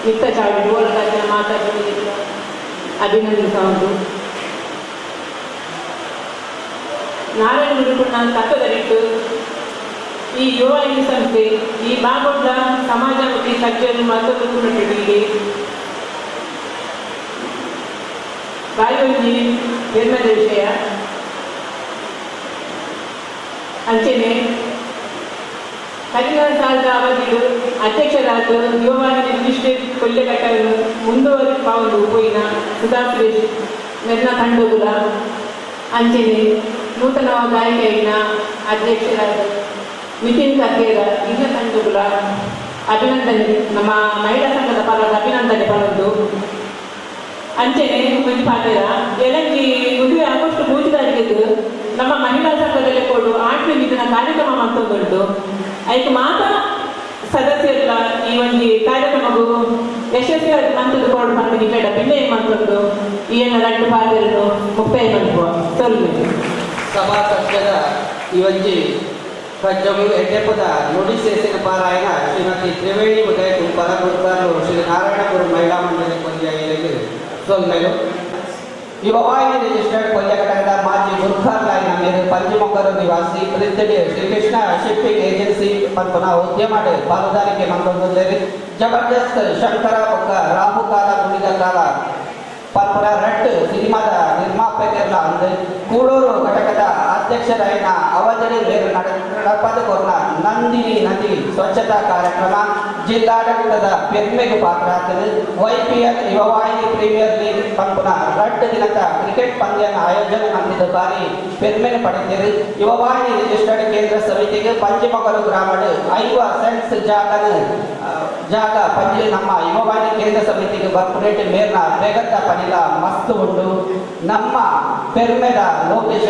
ಮಿತ್ತ ಚಾಡಿ ಗೋಲದಾಚಿನ ಮಾತಾಡಿ ಅಭಿನಂದಿಸುವುದು. ನಾರಾಯಣ ಗುರುಪುಣ್ಣ ತಕ್ಕದರಿಟ್ಟು ಈ ಯುವವಾಹಿನಿ ಸಂಸ್ಥೆ ಈ ಭಾಗದ ಸಮಾಜಮುಖಿ ಕಜ್ಜನ್ನು ಮತ್ತೊಂದು ಕುಟುಂಬಕ್ಕೆ ಬಾಯಿಯೊಂಜಿ ಹೆಮ್ಮೆದ ವಿಷಯ. ಅಂಚೆನೆ ಕಲಿನ ಸಾಲದ ಅವಧಿಡು ಅಧ್ಯಕ್ಷರಾದ ಯುವವಾಹಿನಿ ರಿಜಿಸ್ಟ್ರೇಟ್ ಕೊಲ್ಯ ಘಟಕವನ್ನು ಮುಂದುವರಿಪಾವುದು ಉಪೋಯಿನ ಸುಧಾ ಸುರೇಶ್ ಮೆರ್ನ ತಂಡಗುಲ ಅಂಚೆನೆ ನೂತನವಾದ ಆಯ್ಕೆಯಿನ ಅಧ್ಯಕ್ಷರಾದ ನಿತಿನ್ ಕಕ್ಕೇರ ಇನ್ನ ತಂಡಗುಲ ಅಭಿನಂದನೆ ನಮ್ಮ ಮಹಿಳಾ ಸಂಘದ ಪರವಾದ ಅಭಿನಂದನೆ ಪಡೆದು. ಅಂಚೆನೆ ಒಂಜಿ ಪಾತೆರ ಎಲಂಜಿ ಮದುವೆ ಆಗಸ್ಟ್ 3 ತಾರೀಕಿದ್ದು ನಮ್ಮ ಮಹಿಳಾ ಸಂಘದಲ್ಲಿ ಕೊಡು ಆಟ್ಲಿ ಇದನ್ನ ಕಾರ್ಯಕ್ರಮ ಮಾಡ್ತೊಂದುಂಟು. ಐಕ್ ಮಾತಾ ಸದಸ್ಯರ ಈ ಒಂಜಿ ಕಾರ್ಯಕ್ರಮಗೂ ಯಶಸ್ವಿಯಾಗಿ ಮಂತದ್ದು ಕೊಡು ಪಂಡ ನಿಕಟ ಪಿನ್ನೆ ಮಂತೊಂದು ಈ ಎಲ್ಲ ರಡ್ಡು ಪಾತೆರನು ಮುಕ್ತಾಯ ಮನ್ಪುವ ಸೊಲ್ಲು. ಸಭಾ ಕಜ್ಜದ ಈ ಒಂಜಿ ಕಜ್ಜಗು ಎಡ್ಡೆಪದ ನುಡಿ ಸೇಸಿನ ಪಾರಾಯಣ ಶ್ರೀಮತಿ ತ್ರಿವೇಣಿ ಉದಯ ಕುಂಪರ ಗುರುಕಾರು ಶ್ರೀ ನಾರಾಯಣಗುರು ಮಹಿಳಾ ಮಂಡಳಿ ಕೊಲ್ಯ ಸೊಲ್ಮೆಲು. ಯುವವಾಹಿನಿ ರಿಜಿಸ್ಟರ್ಡ್ ಕೊಲ್ಯ ಘಟಕದ ಮಾಜಿ ಗುರುಖಾರ್ಲಾಯಿನ ಮೇರೆ ಪಂಜಿಮೊಕ್ಕರು ನಿವಾಸಿ ಪ್ರಿನ್ಸಿಡಿ ಶ್ರೀಕೃಷ್ಣ ಶಿಪ್ಪಿಂಗ್ ಏಜೆನ್ಸಿ ಪನ್ಪುನ ಉದ್ಯಮ ಪಾಲುದಾರಿಕೆ ಮಂದೊಂದುಲ್ಲೇರಿ ಜಬರ್ದಸ್ತ್ ಶಂಕರ ಬೊಕ್ಕ ರಾಹುಕಾಲ ಗುಳಿಗ ಕಾಲ ಪನ್ಪುನ ರಟ್ ಸಿನಿಮಾದ ನಿರ್ಮಾಪಕರ್ಲ ಅಂದ್ ಕೂಡೂರು ಘಟಕದ ಅಧ್ಯಕ್ಷರಾಯಿನ ಅವಧಿ ಮೇರು ನಡಪದ ಕೊರ್ನ Nandini ನದಿ ಸ್ವಚ್ಛತಾ ಕಾರ್ಯಕ್ರಮ ಜಿಲ್ಲಾಡಳಿತದ ಪೆರ್ಮೆಗೆ ಪಾತ್ರ ಆಗ್ತದೆ. ವೈಪಿಎಲ್ ಯುವವಾಹಿನಿ ಪ್ರೀಮಿಯರ್ ಲೀಗ್ ಪಂಪುನ 2 ದಿನದ ಕ್ರಿಕೆಟ್ ಪಂದ್ಯನ ಆಯೋಜನೆ ಮಾಡಿದ ಬಾರಿ ಪೆರ್ಮೆನೆ ಪಡೆದಿದೆ. ಯುವವಾಹಿನಿ ರಿಜಿಸ್ಟರ್ಡ್ ಕೇಂದ್ರ ಸಮಿತಿಗೆ ಪಂಜಿಮೊಗರು ಗ್ರಾಮದ 50 ಸೆಂಟ್ಸ್ ಜಾಗ ಪಂಜಿ ನಮ್ಮ ಯುವವಾಹಿನಿ ಕೇಂದ್ರ ಸಮಿತಿಗೆ ಬರ್ಪುರೇಟ್ ಮೇರ್ನ ಬೇಗತ್ತ ಪನಿಲ ಮಸ್ತ್ ಉಂಟು. ನಮ್ಮ ಪೆರ್ಮೆದ ಲೋಕೇಶ್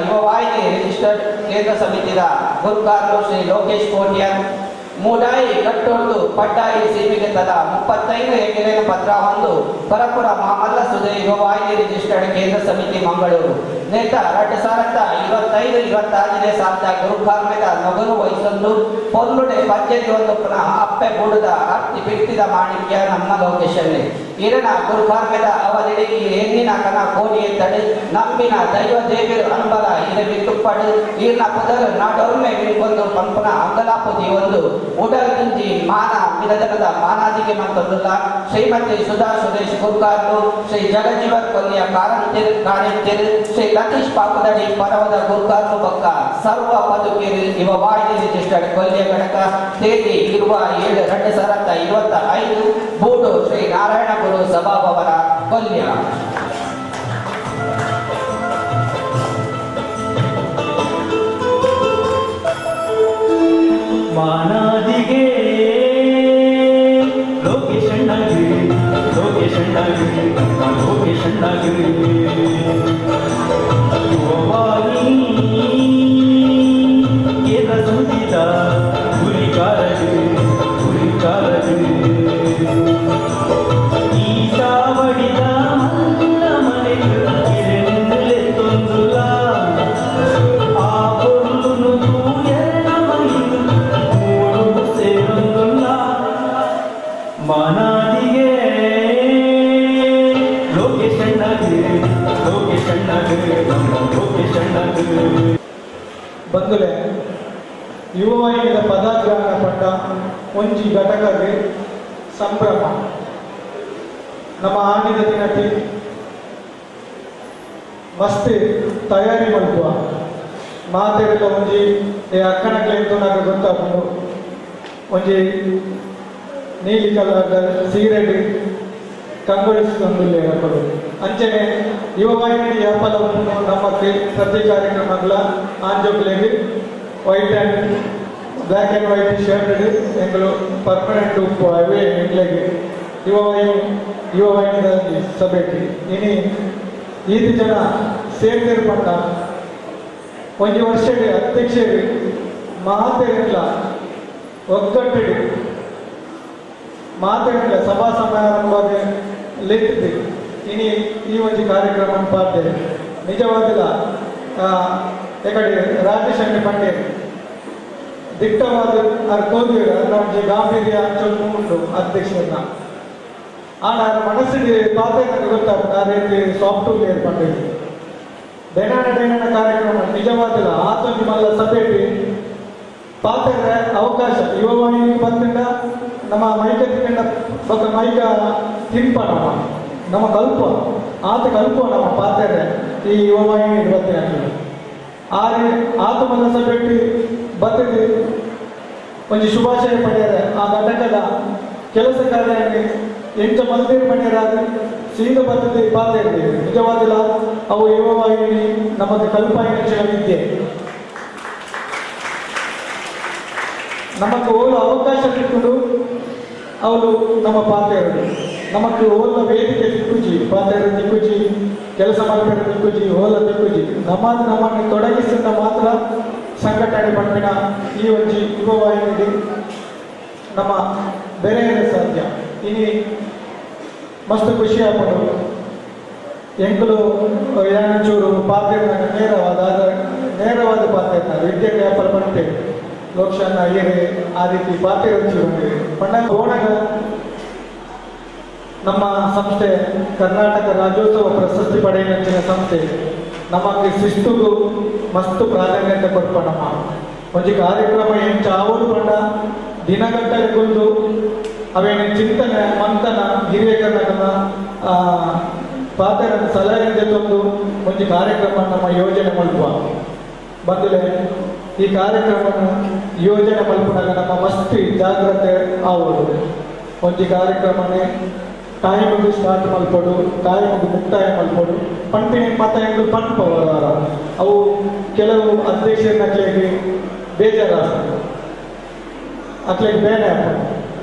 ಯುವವಾಹಿನಿ ರಿಜಿಸ್ಟರ್ಡ್ ಕೇಂದ್ರ ಸಮಿತಿಯ ಗುರುಕಾರ್ಲು ಶ್ರೀ ಲೋಕೇಶ್ ಕೋಟ್ಯಾನ್ ಮೂಡಾಯಿ ಕಟ್ಟೊಡ್ದು ಪಟ್ಟಾಯಿ ಸೀಮಿಗೆ ತದ 35 ಎಕರೆ ಪತ್ರ ಹೊಂದು ಪರಪುರ ಮಾಮಲ್ಲ ಸುದೆ ಯುವವಾಹಿನಿ ರಿಜಿಸ್ಟರ್ಡ್ ಕೇಂದ್ರ ಸಮಿತಿ ಮಂಗಳೂರು ನೇತ 2025-26ನೇ ಸಾಲದ ಗುರುಕಾರ್ಮೆದ ನೊಗರು ವಹಿಸೊಂದು ಪೊರ್ಲುಡೆ ಪಂಚದಿ ಒಂದು ಪುನಃ ಅಪ್ಪೆ ಬೂಡುದ ಅರ್ತಿ ಬಿಟ್ಟಿದ ಮಾಣಿಕ್ಯ ನಮ್ಮ ಲೋಕೇಶನ್ನೇ ಇರನ ಗುರುಕಾರ್ಮೆದ ಅವಧಿಡಿ ಹೆಣ್ಣಿನ ಕನ ಕೋಡಿ ಎತ್ತಡು ನಂಬಿನ ದೈವ ದೇವಿರು ಅನುಬಲ ಇರವಿ ತುಪ್ಪಡು ಈರ್ನ ಪುದರು ನಾಡೊಮ್ಮೆ ಮಿನ್ಕೊಂದು ಪಂಪನ ಅಂಗಲಾಪು ಜೀವೊಂದು ಉಡಲ್ ದಿಂಜಿ ಮಾನ ಮಿನದನದ ಮಾನಾದಿಗೆ ಮಂತೊಂದುಲ್ಲ ಶ್ರೀಮತಿ ಸುಧಾ ಸುರೇಶ್ ಗುರುಕಾರ್ಲು ಶ್ರೀ ಜಗಜೀವನ್ ಕೊಲ್ಲಿಯ ಕಾರಂತಿರು ಶ್ರೀ ಲತೀಶ್ ಪಾಪದಡಿ ಪರವದ ಗುರುಕಾರ್ಲು ಬಕ್ಕ ಸರ್ವ ಪದುಕಿರು ಇವ ವಾಹಿನಿ ರಿಜಿಸ್ಟರ್ಡ್ ಕೊಲ್ಲಿಯ ಘಟಕ ತೇದಿ 27/2025 ಬೂಡು ಶ್ರೀ ನಾರಾಯಣ ಗುರು ಸಭಾಭವನ ಕೊಲ್ಯ. ಮಾನಾದಿಗೆ ಲೋಕೇಶಣ್ಣಗೆ ಲೋಕೇಶಣ್ಣಗೆ ಲೋಕೇಶಣ್ಣಗೆ ಯುವವಾಹಿನಿ ಕೇಂದ್ರ ಸಮಿತಿದ ಗುರಿಕಾರಗೆ ಗುರಿಕಾರಗೆ ಈ ಚಾವಡಿದ ಮಲ್ಲ ಮನೆಗೆ ಇರೆಂದೆತ್ತೊಂದುಲ ಆ ಪೊರ್ಲುನು ತೂಯೆಲ್ಲ ಮೈದು ಮೂಡು ಸೇರೊಂದುಲ್ಲ ಮಾನಾದಿಗೆ ಲೋಕೇಶಣ್ಣಗೆ ಲೋಕೇಶಣ್ಣಗೆ ಲೋಕೇಶಣ್ಣಗೆ. ಬಂಧುಲೆ ಯುವವಾಹಿನಿಯ ಪದಗ್ರಹಣ ಪಟ್ಟ ಒಂಜಿ ಘಟಕಗೆ ಸಂಭ್ರಮ ನಮ್ಮ ಆನಿದ ದಿನಕ್ಕೆ ಮಸ್ತ್ ತಯಾರಿ ಮಲ್ಪುವ ಮಾತೆರೆಲ್ಲ ಒಂಜಿ ಅಕ್ಕನಕ್ಲೆ ನಾಗ ಗೊತ್ತಾಪುಂಡು ಒಂಜಿ ನೀಲಿ ಕಲರ್ದ ಸೀರೆಡ್ ಕಂಗೊಳಿಸಿದೊಂದುಲ್ಲೆ ನಕಲು ಅಂಚನೆ ಯುವವಾಹಿನಿ ಯಾಪಲ ನಮ್ಮ ಪ್ರತಿ ಕಾರ್ಯಕ್ರಮಗಳ ಆಂಜೋಕ್ಲೆಗ್ white and black and white shirt ಎಂಗಳು permanent ಉಪ್ಪು ಅವೇ ಎಂಗ್ಲೆಗ್ ಯುವವಾಹಿನಿದ ಸಭೆಗೆ ಇನಿ ಈದು ಜನ ಸೇರ್ತಿರ್ಪಂಡ ಒಂಜಿ ವರ್ಷ ಅಧ್ಯಕ್ಷರು ಮಾತೆರೆಲ್ಲ ಒಗ್ಗಟ್ಟಿಡು ಮಾತೆರೆಲ್ಲ ಸಭಾ ಸಮಾರಂಭ ಲೆತ್ತಿದೆ ಇನಿ ಈ ಒಂಜಿ ಕಾರ್ಯಕ್ರಮ ಪಾತೆ ನಿಜವಾದಿಲ್ಲ. ಎಕಡೆ ರಾಜೇಶ್ ಅಂಡ್ ಪಂಡೆ ದಿಟ್ಟವಾದ ತೋದಿರ ಒಂಜಿ ಗಾಂಭೀರ್ಯ ಅಂಚೊಂದು ಉಂಟು ಅಧ್ಯಕ್ಷರನ್ನ ಆನ ಮನಸ್ಸಿಗೆ ಪಾತೆ ನನಗೆ ಗೊತ್ತಾಗ್ತದೆ ಆ ರೀತಿ ಸಾಫ್ಟ್ ವೇರ್ ಪಂಡೆ ಡೈನಾನ ಡೈನಾನ ಕಾರ್ಯಕ್ರಮ ನಿಜವಾದಿಲ್ಲ. ಆತೊಂಜಿ ಮಲ್ಲ ಸಭೆಟಿ ಪಾತೆರೆ ಅವಕಾಶ ಯುವವಾಹಿನಿ ಬಂದಿಂದ ನಮ್ಮ ಮೈಕ ತಿಂಡ ಸ್ವಲ್ಪ ಮೈಕ ತಿಂಪ ನಮ್ಮ ನಮ್ಮ ಕಲ್ಪ ಆತ ಕಲ್ಪ ನಮ್ಮ ಪಾತೆರೆ ಈ ಯುವವಾಹಿನಿ ಬತ್ತಿನ ಆರೆ ಆತ ಮಲ್ಲ ಸಭೆಟಿ ಬತ್ತಿದೆ ಒಂಜಿ ಶುಭಾಶಯ ಪಡೆಯರೆ ಆ ಘಟಕದ ಕೆಲಸ ಕಾರ್ಯ ಎಂಚ ಮಂದಿರ ಪಡೆಯರಾದ ಸೀದ ಬದ್ಧತೆ ಪಾತೆ ನಿಜವಾದಿಲ್ಲ. ಅವು ಯುವವಾಹಿನಿ ನಮಗೆ ಕಲ್ಪಾಯಿನ ವಿದ್ಯೆ ನಮಕ್ ಓಲು ಅವಕಾಶ ಸಿಕ್ಕುಂಡು ಅವಳು ನಮ್ಮ ಪಾತೆಯರು ನಮಕ್ ಓಲ ವೇದಿಕೆ ತಿಕ್ಕುಜಿ ಪಾತೆಯರು ತಿಕ್ಕುಜಿ ಕೆಲಸ ಮಾಡ್ತಾರೆ ತಿಕ್ಕುಜಿ ಓಲ ತಿಕ್ಕುಜಿ ನಮ್ಮ ನಮ್ಮನ್ನು ತೊಡಗಿಸಿದ ಮಾತ್ರ ಸಂಘಟನೆ ಪಂಪಿನ ಈ ಒಂಜಿ ಯುವವಾಹಿನಿ ನಮ್ಮ ಬೇರೆ ಸಾಧ್ಯ. ಇನಿ ಮಸ್ತ್ ಖುಷಿ ಆಪುಂಡು ಎಂಕುಲು ಯಾನಚೂರು ಪಾತೆರ್ನ ನೇರವಾದ ನೇರವಾದ ಪಾತೆರ್ನ ವಿದ್ಯೆ ವ್ಯಾಪಾರ ಪಂಟೆ ಲೋಕ್ಷಾನ ಏರೆ ಆ ರೀತಿ ಪಾತೆ ಪಂಡ ಓಣಗ ನಮ್ಮ ಸಂಸ್ಥೆ ಕರ್ನಾಟಕ ರಾಜ್ಯೋತ್ಸವ ಪ್ರಶಸ್ತಿ ಪಡೆಯಿನ ಸಂಸ್ಥೆ ನಮಗೆ ಶಿಸ್ತುಗು ಮಸ್ತ್ ಪ್ರಾಧಾನ್ಯತೆ ಕೊಡ್ಪ ನಮ್ಮ ಒಂಜಿ ಕಾರ್ಯಕ್ರಮ ಎಂಚ ಆವಡು ಪಂಡ ದಿನಗಟ್ಟಲೆ ಕುಂದು ಅವೇನ ಚಿಂತನೆ ಮಂಥನ ಹಿರಿಯಕರ್ನ ಪಾತೆರನ ಸಲಹೆ ತಂದು ಒಂಜಿ ಕಾರ್ಯಕ್ರಮ ನಮ್ಮ ಯೋಜನೆ ಮಲ್ಪುವ ಬಂದಲೆ. ಈ ಕಾರ್ಯಕ್ರಮ ಯೋಜನೆ ಮಲ್ಪುನಾಗ ನಮ್ಮ ಮಸ್ತ್ ಜಾಗ್ರತೆ ಆವೋದು. ಒಂಜಿ ಕಾರ್ಯಕ್ರಮನೇ ಟೈಮ್ಗೆ ಸ್ಟಾರ್ಟ್ ಮಲ್ಪೊಡು, ಟೈಮ್ಗೆ ಮುಕ್ತಾಯ ಮಲ್ಪೊಡು ಪಂಪಿನ ಮತ ಎಂದು ಪನ್ಪವರ ಅವು ಕೆಲವು ಅಧ್ಯಕ್ಷರನ್ನಕ್ಲೆಗ್ ಬೇಜಾರಾಗ್ತದೆ, ಅಕ್ಲೆಗ್ ಬೇನೆ ಆಗ್ತದೆ.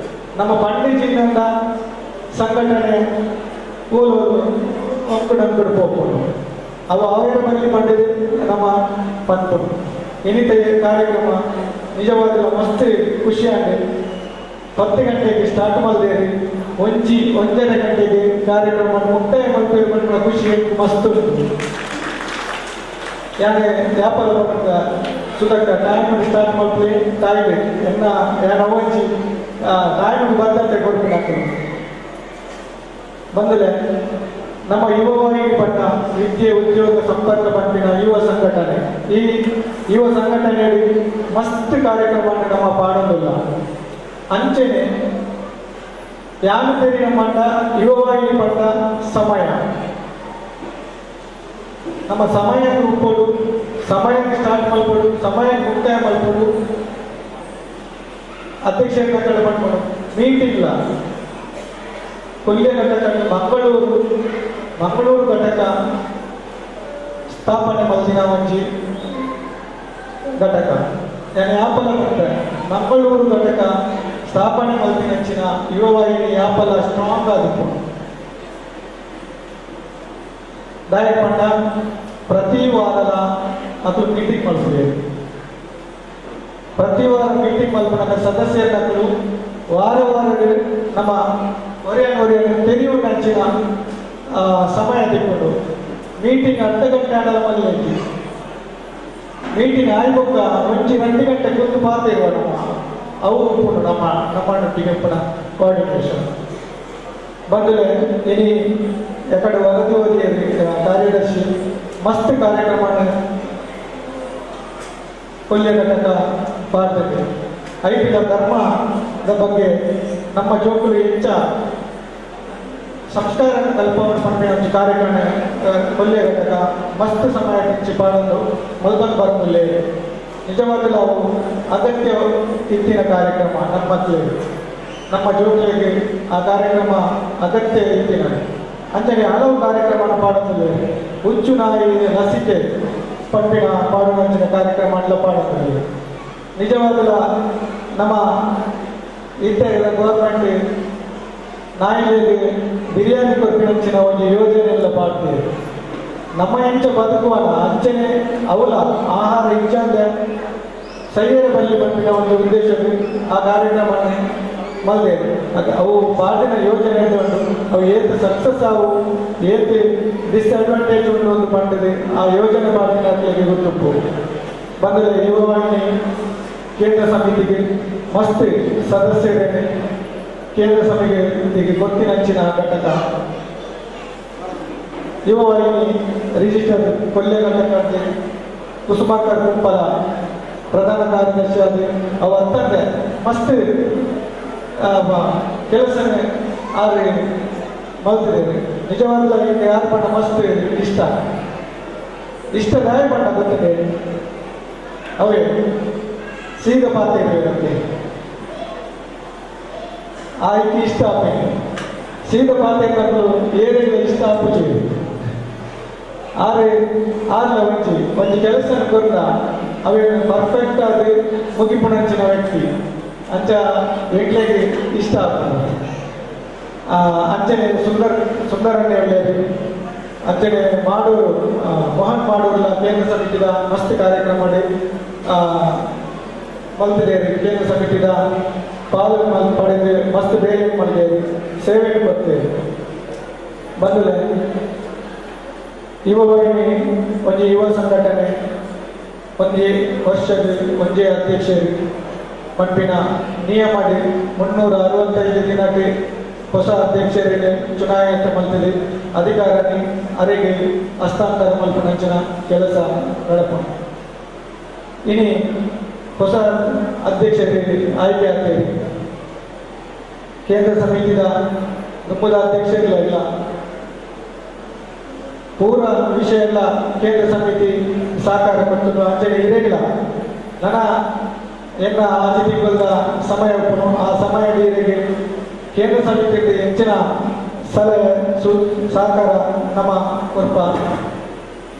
ನಮ್ಮ ಪಂಡಿಜಿಂದ ಸಂಘಟನೆ ಓಲು ಅಂಕುಡಂಕುಡು ಪೋಪುಂಡು, ಅವು ಅವರ ಬಲ್ಲಿ ಪಂಡಿದೆ ನಮ್ಮ ಪನ್ಪುಂಡು. ಇನ್ನಿತ ಕಾರ್ಯಕ್ರಮ ನಿಜವಾದ ಮಸ್ತ್ ಖುಷಿಯಾಗಿ 10 ಗಂಟೆಗೆ ಸ್ಟಾರ್ಟ್ ಮಾಡಿದೇರಿ, 1.5 ಗಂಟೆಗೆ ಕಾರ್ಯಕ್ರಮ ಮುಕ್ತಾಯ ಮಲ್ಪೇರು ಪನ್ಪಿನ ಖುಷಿ ಮಸ್ತ್ ಉಂಟು. ಯಾನೆ ವ್ಯಾಪಾರ ಪಂಡ ಸುದಕ್ಕ ಟೈಮ್ ಸ್ಟಾರ್ಟ್ ಮಲ್ಪಲೆ ಟೈಮ್ ಎನ್ನ ಯಾನ ಒಂಜಿ ಟೈಮ್ ಬದ್ಧತೆ ಕೊಡ್ಬೇಕು. ಬಂದಲೆ ನಮ್ಮ ಯುವವಾಹಿನಿ ಪಟ್ಟ ವಿದ್ಯೆ ಉದ್ಯೋಗ ಸಂಪರ್ಕ ಪಂಪಿನ ಯುವ ಸಂಘಟನೆ, ಈ ಯುವ ಸಂಘಟನೆಯಲ್ಲಿ ಮಸ್ತ್ ಕಾರ್ಯಕ್ರಮ ನಮ್ಮ ಪಾಡೊಂದಿಲ್ಲ. ಅಂಚೆನೆ ಯಾನು ಮಂಡ ಯುವವಾಹಿನಿ ಪಟ್ಟ ಸಮಯ ನಮ್ಮ ಸಮಯ ಉಪ್ಪೋಡು, ಸಮಯ ಸ್ಟಾರ್ಟ್ ಮಲ್ಪೊಡು, ಸಮಯ ಮುಕ್ತಾಯ ಮಲ್ಪೊಡು. ಅಧ್ಯಕ್ಷರ ಕಡೆ ಪಡ್ಕೊಂಡು ಮೀಟಿಂಗ್ಲ ಕೊಲ್ಯ ಘಟಕ ಮಂಗಳೂರು ಘಟಕ ಸ್ಥಾಪನೆ ಮಲ್ದಿನ ಒಂಜಿ ಘಟಕ ಯಾನೆ ಯಾಪಲ ಪಟ್ಟೆ ಮಂಗಳೂರು ಘಟಕ ಸ್ಥಾಪನೆ ಮಲ್ದಿನಂಚಿನ ಯುವವಾಹಿನಿ ಯಾಪಲ ಸ್ಟ್ರಾಂಗ್ ಆದಿಪ್ಪು. ದಾಯ ಪಂಡ ಪ್ರತಿ ವಾರದ ಅದು ಮೀಟಿಂಗ್ ಮಲ್ಪುವೆ, ಪ್ರತಿ ವಾರ ಮೀಟಿಂಗ್ ಮಲ್ಪುನಾಗ ಸದಸ್ಯರು ವಾರ ವಾರ ನಮ್ಮ ಒರೆಯ ತೆರೆಯುವ ನಂಚಿನ ಸಮಯ ತಿಕ್ಕೊಂಡು ಮೀಟಿಂಗ್ ಅರ್ಧ ಗಂಟೆ ಆಡಲ ಮಲ್ಲಿ ಮೀಟಿಂಗ್ ಆಯ್ಬೊಕ್ಕ ಒಂಜಿ 2 ಗಂಟೆ ಕೂತು ಪಾತಿರುವ ನಮ್ಮ ಅವು ಉಪ್ಪುಂಡು ನಮ್ಮ ನಮ್ಮೊಟ್ಟಿಗೆ ಉಪ್ಪುನ ಕೋಆರ್ಡಿನೇಷನ್. ಬಂದಲೆ ಇನಿ ಎಕಡೆ ವರದಿ ಓದಿ ಕಾರ್ಯದರ್ಶಿ ಮಸ್ತ್ ಕಾರ್ಯಕ್ರಮ ಕೊಲ್ಯ ಘಟಕ ಪಾಡ್ತದೆ. ಐಪಿದ ಧರ್ಮದ ಬಗ್ಗೆ ನಮ್ಮ ಜೋಕುಲು ಹೆಚ್ಚ ಸಂಸ್ಕಾರ ಕಲ್ಪನೆ ಪನ್ಪಿನ ಒಂಜಿ ಕಾರ್ಯಕ್ರಮ ಕೊಲ್ಯ ಘಟಕ ಮಸ್ತ್ ಸಮಯ ಹೆಚ್ಚಿ ಪಾಡೊಂದು ಮಲ್ತೊಂದು ಬರ್ತುಲ್ಲೆ. ನಿಜವಾಗಲೂ ಅವು ಅಗತ್ಯ ಇತ್ತಿನ ಕಾರ್ಯಕ್ರಮ ನಮ್ಮ ಮಕ್ಕಳಿಗೆ, ನಮ್ಮ ಜೋಕುಲಿಗೆ ಆ ಕಾರ್ಯಕ್ರಮ ಅಗತ್ಯ ಇತ್ತಿನ. ಅಂಚನೆ ಹಲವು ಕಾರ್ಯಕ್ರಮ ಪಾಡೊಂದುಲ್ಲೆ. ಹುಚ್ಚು ನಾಯಿ ಲಸಿಕೆ ಪಂಪಿನ ಪಾಡುವಂಚಿನ ಕಾರ್ಯಕ್ರಮ ಎಲ್ಲ ಪಾಡೊಂದುಲ್ಲೆ. ನಿಜವಾಗಲ ನಮ್ಮ ಇತ್ತ ಗೌರ್ಮೆಂಟ್ ನಾಯಿಗಳಿಗೆ ಬಿರಿಯಾನಿ ಕೊರ್ಪಿನಂಚಿನ ಒಂದು ಯೋಜನೆ ಎಲ್ಲ ಪಾಡ್ತೀವಿ. ನಮ್ಮ ಎಂಚ ಬದುಕುವನ ಅಂಚನೆ ಅವಲ ಆಹಾರ ಇಚ್ಛಂದೆ ಸೈಯರ ಬಲ್ಲಿ ಪಂಪಿನ ಒಂದು ಉದ್ದೇಶ ಆ ಕಾರ್ಯಕ್ರಮವನ್ನು ಮಲ್ದೇವೆ. ಅವು ಪಾಡಿನ ಯೋಜನೆ ಉಂಟು, ಅವು ಏತ್ ಸಕ್ಸಸ್ ಆವು ಏತ್ ಡಿಸ್ಅಡ್ವಾಂಟೇಜ್ ಉಂಟು ಒಂದು ಪಂಡಿದೆ ಆ ಯೋಜನೆ ಪಾಡಿನ ಗೊತ್ತುಂಟು. ಬಂದರೆ ಯುವವಾಹಿನಿ ಕೇಂದ್ರ ಸಮಿತಿಗೆ ಮಸ್ತ್ ಸದಸ್ಯರೇ ಕೇಂದ್ರ ಸಮಿತಿಗೆ ಗೊತ್ತಿನಂಚಿನ ಘಟಕ ಯುವವಾಹಿನಿ ರಿಜಿಸ್ಟರ್ ಕೊಲ್ಯ ಘಟಕ ಕುಸುಮಾಕರ್ ಕುಂಪಲ ಪ್ರಧಾನ ಕಾರ್ಯದರ್ಶಿ ಆದ ಅವು ಅಂತಂದೆ ಮಸ್ತ್ ಕೆಲಸನೇ ಆದರೆ ಮಲ್ತಿದ್ದೇನೆ. ನಿಜವಾಗ್ಲೂ ಯಾರು ಬಣ್ಣ ಮಸ್ತ್ ಇಷ್ಟ ಇಷ್ಟ ದಾಯ ಬಣ್ಣ ಗೊತ್ತಿದೆ ಅವೇ ಸೀದ ಪಾತೆ ನಮಗೆ ಆಯ್ಕೆ ಇಷ್ಟ ಆಪೆ ಸೀದ ಪಾತೆ ಏರಿಲ್ಲ ಇಷ್ಟ ಆಪುಜಿ ಆರೆ ಆರ್ಲ ಒಂಜಿ ಒಂಜಿ ಕೆಲಸ ಕೊರ್ದ ಅವೇ ಪರ್ಫೆಕ್ಟ್ ಆದ ಮುಗಿಪುಣಂಚಿನ ವ್ಯಕ್ತಿ ಅಂಚ ಎಂಕ್ಲೆಗ್ ಇಷ್ಟ ಆಗ್ತದೆ. ಅಂಚನೆ ಸುಂದರಣ್ಣ ಒಳ್ಳೆಯದು. ಅಂಚನೆ ಮಾಡೂರು ಮೋಹನ್ ಮಾಡೂರ್ಲ ಕೇಂದ್ರ ಸಮಿತಿದ ಮಸ್ತ್ ಕಾರ್ಯಕ್ರಮ ಮಲ್ತಿದೇರಿ. ಕೇಂದ್ರ ಸಮಿತಿದ ಪಾಲು ಪಡೆದು ಮಸ್ತ್ ಬೇಲೆ ಮಲ್ದೇರಿ ಸೇವೆ ಬರ್ತೇವೆ. ಬಂದಲೆ ಯುವ ವಾಹಿನಿ ಒಂಜಿ ಯುವ ಸಂಘಟನೆ ಒಂಜಿ ವರ್ಷದ ಒಂಜೇ ಅಧ್ಯಕ್ಷರು ಪಂಪಿನ ನಿಯಮ 365 ದಿನಕ್ಕೆ ಹೊಸ ಅಧ್ಯಕ್ಷರಿಗೆ ಚುನಾಯಿತ ಮಲ್ತದೆ ಅಧಿಕಾರನಿ ಅರೆಗೆ ಹಸ್ತಾಂತರ ಮಲ್ಪುನಂಚಿನ ಕೆಲಸ ನಡಪುಂಡು. ಇನಿ ಹೊಸ ಅಧ್ಯಕ್ಷರಿಗೆ ಆಯ್ಕೆ ಆಗ್ತದೆ. ಕೇಂದ್ರ ಸಮಿತಿದ ದುಂಬುದ ಅಧ್ಯಕ್ಷರಿಲ್ಲ ಇಲ್ಲ ಪೂರ ವಿಷಯ ಎಲ್ಲ ಕೇಂದ್ರ ಸಮಿತಿ ಸಹಕಾರ ಕೊಟ್ಟು ಅಂಚನೆ ಇರಲಿಲ್ಲ. ನನ್ನ ಎನ್ನ ಆಜಿ ತಿಂಗಳ ಸಮಯ ಉಪ್ಪುನು ಆ ಸಮಯ ಡೀರಿಗೆ ಕೇಂದ್ರ ಸಮಿತಿಗೆ ಹೆಚ್ಚಿನ ಸಲಹೆ ಸಹಕಾರ ನಮ್ಮ ಕೊರ್ಪ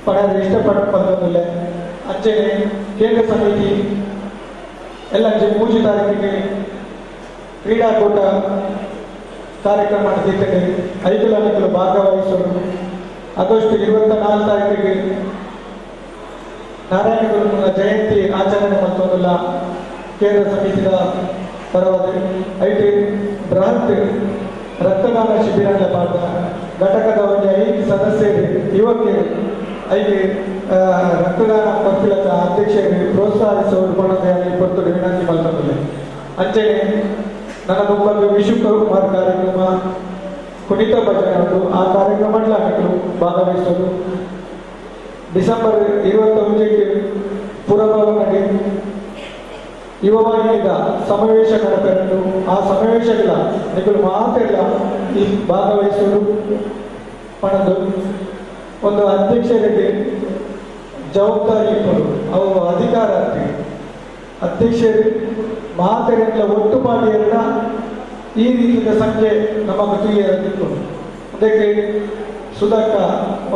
ಪಡೆಯಲು ಇಷ್ಟಪಟ್ಟು ಬಂದಿಲ್ಲ. ಅಂಚೆನೆ ಕೇಂದ್ರ ಸಮಿತಿ ಎಲ್ಲ 3 ತಾರೀಕಿಗೆ ಕ್ರೀಡಾಕೂಟ ಕಾರ್ಯಕ್ರಮ ನಡೆದಿದ್ದೇನೆ. 5 ಭಾಗವಹಿಸಲು ಆಗಸ್ಟ್ 24 ತಾರೀಕಿಗೆ ನಾರಾಯಣ ಗುರುಗಳ ಜಯಂತಿ ಆಚರಣೆ ಮತ್ತೊಂದಿಲ್ಲ ಕೇಂದ್ರ ಸಮಿತಿಯ ಪರವಾಗಿ IT ಬೃಹತ್ ರಕ್ತದಾನ ಶಿಬಿರ ಪಾಠ ಘಟಕದ ಒಂದು 5 ಸದಸ್ಯರು ಯುವಕರು 5 ರಕ್ತದಾನ ಪರ್ಫಿಲಕ ಅಧ್ಯಕ್ಷರು ಪ್ರೋತ್ಸಾಹಿಸುವ ಪೊತ್ತು ವಿನಂತಿ ಮಲ್ತೊಂದಿಲ್ಲ. ಅಂಚೆನೆ ನನ್ನ ಮುಂಬಂದು ವಿಶ್ವಕುಮಾರ್ ಕಾರ್ಯಕ್ರಮ ಕುಣಿತ ಭಜನೆ ಉಂಟು. ಆ ಕಾರ್ಯಕ್ರಮ ಭಾಗವಹಿಸಲು ಡಿಸೆಂಬರ್ 21ಕ್ಕೆ ಪುರಭವನಗೆ ಯುವವಾಹಿನಿಯ ಸಮಾವೇಶ ನಡೆಪೆರಡು ಆ ಸಮಾವೇಶಗಳ ನಿಗಳು ಮಾತೆಲ್ಲ ಈ ಭಾಗವಹಿಸಲು ಪಣದು ಒಂದು ಅಧ್ಯಕ್ಷರಿಗೆ ಜವಾಬ್ದಾರಿ ಇಪ್ಪರು ಅವು ಅಧಿಕಾರ ಅಧ್ಯಕ್ಷರು ಮಾತೆಲ್ಲ ಒಟ್ಟು ಮಾಡಿ ಎರಡ ಈ ರೀತಿಯ ಸಂಖ್ಯೆ ನಮಗೆ ತಿಳಿಯದಿತ್ತು. ಅದಕ್ಕೆ ಸುಧಾಕ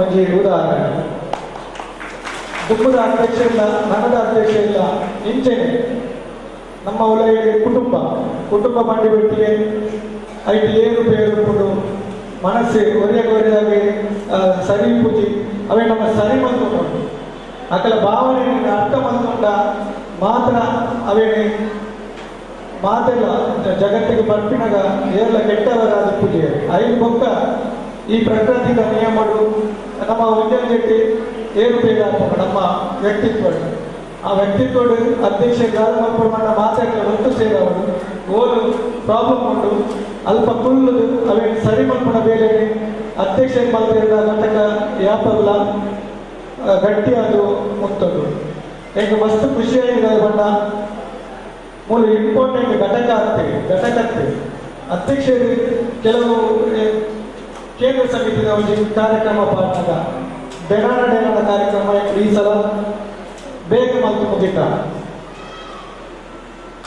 ಒಂಜಿ ಉದಾಹರಣೆ. ದುಃಖದ ಅಧ್ಯಕ್ಷ ಇಲ್ಲ, ನನ್ನದ ಅಧ್ಯಕ್ಷ ಇಲ್ಲ, ಇಂಚೆನೆ ನಮ್ಮ ಒಳಗೆ ಕುಟುಂಬ ಕುಟುಂಬ ಮಂಡಿ ಬಿಟ್ಟಿಗೆ ಐದು ಏರು ಪೇರು ಮನಸ್ಸು ಒರೆಯ ಒರೆಯಾಗಿ ಸರಿ ಪೂಜಿ ಅವೇ ನಮ್ಮ ಸರಿ ಮಂತುಂಡು ಅಕಲ ಭಾವನೆ ಅರ್ಥ ಮಂತುಂಡ ಮಾತ್ರ ಅವೇನೆ ಮಾತೆಲ್ಲ ಜಗತ್ತಿಗೆ ಬರ್ಪಿನಾಗ ಏರ್ಲ ಕೆಟ್ಟವರಾದ ಪೂಜೆ ಐದು ಬೊಕ್ಕ ಈ ಪ್ರಕೃತಿಯ ನಿಯಮಗಳು ನಮ್ಮ ಒಂದೇ ಜೊತೆ ಏರುಪೇರು ನಮ್ಮ ವ್ಯಕ್ತಿತ್ವ ಆ ವ್ಯಕ್ತಿತ್ವ ಅಧ್ಯಕ್ಷ ಗಾಲ ಮಾತಾಡಿದ ಒಟ್ಟು ಸೇರವರು ಓದು ಪ್ರಾಬ್ಲಮ್ ಉಂಟು ಅಲ್ಪ ಕುಲ್ಲು ಅವೇ ಸರಿ ಮಲ್ಪುನ ಬೇರೆ ಅಧ್ಯಕ್ಷ ಮಲ್ತಿರದ ಘಟಕ ಯಾಪಲ್ಲ ಗಟ್ಟಿ ಅದು ಮುಕ್ತದು. ಈಗ ಮಸ್ತ್ ಖುಷಿಯಾಗಿದೆ ಬಣ್ಣ ಮೂಲ ಇಂಪಾರ್ಟೆಂಟ್ ಘಟಕ ಆಗ್ತೇವೆ ಘಟಕಕ್ಕೆ ಅಧ್ಯಕ್ಷರು ಕೆಲವು ಕೇಂದ್ರ ಸಮಿತಿಯ ಒಂದು ಕಾರ್ಯಕ್ರಮ ಪಾಠದ ಬೆನಾಡ ಡೇನಾಡ ಕಾರ್ಯಕ್ರಮ ಈ ಸಲ ಬೇಗ ಮತ್ತು ಮುಗಿತ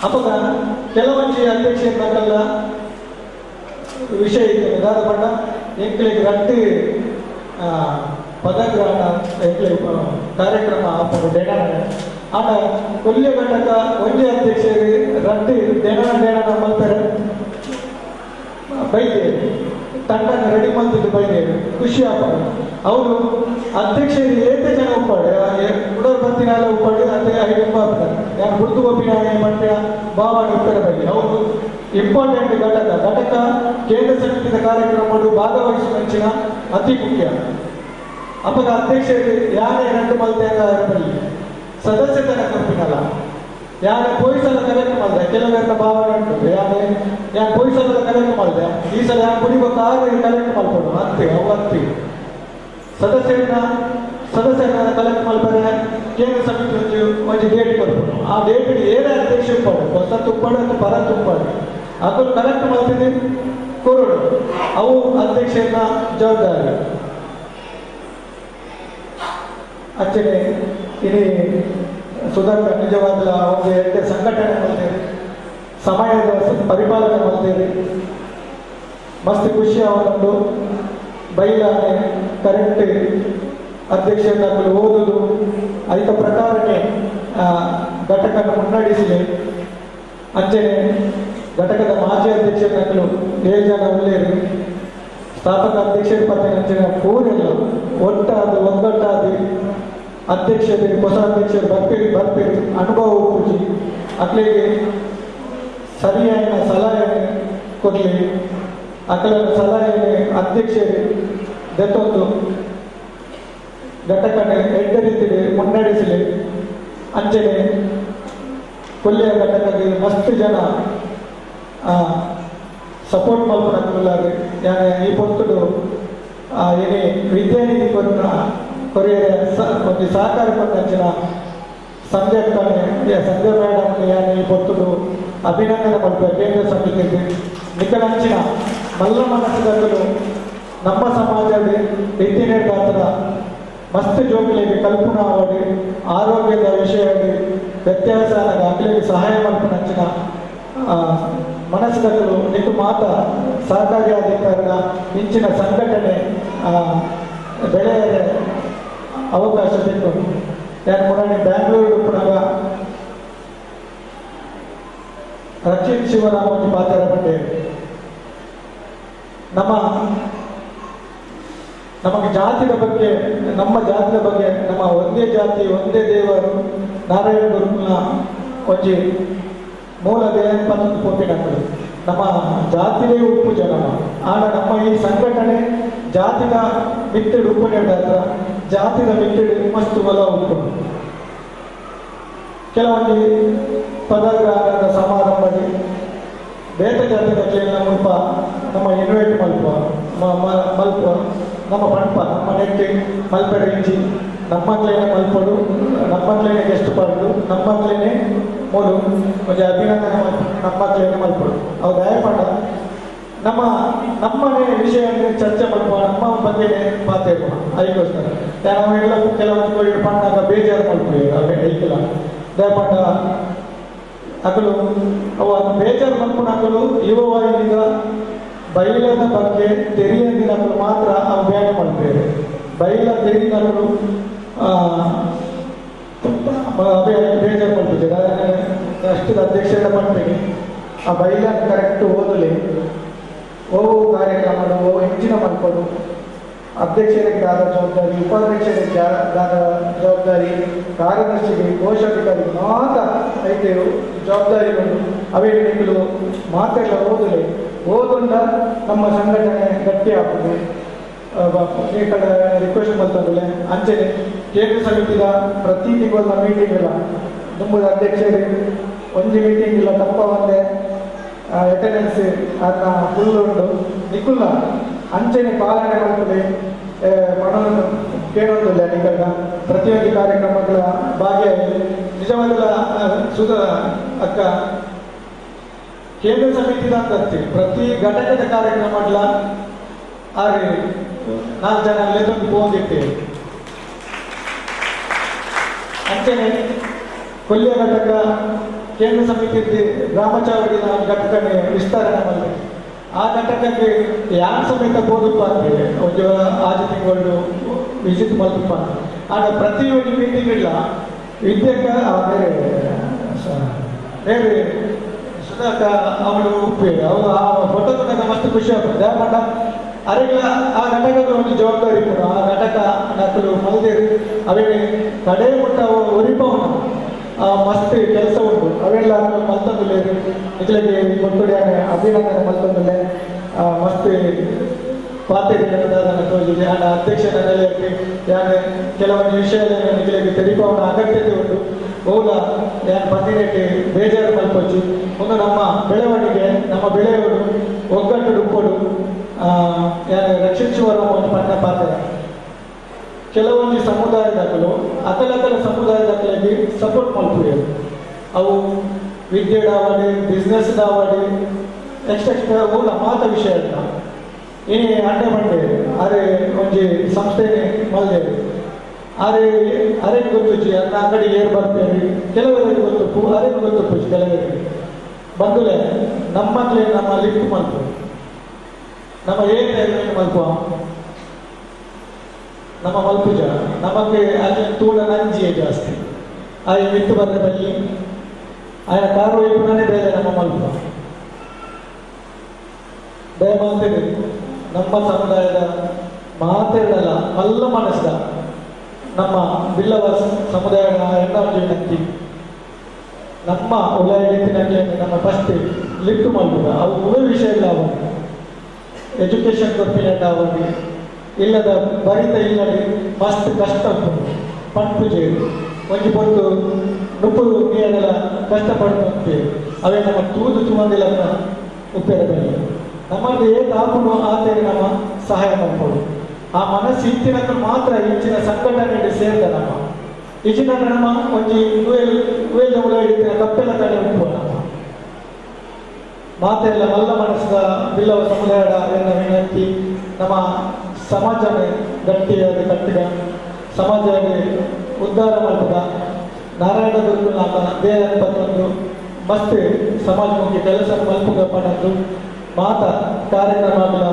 ಅವಾಗ ಕೆಲವೊಂದು ಅಧ್ಯಕ್ಷರ ವಿಷಯ ಇತ್ತು ದಾದ ಬಣ್ಣ ಎಂಕ್ಲಿಗೆ ರಟ್ಟಿ ಪದಗ್ರಹಣ ಎಂಕ್ಲಿ ಕಾರ್ಯಕ್ರಮ ಆಪುಂಡು ಡೇನಾಡ ಆಂಡ ಕೊಲ್ಯ ಘಟಕ ಒಂಜಿ ಅಧ್ಯಕ್ಷರು ರಟ್ಟಿ ಡೇನಾಡ ಡೇನಾಡ ಮಲ್ಪೆರೆ ಬೈದೇರು ತಂಡ ರೆಡಿ ಮಲ್ತಿದ್ದು ಬೈದೇರು ಖುಷಿ ಆಪುಂಡು. ಅವರು ಅಧ್ಯಕ್ಷರು ಏತೆ ಜನ ಉಪ್ಪಾಡು ಉಡರ್ ಬತ್ತಿನಾಲ ಉಪ್ಪಾಡು ಅದೇ ಐದು ಯಾರು ಗುರುತು ಒಪ್ಪಿನಾಗೆ ಮಂಡ್ಯ ಭಾವನೆ ಉತ್ತರ ಬಗ್ಗೆ ಅವರು ಇಂಪಾರ್ಟೆಂಟ್ ಘಟಕ ಘಟಕ ಕೇಂದ್ರ ಸಮಿತಿಯ ಕಾರ್ಯಕ್ರಮಗಳು ಭಾಗವಹಿಸುವ ಅತಿ ಮುಖ್ಯ. ಅಪ್ಪಗ ಅಧ್ಯಕ್ಷರು ಯಾರೇ ಎರಡು ಮಲ್ತೆ ಬರಲಿ ಸದಸ್ಯತನ ಕೊಪ್ಪಿನಲ್ಲ ಯಾರೇ ಪೊಯ್ಸಲ ಕಲೆಕ್ಟ್ ಮಾಡಿದೆ ಕೆಲವೆಲ್ಲ ಭಾವನೆ ಉಂಟು ಯಾರೇ ಯಾರು ಪೊಯ್ಸಲ ಕಲೆಕ್ಟ್ ಮಾಡಿದೆ ಈ ಸಲ ಯಾರು ಕುಡಿಬೇಕು ಆಗ ಕಲೆಕ್ಟ್ ಮಾಡ್ಕೊಂಡು ಅಂತೀವಿ ಅವು ಅಂತೀವಿ ಸದಸ್ಯರನ್ನ ಸದಸ್ಯರನ್ನ ಕಲೆಕ್ಟ್ ಮಾಡ್ತಾರೆ ಕೇಂದ್ರ ಸಮಿತಿ ಒಂದು ಡೇಟ್ ಕೊಡ್ಬೋದು ಆ ಡೇಟ್ ಏನೇ ಅಧ್ಯಕ್ಷ ಉಪ್ಪಾಡು ಹೊಸ ತುಪ್ಪಾಡು ಅಥವಾ ಪರ ತುಪ್ಪಾಡು ಅದು ಕಲೆಕ್ಟ್ ಮಾಡ್ತಿದ್ದೀವಿ ಕೊರಡು ಅವು ಅಧ್ಯಕ್ಷರನ್ನ ಜವಾಬ್ದಾರಿ. ಅಂಚನೆ ಇಲ್ಲಿ ಸುಧಾಕರ್ ನಿಜವಾದ ಒಂದು ಎರಡೇ ಸಂಘಟನೆ ಮಾಡ್ತೇವೆ ಸಮಯದ ಪರಿಪಾಲನೆ ಮಾಡ್ತೇವೆ ಮಸ್ತ್ ಖುಷಿ ಅವನೊಂದು ಬೈಲಾನೆ ಕರೆಕ್ಟ್ ಅಧ್ಯಕ್ಷರನ್ನ ಓದುದು ಐತ ಪ್ರಕಾರಕ್ಕೆ ಘಟಕನ್ನು ಮುನ್ನಡೆಸಿದೆ. ಅಂಚನೆ ಘಟಕದ ಮಾಜಿ ಅಧ್ಯಕ್ಷರನ್ನು 7 ಜನ ಉಳ್ಳೇರು ಸ್ಥಾಪಕ ಅಧ್ಯಕ್ಷರ ಪತ್ತೆ ಅಂಚನೆ ಪೂರೆಲ್ಲ ಒಟ್ಟಾದ ಒಗ್ಗಟ್ಟಾದ ಅಧ್ಯಕ್ಷರು ಹೊಸ ಅಧ್ಯಕ್ಷರು ಬರ್ಪಿರಿ ಬರ್ಪಿರಿ ಅನುಭವ ಪೂಜಿ ಅಕ್ಲಿಗೆ ಸರಿಯಾದ ಸಲಹೆ ಕೊಡಲಿ ಅಕಲ ಸಲಹೆ ಅಧ್ಯಕ್ಷರು ದತ್ತೊಂದು ಘಟಕನೆ ಎಡ್ಡ ರೀತಿಯಲ್ಲಿ ಮುನ್ನಡೆಸಲಿ. ಅಂಚನೆ ಕೊಲ್ಯ ಘಟಕಕ್ಕೆ ಮಸ್ತ್ ಜನ ಸಪೋರ್ಟ್ ಮಲ್ಪುನಕುಲಾರು ಯಾನೆ ಈ ಪೊರ್ತುಡು ಏನೇ ವಿದ್ಯಾನಿಧಿ ಕೊರ್ನ ಕೊರಿಯರ ಒಂದು ಸಹಕಾರ ಕೊಟ್ಟಂಚಿನ ಸಂಜೆ ಸಂಜೆ ಮೇಡಮ್ ಯಾನೆ ಈ ಪೊರ್ತುಡು ಅಭಿನಂದನೆ ಮಲ್ಪ ಕೇಂದ್ರ ಸಮಿತಿಗೆ ನಿಕಲಂಚಿನ ಮಲ್ಲ ಮನಸ್ಸುಗಳು ನಮ್ಮ ಸಮಾಜದಲ್ಲಿ ಇತ್ತಿನ ಗಾತ್ರ ಮಸ್ತ್ ಜೋಕುಲೆಗ್ ಕಲ್ಪುನ ಆವಡ್ ಆರೋಗ್ಯದ ವಿಷಯಡ್ ವ್ಯತ್ಯಾಸ ಆನಗ ಅಕ್ಲೆಗ್ ಸಹಾಯ ಮಲ್ಪುನಂಚಿನ ಮನಸ್ಸುದಕುಲು ನಿಕ್ಕು ಮಾತ ಸಹಕಾರಿಯಾದ ಇಂಚಿನ ಸಂಘಟನೆ ಬೆಳೆಯರೆ ಅವಕಾಶ ಸಿಕ್ಕು. ಯಾನ್ ಮುರಾನಿ ಬ್ಯಾಂಗ್ಳೂರು ಉಪ್ಪುನಗ ರಕ್ಷಿತ್ ಶಿವರಾಮ ಒಂಜಿ ಪಾತೆರ ಪಂಡೆ, ನಮ್ಮ ನಮಗೆ ಜಾತಿದ ಬಗ್ಗೆ, ನಮ್ಮ ಜಾತಿದ ಬಗ್ಗೆ, ನಮ್ಮ ಒಂದೇ ಜಾತಿ ಒಂದೇ ದೇವರು ನಾರಾಯಣ ಗುರುನ ಒಂಜಿ ಮೂಲ ದೇವಸ್ಥಾನದ ಪೋಪಿನಕುಲು ನಮ್ಮ ಜಾತಿನೇ ಉಪ್ಪು ಜನ. ಆಂಡ ನಮ್ಮ ಈ ಸಂಘಟನೆ ಜಾತಿದ ಮಿತ್ತಿಡು ಉಪ್ಪುನೇದಾತ್ರ ಜಾತಿದ ಮಿತ್ತಿಡು ಮಸ್ತ್ ಬಲ ಉಪ್ಪು. ಕೆಲವೊಂದು ಪದಗ್ರಹದ ಸಮಾರಂಭದಲ್ಲಿ ಬೇತೆ ಜಾತಿದ ಕ್ಲೇನ ಮುಲ್ಪ ನಮ್ಮ ಇನ್ವೈಟ್ ಮಲ್ಪ ಮಲ್ಪ ನಮ್ಮ ಪಂಪ ನಮ್ಮ ನೆಟ್ಟಿ ಮಲ್ಪೆರೆ ಇಂಚಿ ನಮ್ಮ ಕ್ಲೇನೆ ಮಲ್ಪಡು, ನಮ್ಮ ಕ್ಲೇನೆ ಗೆಸ್ಟ್ ಪಡ್ಡು, ನಮ್ಮ ಕ್ಲೇನೆ ಮೂಲು ಒಂಜಿ ಅಭಿನಂದನೆ ನಮ್ಮ ಕ್ಲೇನೆ ಮಲ್ಪಡು. ಅವು ದಯಪಂಡ ನಮ್ಮ ನಮ್ಮನೆ ವಿಷಯ ಚರ್ಚೆ ಮಲ್ಪ, ನಮ್ಮ ಬಗ್ಗೆನೇ ಪಾತೇಪ ಅದಕ್ಕೋಸ್ಕರ ನಾವೆಲ್ಲ ಕೆಲವೊಂದು ಕೋಳಿ ಪಂಡಾಗ ಬೇಜಾರು ಮಲ್ಪು ಐಕಿಲ್ಲ. ದಯಪಂಡ ಅಕಲು ಅವು ಬೇಜಾರು ಮಲ್ಪುನಕಲು ಯುವವಾಹಿನಿದ ಬೈಲದ ಬಗ್ಗೆ ತೆರಿಯದಿನಕಲು ಮಾತ್ರ ಅವು ಬೇಡ ಮಲ್ಪೇರು. ಬೈಲ ತೆರಿನಕಲು ಬೇಜಾರು ಮಲ್ಪುತ್ತಾರೆ. ಅಷ್ಟು ಅಧ್ಯಕ್ಷರ ಪಂಪಿನಿ ಆ ಬೈಲ ಕರೆಕ್ಟ್ ಓದಲಿ, ಓ ಕಾರ್ಯಕ್ರಮ ಓ ಹೆಚ್ಚಿನ ಮಲ್ಪಡು. ಅಧ್ಯಕ್ಷರಿಗೆ ಆದ ಜವಾಬ್ದಾರಿ, ಉಪಾಧ್ಯಕ್ಷರಿಗೆ ಆದ ಜವಾಬ್ದಾರಿ, ಕಾರ್ಯದರ್ಶಿಗೆ, ಕೋಶಾಧಿಕಾರಿ ಮಾತ್ರ ಐತೆ ಜವಾಬ್ದಾರಿಗಳು. ಅವೇ ನಿಮ್ಮದು ಮಾತೆಲ್ಲ ಓದಲಿ, ಓದುಂಡ ನಮ್ಮ ಸಂಘಟನೆ ಗಟ್ಟಿ ಆಗ್ತದೆ. ಈ ಕಡೆ ರಿಕ್ವೆಸ್ಟ್ ಮಾಡ್ತಂದ್ರೆ ಅಂಚನೆ ಕೇಂದ್ರ ಸಮಿತಿದ ಪ್ರತಿ ತಿಂಗಳ ಮೀಟಿಂಗ್ ಇಲ್ಲ, ದುಂಬದ ಅಧ್ಯಕ್ಷರು ಒಂಜಿ ಮೀಟಿಂಗ್ ಇಲ್ಲ ತಪ್ಪ ಒಂದೇ ಅಟೆಂಡೆನ್ಸ್ ಅದನ್ನ ಫುಲ್ ಉಂಟು ನಿಕುಲ್ಲ ಅಂಚನೆ ಪಾಲನೆ ಮಾಡ್ತದೆ. ಮನವನ್ನು ಕೇಳೋದಿಲ್ಲ ನಿಕಲ್ನ ಪ್ರತಿಯೊಂದು ಕಾರ್ಯಕ್ರಮಗಳ ಭಾಗಿಯಾಗಿ ನಿಜವಾಗಲ ಸುಧಾ ಅಕ್ಕ ಕೇಂದ್ರ ಸಮಿತಿದ ಅಂತ ಪ್ರತಿ ಘಟಕದ ಕಾರ್ಯಕ್ರಮಗಳ ಆರೆ 4 ಜನ ಲೇತೊಂದು ಪೋಂದಿತ್ತೇವೆ. ಅಂಚನೆ ಕೊಲ್ಯ ಘಟಕ ಕೇಂದ್ರ ಸಮಿತಿ ಗ್ರಾಮಚಾವಡಿನ ಘಟಕನೆ ವಿಸ್ತರಣೆ ಮಾಡಿದೆ. ಆ ಘಟಕಕ್ಕೆ ಯಾರ ಸಮೇತ ಬೋಧಪ್ಪ ಅಂತೇಳಿ ಒಂದು ಆಜು ತಿಂಗಳು ವಿಸಿಟ್ ಮಲ್ಪಪ್ಪ ಅಂತ. ಆಗ ಪ್ರತಿ ಒಂದು ಮೀಟಿಂಗ್ ಇಲ್ಲ ವಿದ್ಯಕ್ಕ ಬೇರೆ ಬೇರೆ ಸುಧಾಕ ಅವಳು ಉಪ್ಪಿ ಅವಳು ಆ ಫೋಟೋ ತನಕ ಮಸ್ತ್ ಖುಷಿ ಆಗ್ತದೆ. ಯಾಕಂಡ ಅರೆಗಳ ಆ ಘಟಕದ ಒಂದು ಜವಾಬ್ದಾರಿ ಕೂಡ ಆ ಘಟಕ ನಕಲು ಮಲ್ದೇರು ಅವೇ ಕಡೆ ಮುಟ್ಟ ಒರಿಪವನು ಮಸ್ತ್ ಕೆಲಸ ಉಂಟು. ಅವೆಲ್ಲ ಮಲ್ತಂದುಲ್ಲೇರು ಇಟ್ಲಿಗೆ ಕೊಟ್ಟುಡಿ ಅಭಿನಂದನೆ ಮಲ್ತಂದುಲ್ಲೆ ಮಸ್ತ್ ಪಾತೆರಿ ತೋಜಿದೆ. ಆಂಡ ಅಧ್ಯಕ್ಷನ ನೆಲೆಯಲ್ಲಿ ಯಾನೆ ಕೆಲವೊಂದು ವಿಷಯ ನಿಖಲಿಗೆ ತೆರಿಪವನ ಅಗತ್ಯತೆ ಉಂಟು. ಓಲ ಯಾನ್ ಪಂದಿನೆಟ್ಟಿ ಬೇಜಾರು ಮಲ್ಪೊಚ್ಚಿ ಒಂದು ನಮ್ಮ ಬೆಳವಣಿಗೆ ನಮ್ಮ ಬೆಳೆಯವರು ಒಗ್ಗಟ್ಟು ಉಪ್ಪೊಡು ಯಾನ್ ರಕ್ಷಿಸುವರ ಒಂದು ಪಣ್ಣ ಪಾತ್ರ. ಕೆಲವೊಂದು ಸಮುದಾಯದಕಲು ಅಕಲಕಲ ಸಮುದಾಯದಕಲಿಗೆ ಸಪೋರ್ಟ್ ಮಲ್ಪುವೆರು. ಅವು ವಿದ್ಯೆಡಾವಡಿ ಬಿಸ್ನೆಸ್ದಾವಡಿ ಎಕ್ಸ್ಟ್ರಾ ಓಲ ಮಾತ ವಿಷಯ ಇಲ್ಲ. ಈ ಅಂಡೆ ಬಂಡೆ ಅರೆ ಒಂಜಿ ಸಂಸ್ಥೆನೆ ಮಲ್ದೇರು ಅರೆ ಅರೆಗೆ ಗೊತ್ತುಚ್ಚಿ ಅನ್ನ ಅಂಗಡಿ ಏರ್ ಬರ್ತೇವೆ ಕೆಲವರಿಗೆ ಗೊತ್ತುಪ್ಪು ಅರೆಗೆ ಗೊತ್ತುಪ್ಪು ಕೆಲವರಿಗೆ ಬಂದುಲೆ ನಮ್ಮಕ್ಲೆ ನಮ್ಮ ಲಿಫ್ಟ್ ಮಲ್ಪು ನಮ್ಮ ಏನು ಮಲ್ಪುವ ನಮ್ಮ ಮಲ್ಪುಜ ನಮಗೆ ಅಲ್ಲಿ ತೂಳ ನಂಜಿಯೇ ಜಾಸ್ತಿ ಆಯ ಮಿತ್ತು ಬಂದ ಬಲ್ಲಿ ಆಯ ಕಾರು ಒಯ್ಪುನೇ ಬೇರೆ ನಮ್ಮ ಮಲ್ಪ ದಯಮಾತೇನೆ ನಮ್ಮ ಸಮುದಾಯದ ಮಾತೆರಲ್ಲ ಮಲ್ಲ ಮನಸ್ಸ ನಮ್ಮ ಬಿಲ್ಲವ ಸಮುದಾಯದ ಎಣ್ಣೆ ವಿನಂತಿ ನಮ್ಮ ಉಲಯಕ್ಕೆ ನಮ್ಮ ಫಸ್ಟ್ ಲಿಫ್ಟ್ ಮಾಡ್ಬೋದು. ಅವು ಮೂವೇ ವಿಷಯ ಇಲ್ಲ. ಅವ ಎಜುಕೇಶನ್ ಕೊಡ್ತೀನಿ ಅವಾಗ ಇಲ್ಲದ ಬರಿತ ಇಲ್ಲದೆ ಮಸ್ತ್ ಕಷ್ಟ ಪಂಪುಜೆ ಒಂಜಿ ಪೊತ್ತು ನುಪ್ಪು ನೀರೆಲ್ಲ ಕಷ್ಟಪಡ್ತಂತೆ ಅವೇ ನಮ್ಮ ತೂದು ತುಮಂದಿಲ್ಲ ಉಪ್ಪೇರ ಬರಲಿ ನಮ್ಮಲ್ಲಿ ಏನ್ ಆಪುನು ಆತೇನೆ ನಮ್ಮ ಸಹಾಯ ಮಾಡ್ಬೋದು. ಆ ಮನಸ್ಸು ಇತ್ತಿನಕ್ಕ ಮಾತ್ರ ಇಂಚಿನ ಸಂಘಟನೆ ಸೇರಿದ ನಮ್ಮ ಇಚಿನ ನಮ್ಮ ಒಂಜಿ ವೇಲ್ ಹಿಡಿತಿನ ತಪ್ಪೆಲ್ಲ ತಡೆ ಉಪ್ಪು ನಮ್ಮ ಮಾತೆಲ್ಲ ಮಲ್ಲ ಮನಸ್ಸದ ಬಿಲ್ಲವ ಸಮುದಾಯದ ಎನ್ನ ವಿನಂತಿ. ನಮ್ಮ ಸಮಾಜನೇ ಗಟ್ಟಿಯಾದ ಕಟ್ಟಿದ ಸಮಾಜ ಉದ್ಧಾರ ಮಲ್ಪದ ನಾರಾಯಣ ಗುರುಕುಲ ದೇಹ ಪತ್ತೊಂದು ಮಸ್ತ್ ಸಮಾಜಮುಖಿ ಕೆಲಸ ಮಲ್ಪುಗ ಪಣದ್ದು ಮಾತ ಕಾರ್ಯಕ್ರಮಗಳ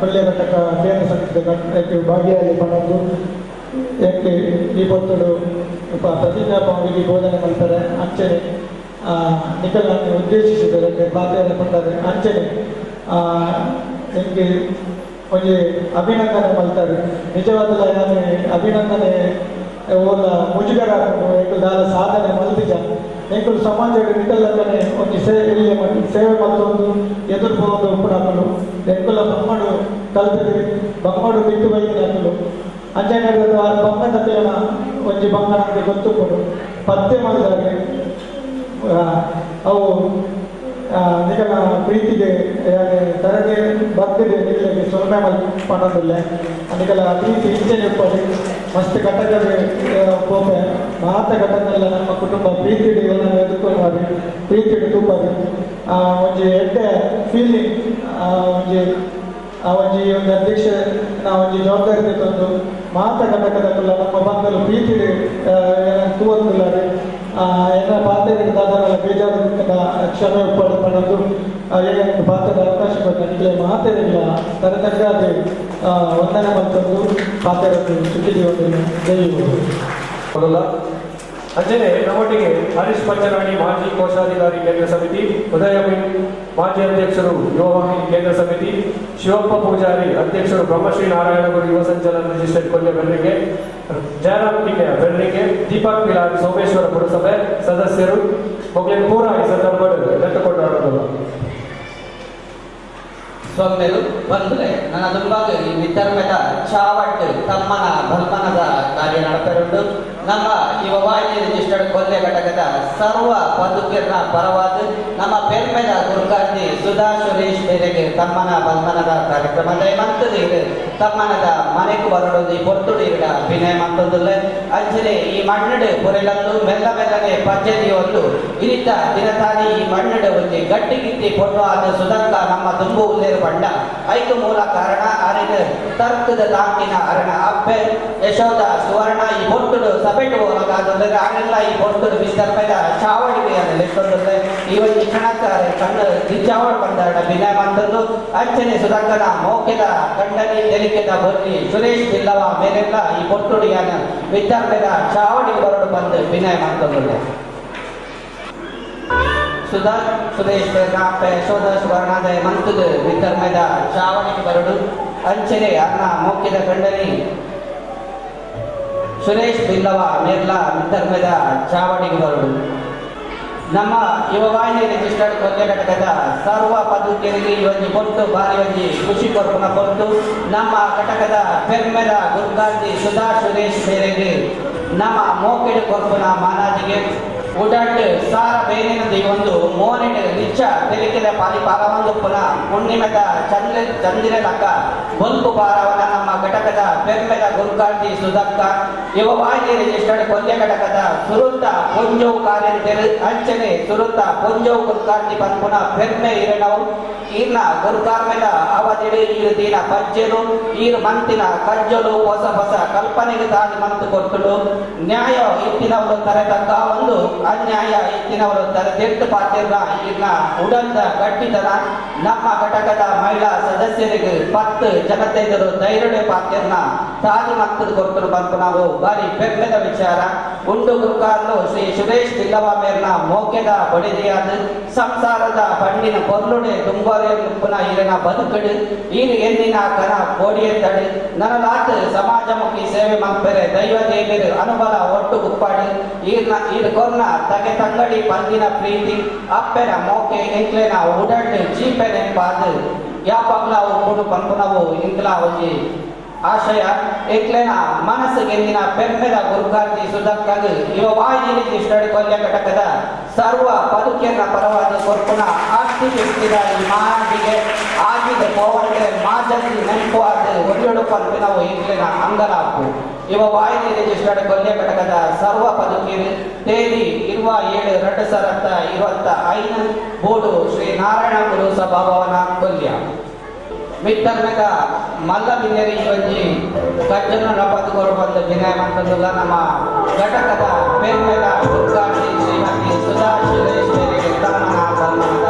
ಕೊಲ್ಯ ಘಟಕ ಕೇಂದ್ರ ಸಮಿತಿ ಭಾಗಿಯಾಗಿ ಪಣದ್ದು ಯಾಕೆ ಈ ಪೊತ್ತುಡು ಪ್ರತಿಜ್ಞಾ ವಿಧಿ ಬೋಧನೆ ಮಾಡ್ತಾರೆ ಅಂಚನೆ ನಿಕಲನ್ನು ಉದ್ದೇಶಿಸಿದರೆ ಪಾತೆಯನ್ನು ಕೊಂಡಾರೆ ಅಂಚನೆ ನಿಮಗೆ ಒಂಜಿ ಅಭಿನಂದನೆ ಮಾಡ್ತಾರೆ. ನಿಜವಾದಲ ನಾನು ಅಭಿನಂದನೆ ಓಲ ಮುಜುಗರ ದಾದ ಸಾಧನೆ ಮಲ್ತಿಜ ಎಂಕುಲು ಸಮಾಜ ನಿಕಲ್ಲಕ್ಕನೆ ಒಂಜಿ ಸೇವೆ ಸೇವೆ ಮತ್ತೊಂದು ಎದುರು ಪೋದು ಉಪ್ಪುನಕುಲು ಎಂಕುಲ ಬೊಮ್ಮಡು ಕಲ್ತದೆ ಬೊಮ್ಮಡು ಬಿಟ್ಟು ಬೈದಿನಕುಲು ಅಂಚನೆ ಬಂಗ ತಪ್ಪೇನ ಒಂಜಿ ಬಂಗ ನಮಗೆ ಗೊತ್ತುಪ್ಪುಡು ಪತ್ತೆ ಮಾಡಿದಾಗ ಅವು ನಿಕಲ ಪ್ರೀತಿಗೆ ತರಗೆ ಬಗ್ಗದೆ ನಿಕಲಿಗೆ ಸೊನ್ನೆ ಪಣದಿಲ್ಲ ನಿಕಲ ಪ್ರೀತಿ ಇಂಚನೆ ಉಪ್ಪಡಿ ಮಸ್ತ್ ಘಟಕದ ಪೋಪೆ ಮಾತ ಘಟನೆಲ್ಲ ನಮ್ಮ ಕುಟುಂಬ ಪ್ರೀತಿಡು ಎಲ್ಲ ಎದುರ್ಕೊಂಡು ಪ್ರೀತಿಡು ತೂಪದು ಒಂಜಿ ಎಡ್ಡೆ ಫೀಲಿಂಗ್ ಒಂಜಿ ಆ ಒಂಜಿ ಒಂದು ಅಧ್ಯಕ್ಷ ಒಂಜಿ ಜವಾಬ್ದಾರಿ ತಂದು ಮಾತ ಘಟಕದಕ್ಕಲ್ಲ ನಮ್ಮ ಬಂಧುಲು ಪ್ರೀತಿಡು ತೂವಂದುಲ್ಲಾರೆ ಎನ್ನ ಪಾತ್ರೆಗೆ ದಾದಾನೆಲ್ಲ ಬೇಜಾರು ಕ್ಷಮೆ ಉಪ್ಪಡು ಪಣದು ಏನಕ್ಕೆ ಪಾತ್ರದ ಅವಕಾಶ ಕೊಟ್ಟ ನಿಕಲೆ ಮಾತೇನಿಲ್ಲ ತರತಕ್ಕಾದ ವಂದನೆ ಮಲ್ತೊಂದು ಪಾತ್ರೆ ಚುಟ್ಟಿಗೆ ಮೊದಲ ಅಂಜನೆ ನಮ್ಮೊಟ್ಟಿಗೆ ಹರೀಶ್ ಪಂಚರಾಣಿ ಮಾಜಿ ಕೋಶಾಧಿಕಾರಿ ಕೇಂದ್ರ ಸಮಿತಿ, ಉದಯ ಮಾಜಿ ಅಧ್ಯಕ್ಷರು ಯುವವಾಹಿನಿ ಕೇಂದ್ರ ಸಮಿತಿ, ಶಿವಪ್ಪ ಪೂಜಾರಿ ಅಧ್ಯಕ್ಷರು ಬ್ರಹ್ಮಶ್ರೀ ನಾರಾಯಣಗುರು ಯುವ ಸಂಚಾಲನ ರಿಜಿಸ್ಟರ್ಡ್ ಕೊಲ್ಯ ಬೆಳ್ಳಿಗೆ, ಜಯರಾಮ್ ಕಿನ್ಯ ಬೆಳ್ಳಿಗೆ, ದೀಪಕ್ ಪಿಲಾರ್ ಸೋಮೇಶ್ವರ ಪುರಸಭೆ ಸದಸ್ಯರು ಮೊಗಲಿನ ಪೂರ ಈ ಸಂದರ್ಭದಲ್ಲಿ ನೆಟ್ಟುಕೊಂಡಾಡೋದು. ಸೊಮ್ಮೆಲು ಬಂದರೆ ನನ್ನ ದುಂಬಾಗ ಈ ವಿಧರ್ಮದ ಚಾವಟ್ಟು ತಮ್ಮನ ಬಲ್ಮನದ ಕಾರ್ಯ ನಡಪೆರುಂಡು. ನಮ್ಮ ಯುವವಾಹಿನಿ ರಿಜಿಸ್ಟರ್ಡ್ ಕೊಲ್ಲೆ ಘಟಕದ ಸರ್ವ ಪದುಕಿರ್ನ ಪರವಾದ ನಮ್ಮ ಪೆರ್ಮೆದ ಗುರುಕಾರ್ತಿ ಸುಧಾ ಸುರೇಶ್ ಬೇರೆಗೆ ತಮ್ಮನ ಬಲ್ಮನದ ಕಾರ್ಯಕ್ರಮ ದಯಮಂತದ ಇದು ತಮ್ಮನದ ಮನೆಗೆ ಬರಡೋದು ಈ ಪೊರ್ತುಡು ಇರಡ ವಿನಯ ಮಂತದಲ್ಲ ಅಂಚನೆ ಈ ಮಣ್ಣಡು ಪೊರೆಲಂದು ಮೆಲ್ಲ ಮೆಲ್ಲನೆ ಪಂಚದಿಯೊಂದು ಇರಿತ ದಿನತಾನಿ ಈ ಮಣ್ಣಡು ಒಂಜಿ ಗಟ್ಟಿ ಗಿತ್ತಿ ಪೊಣ್ಣು ಆದ ಸುಧಕ್ಕ ನಮ್ಮ ತುಂಬು ಉಲ್ಲೇರು ಬಂಡ ಐಕು ಮೂಲ ಕಾರಣ ಅರಿನ ತರ್ಕದ ತಾಕಿನ ಅರಣ ಅಪ್ಪೆ ಯಶೋಧ ಸುವರ್ಣ ಈ ಬೊಟ್ಟುಡು ಸಭೆಟು ಹೋಗಾದ್ರೆ ಆನೆಲ್ಲ ಈ ಬೊಟ್ಟುಡು ವಿಸ್ತರ್ಪದ ಚಾವಡಿಗೆ ಲೆಕ್ಕೊಂದ್ರೆ ಈ ಒಂದು ಕ್ಷಣಕ್ಕಾರೆ ಕಣ್ಣು ಚಾವಡ್ ಬಂದಾಡ ವಿನಯ ಮಂತದ್ದು ಅಂಚನೆ ಸುಧಾಕರ ಮೌಖ್ಯದ ಕಂಡನಿ ತೆಲಿಕೆದ ಬೊಲ್ಲಿ ಸುರೇಶ್ ಬಿಲ್ಲವ ಮೇಲೆಲ್ಲ ಈ ಬೊಟ್ಟುಡಿಯಾನ ವಿದ್ಯಾರ್ಥಿದ ಚಾವಡಿಗೆ ಬರಡು ಬಂದು ವಿನಯ ಮಂತದ್ದು ಸುಧಾ ಸುರೇಶ್ ಯಶೋಧ ಸುವರ್ಣಾದಯ ಮಂತದ ವಿಧರ್ಮದ ಚಾವಣಿಗೆ ಬರಡು ಅಂಚನೆ ಅನ್ನ ಮೌಖ್ಯದ ಕಂಡನಿ ಸುರೇಶ್ ಬಿಲ್ಲವ ಮೇರ್ಲಾ ಧರ್ಮದ ಚಾವಣಿಗೆ ಬರಡು. ನಮ್ಮ ಯುವವಾಹಿನಿ ರಿಜಿಸ್ಟರ್ಡ್ ಕೊಲ್ಯ ಘಟಕದ ಸರ್ವ ಪದುಕೆರಿಗೆ ಈ ಒಂಜಿ ಪೊಟ್ಟು ಬಾರಿ ಒಂಜಿ ಖುಷಿ ಕೊರ್ಪುನ ಪೊಟ್ಟು ನಮ್ಮ ಘಟಕದ ಪೆರ್ಮೆದ ಗುರ್ಗಾಂಧಿ ಸುಧಾ ಸುರೇಶ್ ಬೇರೆಗೆ ನಮ್ಮ ಮೋಕೆಡು ಕೊರ್ಪುನ ಮಾನಾಜಿಗೆ ಉಡಾಟ್ ಸಾರ ಬೇನಿನದ ಈ ಒಂದು ಮೋನೆಡ್ ನಿಚ್ಚ ತೆಲಿಕೆದ ಪಾಲಿ ಪಾರವಂದು ಪುನಃ ಹುಣ್ಣಿಮೆದ ಚಂದ್ರ ಚಂದಿರ ಲಕ್ಕ ಬೊಲ್ಪು ಪಾರವನ ನಮ್ಮ ಘಟಕದ ಪೆರ್ಮೆದ ಗುರುಕಾಂತಿ ಸುಧಕ್ಕ ಯುವವಾಹಿನಿ ರಿಜಿಸ್ಟರ್ಡ್ ಕೊಲ್ಯ ಘಟಕದ ಸುರುತ್ತ ಪೊಂಜೋವು ಕಾರ್ಯಂತೆರು ಅಂಚನೆ ಸುರುತ್ತ ಪೊಂಜೋವು ಗುರುಕಾಂತಿ ಪನ್ಪುನ ಪೆರ್ಮೆ ಇರಣವು ಈರ್ನ ಗುರುಕಾರ್ಮೆದ ಅವಧಿಡು ಈರು ದೀನ ಪಜ್ಜೆರು ಈರು ಮಂತಿನ ಕಜ್ಜಲು ಹೊಸ ಹೊಸ ಕಲ್ಪನೆಗೆ ತಾನಿ ಮಂತು ಕೊಟ್ಟುಡು ನ್ಯಾಯ ಇತ್ತಿನವರು ತರೆತಕ್ಕ ಒಂದು ಅನ್ಯಾಯ ಇತ್ತಿನವರು ತರೆದೆಟ್ಟು ಪಾತಿರ್ನ ಈರ್ನ ಉಡಲ್ದ ಗಟ್ಟಿತನ ನಮ್ಮ ಘಟಕದ ಮಹಿಳಾ ಸದಸ್ಯರಿಗೆ 10 ಜನತೆದರು ಧೈರ್ಯ ಪಾತಿರ್ನ ತಾನಿ ಮಂತು ಕೊಟ್ಟರು ಬಂತು ನಾವು ಬಾರಿ ಪೆರ್ಮೆದ ವಿಚಾರ. ಉಂಡು ಗುರುಕಾರ್ಲು ಶ್ರೀ ಸುರೇಶ್ ಬಿಲ್ಲವ ಮೇರ್ನ ಮೋಕೆದ ಬಡಿದೆಯಾದ ಸಂಸಾರದ ಬಣ್ಣಿನ ಪೊರ್ಲುಡೆ ತುಂಬಾರೆ ಈರನ ಬದುಕಡು ಈರು ಎನ್ನಿನ ಕನ ಕೋಡಿಯತ್ತಡು ನನಲಾತ್ ಸಮಾಜಮುಖಿ ಸೇವೆ ಮಲ್ಪೆರೆ ದೈವ ದೇವರು ಅನುಬಲ ಒಟ್ಟು ಗುಪ್ಪಾಡು ಈರ್ನ ಈರು ಕೊರ್ನ ತಗೆ ತಂಗಡಿ ಪಂದಿನ ಪ್ರೀತಿ ಅಪ್ಪೆನ ಮೋಕೆ ಎಂಕ್ಲೆನ ಉಡಡ್ಡು ಚೀಪೆ ನೆಂಪಾದು ಯಾಪಗ್ಲ ಉಪ್ಪುಡು ಪನ್ಪುನವು ಇಂಕ್ಲ ಒಂಜಿ ಆಶಯ ಎಂಕ್ಲೆನ ಮನಸ್ಸು ಗೆಂದಿನ ಪೆರ್ಮೆದ ಗುರುಕಾಂತಿ ಸುಧಕ್ಕಗ್ ಯುವವಾಹಿನಿ ರಿಜಿಸ್ಟರ್ಡ್ ಕೊಲ್ಯ ಘಟಕದ ಸರ್ವ ಪದುಕೆಯನ್ನ ಪರವಾದ ಕೊರ್ಪುನ ಆಸ್ತಿ ವ್ಯಕ್ತಿದ ಈ ಮಾನಾಟಿಗೆ ಆಗಿದ ಪೋವಂಡೆ ಮಾಜಂತಿ ನೆನಪು ಆದ ಒಳ್ಳೆಡು ಪನ್ಪಿನವು ಎಂಕ್ಲೆನ ಅಂಗಲಾಪು. ಯುವವಾಹಿನಿ ರಿಜಿಸ್ಟರ್ಡ್ ಕೊಲ್ಯ ಘಟಕದ ಸರ್ವ ಪದುಕಿಯರು ತೇದಿ 27/2025 ಬೋಡು ಶ್ರೀ ನಾರಾಯಣ ಗುರು ಸಭಾಭವನ ಕೊಲ್ಯ. ಮಿತ್ತರ್ಮೆದ ಮಲ್ಲ ಬಿನ್ನೆರಿ ಒಂಜಿ ಕಜ್ಜನ್ನು ನಡಪದು ಕೊರಬಂದು ವಿನಯ ಮಂತಂದುಲ್ಲ ನಮ್ಮ ಘಟಕದ ಪೆರ್ಮೆದ ಉದ್ಘಾಟಿ ಶ್ರೀಮತಿ ಸುಧಾ ಸುರೇಶ್ ಮೇರೆಗೆ ತಮ್ಮನ ಸನ್ಮಾನದ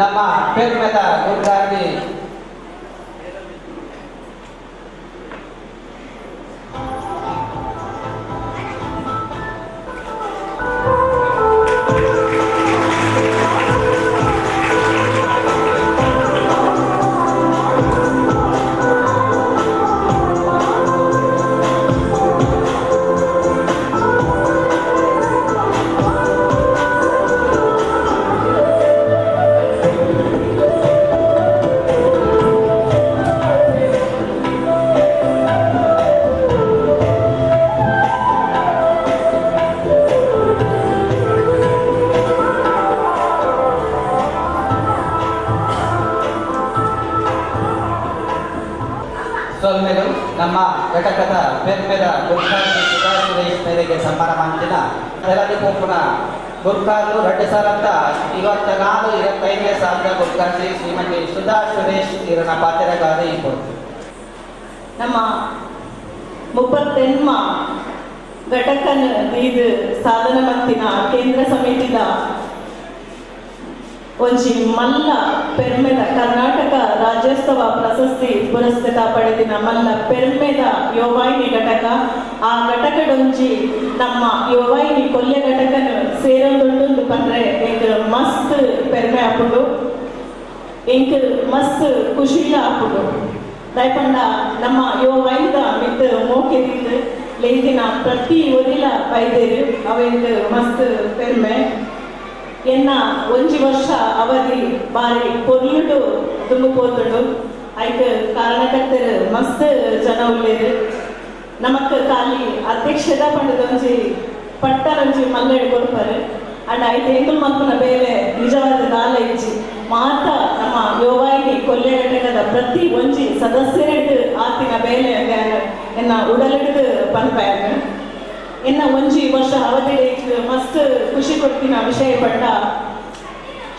ನಮ್ಮ ಪೆರ್ಮೆದ ಗುರುಗಾರ್ತಿ ನಮ್ಮ ಘಟಕದ ಪೆರ್ಮೆದ ಗುರ್ಕಾರ್ತಿ ಸುಧಾ ಸುರೇಶ್ ಮೇರೆಗೆ ಸನ್ಮಾನ ಮಾಡ್ತಿನ ತೆಲದು ಪೋಪುನ ಗುರ್ಕಾರ್ಲು 2024 25ನೇ ಸಾಲದ ಗುರ್ಕಾರ್ತಿ ಶ್ರೀಮತಿ ಸುಧಾ ಸುರೇಶ್ ಇವರನ್ನ ಪಾತ್ರಗಾರ ಇರ್ಬೋದು. ನಮ್ಮ 38 ಘಟಕನ ಇದು ಸಾಧನ ಮಂತಿನ ಕೇಂದ್ರ ಸಮಿತಿದ ಒಂಜಿ ಮಲ್ಲ ಪೆರ್ಮೆದ ಕರ್ನಾಟಕ ರಾಜ್ಯೋತ್ಸವ ಪ್ರಶಸ್ತಿ ಪುರಸ್ಕೃತ ಪಡೆದಿನ ಮಲ್ಲ ಪೆರ್ಮೆದ ಯುವವಾಹಿನಿ ಘಟಕ. ಆ ಘಟಕಡೊಂಜಿ ನಮ್ಮ ಯುವವಾಹಿನಿ ಕೊಲ್ಯ ಘಟಕನ ಸೇರೊಂದುಂಡು ಪಂಡ್ರೆ ಎಂಕ್ ಮಸ್ತ್ ಪೆರ್ಮೆ ಆಪುಂಡು, ಎಂಕ್ ಮಸ್ತ್ ಖುಷಿಲ ಆಪುಂಡು. ದಯಪಂಡ ನಮ್ಮ ಯುವವಾಹಿನಿದ ಮಿತ್ ಮೋಕೆ ದಿಂದು ಲೇದಿನ ಪ್ರತಿ ಒರಿಲ ಬೈದೇರು ಅವೆಂಕ್ ಮಸ್ತ್ ಪೆರ್ಮೆ. ಎನ್ನ ಒಂಜಿ ವರ್ಷ ಅವಧಿ ಬಾರಿ ಪೊರ್ಲುಡು ತುಂಬು ಪೋತುಂಡು. ಐಕ್ ಕಾರಣಕರ್ತರು ಮಸ್ತ್ ಜನ ಉಲ್ಲೇರು. ನಮಕ್ ಖಾಲಿ ಅಧ್ಯಕ್ಷದ ಪಂಡದೊಂಜಿ ಪಟ್ಟನೊಂಜಿ ಮಲ್ಲ ಕೊರ್ಪರು. ಅಂಡ್ ಐಟ್ ಎಂಕುಲು ಮಲ್ಪುನ ಬೇಲೆ ನಿಜವಾದ ದಾಲ ಇಜ್ಜಿ. ಮಾತ ನಮ್ಮ ಯುವವಾಹಿನಿ ಕೊಲ್ಯ ಘಟಕದ ಪ್ರತಿ ಒಂಜಿ ಸದಸ್ಯರೆಡ್ ಆತಿನ ಬೇಲೆ ಎನ್ನ ಉಡಲಿಡ್ದು ಪನ್ಪಾಯನ್. ಎನ್ನ ಒಂಜಿ ವರ್ಷ ಅವಧಿ ಮಸ್ತ್ ಖುಷಿ ಕೊಡ್ತಿನ ವಿಷಯ ಪಟ್ಟ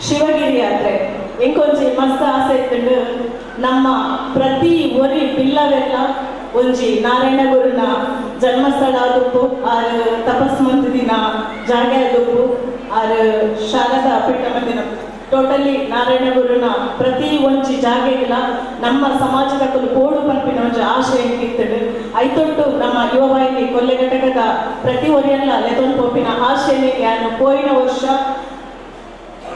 ಶಿವಗಿರಿ ಯಾತ್ರೆ ಎಂಕೊಂಜಿ ಮಸ್ತ್ ಆಸೆ ಇತ್ತುಂಡು. ನಮ್ಮ ಪ್ರತಿ ಒರಿ ಬಿಲ್ಲವೆಲ್ಲ ಒಂಜಿ ನಾರಾಯಣ ಗುರುನ ಜನ್ಮಸ್ಥಳ ಆದುಪ್ಪು, ಆರು ತಪಸ್ ಮಂತಿನ ಜಾಗೆ ಆದುಪ್ಪು, ಆರು ಶಾರದಾ ಪೀಠ ಮಂದಿನ ಟೋಟಲಿ ನಾರಾಯಣ ಗುರುನ ಪ್ರತಿ ಒಂಜಿ ಜಾಗೆಗಳ ನಮ್ಮ ಸಮಾಜದ ಪೋಡು ಪನ್ಪಿನ ಒಂಜಿ ಆಶೆ ಇತ್ತುಂಡು. ಐತೊಟ್ಟು ನಮ್ಮ ಯುವವಾಹಿನಿ ಕೊಲ್ಯ ಘಟಕದ ಪ್ರತಿ ಒರಿಯಲ್ಲ ಲೆತೊಂದು ಪೋಪಿನ ಆಶೆನೆ ಯಾನು ಪೋಯಿನ ವರ್ಷ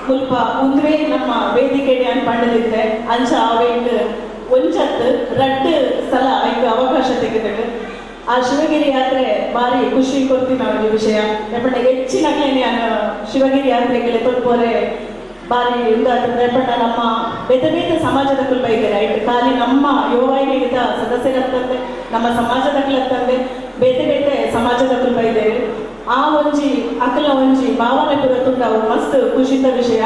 ಮುಲ್ಪ ಉಂದುವೇ ನಮ್ಮ ವೇದಿಕೆ ಯಾನ್ ಪಂಡದಿತ್ತೆ. ಅಂಚ ಅವೆಂಕ್ ಒಂಜತ್ತು ರಡ್ಡು ಸಲ ಐಕ್ ಅವಕಾಶ ತೆಗೆದುಂಡು. ಆ ಶಿವಗಿರಿ ಯಾತ್ರೆ ಭಾರಿ ಖುಷಿ ಕೊಡ್ತಿನ ಒಂಜಿ ವಿಷಯ. ಯಾಪಂಡ ಹೆಚ್ಚಿನ ಯಾನು ಶಿವಗಿರಿ ಯಾತ್ರೆಗೆ ಲೆತೊಂದು ಪೋರೆ ಬಾರಿ ಉಂದಾತಂದ್ರೆ ನಮ್ಮ ಬೇತೆ ಬೇತೆ ಸಮಾಜದ ಕುಲ್ಪ ಇದ್ದಾರೆ. ರೈಟ್ ಖಾಲಿ ನಮ್ಮ ಯುವವಾಹಿನಿಗಿಂತ ಸದಸ್ಯರತ್ತಂತೆ ನಮ್ಮ ಸಮಾಜದ ಕುಲತ್ತಂತೆ ಬೇತೆ ಬೇತೆ ಸಮಾಜದ ಕುಲ್ಪ ಇದ್ದೇವೆ. ಆ ಒಂಜಿ ಅಕಲ ಒಂಜಿ ಭಾವನೆ ಪೂರ ತುಂಡವು ಮಸ್ತ್ ಖುಷಿತ ವಿಷಯ.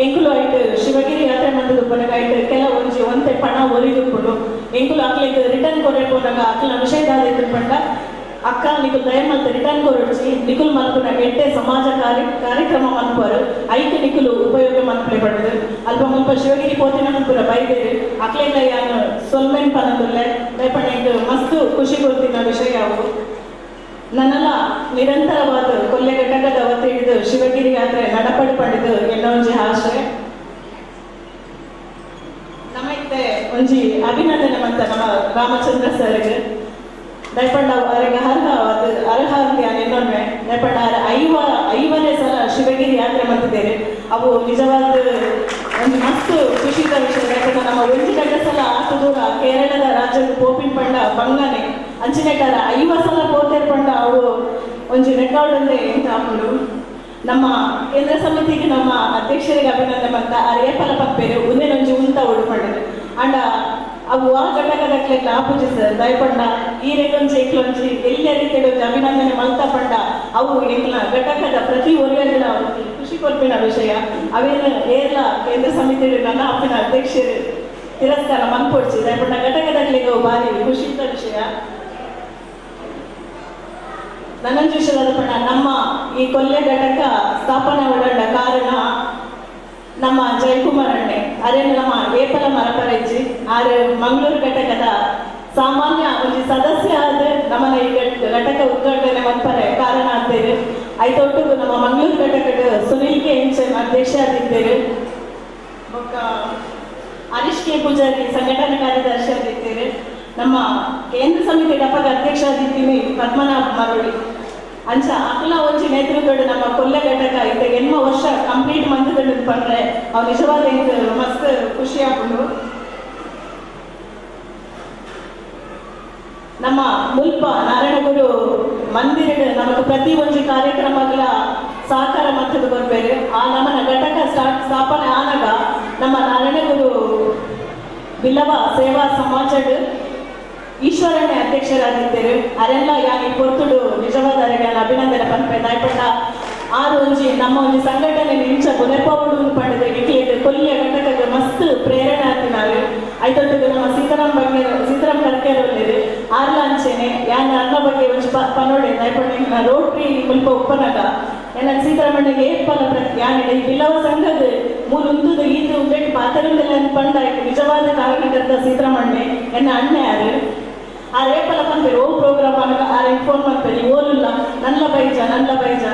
ಎಂಕುಲು ಐಟ್ ಶಿವಗಿರಿ ಯಾತ್ರೆ ಮಂದದುಪ್ಪನಗ ಐಟ್ ಕೆಲ ಒಂಜಿ ಒಂತೆ ಪಣ ಒರಿದುಪ್ಪುಂಡು. ಎಂಕುಲು ಅಕ್ಲೆಗ್ ರಿಟರ್ನ್ ಕೊರೆ ಪೋನಾಗ ಅಕ್ಲ ವಿಷಯದಾದ ಪಂಡ ಅಕ್ಕ ನಿಕುಲ್ ದಯಮಲ್ತ ರಿಟರ್ನ್ ಕೊರೊಡ್ಚಿ ನಿಕುಲ್ ಮಲ್ಪುನ ಎಡ್ಡೆ ಸಮಾಜ ಕಾರ್ಯಕ್ರಮ ಮನ್ಪರು ಐಕ್ ನಿಕುಲು ಉಪಯೋಗ ಮನ್ಪಲೆ ಪಡೆದು ಅಲ್ಪ ಮುಲ್ಪ ಶಿವಗಿರಿ ಪೋತಿನ ಪೂರ ಬೈದೇರು ಅಕ್ಲೆಗ್ಲ ಯಾನ್ ಸೊಲ್ಮೆನ್ ಪನದುಲ್ಲೆ ದಯಪಂಡ ಎಂಕ್ ಮಸ್ತ್ ಖುಷಿ ಕೊಡ್ತಿನ ವಿಷಯ ಅವು. ನನ್ನಲ ನಿರಂತರವಾದ ಕೊಲ್ಯ ಘಟಕದ ವತಿಯಿಂದ ಶಿವಗಿರಿ ಯಾತ್ರೆ ನಡಪಡು ಪಡೆದು ಎಲ್ಲೊಂಜಿ ಆಶೆ. ನಮ್ಮೈತೆ ಒಂಜಿ ಅಭಿನಂದನೆ ಮಂತ ನಮ್ಮ ರಾಮಚಂದ್ರ ಸರ್ಗೆ ದಯಪಂಡ ಅವರಿಗೆ ಅರ್ಹ ಅರ್ಹ ಅಂತ ಇನ್ನೊಮ್ಮೆ ದಯಪಂಡ 50ನೇ ಸಲ ಶಿವಗಿರಿ ಯಾತ್ರೆ ಮಾಡ್ತಿದ್ದೇವೆ. ಅವು ನಿಜವಾದ ಒಂದು ಮಸ್ತ್ ಖುಷಿದ ವಿಷಯ. ಯಾಕಂದ್ರೆ ನಮ್ಮ ಒಂಜಿ ಗಂಟೆ ಸಲ ಆತು ದೂರ ಕೇರಳದ ರಾಜ್ಯದ ಪೋಪಿನ ಪಂಡ ಬಂಗನೆ ಅಂಚಿನೇಕಾರ 50 ಸಲ ಪೋತೇರ್ ಪಂಡ ಅವು ಒಂಜಿ ರೆಕಾರ್ಡ್ ಅಂದ್ರೆ ಎಂತ ಹಾಕೊಂಡು ನಮ್ಮ ಕೇಂದ್ರ ಸಮಿತಿಗೆ ನಮ್ಮ ಅಧ್ಯಕ್ಷರಿಗೆ ಅಭಿನಂದನೆ ಮಂತ ಆರ್ ಏಪಲ ಪಪ್ಪೇರು ಒಂದೇನೊಂಜಿ ಉಂತ ಓಡು ಪಂಡದು ಅಂಡ ಅವು ಆ ಘಟಕದಕ್ಲೆಲ್ಲ ಆಪುಜಿ ಸರ್. ದಯಪಂಡ ಈ ರೇಗೊಂಜಿ ಎಕ್ಲೊಂಜಿ ಎಲ್ಲ ರೀತಿಯ ಒಂಜಿ ಅಭಿನಂದನೆ ಮಲ್ತ ಪಂಡ ಅವು ಎಂಕ್ಲ ಘಟಕದ ಪ್ರತಿ ಒರಿಯಗಳ ಖುಷಿ ಕೊಲ್ಪಿನ ವಿಷಯ. ಅವೇನು ಏರ್ಲ ಕೇಂದ್ರ ಸಮಿತಿ ನನ್ನ ಅಪ್ಪಿನ ಅಧ್ಯಕ್ಷರು ತಿರಸ್ಕಾರ ಮನ್ಪೊಡ್ಚಿ ದಯಪಂಡ ಘಟಕದಕ್ಲೆಗೆ ಭಾರಿ ಖುಷಿತ ವಿಷಯ. ನನ್ನೊಂದು ವಿಷಯದ ಪಂಡ ನಮ್ಮ ಈ ಕೊಲ್ಲೆ ಘಟಕ ಸ್ಥಾಪನೆ ಒಡಂಡ ಕಾರಣ ನಮ್ಮ ಜಯಕುಮಾರ್ ಅಣ್ಣೆ ಅರೇನು ನಮ್ಮ ಏಪಲ ಮರಪರೆಜ್ಜಿ ಆರು ಮಂಗಳೂರು ಘಟಕದ ಸಾಮಾನ್ಯ ಒಂದು ಸದಸ್ಯ ಆದ ನಮ್ಮನ್ನ ಈ ಘಟಕ ಉದ್ಘಾಟನೆ ಮನ್ಪರೆ ಕಾರಣ ಆಗ್ತೇವೆ. ಐತೊಟ್ಟಿಗೂ ನಮ್ಮ ಮಂಗಳೂರು ಘಟಕದ ಸುನಿಲ್ ಕೆ ಎಂಚನ್ ಅಧ್ಯಕ್ಷ ಆಗಿದ್ದೇವೆ, ಬೊಕ್ಕ ಹರೀಶ್ ಕೆ ಪೂಜಾರಿ ಸಂಘಟನಾ ಕಾರ್ಯದರ್ಶಿ ಆಗಿದ್ದೇವೆ, ನಮ್ಮ ಕೇಂದ್ರ ಸಮಿತಿ ಡಪಗ ಅಧ್ಯಕ್ಷ ಆಗಿದ್ದೀನಿ ಪದ್ಮನಾಭ ಮರೋಳಿ ಅಂಚ ಅಕಲ ಒಂಜಿ ನೇತೃತ್ವದ ನಮ್ಮ ಕೊಲ್ಲೆ ಘಟಕ ಇತ್ತ 8 ವರ್ಷ ಕಂಪ್ಲೀಟ್ ಮಂತದಂಡು ಪಂಡ್ರೆ ಅವು ನಿಜವಾದ ಮಸ್ತ್ ಖುಷಿ ಆಪುಂಡು. ನಮ್ಮ ಮುಲ್ಪ ನಾರಾಯಣಗುರು ಮಂದಿರ ನಮಗೆ ಪ್ರತಿ ಒಂಜಿ ಕಾರ್ಯಕ್ರಮಗಳ ಸಹಕಾರ ಮತ್ತದು ಬರ್ಬೇರು. ಆ ನಮ್ಮನ ಘಟಕ ಸ್ಥಾಪನೆ ಆನಾಗ ನಮ್ಮ ನಾರಾಯಣಗುರು ಬಿಲ್ಲವ ಸೇವಾ ಸಮಾಜದ ಈಶ್ವರನೇ ಅಧ್ಯಕ್ಷರಾಗಿದ್ದರು. ಅರೆಲ್ಲ ಯಾನಿ ಪೊರ್ತುಡು ನಿಜವಾದ ಅಭಿನಂದನೆ ಪನ್ಪೆ ದಾಯಪಂಡ ಆರು ಒಂಜಿ ನಮ್ಮ ಒಂಜಿ ಸಂಘಟನೆ ಇಂಚ ಬುಲೆಪಾವುಡು ಪಂಡದ ಇಕ್ಲೇಟ್ ಕೊಲ್ಲಿಯ ಘಟಕದ ಮಸ್ತ್ ಪ್ರೇರಣೆ ಆತಿನಾರು. ಐತೊಟ್ಟಿಗೆ ನಮ್ಮ ಸೀತಾರಾಮ್ ಬಗ್ಗೆ ಸೀತಾರಾಮ್ ಕರ್ಕೇರಲ್ಲಿರು ಆರ್ಲ ಅಂಚೆನೆ ಯಾನ ಅನ್ನ ಬಗ್ಗೆ ಒಂಜಿ ಪನೋಡೆ ದಾಯಪಂಡ ರೋಟ್ರಿ ಮುಲ್ಪ ಉಪ್ಪನಾಗ ಏನ ಸೀತಾರಾಮಣ್ಣಗೆ ಏಪಲ ಪ್ರತಿ ಯಾನ ಈ ಬಿಲ್ಲವ ಸಂಘದ ಮೂಲ ಉಂದುದು ಈದು ಉಂದೆಟ್ ಪಾತರಂದೆಲ್ಲ ಪಂಡ ನಿಜವಾದ ಕಾರಣಕರ್ತ ಸೀತಾರಾಮಣ್ಣೆ ಎನ್ನ ಅಣ್ಣ ಯಾರು ಆ ರೇಪಲ ಪನ್ಪೇರು ಓ ಪ್ರೋಗ್ರಾಮ್ ಅನಗ ಆ ಫೋನ್ ಮಾಡ್ಪೇರಿ ಓಲುಲ್ಲ ನಲ್ಲ ಬೈಜ ನಲ್ಲ ಬೈಜ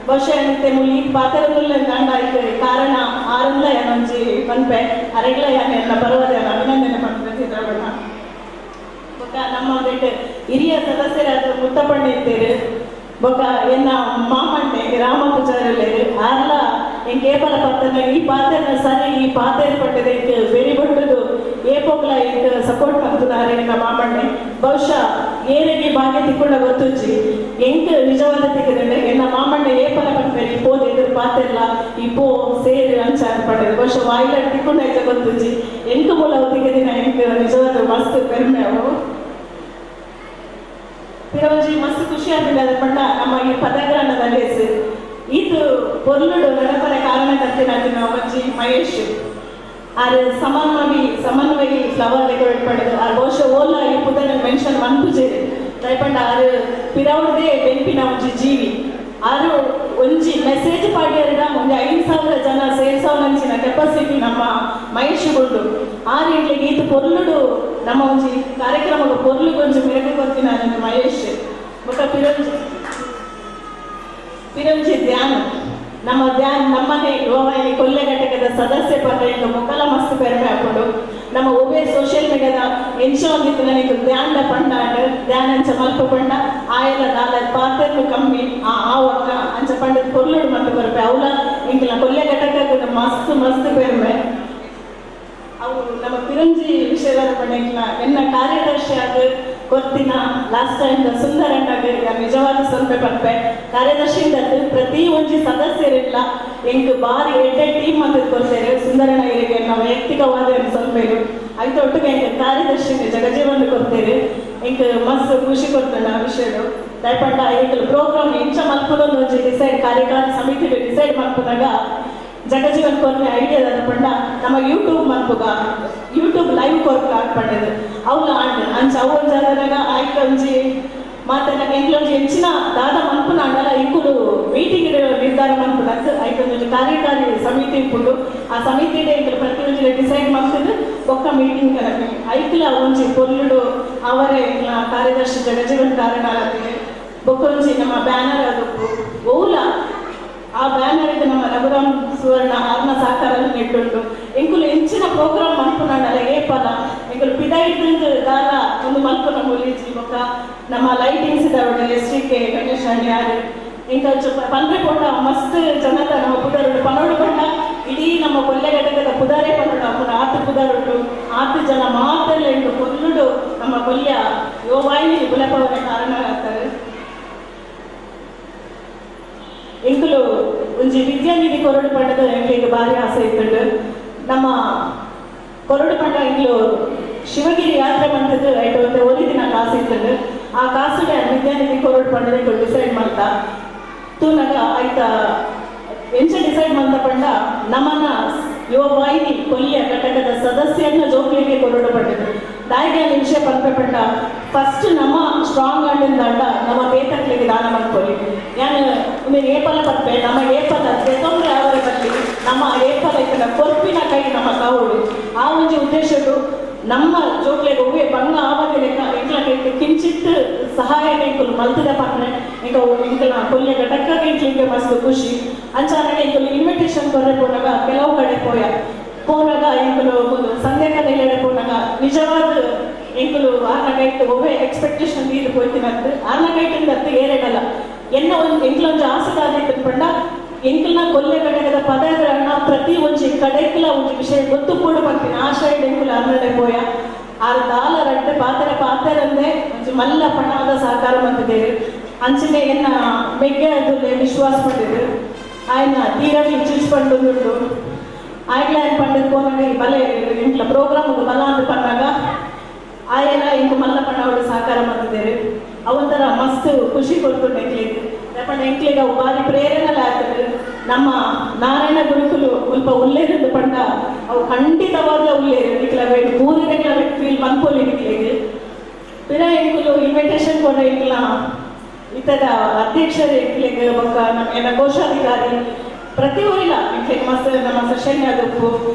ಬಹುಶಃ ಏನಂತೆ ಮುಲ್ಲಿ ಪಾತರದುಲ್ಲ ಅಂಡ ಆಯ್ತು ಕಾರಣ ಆರಲ್ಲ ಏನೊಂಜಿ ಪನ್ಪೆ ಅರೆಗ್ಲ ಯಾನೆ ಎನ್ನ ಬರುವುದೇ ಅಭಿನಂದನೆ ಪನ್ಪೆ ಸೀತಾರಾಮಣ್ಣ. ಬೊಕ್ಕ ನಮ್ಮ ಒಂದೆಟ್ಟು ಹಿರಿಯ ಸದಸ್ಯರಾದ ಮುತ್ತಪಣ್ಣ ಇದ್ದೇರು, ಬೊಕ್ಕ ಎನ್ನ ಮಾಮಣ್ಣೆ ರಾಮ ಪೂಜಾರಲ್ಲೇರು ಆರ್ಲ ಎಂಕ್ ಏಪಲ ಪತ್ತನ ಈ ಪಾತೆರ್ನ ಸರಿ ಈ ಪಾತೆರ್ ಪಟ್ಟದ ಎಂಕ್ ಬೆರಿ ಬೊಟ್ಟದು ಏಪೋಗ್ಲ ಎಂಕ್ ಸಪೋರ್ಟ್ ಮಾಡ್తున్నారు ಎನ್ನ ಮಾಮಣ್ಣೆ. ಬಹುಶಃ ಏರಿಗೆ ಭಾಗ್ಯ ತಿಕ್ಕೊಂಡ ಗೊತ್ತುಜ್ಜಿ ಎಂಕ್ ನಿಜವಾದ ತಿಕ್ಕದಂಡೆ ಎನ್ನ ಮಾಮಣ್ಣೆ ಏಪಲ ಪನ್ಪೇರಿ ಈ ಪೋದು ಎದುರು ಪಾತೆರ್ಲ ಈ ಪೋ ಸೇರು ಅಂಚ ಪಟ್ಟದು ಬಹುಶಃ ವಾಯಿಲ ತಿಕ್ಕೊಂಡ ಐತ ಗೊತ್ತುಜ್ಜಿ ಎಂಕ್ ಮೂಲ ತಿಕ್ಕದಿನ ಎಂಕ್ ನಿಜವಾದ ಮಸ್ತ್ ಪೆರ್ಮೆ ಅವು. ಪಿರವಂಜಿ ಮಸ್ತ್ ಖುಷಿ ಆಗಿದೆ ಅದ ಪಂಡ ನಮ್ಮ ಈ ಪದಗ್ರಹಣದ ಲೇಸು ಇದು ಪೊರ್ಲುಡು ನಡಪರ ಕಾರಣ ಕರ್ತಿನ ಒಂಜಿ ಮಹೇಶ್ ಆರ್ ಸಮನ್ವಯಿ ಸಮನ್ವಯಿ ಫ್ಲವರ್ ಡೆಕೋರೇಟ್ ಪಡೆದು ಆರ್ ಬಹುಶಃ ಓಲ ಈ ಪುದರ್ ಮೆನ್ಷನ್ ಮನ್ಪುಜೇರು ದಯಪಂಡ ಆರ್ ಪಿರವುದೇ ಬೆನ್ಪಿನ ಒಂಜಿ ಜೀವಿ ಆರು ಒಂಜಿ ಮೆಸೇಜ್ ಪಾಡ್ಯರ್ಡ ಒಂಜಿ 5000 ಜನ ಸೇರ್ಸವನಂಚಿನ ಕೆಪಾಸಿಟಿ ನಮ್ಮ ಮಹೇಶ್ ಗುಂಡು ಆರು ಇಂಟ್ಲಿಗೆ ಈತ ಪೊರ್ಲುಡು ನಮ್ಮ ಒಂಜಿ ಕಾರ್ಯಕ್ರಮದ ಪೊರ್ಲುಗೆ ಒಂಜಿ ಮೆರುಗು ಕೊರ್ತಿನ ಮಹೇಶ್. ಬೊಕ್ಕ ಪಿರಂಜಿ ಧ್ಯಾನ ನಮ್ಮ ಧ್ಯಾನ ನಮ್ಮನೆ ಯುವವಾಹಿನಿ ಕೊಲ್ಲೆ ಘಟಕದ ಸದಸ್ಯ ಪಂಡ ಮೊಕ್ಕಲ ಮಸ್ತ್ ಪೆರ್ಮೆ ಹಾಕೊಂಡು ನಮ್ಮ ಒಬ್ಬೇ ಸೋಷಿಯಲ್ ಮೀಡಿಯಾದ ಎಂಚ ಒಂದಿತ್ತು ನನಗೆ ಧ್ಯಾನದ ಪಂಡ ಧ್ಯಾನ ಅಂಚ ಮಲ್ಪ ಪಂಡ ಆಯಲ ದಾಲ ಪಾತೆರ್ಲು ಕಮ್ಮಿ ಆ ಒಕ್ಕ ಅಂಚ ಪಂಡದ ಕೊಲ್ಲುಡು ಮತ್ತೆ ಬರ್ಪೆ ಅವಲ ಇಂಕ್ಲ ಕೊಲ್ಲೆ ಘಟಕ ಮಸ್ತ್ ಮಸ್ತ್ ಪೆರ್ಮೆ. ಅವು ನಮ್ಮ ಪಿರಂಜಿ ವಿಷಯದ ಪಂಡ ಇಂಕ್ಲ ಎನ್ನ ಕಾರ್ಯದರ್ಶಿ ಆದ ಕೊರ್ತಿನ ಲಾಸ್ಟ್ ಟೈಮ್ ಸುಂದರಣ್ಣಗೆ ನಿಜವಾದ ಸ್ವಲ್ಪ ಪನ್ಪೆ ಕಾರ್ಯದರ್ಶಿಯಿಂದ ಪ್ರತಿ ಒಂಜಿ ಸದಸ್ಯರಿಲ್ಲ ಎಂಕ್ ಬಾರಿ ಎಡ್ಡೆ ಟೀಮ್ ಅಂತ ಕೊಡ್ತೇವೆ ಸುಂದರಣ್ಣ ಇರಿಗೆ ನಾವು ವೈಯಕ್ತಿಕವಾದ ಸ್ವಲ್ಪ ಐತ ಒಟ್ಟಿಗೆ ಎಂಕ್ ಕಾರ್ಯದರ್ಶಿ ಜಗಜೀವನ ಕೊಡ್ತೇವೆ ಎಂಕ್ ಮಸ್ತ್ ಖುಷಿ ಕೊಡ್ತಾನೆ ಆ ವಿಷಯಡು. ದಯಪಂಡ ಎಂಕ್ ಪ್ರೋಗ್ರಾಮ್ ಎಂಚ ಮಲ್ಪುನೊಂದು ಒಂಜಿ ಡಿಸೈಡ್ ಕಾರ್ಯಕಾರಿ ಸಮಿತಿ ಡಿಸೈಡ್ ಮಲ್ಪುನಾಗ ಜಗಜೀವನ್ ಕೊರ್ನೆ ಐಡಿಯಾ ಪಂಡ ನಮ್ಮ ಯೂಟ್ಯೂಬ್ ಮಲ್ಪುಗ ಯೂಟ್ಯೂಬ್ ಲೈವ್ ಕೊರ್ಕ ಪಂಡದು ಅವ್ಲ ಆಂಡ್ ಅಂಚ ಅವು ಒಂಜಾದಾಗ ಆಯ್ಕೆ ಒಂಜಿ ಮಾತನ್ನ ಎಂಕ್ಲೊಂಜಿ ಹೆಚ್ಚಿನ ದಾದ ಮನ್ಪುನ ಅಂಡಲ ಇಂಕುಲು ಮೀಟಿಂಗ್ ನಿರ್ಧಾರ ಮನ್ಪುನ ಐಕೆ ಒಂಜಿ ಕಾರ್ಯಕಾರಿ ಸಮಿತಿ ಇಪ್ಪುಂಡು ಆ ಸಮಿತಿ ಎಂಕುಲು ಪ್ರತಿ ಒಂಜಿ ಡಿಸೈಡ್ ಮಲ್ತದು ಒಕ್ಕ ಮೀಟಿಂಗ್ ಕನಕ ಐಕ್ಲ ಒಂಜಿ ಪೊರ್ಲುಡು ಅವರೇ ಎಂಕ್ಲ ಕಾರ್ಯದರ್ಶಿ ಜಗಜೀವನ್ ಕಾರಣ ಬೊಕ್ಕೊಂಜಿ ನಮ್ಮ ಬ್ಯಾನರ್ ಅದಕ್ಕೂ ಓಲ ಆ ಬ್ಯಾನರ್ ನಮ್ಮ ರಘುರಾಮ್ ಸುವರ್ಣ ಆರ್ನ ಸಹಕಾರ ನೆಟ್ಟುಂಟು. ಎಂಕುಲು ಎಂಚಿನ ಪ್ರೋಗ್ರಾಮ್ ಮಲ್ಪುನಂಡಲ ಏಪಲ ಎಂಕುಲು ಪಿದಾಯಿದ್ದು ದಾಲ ಒಂದು ಮಲ್ಪುನ ಮೂಲಿಜಿ ಬೊಕ್ಕ ನಮ್ಮ ಲೈಟಿಂಗ್ಸ್ ಇದಾವಡು ಎಸ್ ಡಿ ಕೆ ಗಣೇಶ್ ಯಾರು ಇಂಕ ಪಂದ್ರೆ ಪೋಟ ಮಸ್ತ್ ಜನತ ನಮ್ಮ ಪುದರುಡು ಪನೋಡು ಪಂಡ ಇಡೀ ನಮ್ಮ ಕೊಲ್ಲೆ ಘಟಕದ ಪುದಾರೆ ಪನೋಡು ಅಪ್ಪನ ಆತು ಪುದರುಂಟು ಆತು ಜನ ಮಾತ್ರ ಎಂಟು ಕೊಲ್ಲುಡು ನಮ್ಮ ಕೊಲ್ಯ ಯುವವಾಹಿನಿ ಗುಲಪವರ ಕಾರಣ ಆಗ್ತಾರೆ. ಎಂಕುಲು ಒಂಜಿ ವಿದ್ಯಾನಿಧಿ ಕೊರಡು ಪಂಡದ ಎಂಕ್ಲಿಗೆ ಭಾರಿ ಆಸೆ ಇತ್ತುಂಡು. ನಮ್ಮ ಕೊರಡು ಪಂಡ ಎಂಕ್ಲು ಶಿವಗಿರಿ ಯಾತ್ರೆ ಬಂತದ್ದು ಐಟು ಒಂದು ಒರಿ ದಿನ ಕಾಸು ಇತ್ತುಂಡು. ಆ ಕಾಸುಡೆ ವಿದ್ಯಾನಿಧಿ ಕೊರಡು ಪಂಡದ ಎಂಕುಲು ಡಿಸೈಡ್ ಮಾಡ್ತಾ ತೂನಗ ಆಯ್ತಾ ಎಂಚ ಡಿಸೈಡ್ ಮಾಡ್ತಾ ಪಂಡ ನಮನ ಯುವವಾಹಿನಿ ಕೊಲ್ಲಿಯ ಘಟಕದ ಸದಸ್ಯರನ್ನ ಜೋಕ್ಲಿಗೆ ಕೊರಡು ಪಂಡದು ದಾಯಿಗೆ ವಿಷಯ ಪಂಪೆ ಪಂಡ ಫಸ್ಟ್ ನಮ್ಮ ಸ್ಟ್ರಾಂಗ್ ಅಂಡ ನಮ್ಮ ಬೇತಕ್ಲಿಗೆ ದಾನ ಮಾಡ್ಕೊಳ್ಳಿ. ಯಾನು మీరు ಏಪಲ ಪಂಪೆ ನಮ್ಮ ಏಪಲ ತೊಂದರೆ ಅವರ ಬಲ್ಲಿ ನಮ್ಮ ಏಪಲ ಇತ್ತನ ಕೊರ್ಪಿನ ಕೈ ನಮ್ಮ ಕಾವಡು ಆ ಒಂಜಿ ಉದ್ದೇಶದ್ದು ನಮ್ಮ ಜೋಕ್ಲೆಗ್ ಒವ್ವೆ ಬಂಗ ಆವಾಗ ಲೆಕ್ಕ ಎಂಕ್ಲ ಕೈಟ್ ಕಿಂಚಿತ್ ಸಹಾಯ ಎಂಕುಲು ಮಲ್ತದ ಪಂಡ್ರೆ ಎಂಕ ಎಂಕಲ ಕೊಲ್ಯ ಘಟಕ ಎಂಕ್ಲಿಗೆ ಮಸ್ತ್ ಖುಷಿ. ಅಂಚಾನಾಗ ಎಂಕುಲು ಇನ್ವಿಟೇಷನ್ ಕೊರ್ರೆ ಪೋನಾಗ ಕೆಲವು ಕಡೆ ಪೋಯ ಪೋನಾಗ ಎಂಕುಲು ಸಂಧ್ಯಾಕಾಲ ಇಲ್ಲಡೆ ಪೋನಾಗ ನಿಜವಾದ ಎಂಕುಲು ಆರ್ನ ಕೈಟ್ ಒವ್ವೆ ಎಕ್ಸ್ಪೆಕ್ಟೇಷನ್ ನೀರು ಪೋಯ್ತಿನಂತ ಆರ್ನ ಕೈಟಿಂದ ಅತ್ತು ಏರೆಡಲ್ಲ ಎನ್ನ ಒಂದು ಎಂಕ್ಲೊಂಜಿ ಆಸೆ ಪಂಡ ಎಂಕಲ್ನ ಕೊಲ್ಲೆ ಘಟಕದ ಪದಗಳನ್ನ ಪ್ರತಿ ಒಂಜಿ ಕಡೆಕ್ಲ ಒಂಜಿ ವಿಷಯ ಗೊತ್ತು ಕೂಡ ಪಂಪಿನ ಆಶಯ ಎಂಕುಲು ಅರ್ನಡೆ ಪೋಯ ಆರು ದಾಲ ರಡ್ಡೆ ಪಾತ್ರೆ ಪಾತ್ರೆಂದೇ ಒಂಜಿ ಮಲ್ಲ ಪಣಾದ ಸಹಕಾರ ಬಂದಿದ್ದೇವೆ. ಅಂಚನೆ ಎನ್ನ ಮೆಗ್ಗೆ ಅದುಲ್ಲೆ ವಿಶ್ವಾಸ ಪಟ್ಟಿದ್ರು ఆయన తీరవి చూసి పండుండు ఆయన ఆయన పండుగ పోనగా ఈ బలే ఇంట్లో ప్రోగ్రామ్ బಲ ಅಂತ ಪನ್ನಾಗ ఆయన ಇಂಕ ಮಲ್ಲ ಪಣ್ಣವಳು ಸಹಕಾರ ಬಂದಿದ್ದೇವೆ. ಅವಂತರ ಮಸ್ತ್ ಖುಷಿ ಕೊಡ್ಕೊಂಡು ಎಂಕ್ಲಿಗೆ ಯಾಕಂದ್ರೆ ಎಂಕ್ಲಿಗೆ ಅವು ಭಾರಿ ಪ್ರೇರಣೆ ಆಗ್ತದೆ. ನಮ್ಮ ನಾರಾಯಣ ಗುರುಕುಲು ಸ್ವಲ್ಪ ಉಲ್ಲೇರದು ಪಂಡ ಅವು ಖಂಡಿತವಾದ ಉಲ್ಲೇರು ನಿಕ್ಲ ವೇಣು ಪೂರ್ಣಗಳ ಫೀಲ್ ಮನ್ಪೊಲಿ ನಿಕ್ಲಿಗೆ ಪಿರ ಎಂಕುಲು ಇನ್ವಿಟೇಷನ್ ಕೊಡ ಎಂಕ್ಲ ಇತರ ಅಧ್ಯಕ್ಷರು ಎಂಕ್ಲಿಗೆ ಬೊಕ್ಕ ನಮ್ಮ ಏನ ಕೋಶಾಧಿಕಾರಿ ಪ್ರತಿ ಊರಿಲ್ಲ ಎಂಕ್ಲಿಗೆ ಮಸ್ತ್ ನಮ್ಮ ಸೆಷನ್ ಅದಕ್ಕೂ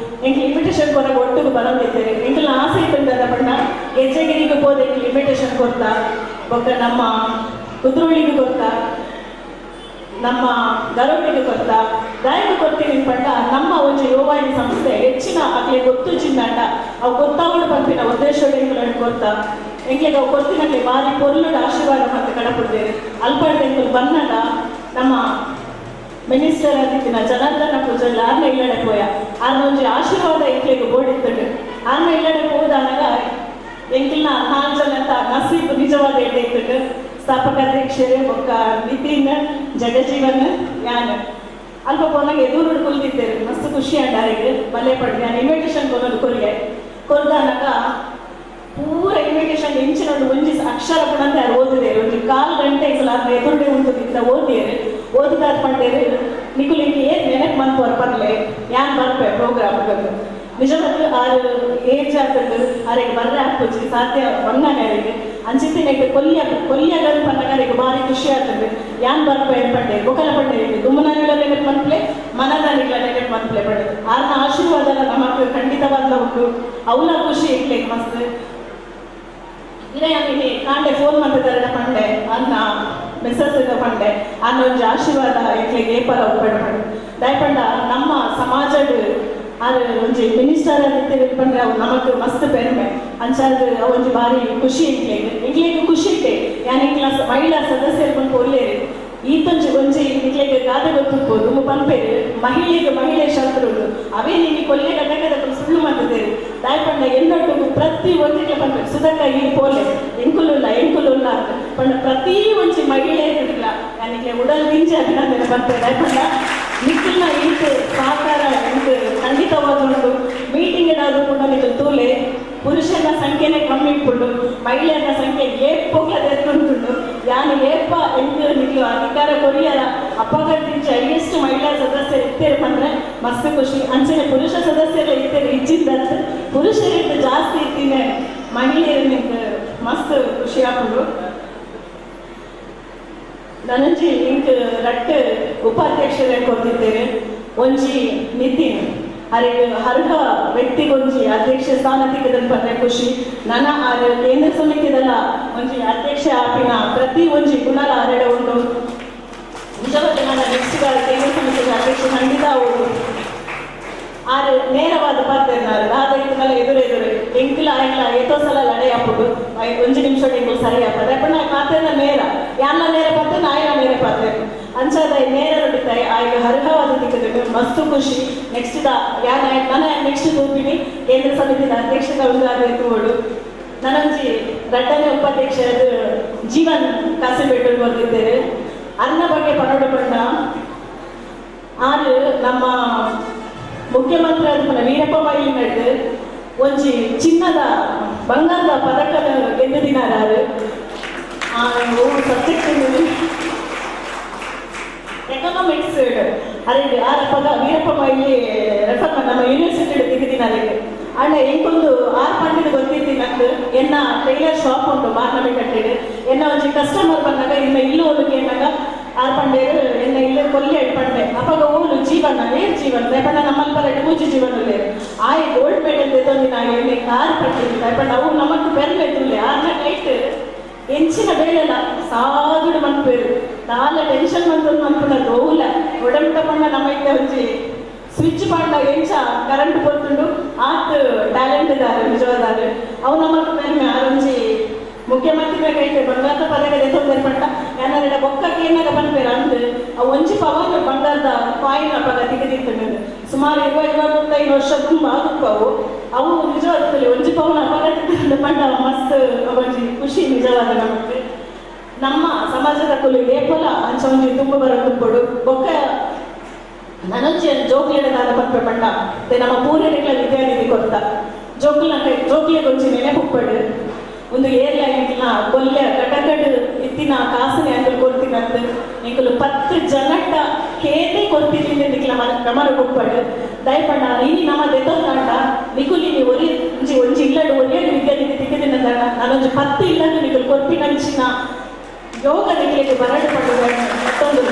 ಎಂಕ್ಲಿ ಇನ್ವಿಟೇಷನ್ ಕೊಡಕ್ಕೆ ಒಟ್ಟಿಗೆ ಬರೋದಿದ್ದೇವೆ. ಎಂಕ್ಲ ಆಸೆ ಇತ್ತಂದ ಪಂಡ ಗೆಜ್ಜೆಗಿರಿಗೆ ಹೋದ ಎಂಕ್ಲಿ ಇನ್ವಿಟೇಷನ್ ಕೊಡ್ತಾ ಬೊಕ್ಕ ನಮ್ಮ ಕುದ್ರೋಳಿಗೆ ಕೊಡ್ತಾ ನಮ್ಮ ಗರೋಡಿಗೆ ಕೊಡ್ತಾ ದಾಯಿಗೆ ಕೊಡ್ತೀನಿ ಪಂಡ ನಮ್ಮ ಒಂಜಿ ಯುವವಾಹಿನಿ ಸಂಸ್ಥೆ ಹೆಚ್ಚಿನ ಅಕ್ಲೆ ಗೊತ್ತು ಚಿನ್ನಂಡ ಅವು ಗೊತ್ತಾವಳು ಪಂಪಿನ ಉದ್ದೇಶಗಳು ಎಂಕುలను ಕೊಡ್ತಾ ಎಂಕ್ಲಿಗೆ ಅವು ಕೊಡ್ತಿನಕ್ಕೆ ಭಾರಿ ಪೊರ್ಲುಡು ಆಶೀರ್ವಾದ ಮತ್ತೆ ಕಡಪಡ್ತೇವೆ. ಅಲ್ಪಡ್ದ ಎಂಕುಲು ಬಂದಾಗ ನಮ್ಮ ಮಿನಿಸ್ಟರ್ ಆದಿತ್ತಿನ ಜನಾರ್ದನ ಪೂಜಾರಿ ಆರ್ನ ಇಲ್ಲಡೆ ಪೋಯ ಆರ್ನ ಒಂಜಿ ಆಶೀರ್ವಾದ ಎಂಕ್ಲಿಗೆ ಬೋಡಿತ್ತುಂಡು. ಆರ್ನ ಇಲ್ಲಡೆ ಹೋದಾನಾಗ ಎಂಕಿಲ್ನ ನಾಲ್ಕು ಜನ ಅಂತ ನಸೀಬ್ ನಿಜವಾದ ಎಡ್ಡೆ ಇತ್ತುಂಡು. ಸ್ಥಾಪಕ ಅಧ್ಯಕ್ಷರೇ ಬೊಕ್ಕ ನಿತಿನ್ ಜಗಜೀವನ್ ಯಾನ್ ಅಲ್ಪ ಪೋನಾಗ ಎದುರು ಕುಲ್ದಿದ್ದೇವೆ ಮಸ್ತ್ ಖುಷಿ ಅಂಡಾರಿಗೆ ಬಲ್ಲೆ ಪಡ್ದು ನಾನು ಇನ್ವಿಟೇಷನ್ ಕೊನೋದು ಕೊರಿಯೆ ಕೊರ್ದಾನಾಗ ಪೂರ ಇನ್ವಿಟೇಷನ್ ಇಂಚಿನ ಒಂಜಿ ಅಕ್ಷರ ಕೂಡ ಅಂತ ಯಾರು ಓದಿದೇರು ಒಂಜಿ ಕಾಲು ಗಂಟೆ ಇಲ್ಲ ಎದುರುಡೆ ಉಂಟು ಓದಿಯರು ಓದಿದಾರ ಪಂಡೇರು ನಿಕುಲಿಂಗೆ ಏನ್ ನೆನಪು ಮನ್ಪೋರ್ ಪರ್ಲೆ ಯಾನ್ ಬರ್ಪೆ ಪ್ರೋಗ್ರಾಮ್ ನಿಜವಾಗ್ಲೂ ಆರು ಏಜ್ ಆಗ್ತದೆ ಆರಿಗೆ ಬರ್ರೆ ಹಾಕುಜಿ ಸಾಧ್ಯ ಬಂಗಾರಿಗೆ ಅಂಚಿತ್ತಿನಕ್ಕೆ ಕೊಲ್ಯ ಕೊಲ್ಯಗನ್ ಪನ್ನಗಾರಿಗೆ ಭಾರಿ ಖುಷಿ ಆಗ್ತದೆ. ಯಾನ್ ಬರ್ಪೆ ಪಂಡೆ ಬೊಕಲ ಪಂಡೇರಿಗೆ ಗುಮ್ಮನಾನಿಗಳ ನೆನಪು ಮನ್ಪ್ಲೆ ಮನದಾನಿಗಳ ನೆನಪು ಮನ್ಪ್ಲೆ ಪಂಡೆ ಆರ್ನ ಆಶೀರ್ವಾದ ನಮಕ್ ಖಂಡಿತವಾದ ಉಂಟು ಅವಲ ಖುಷಿ ಇಟ್ಲಿಕ್ಕೆ ಮಸ್ತ್ ಇರೇ ಕಾಂಡೆ ಫೋನ್ ಮಾಡ್ತಿದ್ದಾರೆ ಪಂಡೆ ಅನ್ನ ಮೆಸೇಜ್ ಇದೆ ಪಂಡೆ ಅನ್ನ ಒಂಜಿ ಆಶೀರ್ವಾದ ಎಂಕ್ಲೆಗ್ ಏಪಲ ಉಪ್ಪೆಡ್ ಪಂಡೆ ದಯಪಂಡ ನಮ್ಮ ಸಮಾಜಡ್ ಆರು ಒಂಜಿ ಮಿನಿಸ್ಟರ್ ಅಂತ ಪಂಡ್ರೆ ಅವು ನಮಕ್ ಮಸ್ತ್ ಪೆರ್ಮೆ ಅಂಚಾದ್ ಒಂಜಿ ಭಾರಿ ಖುಷಿ ಎಂಕ್ಲೆಗ್ ಎಂಕ್ಲೆಗ್ ಖುಷಿ ಇಟ್ಟೆ ಯಾನ್ ಎಂಕ್ಲ ಮಹಿಳಾ ಸದಸ್ಯರು ಪಂಪ ಒಲ್ಲೇರು ಈತೊಂಜಿ ಒಂಜಿ ಎಂಕ್ಲೆಗ್ ಗಾದೆ ಗೊತ್ತಿರ್ಬೋದು ಪನ್ಪೇರು ಮಹಿಳೆಗೆ ಮಹಿಳೆ ಶತ್ರುಗಳು ಅವೇ ನಿಮಗೆ ಕೊಲ್ಲೆ ಘಟಕದ ಸುಳ್ಳು ಮಾಡ್ತಿದ್ದೇವೆ. ದಾಯಪಂಡ ಎನ್ನೊಟ್ಟು ಪ್ರತಿ ಒಂಜಿಗೆ ಪನ್ಪೇರು ಸುಧಕ್ಕ ಈ ಪೋಲೆ ಎಂಕುಲುಲ್ಲ ಎಂಕುಲುಲ್ಲ ಅಂತ ಪಂಡ ಪ್ರತಿ ಒಂಜಿ ಮಹಿಳೆ ಇರ್ತಿಲ್ಲ ಯಾನಿಗೆ ಉಡಲ್ ದಿಂಜಿ ಅಭಿನಂದನೆ ಪನ್ಪೇರು. ದಾಯಪಂಡ ನಿಖಿಲ್ನ ಈತ ಸಹಕಾರ ಎಂಕ್ ಖಂಡಿತವಾದ ಉಂಟು. ಮೀಟಿಂಗ್ ಏನಾದ್ರು ಕೂಡ ನಿಖಿಲ್ ತೂಲೆ ಪುರುಷರ ಸಂಖ್ಯೆನೇ ಕಮ್ಮಿ ಇಟ್ಕೊಂಡು ಮಹಿಳೆಯರ ಸಂಖ್ಯೆ ಏಪೋಗ್ಲದ ಎತ್ತುಂಟು. ಯಾನು ಏಪ ಎಂಕ್ ನಿಖಿಲು ಅಧಿಕಾರ ಕೊರಿಯರ ಅಪ್ಪಗಟ್ಟಿಂಚ ಹೈಯೆಸ್ಟ್ ಮಹಿಳಾ ಸದಸ್ಯರು ಇತ್ತೇರು ಪಂಡ್ರೆ ಮಸ್ತ್ ಖುಷಿ. ಅಂಚನೆ ಪುರುಷ ಸದಸ್ಯರು ಇತ್ತೇರು ಇಚ್ಚಿದ್ದಂತ ಪುರುಷರಿಟ್ಟು ಜಾಸ್ತಿ ಇತ್ತೀನಿ ಮಹಿಳೆಯರು ನಿಂಗೆ ಮಸ್ತ್ ಖುಷಿ ಆಪುಂಡು. ನನಂಜಿ ಇಂಕ್ ರಟ್ಟು ಉಪಾಧ್ಯಕ್ಷರೇ ಕೊಡ್ತಿದ್ದೇವೆ ಒಂಜಿ ನಿತಿನ್ ಅರೆ ಅರ್ಹ ವ್ಯಕ್ತಿಗೊಂಜಿ ಅಧ್ಯಕ್ಷ ಸ್ಥಾನ ತಿಕ್ಕದನ್ ಪಂಡ್ರೆ ಖುಷಿ. ನನ್ನ ಆರ್ ಕೇಂದ್ರ ಸಮಿತಿದಲ್ಲ ಒಂಜಿ ಅಧ್ಯಕ್ಷ ಆಪಿನ ಪ್ರತಿ ಒಂಜಿ ಗುಣಲ ಆರೆಡ ಉಂಟು. ನಿಜವಾದ ನನ್ನ ನೆಕ್ಸ್ಟ್ ಕೇಂದ್ರ ಸಮಿತಿದ ಆಯ್ಲ ಏತೋ ಸಲ ಲಡೈ ಆಪುಂಡು ಒಂಜಿ ನಿಮಿಷ ಎಂಕುಲು ಸರಿ ಆಪದ ಪಂಡ ಮಾತೆರ್ನ ನೇರ ಯಾನ್ಲ ನೇರ ಪಾತೆ ನಾಯಿನ ನೇರ ಪಾತೆ ಅಂಚಾದ ನೇರ ನುಡಿತಾಯಿ ಆಯ್ಗ ಹರ್ಹವಾದ ತಿಕ್ಕದು ಮಸ್ತ್ ಖುಷಿ. ನೆಕ್ಸ್ಟ್ the ಯಾನ್ ನನ್ನ ನೆಕ್ಸ್ಟ್ ತೂಪಿನಿ ಕೇಂದ್ರ ಸಮಿತಿದ ಅಧ್ಯಕ್ಷದ ಉಂದಾದ ತೂವಡು ನನೊಂಜಿ ರಡ್ಡನೇ ಉಪಾಧ್ಯಕ್ಷ ಜೀವನ್ ಕಾಸಿಪೇಟೆ ಬಂದಿದ್ದೇನೆ. ಅನ್ನ ಬಗ್ಗೆ ಪನ್ನೊಡು ಪಂಡ ಆರು ನಮ್ಮ ಮುಖ್ಯಮಂತ್ರಿ ಆದ ವೀರಪ್ಪ ಮೊಯ್ಲಿ ನಡೆದು ಒಂಜಿ ಚಿನ್ನದ ಬಂಗಾರದ ಪದಕದ ಗೆದ್ದಿನಾರು. ಸಬ್ಜೆಕ್ಟ್ ಎಕನಾಮಿಕ್ಸ್ ಅರೆ ಆರಪ್ಪಗ ವೀರಪ್ಪ ಮೊಯ್ಲಿ ರೆಫರ್ ನಮ್ಮ ಯೂನಿವರ್ಸಿಟಿ ತಿಕ್ಕಿದಿನಾರಿಗೆ. ಅಂಡ ಎಂಕೊಂದು ಆರು ಪಂಡಿದ ಗೊತ್ತಿತ್ತಿ ನಂಗೆ ಎನ್ನ ಟೈಲರ್ ಶಾಪ್ ಉಂಟು ಮಾರ್ನಮಿ ಕಟ್ಟಿಡು ಎನ್ನ ಒಂಜಿ ಕಸ್ಟಮರ್ ಬಂದಾಗ ಇನ್ನ ಇಲ್ಲು ಒಲುಗೆ ಎನ್ನಾಗ ಆರು ಪಂಡೇರು ಎನ್ನ ಇಲ್ಲೇ ಕೊಲ್ಲಿ ಪಂಡೆ ಅಪ್ಪಗ ಓಲು ಜೀವನ ಏರ್ ಜೀವನ ದಯಪಂಡ ನಮ್ಮಲ್ಪ ರೆಡ್ ಮೂಜಿ ಜೀವನ ಉಲ್ಲೇರು ಆಯ್ ಗೋಲ್ಡ್ ಮೆಡಲ್ ತೆತ್ತೊಂದಿನ ಎಣ್ಣೆ ಕಾರ್ ಪಟ್ಟಿದ್ದು ದಯಪಂಡ ಅವು ನಮಕ್ ಪೆರ್ಮೆ ತುಲ್ಲೆ ಆರ್ನ ಕೈಟ್ ಎಂಚಿನ ಬೇಳೆಲ್ಲ ಸಾಗುಡು ಮನ್ಪೇರು ದಾಲ ಟೆನ್ಷನ್ ಮಂತೊಂದು ಮನ್ಪುನ ರೋಲ ಒಡಂಟ ಪಂಡ ನಮ್ಮ ಇತ್ತೆ ಒಂಜಿ ಸ್ವಿಚ್ ಪಾಂಡ ಎಂಚ ಕರೆಂಟ್ ಪೊತ್ತುಂಡು ಆತ್ ಟ್ಯಾಲೆಂಟ್ ದಾರೆ ನಿಜವಾದಾರೆ ಅವು ನಮಕ್ ಪೆರ್ಮೆ ಆರೊಂಜಿ ಮುಖ್ಯಮಂತ್ರಿ ಕೈಟ್ ಬಂಗಾರದ ಪದಕ ದೆತ್ತೊಂದೆರ್ ಪಂಡ ಯಾನರೆಡ ಬೊಕ್ಕ ಕೇನಾಗ ಪನ್ಪೇರು ಅಂದ್ ಅವು ಒಂಜಿ ಪವನ್ ಬಂಗಾರದ ಕಾಯಿನ್ ಅಪಗ ತಿಕ್ಕದಿತ್ತುಂಡು ಸುಮಾರು 20-25 ವರ್ಷ ತುಂಬ ಆಗುಪ್ಪವು ಅವು ನಿಜವಾದ ಒಂಜಿ ಪವನ್ ಅಪಗ ತಿಕ್ಕಿದ್ದು ಪಂಡ ಮಸ್ತ್ ಒಂಜಿ ಖುಷಿ ನಿಜವಾದ ನಮಗೆ. ನಮ್ಮ ಸಮಾಜದ ಕುಲು ಏಪಲ ಅಂಚ ಒಂಜಿ ತುಂಬ ಬರ ತುಪ್ಪಡು ಬೊಕ್ಕ ನನೊಂಜಿ ಜೋಕ್ಲೆಡ ಪನ್ಪೆ ಪಂಡ ನಮ್ಮ ಪೂರ್ಯರಿಗಳ ವಿದ್ಯಾನಿಧಿ ಕೊರ್ತ ಜೋಕ್ಲ ಜೋಕ್ಲೆಗ್ ಒಂಜಿ ನೆನಪುಪ್ಪಡು ಒಂದು ಏರ್ಲ ಎಂಕ್ಲ ಕೊಲ್ಯ ಕಟಕಡು ಇತ್ತಿನ ಕಾಸನೆ ಅಂಕಲ್ ಕೊರ್ತಿನಂತ ಎಂಕುಲು 10 ಜನಟ ಕೇತೆ ಕೊರ್ತಿನಿ ನಿಕ್ಲ ಗಮನ ಕೊಪ್ಪಡು ದಯಪಂಡ ಇನಿ ನಮ್ಮ ದೆತ್ತೊಂದಾಂಡ ನಿಕುಲಿನಿ ಒರಿ ಒಂಜಿ ಒಂಜಿ ಇಲ್ಲಡು ಒರಿಯಡು ವಿದ್ಯಾನಿಧಿ ತಿಕ್ಕಿದಿನಂದಾಂಡ ನಾನೊಂಜಿ 10 ಇಲ್ಲಡು ನಿಕುಲು ಕೊರ್ಪಿನಂಚಿನ ಯೋಗ ನಿಕ್ಲೆಗ್ ಬರಡು ಪಂಡು ಮತ್ತೊಂದು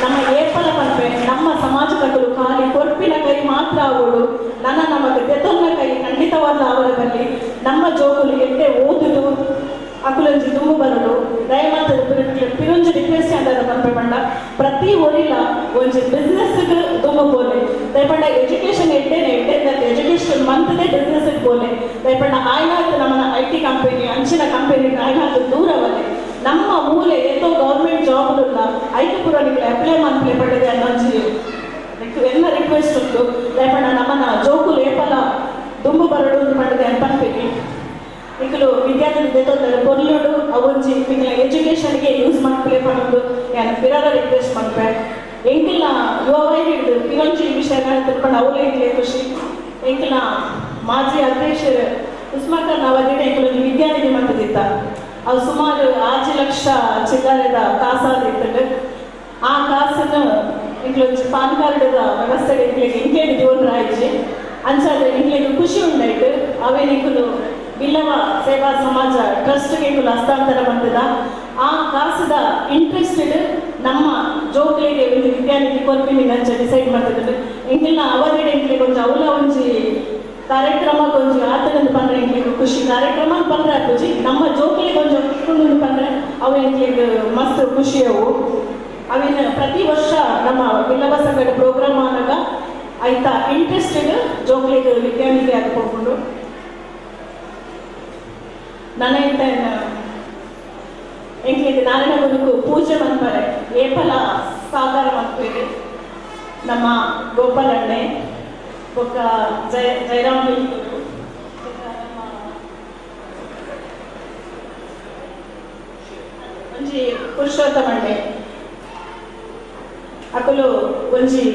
ನಮ್ಮ ಏಪಲ ಪನ್ಪೆ ನಮ್ಮ ಸಮಾಜದಕುಲು ಖಾಲಿ ಕೊರ್ಪಿನ ಕೈ ಮಾತ್ರ ಆವೋಡು ನನ್ನ ನಮಗ್ ದೆತ್ತೊಂದ ಕೈ ಖಂಡಿತವಾದ ಆವರ ಬಲ್ಲಿ ನಮ್ಮ ಜೋಕುಲು ಎಡ್ಡೆ ಓದುದು ಅಕುಲೊಂಜಿ ತುಂಬು ಬರಡು ದಯಮಾತದ ಪಿರೊಂಜಿ ರಿಕ್ವೆಸ್ಟ್ ಅಂದಾದ ಪನ್ಪೆ ಪಂಡ ಪ್ರತಿ ಒರಿಲ ಒಂಜಿ ಬಿಸ್ನೆಸ್ ತುಂಬು ಪೋಲೆ ದಯಪಂಡ ಎಜುಕೇಶನ್ ಎಡ್ಡೆನೆ ಎಡ್ಡೆ ಎಜುಕೇಶನ್ ಮಂತದೇ ಬಿಸ್ನೆಸ್ ಪೋಲೆ ದಯಪಂಡ ಆಯ್ನಾತ್ ನಮ್ಮನ I T company ಅಂಚಿನ ಕಂಪೆನಿ ಆಯ್ನಾತ್ ದೂರವಲ್ಲೆ ನಮ್ಮ ಮೂಲೆ ಏತೋ ಗೌರ್ಮೆಂಟ್ ಜಾಬ್ ಉಲ್ಲ ಐಕೆ ಪೂರ ನಿಕ್ಲೆ ಅಪ್ಲೈ ಮನ್ಪ್ಲೆ ಪಂಡದೆ ಅನ್ನೊಂಜಿ ಎಲ್ಲ ರಿಕ್ವೆಸ್ಟ್ ಉಂಟು. ದಯಪಂಡ ನಮ್ಮನ ಜೋಕುಲು ಏಪಲ ದುಂಬು ಬರಡು ಪಂಡದೆ ಅನ್ಪನ್ಪಿನಿ ನಿಕುಲು ವಿದ್ಯಾರ್ಥಿ ದೆತ್ತೊಂದರೆ ಪೊರ್ಲುಡು ಅವೊಂಜಿ ನಿಕ್ಲ ಎಜುಕೇಶನ್ಗೆ ಯೂಸ್ ಮನ್ಪ್ಲೆ ಪಂಡು ಯಾನ್ ಪಿರರ ರಿಕ್ವೆಸ್ಟ್ ಮನ್ಪೆ. ಎಂಕಲ್ನ ಯುವವಾಹಿನಿಡ್ದು ಪಿರೊಂಜಿ ವಿಷಯ ತಿಳ್ಕೊಂಡು ಅವಲೇ ಎಂಕ್ಲೆ ಖುಷಿ. ಎಂಕಲ್ನ ಮಾಜಿ ಅಧ್ಯಕ್ಷರು ಉಸ್ಮಾಕರ್ ನವದಿನ ಎಂಕುಲೊಂಜಿ ವಿದ್ಯಾನಿಧಿ ಮಂತದಿತ್ತ ಅವು ಸುಮಾರು 5 ಲಕ್ಷ ಚಿಲ್ಲರೆದ ಕಾಸಾದಿತ್ತಂಡು ಆ ಕಾಸನ್ನು ಎಂಕ್ಲೊಂಜಿ ಪಾನ್ ಕಾರ್ಡ್ದ ವ್ಯವಸ್ಥೆ ಎಂಕ್ಲೆಗ್ ಎಂಕ್ಲೆಗ್ ಜೀವನ ರಾಯ್ಜಿ ಅಂಚಾದ್ರೆ ಎಂಕ್ಲೆಗ್ ಖುಷಿ ಉಂಡಾಯ್ತು ಅವೇ ನಿಕುಲು ಬಿಲ್ಲವ ಸೇವಾ ಸಮಾಜ ಟ್ರಸ್ಟ್ಗೆ ಎಂಕುಲು ಹಸ್ತಾಂತರ ಬಂತದ ಆ ಕಾಸದ ಇಂಟ್ರೆಸ್ಟೆಡ್ ನಮ್ಮ ಜೋಕ್ಲೆಗೆ ಒಂದು ವಿದ್ಯಾನಿಧಿ ಕೊರ್ಪಿನಿ ಅಂಚ ಡಿಸೈಡ್ ಮಾಡ್ತಿದ್ದು. ಎಂಕಲ್ನ ಅವಧಿಡ್ ಎಂಕ್ಲೆಗ್ ಒಂಜಿ ಅವಲ ಒಂಜಿ ಕಾರ್ಯಕ್ರಮ ಒಂಜಿ ಆತನಂದು ಪಂಡ್ರೆ ಎಂಕ್ಲೆಗ್ ಖುಷಿ ಕಾರ್ಯಕ್ರಮ ಪಂಡ್ರೆ ಖುಷಿ ನಮ್ಮ ಜೋಕ್ಲೆಗ್ ಒಂಜಿ ಒಪ್ಪಿಕೊಂಡು ಪಂಡ್ರೆ ಅವು ಎಂಕ್ಲೆಗ್ ಮಸ್ತ್ ಖುಷಿ ಅವು ಅವಿನ ಪ್ರತಿ ವರ್ಷ ನಮ್ಮ ಬಿಲ್ಲವ ಸಂಘದ ಪ್ರೋಗ್ರಾಮ್ ಆನಾಗ ಆಯ್ತಾ ಇಂಟ್ರೆಸ್ಟೆಡ್ ಜೋಕ್ಲೆಗ್ ವಿದ್ಯಾನಿಧಿ ಹಾಕೊಂಡು ನನ್ನ ಎಂತ ಎಂಕ್ಲೆಗ್ ನಾರಾಯಣ ಗುರುಕು ಪೂಜೆ ಮನ್ಪರೆ ಏಪಲ ಸಾಕಾರ ಮನ್ಪೇರು ನಮ್ಮ ಗೋಪಾಲಣ್ಣೆ ಬೊಕ್ಕ ಜಯರಾಮ್ ಬಿಲ್ಕೂರು ಒಂಜಿ ಪುರುಷೋತ್ತಮಣ್ಣೆ ಅಕುಲು ಒಂಜಿ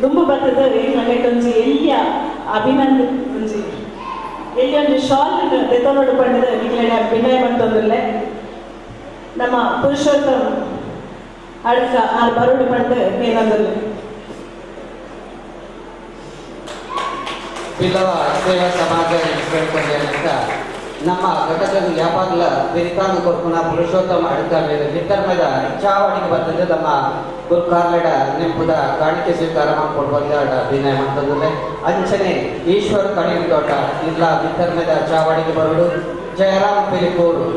ದುಂಬು ಬತ್ತದ ಒಂಜಿ ಎಲ್ಲಿಯ ಅಭಿನಂದ ಒಂಜಿ ಎಲ್ಲಿ ಒಂಜಿ ಶಾಲ್ ದೆತ್ತೊನೋಡು ಪಂಡದ ನಿಕ್ಲೆಡ ವಿನಯ ಮಂತೊಂದುಲ್ಲೆ ನಮ್ಮ ಪುರುಷೋತ್ತಮ್ ಅಡ್ಕ ಆರ್ ಬರೋಡು ಪಂಡ ಏನಂದುಲ್ಲೆ. ಬಿಲ್ಲವ ಸೇವಾ ಸಮಾಜ ಅಂತ ನಮ್ಮ ಘಟಕದ ಯಾವಾಗಲ ಬೆರಿತಾಂಗ ಕೊರ್ಪುನ ಪುರುಷೋತ್ತಮ ಅಡ್ಕ ಮೇಲೆ ಮಿತ್ತರ್ಮದ ಚಾವಣಿಗೆ ಬರ್ತದೆ ನಮ್ಮ ಗುರುಕಾರ್ಲೆಡ ನೆಂಪುದ ಕಾಣಿಕೆ ಸ್ವೀಕಾರ ಮಾಡ್ಕೊಂಡು ಅಭಿನಯ ಮಂತಂದ್ರೆ ಅಂಚನೆ ಈಶ್ವರ ಕಣಿನ ತೋಟ ಇಲ್ಲ ಮಿತ್ತರ್ಮದ ಚಾವಣಿಗೆ ಬರಡು ಜಯರಾಮ್ ಪಿಲಿಕೂರು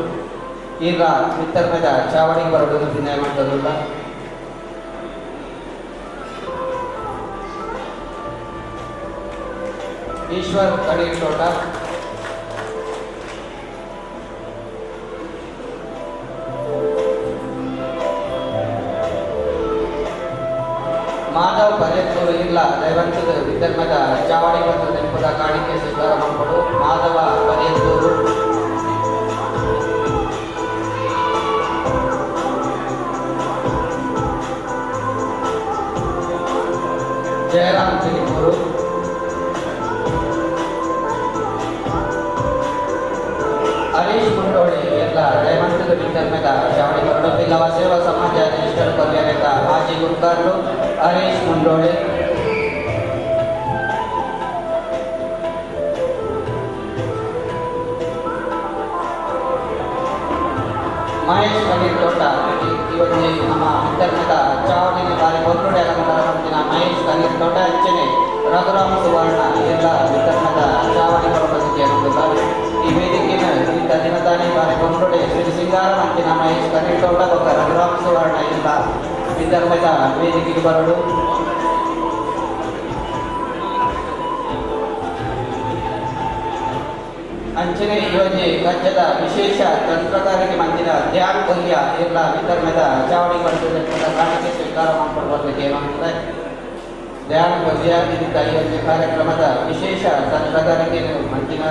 ಇಲ್ಲ ಮಿತ್ತರ್ಮದ ಚಾವಣಿಗೆ ಬರಡು ಅಭಿನಯ ಮಂತಂದಿಲ್ಲ. ಈಶ್ವರ್ ಕಣಿನ ತೋಟ ಮಾಧವ್ ಪರ್ಯತ್ತೂರು ಇಲ್ಲ ದೈವಂತದ ವಿಧರ್ಮದ ಚಾವಡಿ ಮತ್ತು ನೆನಪದ ಕಾಣಿಕೆ ಸ್ವೀಕಾರ ಮಾಡಿಕೊಡು ಮಾಧವ ಪರ್ಯತ್ತೂರು. ಜಯರಾಮ್ ಚಿಲಿಪೂರು. ಹರೀಶ್ ಮುಂಡೋಳಿ ಎಲ್ಲ ದಯವಂತದ ವಿಧರ್ಮದ ಚಾವಡಿ ಬರಡು. ಬಿಲ್ಲವ ಸೇವಾ ಸಮಾಜ ರಿಜಿಸ್ಟರ್ ಕೊಲ್ಯದ ಮಾಜಿ ಗುರುಕಾರರು ಹರೀಶ್ ಮುಂಡೋಳಿ. ಮಹೇಶ್ ಕಣ್ಣೀರ್ ತೋಟ ಇವತ್ತು ನಮ್ಮ ವಿತರಣದ ಚಾವಣಿನ ಬಾರಿ ಹೊರಗಡೆ ಅಲಂಕಾರ ಮಾಡ್ತಿನ ಮಹೇಶ್ ಕಣ್ಣೀರ್ ತೋಟ ಅಂಚನೆ ರಘುರಾಮ ಸುವರ್ಣ ಎಲ್ಲ ವಿತರಣದ ಚಾವಣಿ ಬರುವ ಈ ವೇದಿಕೆಯ ಇಂಥ ದಿನದಾನಿ ಬಾರಿ ಹೊರಗಡೆ ಶ್ರೀ ಸಿಂಗಾರ ಮಂತಿನ ಮಹೇಶ್ ಕಣ್ಣೀರ್ ತೋಟ ಬೊಕ್ಕ ರಘುರಾಮ ಸುವರ್ಣ ಎಲ್ಲ ವಿತರಣದ ವೇದಿಕೆಗೆ ಬರಲು. ಅಂಚನೆ ಯೋಜನೆ ರಾಜ್ಯದ ವಿಶೇಷ ತಂತ್ರಗಾರಿಕೆ ಮಂದಿರ ಧ್ಯಾನ್ ಕೊಲ್ಯ ಎಲ್ಲ ವಿತರಣದ ಚಾವಡಿ ಪಡೆದ ಕಾಣಿಕೆ ಸ್ವೀಕಾರ ಮಾಡಿಕೊಡುವ ಏನಂತಾರೆ ಧ್ಯಾನ್ ಕೊಲ್ಯ ಇದಕ್ಕೆ ಯೋಜನೆ ಕಾರ್ಯಕ್ರಮದ ವಿಶೇಷ ತಂತ್ರಗಾರಿಕೆ ಮಂದಿರ.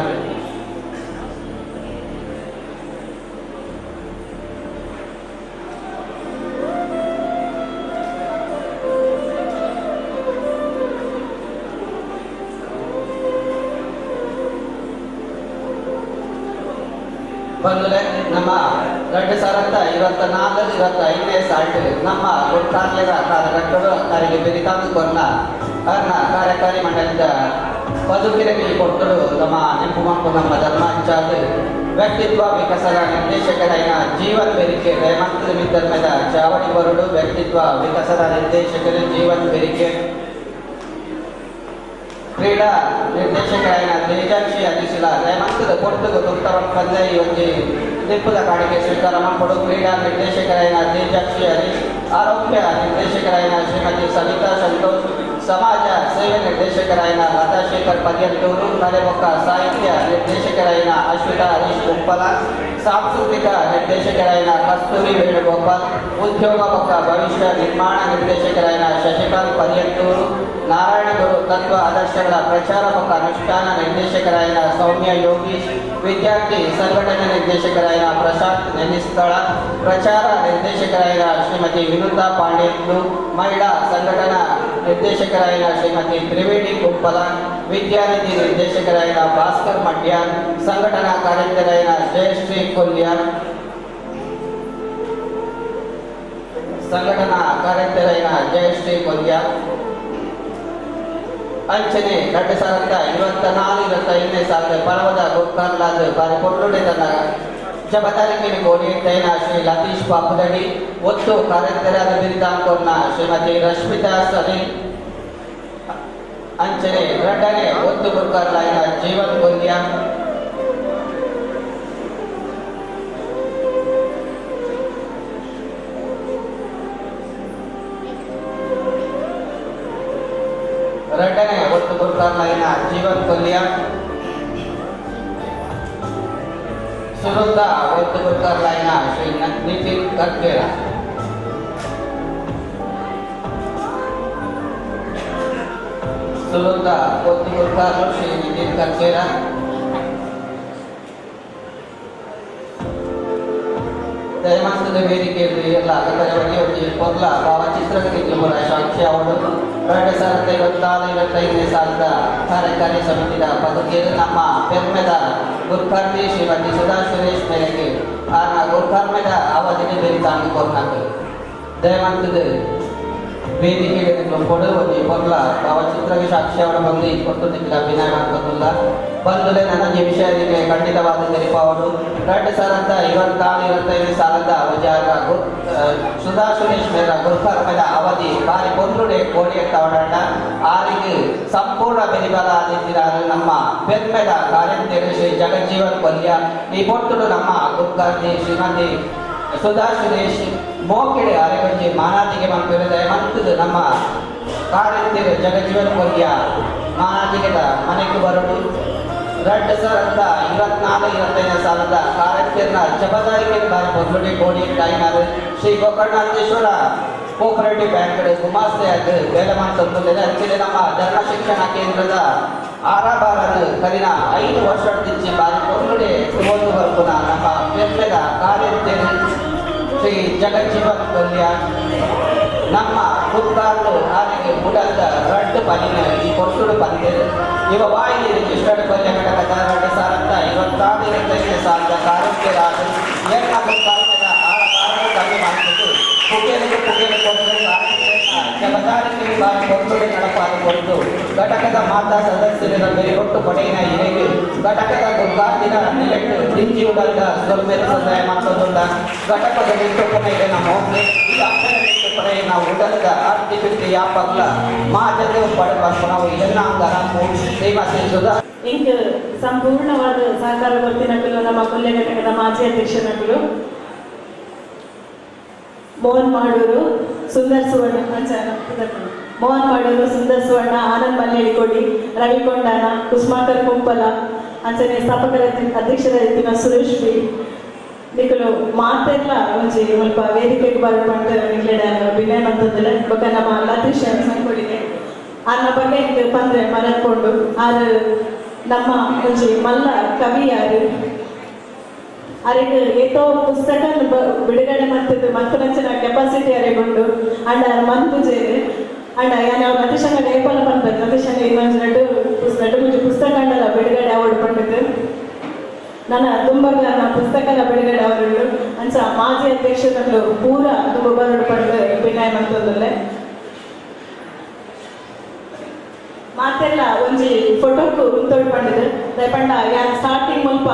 ಬಂದರೆ ನಮ್ಮ 2024 25ನೇ ಸಾಲ್ಟ್ ನಮ್ಮ ಗುರುತಾರ್ಲೆಗ ಕಾರ್ಯಕರ್ತರು ಕಾರ್ಯಕ್ಕೆ ಬೆರಿತಾಂದು ಕೊನ್ನ ಅರ್ನ ಕಾರ್ಯಕಾರಿ ಮಂಡಳಿದ ಪದುಕಿರಗಿ ಕೊಟ್ಟರು ನಮ್ಮ ನೆನಪು ಮಂಪು ನಮ್ಮ ಧರ್ಮ ಇನ್ಚಾರ್ಜ್ ವ್ಯಕ್ತಿತ್ವ ವಿಕಸನ ನಿರ್ದೇಶಕರಾಯಿನ ಜೀವನ್ ಬೆರಿಕೆ ದಯಮಂತ್ರಿ ಮಿತ್ರಮದ ಚಾವಡಿ ಬರಡು ವ್ಯಕ್ತಿತ್ವ ವಿಕಸನ ನಿರ್ದೇಶಕರು ಜೀವನ್ ಬೆರಿಕೆ. ಕ್ರೀಡಾ ನಿರ್ದೇಶಕರಾಯಿನ ತೇಜಾಕ್ಷಿ ಅನಿಶಿಲ ದಯಮಂತದ ಕೊರ್ತುಗು ತುರ್ತವಂದ ಈ ಒಂದು ನಿಪ್ಪುದ ಕಾಣಿಕೆ ಸ್ವೀಕಾರ ಮಾಡಿಕೊಡು. ಕ್ರೀಡಾ ನಿರ್ದೇಶಕರಾಯಿನ ತೇಜಾಕ್ಷಿ ಹರೀಶ್, ಆರೋಗ್ಯ ನಿರ್ದೇಶಕರಾಯಿನ ಶ್ರೀಮತಿ ಸವಿತಾ ಸಂತೋಷ್, ಸಮಾಜ ಸೇವೆ ನಿರ್ದೇಶಕರಾಯಿನ ಲತಾಶೇಖರ್ ಪದ್ಯಂತೂರು, ಕಲೆಬೊಕ್ಕ ಸಾಹಿತ್ಯ ನಿರ್ದೇಶಕರಾಯಿನ ಅಶ್ವಿತಾ ಹರೀಶ್ ಕುಂಪಲ, ಸಾಂಸ್ಕೃತಿಕ ನಿರ್ದೇಶಕರಾಯಿನ ಕಸ್ತೂರಿ ವೇಣುಗೋಪಾಲ್, ಉದ್ಯೋಗ ಬೊಕ್ಕ ಭವಿಷ್ಯ ನಿರ್ಮಾಣ ನಿರ್ದೇಶಕರಾಯಿನ ಶಶಿಕಾಂತ್ ಪರ್ಯಂತೂರು, ನಾರಾಯಣಗುರು ತತ್ವ ಆದರ್ಶಗಳ ಪ್ರಚಾರ ಬೊಕ್ಕ ಅನುಷ್ಠಾನ ನಿರ್ದೇಶಕರಾಯಿನ ಸೌಮ್ಯ ಯೋಗೀಶ್, ವಿದ್ಯಾರ್ಥಿ ಸಂಘಟನೆ ನಿರ್ದೇಶಕರಾಯಿನ ಪ್ರಶಾಂತ್ ನೆನಿಸ್ಥಳ, ಪ್ರಚಾರ ನಿರ್ದೇಶಕರಾಯಿನ ಶ್ರೀಮತಿ ವಿನುತಾ ಪಾಂಡೇಲು, ಮಹಿಳಾ ಸಂಘಟನಾ ನಿರ್ದೇಶಕರಾಯಿನ ಶ್ರೀಮತಿ ತ್ರಿವೇಣಿ ಕುಂಪಲ, ವಿದ್ಯಾನಿಧಿ ನಿರ್ದೇಶಕರಾಯಿನ ಭಾಸ್ಕರ್ ಮಡ್ಯಾನ್, ಸಂಘಟನಾ ಕಾರ್ಯಕರ್ತರಾಯಿನ ಜಯಶ್ರೀ ಕೊಲ್ಯಾನ್, ಸಂಘಟನಾ ಕಾರ್ಯಕರ್ತರಾಯಿನ ಜಯಶ್ರೀ ಕೊಲ್ಯಾನ್. ಅಂಚನೆ 2024 25ನೇ ಸಾಲಿನ ಪರ್ವದ ಗುರ್ಕಾರ್ಲಾದ ಬಾರಿ ಕೊಟ್ಟುಡೆ ತನ್ನ ಜಬದಾರಿಕೆ ಕೋರಿಯೈನ ಶ್ರೀ ಲತೀಶ್ ಪಾಪುದಡಿ, ಒತ್ತು ಕಾರ್ಯಕರ್ತರಾದ ಬಿರಿದಾಂಕೋರ್ನ ಶ್ರೀಮತಿ ರಶ್ಮಿತಾ ಸಲೀಂ, ಅಂಚನೆ ಎರಡನೇ ಒತ್ತು ಗುರ್ಕಾರ್ಲಾಯಿನ ಜೀವನ್ ಕೊಲ್ಯ. ಎರಡನೇ ಒತ್ತು ಗುರ್ಕಾರ್ಲಾಯಿನ ಜೀವನ್ ಕೊಲ್ಯ. ಸುರುತ್ತ ಒತ್ತು ಗುರ್ಕಾರ್ಲಾಯಿನ ಶ್ರೀ ನಿತಿನ್ ಕರ್ಕೇರ. ಸುರುತ್ತ ಒತ್ತು ಗುರ್ಕಾರ್ಲು ಶ್ರೀ ನಿತಿನ್ ಕರ್ಕೇರ. ದಯಮಾಸದ ವೇದಿಕೆಯಲ್ಲಿ ಎಲ್ಲ ಅಗತ್ಯವಾಗಿ ಒಂದು ಪೊರ್ಲ ಭಾವಚಿತ್ರಗಳಿಗೆ ಸಾಕ್ಷಿ ಅವರು 2024 25ನೇ ಸಾಲದ ಕಾರ್ಯಕಾರಿ ಸಮಿತಿಯ ಪದವಿಯನ್ನು ನಮ್ಮ ಪೆರ್ಮೆದ ಗುರ್ಕರ್ಮಿ ಶ್ರೀಮತಿ ಸುಧಾ ಸುರೇಶ್ ಮೇರೆಗೆ ಆರ್ನ ಗುರ್ಕರ್ಮೆದ ಅವಧಿಗೆ ಬೆರಿತಾಂದು ಕೊರ್ನಾಕು ದಯಮಾಂತದ ವೇದಿಕೆ ಕೊಡು ಒಂದು ಪೊರ್ಲ ಭಾವಚಿತ್ರಕ್ಕೆ ಸಾಕ್ಷಿ ಅವರ ಬಂದು ಕೊಟ್ಟು ನಿಮಗೆ ಅಭಿನಯ ಮಾಡ್ಕೊತಿಲ್ಲ ಬಂದುಲೆ ನನ್ನ ವಿಷಯಕ್ಕೆ ಖಂಡಿತವಾದ ತೆರಿಪಾವರು 2024 25 ಸಾಲದ ಅವಧಿಯಾಗ ಸುಧಾ ಸುರೇಶ್ ಮೇರ ಗುರುಕರ್ಮದ ಅವಧಿ ಬಾರಿ ಪೊನ್ನುಡೆ ಕೋಡಿಯ ಓಡಾಟ ಆರಿಗೆ ಸಂಪೂರ್ಣ ಬೆರಿಬಲ ಆದಿತ್ತಿರಾರು ನಮ್ಮ ಪೆರ್ಮೆದ ಕಾರ್ಯಂತೇರು ಶ್ರೀ ಜಗಜ್ಜೀವನ್ ಕೊಲ್ಯ ಈ ಪೊಟ್ಟುಡು ನಮ್ಮ ಗುರುಕರ್ಮಿ ಶ್ರೀಮತಿ ಸುಧಾ ಸುರೇಶ್ ಮೋಕೆಡೆ ಅರೆಗೊಂಜಿ ಮಾನಾದಿಗೆ ಮಂಪಿರು ದಯಮಂತದ ನಮ್ಮ ಕಾರ್ಯಂತೇರು ಜಗಜ್ಜೀವನ್ ಕೊಲ್ಯ ಮಾನಾದಿಗೆದ ಮನೆಗೆ ಬರಡು 2024 25 ಸಾಲದ ಕಾರ್ಯಕ್ರಮ ಜವಾಬ್ದಾರಿಗೆ ಬಾರಿ ಮೊದಲನೇ ಕೋಡಿ ತಾಯಿನಾರು ಶ್ರೀ ಗೋಕರ್ಣಾಂತೇಶ್ವರ ಕೋಆಪರೇಟಿವ್ ಬ್ಯಾಂಕ್ ಗುಮಾಸ್ತೆ ಆದ್ ಬೇಲೆ ಮಂತೊಂದುಲ್ಲೆರ್. ಅಂಚನೆ ನಮ್ಮ ಧರ್ಮ ಶಿಕ್ಷಣ ಕೇಂದ್ರದ ಆರಾಬಾರನ್ ಕರಿನ 5 ವರ್ಷದಿಂಚಿ ಬಾರಿ ಪೊರ್ಲುಡೆ ತೂವೊಂದು ಬರ್ಪುನ ನಮ್ಮ ಪೆರ್ಮೆದ ಕಾರ್ಯಂತೆರ್ ಶ್ರೀ ಜಗಜ್ಜೀವನ್ ಕೊಲ್ಯ ನಮ್ಮ ಕುತ್ತಾರ್ಲು ಆರೆಗ್ ಉಡಲ್ದ ರಡ್ಡ್ ಪನಿನ ಈ ಪೊರ್ತುಡು ಪಂತೆರ್. ಇವ ವಾಹಿನಿ ರಿಜಿಸ್ಟರ್ಡ್ ಕೊಲ್ಯ ಘಟಕದ 2026ನೇ ಸಾಲದ ಕಾರ್ಯಂತೆರಾದ್ ಎನ್ನ ಕುತ್ತಾರ್ಮೆದ ಆರಬಾರನ್ ಕಮ್ಮಿ ಮಲ್ತುದು ಪುಗೆಲ್ಗ್ ಪುಗೆಲ್ ಕೊರ್ದು ಜಬದಾರಿಕೆ ಬಾರಿ ಪೊರ್ತುಡೆ ನಡಪಾದ್ ಕೊರ್ದು ಘಟಕದ ಮಾತಾ ಸದಸ್ಯರ ಬೆರಿಗೊಟ್ಟು ಪಡೆಯಿನ ಇರೆಗ್ ಘಟಕದ ಗುರ್ಕಾರ್ದಿನ ನಿಲೆಟ್ ದಿಂಜಿ ಉಡಲ್ದ ಸೊಲ್ಮೆದ ಸದಾಯ ಮಲ್ತೊಂದುಲ್ಲ. ಘಟಕದ ಮಿತ್ತೊಪ್ಪುನ ಇರೆನ ಮೋಕೆ ಈ ಅಪ್ಪೆನ ಮಿತ್ತೊಪ್ಪುನ ಉಡಲ್ದ ಆರ್ತಿ ಬಿತ್ತಿ ಯಾಪಗ್ಲ ಮಾಜದ ಪಡೆ ಪನ್ಪುನವು ಎನ್ನ ಅಂಗರಂಪು ಶ್ರೀಮತಿ ಸುಧಾ. ಇಂಕ್ ಸಂಪೂರ್ಣವಾದ ಸಹಕಾರ ಕೊರ್ತಿನಕುಲು ನಮ್ಮ ಕೊಲ್ಯ ಘಟಕದ ಮಾಜಿ ಅಧ್ಯಕ್ಷನಕುಲು ಮೋಹನ್ ಮಾಡೂರು, ಸುಂದರ್ ಸುವರ್ಣ, ಮೋಹನ್ ಮಾಡೂರು, ಸುಂದರ್ ಸುವರ್ಣ, ಆನಂದ್ ಮಲ್ಲೇರಿಕೋಡಿ, ರವಿ ಕೊಂಡಾನ, ಕುಸ್ಮಾಕರ್ ಕುಂಪಲ, ಅಂಚನೆ ಸ್ಥಾಪಕರ ಅಧ್ಯಕ್ಷರ ಇತ್ತಿನ ಸುರೇಶ್ ಬಿ ನಿಕುಲು ಮಾತೆರ್ಲ ಒಂಜಿ ಮುಲ್ಪ ವೇದಿಕೆಗೆ ಬರಪಂಡು ನಿಕ್ಲೆಡ ವಿನಯ ಮಂತಂದಿಲ್ಲ. ಬೊಕ್ಕ ನಮ್ಮ ಲತೀಶ್ ಸಂಕೊಡಿಗೆ ಆರ್ನ ಬಗ್ಗೆ ಇಂಕ್ ಪಂದ್ರೆ ಮರತ್ಕೊಂಡು ಆರ್ ನಮ್ಮ ಒಂಜಿ ಮಲ್ಲ ಕವಿ ಯಾರು ಅರೆಗ್ ಏತೋ ಪುಸ್ತಕ ಬಿಡುಗಡೆ ಮಾಡ್ತಿದ್ದು ಮಲ್ಪುನಂಚಿನ ಕೆಪಾಸಿಟಿ ಅರೆಗುಂಡು ಅಂಡ್ ಆರ್ ಮನ್ಪುಜೇರು ಅಂಡ್ ಯಾನ್ ಅವು ಲತೀಶಂಗ ನೇಪಾಲ ಪನ್ಪೆರ್. ಲತೀಶಂಗ ಇನ್ನೊಂಜಿ ನಡು ನಡು ಮುಂಚಿ ಪುಸ್ತಕ ಅಂಡಲ ಬಿಡುಗಡೆ ಅವಡು ಪಂಡಿದ್ದು ನನ್ನ ತುಂಬಗ ನನ್ನ ಪುಸ್ತಕದ ಬಿಡುಗಡೆ ಅವರುಂಡು. ಅಂಚ ಮಾಜಿ ಅಧ್ಯಕ್ಷನಕುಲು ಪೂರ ತುಂಬ ಬರಡು ಪಂಡು ವಿನಯ ಮಂತೊಂದುಲ್ಲೆ. ಮಾತೆಲ್ಲ ಒಂಜಿ ಫೋಟೋಕು ಉಂತೋಡು ಪಂಡಿದ್ದು ದಯಪಂಡ ಯಾನ್ ಸ್ಟಾರ್ಟಿಂಗ್ ಮುಲ್ಪ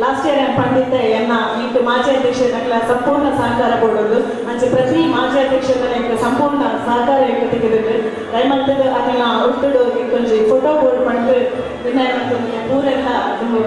ಲಾಸ್ಟ್ ಇಯರ್ ಯಾನ್ ಪಂಡಿದ್ದೆ ಎನ್ನ ಇಂಕ್ ಮಾಜಿ ಅಧ್ಯಕ್ಷನಕುಲ ಸಂಪೂರ್ಣ ಸಹಕಾರ ಕೊಡೋದು. ಅಂಚೆ ಪ್ರತಿ ಮಾಜಿ ಅಧ್ಯಕ್ಷನ ಇಂಕ್ ಸಂಪೂರ್ಣ ಸಹಕಾರ ಇಂಕ್ ತೆಗೆದಿದ್ದು ದಯಮಲ್ತದ್ದು ಅದನ್ನ ಒಟ್ಟುಡು ಇಂಕೊಂಜಿ ಫೋಟೋ ಬೋರ್ಡ್ ಪಂಡು ವಿನಯ ಮಂತೊಂದುಲ್ಲೆ ಪೂರೆಲ್ಲ ತುಂಬ.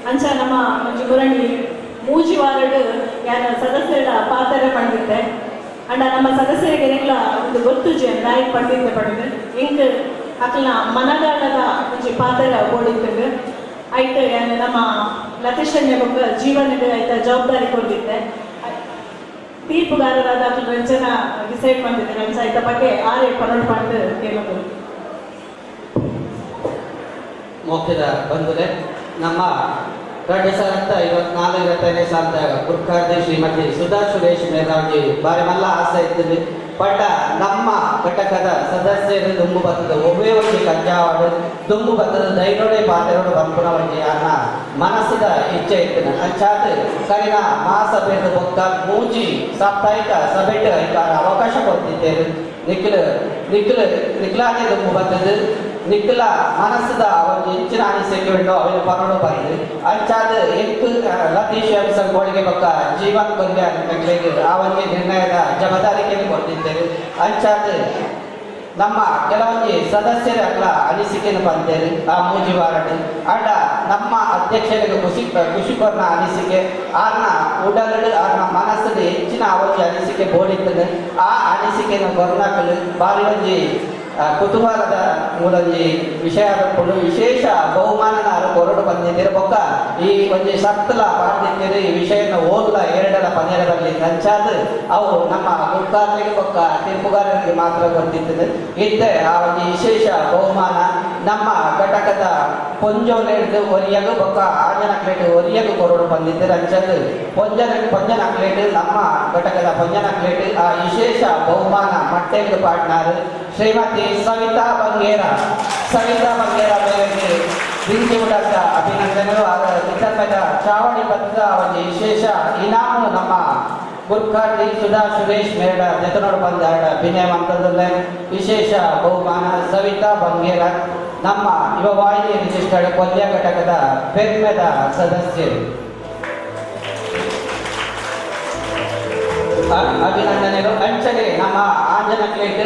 ಅಂಚ ನಮ್ಮ ಒಂಜಿ ಮುರಣಿ ಮೂಜಿ ವಾರಡ್ ಯಾನ ಸದಸ್ಯರ ಪಾತ್ರ ಪಂಡಿದ್ದೆ ಅಂಡ ನಮ್ಮ ಸದಸ್ಯರಿಗೆ ಏನೆಲ್ಲ ಒಂದು ಗೊತ್ತುಜಿ ಲಾಯಕ್ ಪಂಡಿದ್ದೆ ಪಡೆದು ಇಂಕ್ ಅಕ್ಲ ಮನದಾಳದ ಒಂಜಿ ಪಾತ್ರ ಬೋಡಿತ್ತು. ಐಟ್ ನಮ್ಮ ಲತೀಶಣ್ಣ ಬೊಕ್ಕ ಜೀವನದ ಐತ ಜವಾಬ್ದಾರಿ ಕೊಡ್ದಿತ್ತೆ. ತೀರ್ಪುಗಾರರಾದ ಜನ ಡಿಸೈಡ್ ಮಾಡಿದ್ದಾರೆ ಅಂಚ ಐತ ಬಗ್ಗೆ ಆರೆ ಪನೋಡು ಪಂಡ್ ಕೇಳಬಹುದು. ಮೋಕ್ಷದ ಬಂಧುರೆ, ನಮ್ಮ 2024 25ನೇ ಸಾಲದ ಗುರ್ಕಾರ್ದಿ ಶ್ರೀಮತಿ ಸುಧಾ ಸುರೇಶ್ ಮೇರಾವ್ಜಿ ಬಾರಿ ಮಲ್ಲ ಆಸೆ ಇರ್ತದೆ. ಪಟ್ಟ ನಮ್ಮ ಘಟಕದ ಸದಸ್ಯರು ದುಂಬು ಬತ್ತದ ಒಬ್ಬೇ ಒಂಜಿ ಕಂಜಾವಾಡು ದುಂಬು ಬತ್ತದ ಧೈರ್ಯೋಡೆ ಪಾತೆರೋಡು ಬಂಪುನ ಒಂಜಿ ಅನ್ನ ಮನಸ್ಸದ ಇಚ್ಛೆ ಇರ್ತದೆ. ಅಂಚಾದ ಸರಿನ ಮಹಾಸಭೆದ ಬೊಕ್ಕ ಮೂಜಿ ಸಾಪ್ತಾಹಿಕ ಸಭೆಟ್ ಐಕಾರ ಅವಕಾಶ ಕೊಡ್ತಿದ್ದೇವೆ. ನಿಖಿಲ್ ನಿಖಿಲ್ ನಿಖಿಲಾಗೆ ದುಂಬು ಬತ್ತದ ನಿಖಿಲ ಮನಸ್ಸದ ಒಂಜಿ ಹೆಚ್ಚಿನ ಅನಿಸಿಕೆ ಉಂಟು ಅವಿನ ಪರೋಡು ಬಂದು ಅಂಚಾದ ಎಂಕ್ ಲತೀಶ್ ಸಂಗೋಳಿಗೆ ಬೊಕ್ಕ ಜೀವನ್ ಕೊಲ್ಯ ಆ ಒಂಜಿ ನಿರ್ಣಯದ ಜವಾಬ್ದಾರಿಕೆಯನ್ನು ಕೊಡ್ತಿದ್ದೇವೆ. ಅಂಚಾದ ನಮ್ಮ ಕೆಲವೊಂಜಿ ಸದಸ್ಯರ ಅಕ್ಲ ಅನಿಸಿಕೆಯನ್ನು ಬಂದೇವೆ ಆ ಮೂಜಿ ವಾರಡ್. ಆಂಡ ನಮ್ಮ ಅಧ್ಯಕ್ಷರಿಗೆ ಖುಷಿ ಖುಷಿ ಕೊರ್ನ ಅನಿಸಿಕೆ ಆರ್ನ ಉಡಲಡು ಆರ್ನ ಮನಸ್ಸದ ಹೆಚ್ಚಿನ ಆ ಒಂಜಿ ಅನಿಸಿಕೆ ಬೋಡಿರ್ತದೆ. ಆ ಅನಿಸಿಕೆಯನ್ನು ಕೊರ್ನಾಕಲು ಬಾರಿ ಒಂಜಿ ಕುತೂಹಲದ ಮೂಲಂಜಿ ವಿಷಯ ವಿಶೇಷ ಬಹುಮಾನನ ಕೊರಡು ಬಂದಿದ್ದೀರ ಬೊಕ್ಕ ಈ ಒಂಜಿ ಸತ್ತಲ ಪಾಡ್ದಿದ್ದೀರಿ. ಈ ವಿಷಯನ ಓದ್ಲ ಎರಡಲ ಪನ್ನೆರ ಬರಲಿ ಅಂಚಾದ ಅವು ನಮ್ಮ ಗುರ್ಕಾರರಿಗೆ ಬೊಕ್ಕ ತೀರ್ಪುಗಾರರಿಗೆ ಮಾತ್ರ ಗೊತ್ತಿರ್ತದೆ. ಇತ್ತೆ ಆ ಒಂಜಿ ವಿಶೇಷ ಬಹುಮಾನ ನಮ್ಮ ಘಟಕದ ಪೊಂಜೋಲೆಡ್ದು ಒರಿಯಗು ಬೊಕ್ಕ ಆಂಜನಕ್ಲೇಟ್ ಒರಿಯಗು ಕೊರಡು ಬಂದಿದ್ದೀರ. ಅಂಚಾದ ಪೊಂಜನಕ್ಲೇಟ್ ನಮ್ಮ ಘಟಕದ ಪೊಂಜನಕ್ಲೇಟ್ ಆ ವಿಶೇಷ ಬಹುಮಾನ ಮಟ್ಟೆಗೆ ಪಾಡ್ನಾರು ಶ್ರೀಮತಿ ಸವಿತಾ ಬಂಗೇರ. ಸವಿತಾ ಬಂಗೇರ ಮೇರೆಗೆ ದಿಂಚಿವುಡಂತ ಅಭಿನಂದನೆಗಳು. ಅದರ ಚಾವಡಿ ಪತ್ರದ ಒಂದು ವಿಶೇಷ ಇನಾಮು ನಮ್ಮ ಗುರ್ಕಾರ್ದಿ ಸುಧಾ ಸುರೇಶ್ ಮೇರಡ ಜತನೋಡು ಬಂದ ವಿನಯವಂತದಲ್ಲೇ ವಿಶೇಷ ಬಹುಮಾನ ಸವಿತಾ ಬಂಗೇರ ನಮ್ಮ ಯುವವಾಹಿನಿ ರಿಜಿಸ್ಟರ್ಡ್ ಕೊಲ್ಯ ಘಟಕದ ಪೆರ್ಮೆದ ಸದಸ್ಯರು. ಅಭಿನಂದನೆಗಳು. ಅಂಚನೆ ನಮ್ಮ ಆಂಜನಕ್ಲೇಟ್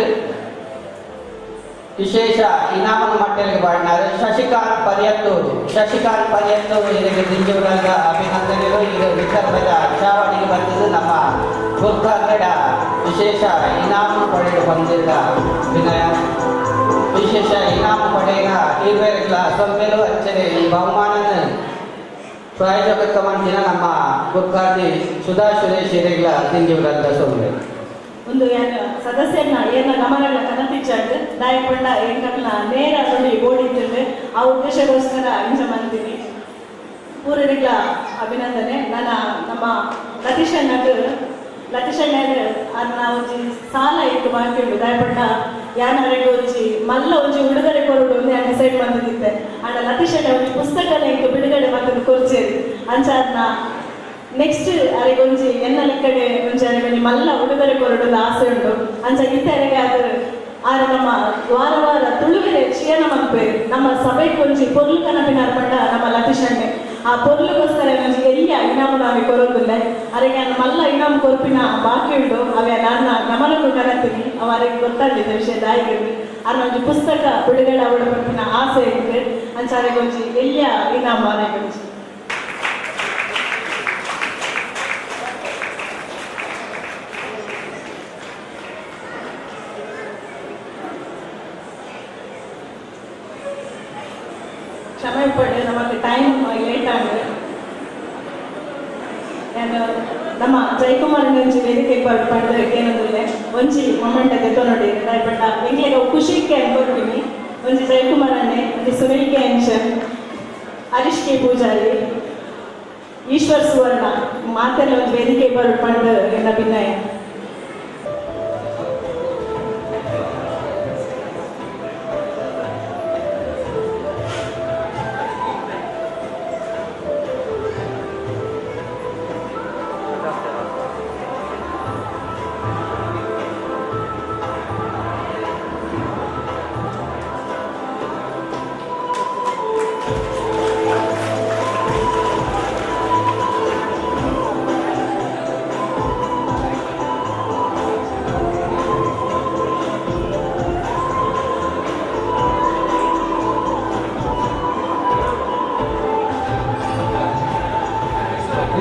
ವಿಶೇಷ ಇನಾಮನ ಮಟ್ಟೆಗೆ ಬಾಡಿನಾರು ಶಶಿಕಾಂತ್ ಪರ್ಯತ್ತೂರು. ಶಶಿಕಾಂತ್ ಪರ್ಯತ್ತೂರು ಇದಕ್ಕೆ ದಿಂಜುವುಡಂತ ಅಭಿನಂದನೆಗಳು. ಇದು ವಿಚಾರದ ಚಾವಣಿಗೆ ಬಂದಿದ್ದು ನಮ್ಮ ಗುರ್ಕಾರ್ಗಡ ವಿಶೇಷ ಇನಾಮ ಪಡೆದು ಬಂದಿದ್ದ ವಿನಯ. ವಿಶೇಷ ಇನಾಮ ಪಡೆಯ ಇರುವೆಗಳ ಸೊಮ್ಮೆಲು ಅಂಚನೆ ಈ ಬಹುಮಾನನ ಪ್ರಾಯೋಜಕತ್ವ ಮಂದಿನ ನಮ್ಮ ಗುರ್ಕಾರ್ದಿ ಸುಧಾ ಸುರೇಶ್ ಹಿರೇಗಳ ದಿಂಜುವುಡಂತ ಸೊಮ್ಮೆಲು. ಒಂದು ಸದಸ್ಯರನ್ನ ಏನ ಗಮನಗಳ ಕನತಿಚ್ಚಾಗ ದಾಯಪಂಡ ಎಂಕಲ್ನ ನೇರ ನೋಡಿ ಓಡಿದ್ದೆ ಆ ಉದ್ದೇಶಕ್ಕೋಸ್ಕರ ಇಂಚ ಮಂತೀನಿ. ಪೂರರಿಗಳ ಅಭಿನಂದನೆ. ನನ್ನ ನಮ್ಮ ಲತೀಶಣ್ಣಗ್ ಲತೀಶಣ್ಣರ್ ಅನ್ನ ಒಂಜಿ ಸಾಲ ಇತ್ತು ಬಾಕಿ ಉಂಟು. ದಾಯಪಂಡ ಯಾನರೆಗ್ ಒಂಜಿ ಮಲ್ಲ ಒಂಜಿ ಉಡುಗೊರೆ ಕೊರಡು ಒಂದು ಯಾನ್ ಡಿಸೈಡ್ ಬಂದಿದ್ದೆ. ಅಂಡ ಲತೀಶಣ್ಣ ಒಂಜಿ ಪುಸ್ತಕನ ಇಂಕ್ ಬಿಡುಗಡೆ ಮತ್ತೊಂದು ಕೊರ್ಚೇರಿ ಅಂಚ ಅದನ್ನ ನೆಕ್ಸ್ಟ್ ಅರೆಗೊಂಜಿ ಎನ್ನ ಲೆಕ್ಕಡೆ ಒಂಜಿ ಅರೆಗೊಂಜಿ ಮಲ್ಲ ಉಡುಗೊರೆ ಕೊರಡು ಆಸೆ ಉಂಟು. ಅಂಚ ಇತ್ತ ಅರೆಗೆ ಆದ್ರೆ ಆರೆ ನಮ್ಮ ವಾರ ವಾರ ತುಳುವೆರೆ ಚಿಯನ ಮನ್ಪೇರು ನಮ್ಮ ಸಭೆಗೆ ಒಂಜಿ ಪೊರ್ಲು ಕನಪಿನ ಪಂಡ ನಮ್ಮ ಲತೀಶಣ್ಣೆ ಆ ಪೊರ್ಲುಗೋಸ್ಕರ ಒಂಜಿ ಎಲ್ಲಿಯ ಇನಾಮು ನಾವೇ ಕೊರೋದಿಲ್ಲ. ಅರೆಗೆ ನಾನು ಮಲ್ಲ ಇನಾಮು ಕೊರ್ಪಿನ ಬಾಕಿ ಉಂಟು. ಅವೇ ನನ್ನ ಗಮನಕ್ಕೂ ಕನತೀನಿ ಅವ ಅರೆಗೆ ಗೊತ್ತಾಗ್ಲಿದೆ ವಿಷಯ ದಾಯಿಗೆ ಅರ ಒಂಜಿ ಪುಸ್ತಕ ಬಿಡುಗಡೆ ಅವಳ ಕೊರ್ಪಿನ ಆಸೆ ಇದೆ. ಅಂಚ ಅರೆಗೆ ಒಂಜಿ ಎಲ್ಲಿಯ ಇನಾಮು ಅರೆಗೊಂಜಿ ಕ್ಷಮೆ ಪಡೆ, ನಮಗೆ ಟೈಮ್ ಲೇಟ್ ಆಗಿದೆ. ನಮ್ಮ ಜಯಕುಮಾರ್ ಒಂಜಿ ವೇದಿಕೆ ಪಂಡ ಏನಂದ್ರೆ ಒಂಜಿ ಮೊಮೆಂಟ್ ದೆತ್ತೊ ನೋಡಿ ದಾಯಪಂಡ ಎಂಕ್ಲೆಗ್ ಖುಷಿಕ್ಕೆ ಅನ್ಕೊರ್ಪಿನಿ. ಒಂಜಿ ಜಯಕುಮಾರ್ ಅಣ್ಣೆ, ಒಂಜಿ ಸುನಿಲ್ ಕೆ ಅಂಚನ್, ಹರೀಶ್ ಕೆ ಪೂಜಾರಿ, ಈಶ್ವರ್ ಸುವರ್ಣ ಮಾತೆಲ್ಲ ಒಂಜಿ ವೇದಿಕೆ ಪಂಡ ಎನ್ನ ಭಿನ್ನಯ.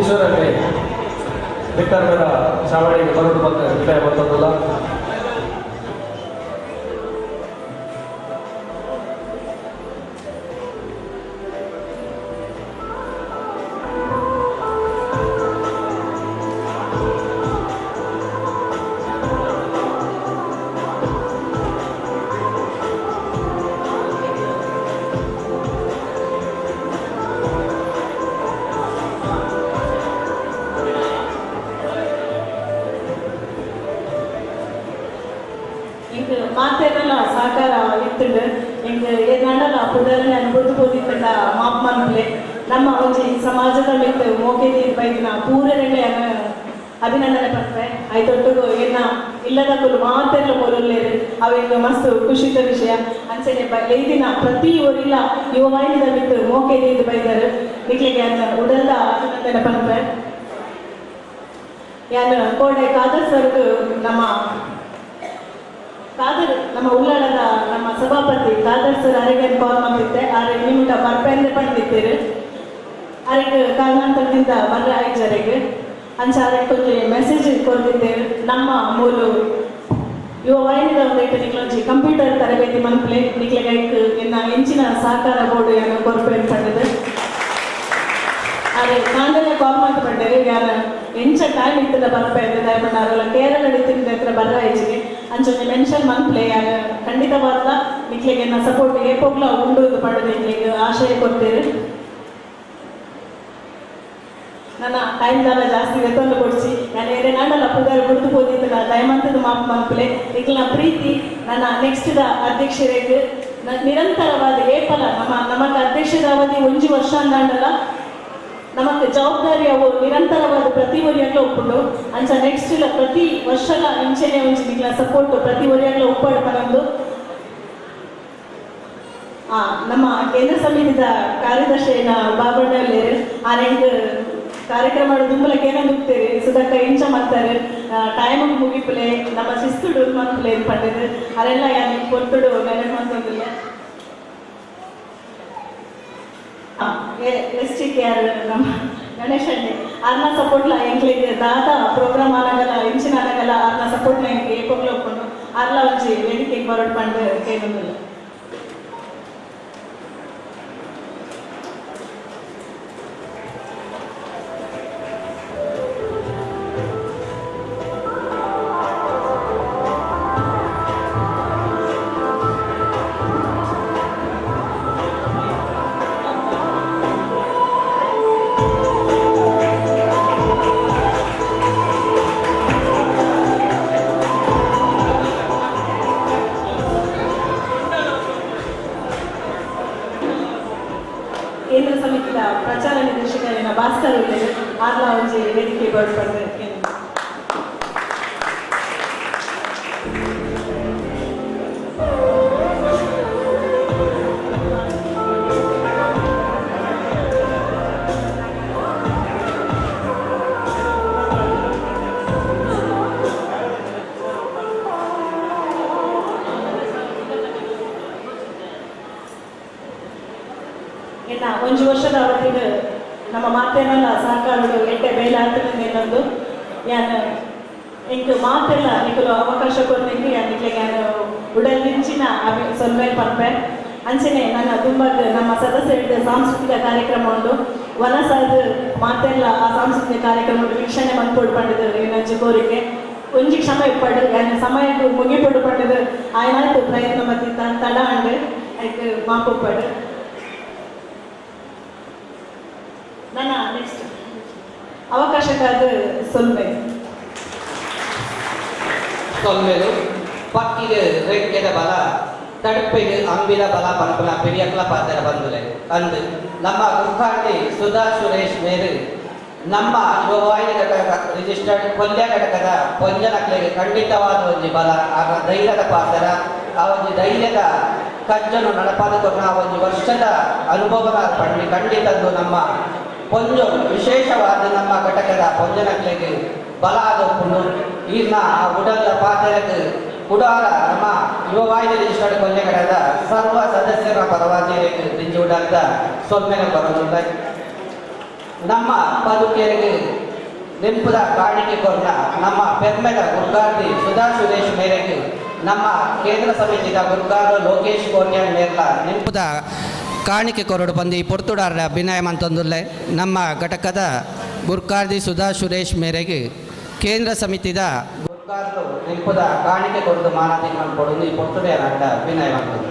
ಈಶ್ವರನೇ ವಿತರಣದ ಚಾವಣಿಗೆ ಬರೋದು ಮತ್ತು ವಿದಾಯ ಬರ್ತದಲ್ಲ. ಇತ್ತುಂಡು ಎಂಕ್ ಏನಾಂಡಲ ಪುದರ್ನೆ ಅನುಭೂತಿ ಪೋದಿತ್ತಂಡ ಮಾಪ್ ಮನ್ಪುಲೆ ನಮ್ಮ ಒಂಜಿ ಸಮಾಜದ ಮಿತ್ತ್ ಮೋಕೆ ದೀದ್ ಬೈದಿನ ಪೂರೆರೆಗ್ಲ ಅಭಿನಂದನೆ ಪನ್ಪೆ ಐತೊಟ್ಟುಗು ಎನ್ನ ಇಲ್ಲದ ಕುಲು ಮಾತೆರ್ಲ ಪೋಲುಲ್ಲೆರ್ ಅವೆಂಕ್ ಮಸ್ತ್ ಖುಷಿತ ವಿಷಯ ಅಂಚನೆ ಲೈದಿನ ಪ್ರತಿ ಒರಿಲ ಯುವವಾಹಿನಿದ ಮಿತ್ತ್ ಮೋಕೆ ದೀದ್ ಬೈದರ್ ನಿಕ್ಲೆಗ್ ಯಾನ್ ಉಡಲ್ದ ಅಭಿನಂದನೆ ಪನ್ಪೆ ಯಾನ್ ಕೋಡೆ ಖಾದರ್ ಸರ್ಗ್ ನಮ್ಮ ಖಾದರ್ ನಮ್ಮ ಉಳ್ಳಾಳದ ನಮ್ಮ ಸಭಾಪತಿ ಖಾದರ್ ಸರ್ ಅರೆಗೆ ಕಾಲ್ ಮಾಡ್ತಿದ್ದೆ ಆರೆ ನಿಮಿಟ ಬರ್ಪೆಂದೆ ಪಂಡಿತ್ತೇರು ಅರೆಗ್ ಕಾರಣಾಂತರದಿಂದ ಬರ್ರೆ ಆಯ್ಜರೆಗ್ ಅಂಚ ಅರೆಗ್ ಕೊಂಚ ಮೆಸೇಜ್ ಕೊರ್ದಿತ್ತೇರು ನಮ್ಮ ಮೂಲು ಯುವ ವಾಹಿನಿದ ಒಂದೈಟ್ ನಿಕ್ಲೊಂಜಿ ಕಂಪ್ಯೂಟರ್ ತರಬೇತಿ ಮನ್ಪುಲೆ ನಿಕ್ಲೆಗ್ ಐಕ್ ಎನ್ನ ಎಂಚಿನ ಸಹಕಾರ ಬೋರ್ಡು ಯಾನ್ ಕೊರ್ಪೆಂದ್ ಪಂಡುದು ಅರೆ ಕಾಂಡಲೆ ಕಾಲ್ ಮಾಡ್ತು ಪಂಡೇರು ಯಾನ್ ಎಂಚ ಟೈಮ್ ಇತ್ತದ ಬರ್ಪೆ ದಯಮಂಡ ಅರಲ್ಲ ಕೇರಳ ಇತ್ತಿನ ಹತ್ರ ಬರ್ರ ಆಯ್ಚಿಗೆ ಅಂಚೊಂಜಿ ಮೆನ್ಷನ್ ಮನ್ಪುಲೆ ಯಾನ್ ಖಂಡಿತವಾದ್ಲ ನಿಕ್ಲೆಗ್ ಎನ್ನ ಸಪೋರ್ಟ್ ಏಪೋಗ್ಲ ಉಂಡು ಪಂಡುದು ನಿಕ್ಲೆಗ್ ಆಶಯ ಕೊರ್ತೇರು ನನ್ನ ಟೈಮ್ ದಾಲ ಜಾಸ್ತಿ ಎತ್ತೊಂದು ಕೊಡ್ಸಿ ನಾನು ಏನೇ ನಾಡಲ್ಲ ಪುದಾರ್ ಗುರ್ತು ಪೋದಿತ್ತಲ್ಲ ದಯಮಂತದ ಮಾಪ್ ಮನ್ಪುಲೆ ನಿಕ್ಲೆನ ಪ್ರೀತಿ ನನ್ನ ನೆಕ್ಸ್ಟ್ the ಅಧ್ಯಕ್ಷರಿಗೆ ನಿರಂತರವಾದ ಏಪಲ ನಮ್ಮ ನಮಕ್ ಅಧ್ಯಕ್ಷದ ಅವಧಿ ಒಂಜಿ ವರ್ಷ ಅಂದಾಂಡಲ ನಮಕ್ ಜವಾಬ್ದಾರಿ ಅವು ನಿರಂತರವಾದ ಪ್ರತಿ ಒರಿಯಾಗ್ಲ ಒಪ್ಪುಂಡು ಅಂಚ ನೆಕ್ಸ್ಟ್ ಇಲ್ಲ ಪ್ರತಿ ವರ್ಷಲ ಇಂಚೆನೆ ಒಂಜಿ ನಿಕ್ಲ ಸಪೋರ್ಟ್ ಪ್ರತಿ ಒರಿಯಾಗ್ಲ ಒಪ್ಪಾಡು ಪನೊಂದು ನಮ್ಮ ಕೇಂದ್ರ ಸಮಿತಿದ ಕಾರ್ಯದರ್ಶಿನ ಬಾಬಣ್ಣಲ್ಲೇರು ಆರೆಂಗ್ ಕಾರ್ಯಕ್ರಮ ದುಂಬಲಕ್ಕೆ ಏನಂದು ಹೋಗ್ತೇವೆ ಸುಧಾಕ ಇಂಚ ಮಾಡ್ತಾರೆ ಟೈಮ್ ಮುಗಿಪುಲೆ ನಮ್ಮ ಶಿಸ್ತುಡು ಮನ್ಪುಲೆ ಪಂಡದು ಅರೆಲ್ಲ ಯಾನ್ ಪೊರ್ತುಡು ನೆನಪು ಮಂತೊಂದಿಲ್ಲ ಎಸ್ ಟಿ ಕೆ ಆರ್ ನಮ್ಮ ಗಣೇಶ್ ಅಣ್ಣೆ ಅರ್ನ ಸಪೋರ್ಟ್ಲ ಎಂಕ್ಲೆಗ್ ದಾದ ಪ್ರೋಗ್ರಾಮ್ ಆನಾಗಲ್ಲ ಇಂಚಿನ ಆನಾಗಲ್ಲ ಅರ್ನ ಸಪೋರ್ಟ್ಲ ಎಂಕ್ ಏಪೋಗ್ಲ ಒಪ್ಪುಂಡು ಅರ್ಲ ಒಂಜಿ ವೇದಿಕೆಗ್ ಬರೋಡ್ ಪಂಡ್ ಕೇನೊಂದಿಲ್ಲ. ಕೇಂದ್ರ ಸಮಿತಿಯ ಪ್ರಚಾರ ನಿರ್ದೇಶಕರಿನ ಭಾಸ್ಕರ್ ಆರ್ಲ ಒಂಜಿ ವೇದಿಕೆ ಬರ್ಪಂಡು. ಒಂಜಿ ವರ್ಷದ ಅವಧಿಗೆ ನಮ್ಮ ಮಾತೇನಲ್ಲ ಸಹಕಾರಡು ಎಟ್ಟೆ ಬೇಲೆ ಆಗ್ತದೆ ಇನ್ನೊಂದು ಯಾನ್ ಎಂಕ್ ಮಾತೆಲ್ಲ ನಿಕುಲು ಅವಕಾಶ ಕೊರ್ನಿಂಗ್ ಯಾನ್ ನಿಕ್ಲೆಗ್ ಯಾನ್ ಉಡಲ್ ನಿಂಚಿನ ಸೊಲ್ಮೆಲ್ ಪನ್ಪೆ ಅಂಚನೆ ನನ್ನ ತುಂಬ ನಮ್ಮ ಸದಸ್ಯರ ಸಾಂಸ್ಕೃತಿಕ ಕಾರ್ಯಕ್ರಮ ಉಂಡು ವನಸಾದ ಮಾತೆಲ್ಲ ಆ ಸಾಂಸ್ಕೃತಿಕ ಕಾರ್ಯಕ್ರಮ ವೀಕ್ಷಣೆ ಮನ್ಪೋಡು ಪಂಡದು ಏನೊಂಜಿ ಕೋರಿಕೆ ಒಂಜಿ ಕ್ಷಮೆ ಇಪ್ಪಡು ಯಾನ್ ಸಮಯಕ್ಕೆ ಮುಗಿಪೋಡು ಪಂಡದು ಆಯ್ನಾಯ್ತು ಪ್ರಯತ್ನ ಮತ್ತಿ ತಡ ಅಂಡು ಐಕ್ ಮಾಪೊಪ್ಪಡು. ನನ್ನ ನೆಕ್ಸ್ಟ್ ಅವಕಾಶಕ್ಕಾದ ಸೊಲ್ಮೆ ಸೊಲ್ಮೆಲು ಪಕ್ಕಿಗೆ ರೆಕ್ಕೆದ ಬಲ ತಡಪೆಗೆ ಅಂಬಿದ ಬಲ ಪನ್ಪುನ ಪೆರಿಯಕ್ಲ ಪಾತ್ರ ಬಂದುಲೆ ಅಂದು ನಮ್ಮ ಗುರ್ಖಾಂಡಿ ಸುಧಾ ಸುರೇಶ್ ಮೇರು ನಮ್ಮ ಯುವವಾಹಿನಿ ಘಟಕ ರಿಜಿಸ್ಟರ್ಡ್ ಕೊಲ್ಯ ಘಟಕದ ಪೊಂಜನಕ್ಲೆಗೆ ಖಂಡಿತವಾದ ಒಂಜಿ ಬಲ ಆಗ ಧೈರ್ಯದ ಪಾತ್ರ ಆ ಒಂಜಿ ಧೈರ್ಯದ ಕಜ್ಜನು ನಡಪಾದ ಕೊರ್ನ ಆ ಒಂಜಿ ವರ್ಷದ ಅನುಭವದ ಪಂಡಿ ಖಂಡಿತದ್ದು ನಮ್ಮ ಪೊಂಜು ವಿಶೇಷವಾದ ನಮ್ಮ ಘಟಕದ ಪೊಂಜನಕ್ಲೆಗೆ ಬಲ ಆದೊಪ್ಪುಂಡು ಈರ್ನ ಆ ಉಡಲ್ದ ಪಾತ್ರಕ್ಕೆ ಕುಡಾರ ನಮ್ಮ ಯುವವಾಹಿನಿ ರಿಜಿಸ್ಟರ್ಡ್ ಕೊಲ್ಯ ಘಟಕದ ಸರ್ವ ಸದಸ್ಯರ ಪರವಾಗಿ ದಿಂಜಿ ಉಡಲ್ದ ಸೊಲ್ಮೆನ ಬರೋದುಂಡ. ನಮ್ಮ ಪದುಕೆರೆಗೆ ನೆಂಪುದ ಕಾಣಿಕೆ ಕೊರ್ನ ನಮ್ಮ ಪೆರ್ಮೆದ ಗುರ್ಗಾರ್ತಿ ಸುಧಾ ಸುರೇಶ್ ಮೇರೆಗೆ ನಮ್ಮ ಕೇಂದ್ರ ಸಮಿತಿದ ಗುರ್ಗಾರ ಲೋಕೇಶ್ ಕೋಟ್ಯಾನ್ ಮೇರ್ಲ ನೆಂಪುದ ಕಾಣಿಕೆ ಕೊರಡು ಬಂದು ಈ ಪೊರ್ತುಡಾರ ಅಭಿನಯ ಮಂತೊಂದುಲ್ಲೆ ನಮ್ಮ ಘಟಕದ ಗುರ್ಕಾರ್ದಿ ಸುಧಾ ಸುರೇಶ್ ಮೇರೆಗೆ ಕೇಂದ್ರ ಸಮಿತಿದ ಗುರ್ಕಾರ್ಲು ನೆಂಪುದ ಕಾಣಿಕೆ ಕೊರಡು ಮಾನಾತಿ ಕೊಡೋದು ಈ ಪೊರ್ತುಡಾರ ಅಭಿನಯ ಮಂತೊಂದು.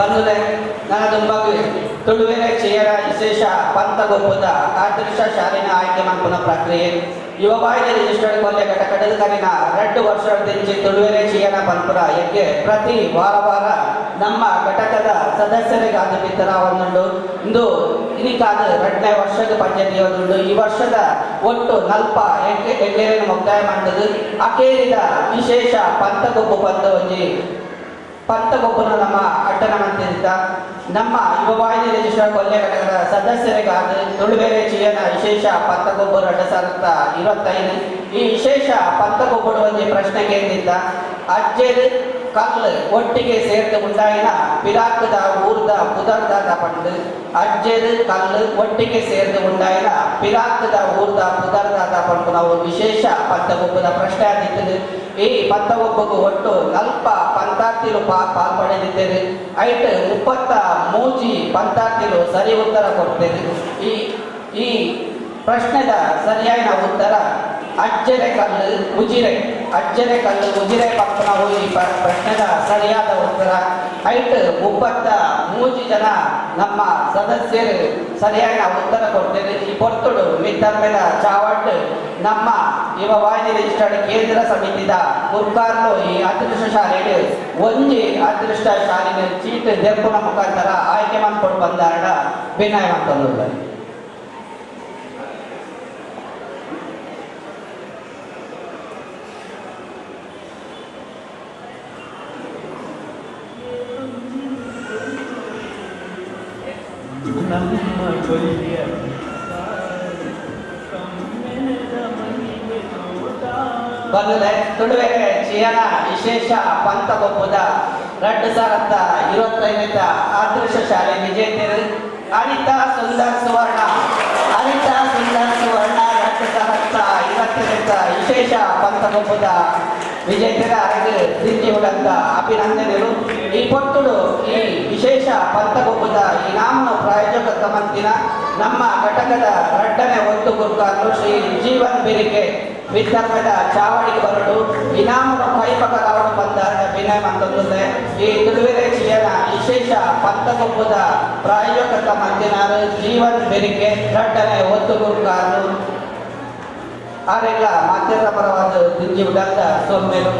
ಬಂಧುಲೆ ನನದುಂಬಗ್ ತುಳುವೆರೆ ಚಿಯರ ವಿಶೇಷ ಪಂತಗೊಪ್ಪುದ ಆದರ್ಶ ಶಾಲಿನ ಆಯ್ಕೆ ಮನ್ಪುನ ಪ್ರಕ್ರಿಯೆ ಯುವವಾಹಿನಿ ರಿಜಿಸ್ಟರ್ಡ್ ಕೊಲ್ಯ ಘಟಕದ ಕರಿನ 2 ವರ್ಷದಿಂಚಿ ತುಳುವೆರೆ ಚಿಯನ ಪನ್ಪುರ ಯಜ್ಞೆ ಪ್ರತಿ ವಾರ ವಾರ ನಮ್ಮ ಘಟಕದ ಸದಸ್ಯರಿಗಾದ ಬಿತ್ತರವನ್ನುಂಡು. ಇಂದು ಇನಿಕಾದ 2ನೇ ವರ್ಷದ ಪಂಚಾಯತಿಯೊಂದುಂಡು. ಈ ವರ್ಷದ ಒಟ್ಟು 40 ಎಗ್ಗೆರೆಯನ್ನು ಮುಕ್ತಾಯ ಮಾಡ್ತದೆ. ಅಕೇರಿದ ವಿಶೇಷ ಪಂತಗೊಪ್ಪು ಬಂದು ಒಂಜಿ ಪಂತಗೊಪ್ಪುನ ನಮ್ಮ ಅಟ್ಟನ ಮಂತಿದ್ದ ನಮ್ಮ ಯುವವಾಹಿನಿ ರಿಜಿಸ್ಟರ್ ಕೊಲ್ಯ ಘಟಕದ ಸದಸ್ಯರಿಗಾದ ತುಳುವೆರೆ ಚಿಯನ ವಿಶೇಷ ಪಂತಗೊಬ್ಬು 2025. ಈ ವಿಶೇಷ ಪಂತಗೊಬ್ಬು ಒಂಜಿ ಪ್ರಶ್ನೆ ಕೇಂದಿದ್ದ ಅಜ್ಜೆರ್ ಕಲ್ಲು ಒಟ್ಟಿಗೆ ಸೇರ್ದು ಉಂಡಾಯಿನ ಪಿರಾಕದ ಊರ್ದ ಪುದರ್ದಾದ ಪಂಡು. ಅಜ್ಜೆರ್ ಕಲ್ಲು ಒಟ್ಟಿಗೆ ಸೇರ್ದು ಉಂಡಾಯಿನ ಪಿರಾಕದ ಊರ್ದ ಪುದರ್ದಾದ ಪಂಡು ನಾವು ವಿಶೇಷ ಪಂತಗೊಬ್ಬದ ಪ್ರಶ್ನೆ ಆಗಿತ್ತು. ಈ ಪಂತಗೊಬ್ಬకు ಒಟ್ಟು 40 ಪಂತಾರ್ಥಿಲು ಪಾಲ್ಪಡೆದಿದ್ದೇವೆ. ಐಟ್ 33 ಪಂತಾರ್ಥಿಲು ಸರಿ ಉತ್ತರ ಕೊಡ್ತೇವೆ. ಈ ಈ ಪ್ರಶ್ನೆದ ಸರಿಯಾದ ಉತ್ತರ ಅಜ್ಜೆರೆ ಕಲ್ಲು ಉಜಿರೆ. ಅಜ್ಜೆರೆ ಕಲ್ಲು ಉಜಿರೆ ಪಕ್ಕನ ಈ ಪ್ರಶ್ನೆದ ಸರಿಯಾದ ಉತ್ತರ. ಐಟ್ 33 ಜನ ನಮ್ಮ ಸದಸ್ಯರು ಸರಿಯಾದ ಉತ್ತರ ಕೊಡ್ತೇವೆ. ಈ ಪೊರ್ತುಡು ಮಿತ್ತರ್ಮೆದ ಚಾವಟ್ ನಮ್ಮ ಯುವವಾಹಿನಿ ರಿಜಿಸ್ಟರ್ಡ್ ಕೇಂದ್ರ ಸಮಿತಿದ ಗುರ್ಕಾರ್ಲು ಈ ಅದೃಷ್ಟ ಶಾಲೆಗೆ ಒಂಜಿ ಅದೃಷ್ಟ ಶಾಲೆಗೆ ಚೀಟ್ ದೆಪ್ಪುನ ಮುಖಾಂತರ ಆಯ್ಕೆ ಮಾಡ್ಕೊಂಡು ಬಂದಾರಣ ವಿನಯ ಮಾಡ್ಕೊಂಡು. ನಮ್ಮ ಕೊಲ್ಯ ಬಂದರೆ ತುಳುವೆರೆ ಚಿಯನ ವಿಶೇಷ ಪಂತಗೊಪ್ಪುದ 2025 ಆದರ್ಶ ಶಾಲೆ ವಿಜೇತರು ಅನಿತಾ ಸುಂದರ್ ಸುವರ್ಣ. ಅನಿತಾ ಸುಂದರ್ ಸುವರ್ಣ 2025 ವಿಶೇಷ ಪಂತಗೊಪ್ಪುದ ವಿಜೇತರ ಅರಗು ದಿಂಜಿಹುಡಂತ ಅಭಿನಂದನೆಗಳು. ಈ ಪೊತ್ತುಡು ಈ ವಿಶೇಷ ಪಂತಗೊಪ್ಪುದ ಈ ನಾಮನು ಪ್ರಾಯೋಜಕತ್ವ ಮಂತಿನ ನಮ್ಮ ಘಟಕದ 2ನೇ ಒತ್ತು ಗುರುಕಾರರು ಶ್ರೀ ಜೀವನ್ ಬೆರಿಕೆ ವಿದ್ಯಾರ್ಥದ ಚಾವಡಿಗೆ ಬರಡು ಇನಾಮನು ಕೈಪಕರಾವಣ ಬಂದಾರ ವಿನಯ ಮಂತಂದುಲ್ಲೆ. ಈ ತುಳುವೆರೆ ಚಿಯನ ವಿಶೇಷ ಪಂತಗೊಪ್ಪುದ ಪ್ರಾಯೋಜಕತ್ವ ಮಂತಿನಾರು ಜೀವನ್ ಬೆರಿಕೆ 2ನೇ ಒತ್ತು ಗುರುಕಾರರು ಆರೆಲ್ಲ ಮಾಧ್ಯಮ ಪರವಾದ ದಿಂಜಿ ಉಡಂತ ಸೊಮ್ಮೆಲು.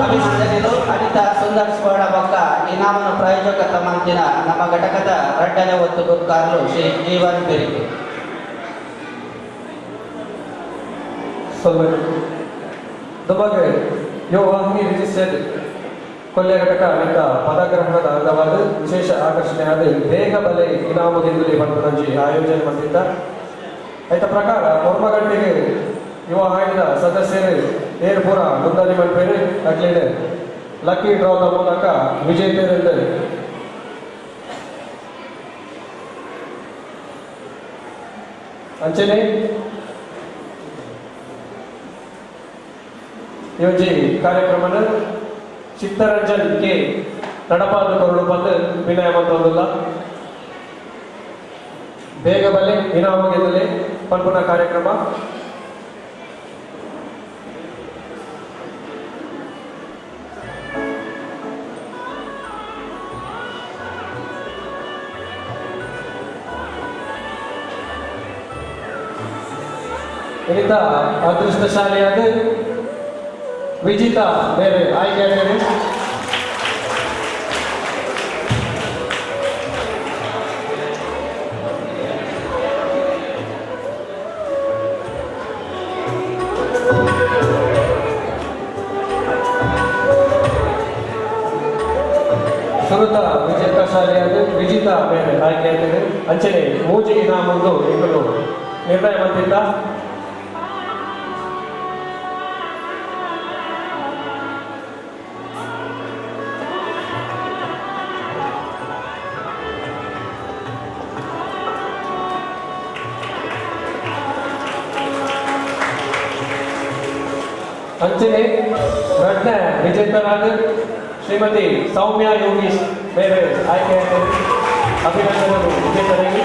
ಅಭಿನಂದನೆಗಳು ಅನಿತಾ ಸುಂದರ್ ಸುವರ್ಣ ಬೊಕ್ಕ ಇನಾಮನು ಪ್ರಾಯೋಜಕತ್ವ ಮಂತಿನ ನಮ್ಮ ಘಟಕದ 2ನೇ ಒತ್ತು ಗುರುಕಾರರು ಶ್ರೀ ಜೀವನ್ ಬೆರಿಕೆ. ದುಬಾಗೆ ಯುವವಾಹಿನಿ ರಿಜಿಸ್ಟರ್ಡ್ ಕೊಲ್ಯ ಘಟಕ ಅನೇಕ ಪದಗ್ರಹಣದ ಅಂಗವಾದ ವಿಶೇಷ ಆಕರ್ಷಣೆಯಾದ ಬೇಗ ಬಲೆ ಇನಾಮು ಗೆಲ್ಲುಲಿ ಪನ್ಪುನಂಚಿ ಆಯೋಜನೆ ಮಂತಿದ್ದ. ಐತ ಪ್ರಕಾರ 1 ಗಂಟೆಗೆ ಯುವ ವಾಹಿನಿದ ಸದಸ್ಯರು ಏರು ಪೂರ ನೋಂದಣಿ ಮಲ್ಪೇರು ಅಕ್ಲೇನೆ ಲಕ್ಕಿ ಡ್ರಾದ ಮೂಲಕ ವಿಜೇತರೆಂದು ಅಂಚನೆ ಈ ಒಂಜಿ ಕಾರ್ಯಕ್ರಮನ ಚಿತ್ತರಂಜನ್ ಕೆ ನಡಪಾದ ಕೊರಡು ಬಂದು ವಿನಯ ಮಂತೊಂದುಲ್ಲ. ಬೇಗ ಬಲೆ ಇನಾಮು ಗೆಲ್ಲಲೆ ಪನ್ಪುನ ಕಾರ್ಯಕ್ರಮ. ಇನ್ನಿತ ಅದೃಷ್ಟಶಾಲಿಯಾದ ವಿಜಿತಾ ಬೇರೆ ಆಯ್ಕೆ ಆಗಿದೆ. ಸುರುತ ವಿಜೇತ ಶಾಲೆಯಾದ ವಿಜಿತಾ ಬೇರೆ ಆಯ್ಕೆ ಆಗಿದೆ. ಅಂಚನೆ ಮೂಜಿ ಇನಾಮೊಂದು ಎಂಕುಲು ನಿರ್ಣಯ ಮಂತಿದ್ದ. ಅಂಚನೆ ರಡ್ನ ವಿಜೇತರಾದ ಶ್ರೀಮತಿ ಸೌಮ್ಯ ಯೋಗೀಶ್ ಬೇರೆ ಆಯ್ಕೆಯಾಗಿದ್ದಾರೆ. ಅಭಿನಂದನೆಗಳು ವಿಜೇತರಿಗೆ.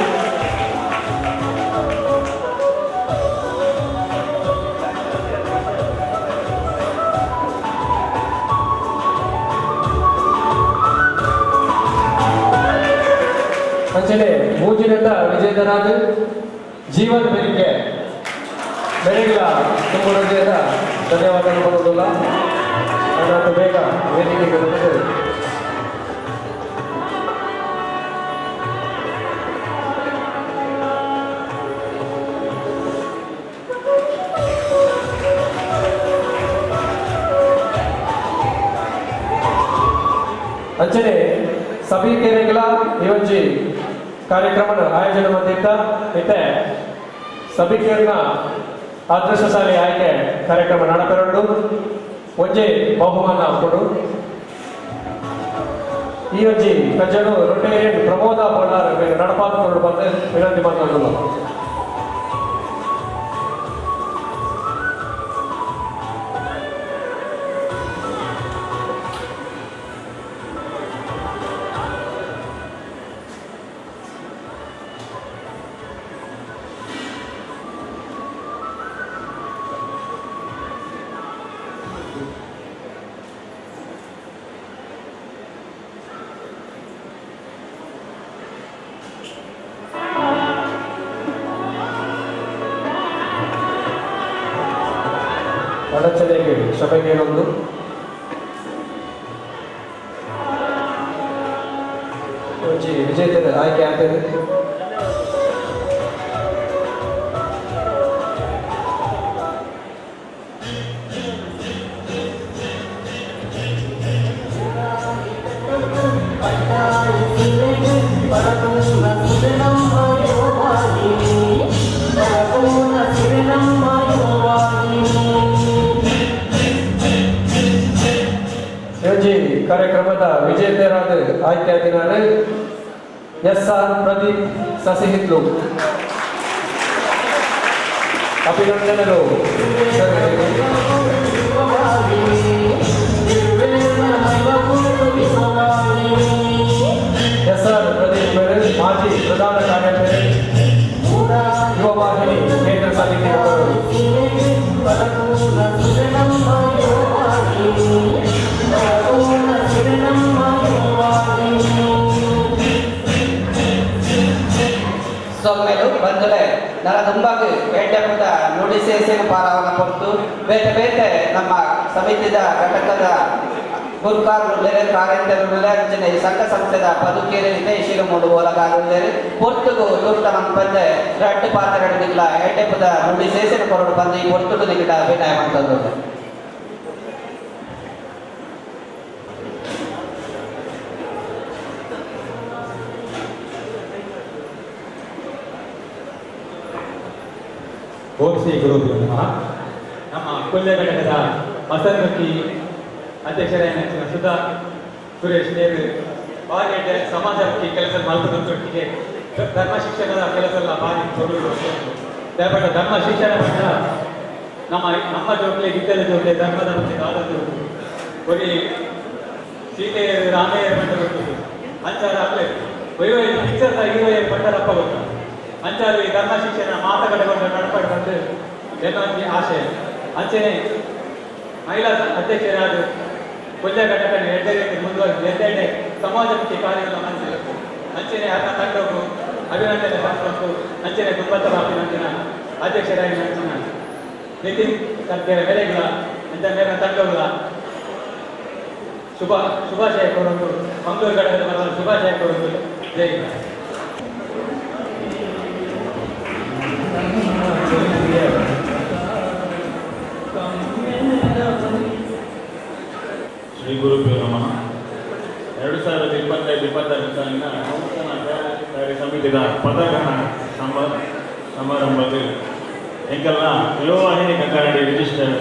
ಅಂಚನೆ ಮೂಜಿನದ ವಿಜೇತರಾದ ಜೀವನ್ ಬೆರಿಕೆ ಬೆರೆಗಳ ತುಂಬ ಹೃದಯದ ಧನ್ಯವಾದಗಳು ಕೊಡುವುದಿಲ್ಲ. ನಾನು ಬೇಗ ವೇದಿಕೆಗೆ ಬಂದಿದ್ದೇವೆ. ಅಂಚನೆ ಸಭಿಕೆರೆಗಳ ಈ ಒಂಜಿ ಕಾರ್ಯಕ್ರಮದ ಆಯೋಜನೆ ಮಂದಿದ್ದ ಇತ್ತೆ ಸಭಿಕೆಯನ್ನ ಅದೃಷ್ಟಶಾಲಿ ಆಯ್ಕೆ ಕಾರ್ಯಕ್ರಮ ನಡಪೆರಡು ಒಂಜಿ ಬಹುಮಾನ ಕೊಡು. ಈ ಒಂಜಿ ಕಜ್ಜನು ರೊಟೇರಿಯನ್ ಪ್ರಮೋದ ಬಳ್ಳಾರ್ ನಡಪಾದ ಕೊಡು ಬಂದು ವಿನಂತಿ ಮಾಡ್ಕೊಂಡು. ಅಡಚಣೆಗೆ ಸಭೆಗೇನೊಂದು ಒಂಜಿ ವಿಜೇತರ ಆಯ್ಕೆ ಆಗ್ತದೆ. ಕಾರ್ಯಕ್ರಮದ ವಿಜೇತರಾದ ಆಯ್ಕೆಯಾಗಿದ್ದಾರೆ ಎಸ್ ಆರ್ ಪ್ರದೀಪ್ ಸಸಿಹಿತ್ಲು. ಅಭಿನಂದನೆಗಳು. ಎಸ್ ಆರ್ ಪ್ರದೀಪ್ ಮೇರೆ ಮಾಜಿ ಪ್ರಧಾನ ಕಾರ್ಯದರ್ಶಿ ಯುವ ವಾಹಿನಿ ಕೇಂದ್ರ ಸಮಿತಿಯವರು. ಸೊಮ್ಮೆಲು ಬಂದಲೆ ನರ ತುಂಬಾಗಿ ಬೇಟೆಪುದ ನುಡಿ ಸೇಸಿನ ಪಾರವನ್ನ ಕೊಟ್ಟು ಬೇತೆ ಬೇತೆ ನಮ್ಮ ಸಮಿತಿದ ಘಟಕದ ಗುರುಕಾರರು ಕಾರ್ಯಂತರು ಅಂಚನೆ ಸಂಘ ಸಂಸ್ಥೆದ ಪದುಕೇರಿ ಶಿರಮೂಡು ಓಲಗಾರುಳ್ಳೇರು ಪೊರ್ತುಗು ತುರ್ತ ಬಂದೆ ರಡ್ಡು ಪಾತ್ರಗಳಿಲ್ಲ ಎಡ್ಡೆಪುದ ನುಡಿ ಸೇಸಿನ ಕೊರಡು ಬಂದು ಈ ಪೊರ್ತುಗು ನಿಗಿಡ ಅಭಿನಯ ಮಾಡ್ತದ್ದು. ಓಂ ಶ್ರೀ ಗುರುಭ್ಯೋ ನಮಃ. ನಮ್ಮ ಕೊಲ್ಯ ಘಟಕದ ಮಸನ್ಮುಖಿ ಅಧ್ಯಕ್ಷರಾದ ಸುಧಾ ಸುರೇಶ್ ನೇರು ಭಾರಿ ಸಮಾಜಮುಖಿ ಕೆಲಸ ಮಲ್ಪದೊಟ್ಟಿಗೆ ಧರ್ಮ ಶಿಕ್ಷಣದ ಕೆಲಸ ಎಲ್ಲ ಭಾರಿ ತೊಡಲು. ದಯಪಟ್ಟ ಧರ್ಮ ಶಿಕ್ಷಣ ಪಟ್ಟ ನಮ್ಮ ನಮ್ಮ ಜೋಕ್ಲೆ ಗಿದ್ದಲ ಜೋಕ್ಲೆ ಧರ್ಮದ ಬಗ್ಗೆ ಕಾಲದ್ದು ಒರಿ ಸೀತೆ ರಾಮೇಯರ ಪಟ್ಟ ಗೊತ್ತು ಅಂಚಾರ ಆಗಲೇ ವೈವೈ ಪಿಕ್ಚರ್ದ ಹೀರೋಯ ಪಟ್ಟರಪ್ಪ ಗೊತ್ತು ಅಂಚಾರು ಈ ಧರ್ಮ ಶಿಕ್ಷಣ ಮಾತುಕತೆಗೊಂಡು ನಡಪಾಡು ಬಂದು ಎನ್ನುವಂತೆ ಆಶಯ. ಅಂಚನೆ ಮಹಿಳಾ ಅಧ್ಯಕ್ಷರಾದ ಕೊಲ್ಯ ಘಟಕ ಎರಡೇ ಮುಂದುವರೆದು ಎರಡೆರಡೆ ಸಮಾಜಮುಖಿ ಕಾರ್ಯಗಳನ್ನು ಮಾಡಿಸಬೇಕು. ಅಂಚನೆ ಅರ್ಧ ತಂಡಕ್ಕೂ ಅಭಿನಂದನೆ ಸಲ್ಲಿಸಬೇಕು. ಅಂಚನೆ ತುಂಬತ್ತಲ ಅಭಿನಂದನ ಅಧ್ಯಕ್ಷರಾಗಿ ಅಂಚಿನ ನಿತಿನ್ ಸರ್ಕಾರ ಬೆಲೆಗಳ ಅಂಚನೆ ಮೇಲಿನ ತಂಡಗಳ ಶುಭಾಶಯ ಕೋರೋದು. ಮಂಗಳೂರು ಘಟಕದ ಬರುವ ಶುಭಾಶಯ ಕೋರೋದು. ಜೈ. ಶ್ರೀ ಗುರುಭ್ಯೋ ನಮಃ. 2025-26 ಸಾಲಿನ ನೂತನ ಕಾರ್ಯಕಾರಿ ಸಮಿತಿಯ ಪದಗ್ರಹಣ ಸಮಾರಂಭದಲ್ಲಿ ಎಂಕೆಲ್ಲ ಯುವವಾಹಿನಿ ಕಾಕನಾಡಿ ರಿಜಿಸ್ಟರ್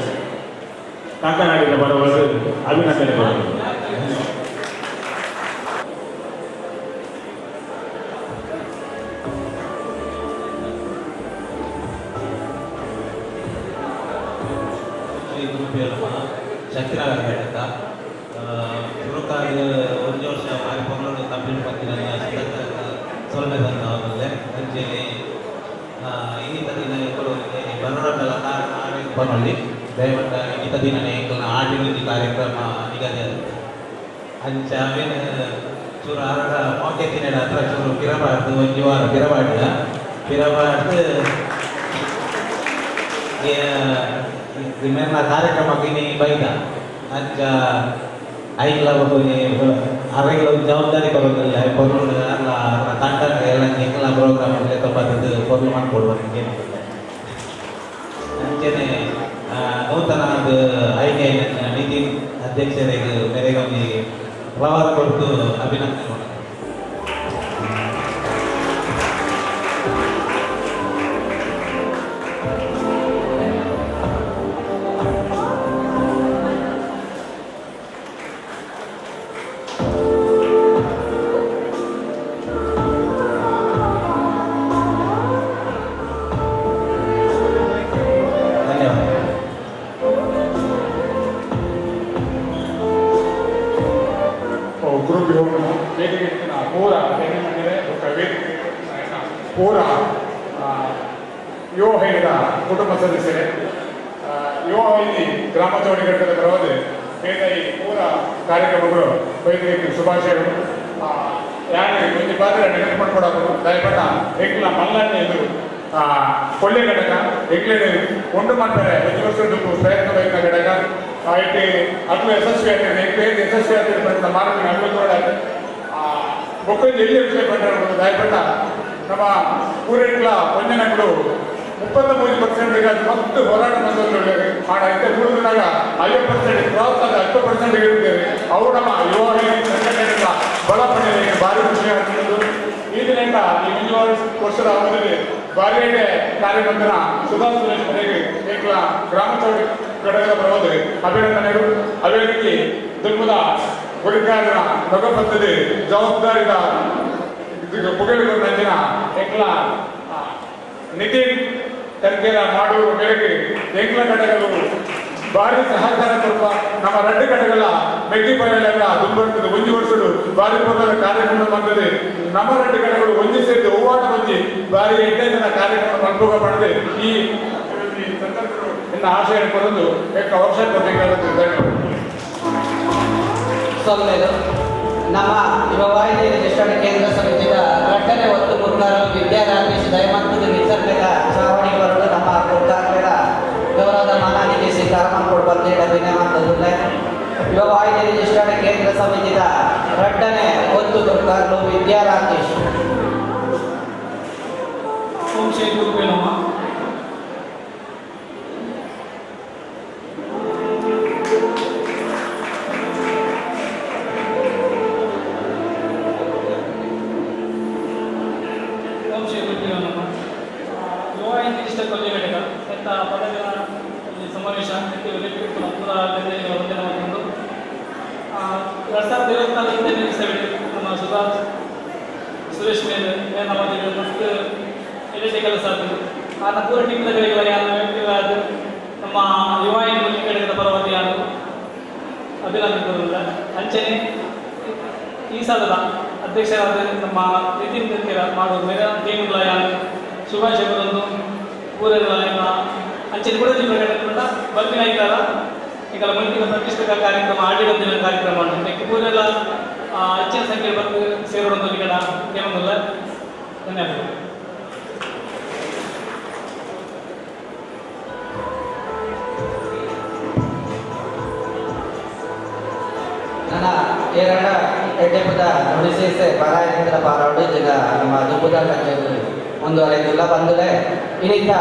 ಕಾಕನಾಡಿನ ಬರಬಹುದು ಅಭಿನಂದನೆ ಕೊಡೋದು. ಶ್ರೀ ಗುರುಭ್ಯೋ ನಮಃ. ಶಕ್ತಿನಗರ ಘಟಕ ಸುರುಕಾದ ಒಂದು ವರ್ಷ ಮಾರಿ ಪೊಂಗಲು ಕಂಪ್ಲೀಟ್ ಮಾಡ್ತೀನಿ. ಸೊಲ್ಮೆ ತಂದವರಲ್ಲೇ ಅಂಚೆನೆ ಇನ್ನಿತ ದಿನ ಬರೋಡಲ್ಲ ಪನೊಳ್ಳಿ ದಯಮಟ್ಟ ಇನ್ನಿತ ದಿನನೇ ಎಂಕಲ್ನ ಆಟಿನೊಂಜಿ ಕಾರ್ಯಕ್ರಮ ನಿಗದಿ ಆಗುತ್ತೆ. ಅಂಚ ಅವೇನು ಚೂರು ಆರಡ ಮೋಕೆ ತಿನ್ನಡ ಹತ್ರ ಚೂರು ಪಿರಬಾರ್ದು, ಒಂಜಿ ವಾರ ಪಿರಬಾಡ್ದ ಪಿರಬಾರ್ದು ಮೇರ್ನ ಕಾರ್ಯಕ್ರಮಕ್ಕೆ ಇನಿ ಬೈದ. ಅಂಚ ಐಕ್ಲ ಅರೆಗ್ಲ ಒಂದು ಜವಾಬ್ದಾರಿ ಕೊರೋದಿಲ್ಲ ಪೊರ್ಲು ಅಲ್ಲ ತಂಡ ಎಲ್ಲ ಎಂಕಲ್ನ ಪ್ರೋಗ್ರಾಮ್ ಲೆಕ್ಕ ಬರ್ತದೆ ಪೊರ್ಲು ಮಾಡ್ಕೊಡುವ ಏನಿಲ್ಲ. ಅಂಚನೆ ನೂತನ ಆಯ್ಕೆ ನಿತಿನ್ ಅಧ್ಯಕ್ಷರಿಗೆ ಮೇರೆಗೆ ಒಂದು ಫ್ಲವರ್ ಕೊಟ್ಟು ಅಭಿನಂದನೆ ಮಾಡ್ತಾರೆ. ಪೂರ ಯುವವಾಹಿನಿಯ ಕುಟುಂಬ ಸದಸ್ಯರೇ, ಯುವವಾಹಿನಿ ಗ್ರಾಮ ಚೌಡಿ ಘಟಕದ ಪರವಾಗಿ ಬೇಗ ಈ ಪೂರ ಕಾರ್ಯಕ್ರಮಗಳು ವೈದ್ಯಕೀಯ ಶುಭಾಶಯಗಳು. ಯಾರು ಒಂದು ಪಾತ್ರ ನೆನಪು ಮಾಡ್ಕೊಡೋದು ದಯಪಟ್ಟ ಎಂಕ್ಲ ಮಲ್ಲಣ್ಣ ಎದುರು ಕೊಳ್ಳೆ ಘಟಕ ಎಂಕ್ಲೇನು ಉಂಟು ಮಾಡ್ತಾರೆ ಒಂದು ವರ್ಷದ ಪ್ರಯತ್ನ ಬಯಕ ಘಟಕ IT ಅದು ಯಶಸ್ವಿ ಆಗ್ತದೆ. ಎಂಕ್ಲೇನು ಯಶಸ್ವಿ ಆಗ್ತದೆ ಮಾರ್ಗ ಅನುಕೂಲ ಬೊಕ್ಕೊಂದು ಎಲ್ಲಿ ವಿಷಯ ಪಟ್ಟರು ದಯಪಟ್ಟ ನಮ್ಮ ಪೂರೈಕ್ಲ ಪಂಜನಗಳು 33% ಮತ್ತು ಹೋರಾಟ ಮಾಡೈತೆ ಮೂರು 50% ಕ್ರಾಸ್ ಆದ 10% ಇರುತ್ತೇವೆ. ಅವರು ನಮ್ಮ ಯುವ ಸಂಘಟನೆಗಳ ಬಲ ಪಡೆಯಲಿಕ್ಕೆ ಭಾರಿ ಖುಷಿ ಆಗ್ತದೆ. ಈ ದಿನ ಈ ಒಂದು ವರ್ಷದ ಅವಧಿಯಲ್ಲಿ ಭಾರಿ ಕಾರ್ಯಕರ್ತನ ಸುಧಾ ಸುರೇಶ್ ಮನೆಗೆ ಏಕಲ ಗ್ರಾಮ ಚೌಡಿ ಘಟಕದ ಬರೋದು ಅಭಿನಂದನೆಗಳು. ಅದೇ ರೀತಿ ದುರ್ಗದ ಗುರಿಕಾರನ ನಗಪದ್ಧತಿ ಜವಾಬ್ದಾರಿದ ಪುಗಳಿಗೊಂಡ ಎಂಕ್ಲ ನಿತಿನ್ ತರ್ಕೇರ ಮಾಡುವ ಮೇರೆಗೆ ಎಂಕ್ಲ ಘಟಕಗಳು ಭಾರಿ ಸಹಕಾರ ಸ್ವಲ್ಪ ನಮ್ಮ ರಡ್ಡು ಘಟಕಗಳ ಮೆಗ್ಗಿ ಪಯಣ ದುಂಬರ್ತದೆ. ಒಂಜಿ ವರ್ಷಡು ಭಾರಿ ಪೊರ್ಲದ ಕಾರ್ಯಕ್ರಮ ಬಂದದೆ. ನಮ್ಮ ರಡ್ಡು ಘಟಕಗಳು ಒಂಜಿ ಸೇರಿದ ಹೂವಾಟ ಒಂಜಿ ಭಾರಿ ಎಂಟನೇ ಕಾರ್ಯಕ್ರಮ ಅನುಭವ ಪಡೆದು ಈ ಸಂದರ್ಭಗಳು ಎನ್ನ ಆಶಯ ಕೊಡಲು ಏಕ ವರ್ಷ ಕೊಡಬೇಕಾಗುತ್ತೆ. ಸೊಲ್ಮೆಲು ನಮ್ಮ ಯುವವಾಹಿನಿ ರಿಜಿಸ್ಟರ್ಡ್ ಕೇಂದ್ರ ಸಮಿತಿಯ ರಟ್ಟನೆ ಒತ್ತು ಗುರುಗಾರರು ವಿದ್ಯಾ ರಾಕೇಶ್ ದಯಮಂತದ ವಿಸರ್ಗದ ಚಾವಣಿ ಬರಲು ನಮ್ಮ ಗುರುಗಾರರ ಗೌರವದ ಮಾನಾನಿಗೆ ಸೀತಾರಾಮನ್ ಕೊಡು ಬಂದೇಡ ವಿನಯವಂತದುಲ್ಲ. ಯುವವಾಹಿನಿ ರಿಜಿಸ್ಟರ್ಡ್ ಕೇಂದ್ರ ಸಮಿತಿಯ ರಟ್ಟನೆ ಒತ್ತು ಗುರುಗಾರರು ವಿದ್ಯಾ ರಾಕೇಶ್. ಓಂ ಶ್ರೀ ಗುರುವೇ ನಮಃ. ಸಮಾವೇಶ ನಮ್ಮ ಸುಧಾ ಸುರೇಶ್ ಮೇಲೆ ಮಸ್ತ್ ಎಡೆ ಕೆಲಸ ಆಗ್ತದೆ. ಆತ ಪೂರ ಟೀಮ್ದ ಕಡೆಗಳ ಯಾರು ನಮ್ಮ ಯುವ ಕಡೆಗಳ ಪರವಾಗಿ ಯಾರು ಅಭಿನಂದನೆ. ಅಂಚನೆ ಈ ಸಲದ ಅಧ್ಯಕ್ಷರಾದ ನಮ್ಮ ನಿತಿನ್ ತರ್ಕೇರ ಮಾಡುವ ಮೇಲೆ ಟೀಮ್ಗಳ ಯಾರು ಶುಭಾಶಯಗಳನ್ನು ಪೂರೆಗಳ ಅಂಚನೆ ಕೂಡ ಪ್ರಕಟಣ ಬರ್ಪಿನ ಇದ್ದಾರ ಈಗ ಮುಂದಿನ ಪ್ರತಿಷ್ಠಿತ ಕಾರ್ಯಕ್ರಮ ಆಡಿಡೊಂದಿನ ಕಾರ್ಯಕ್ರಮ ಉಂಟು. ಪೂರೆಲ್ಲ ಹೆಚ್ಚಿನ ಸಂಖ್ಯೆ ಬಂದು ಸೇರೋದೊಂದು ಕಡ ಕೇವಲ ಧನ್ಯವಾದಗಳು. ನನ್ನ ಎರಡ ಎಡ್ಡೆಪುದ ನುಡಿಸೇಸೆ ಪಾರಾಯಣ ಪಾರಾಡು ಜಗ ನಮ್ಮ ದುಬ್ಬುದ ಕಚೇರಿ ಮುಂದುವರೆದಿಲ್ಲ ಬಂದರೆ ಇನ್ನಿತ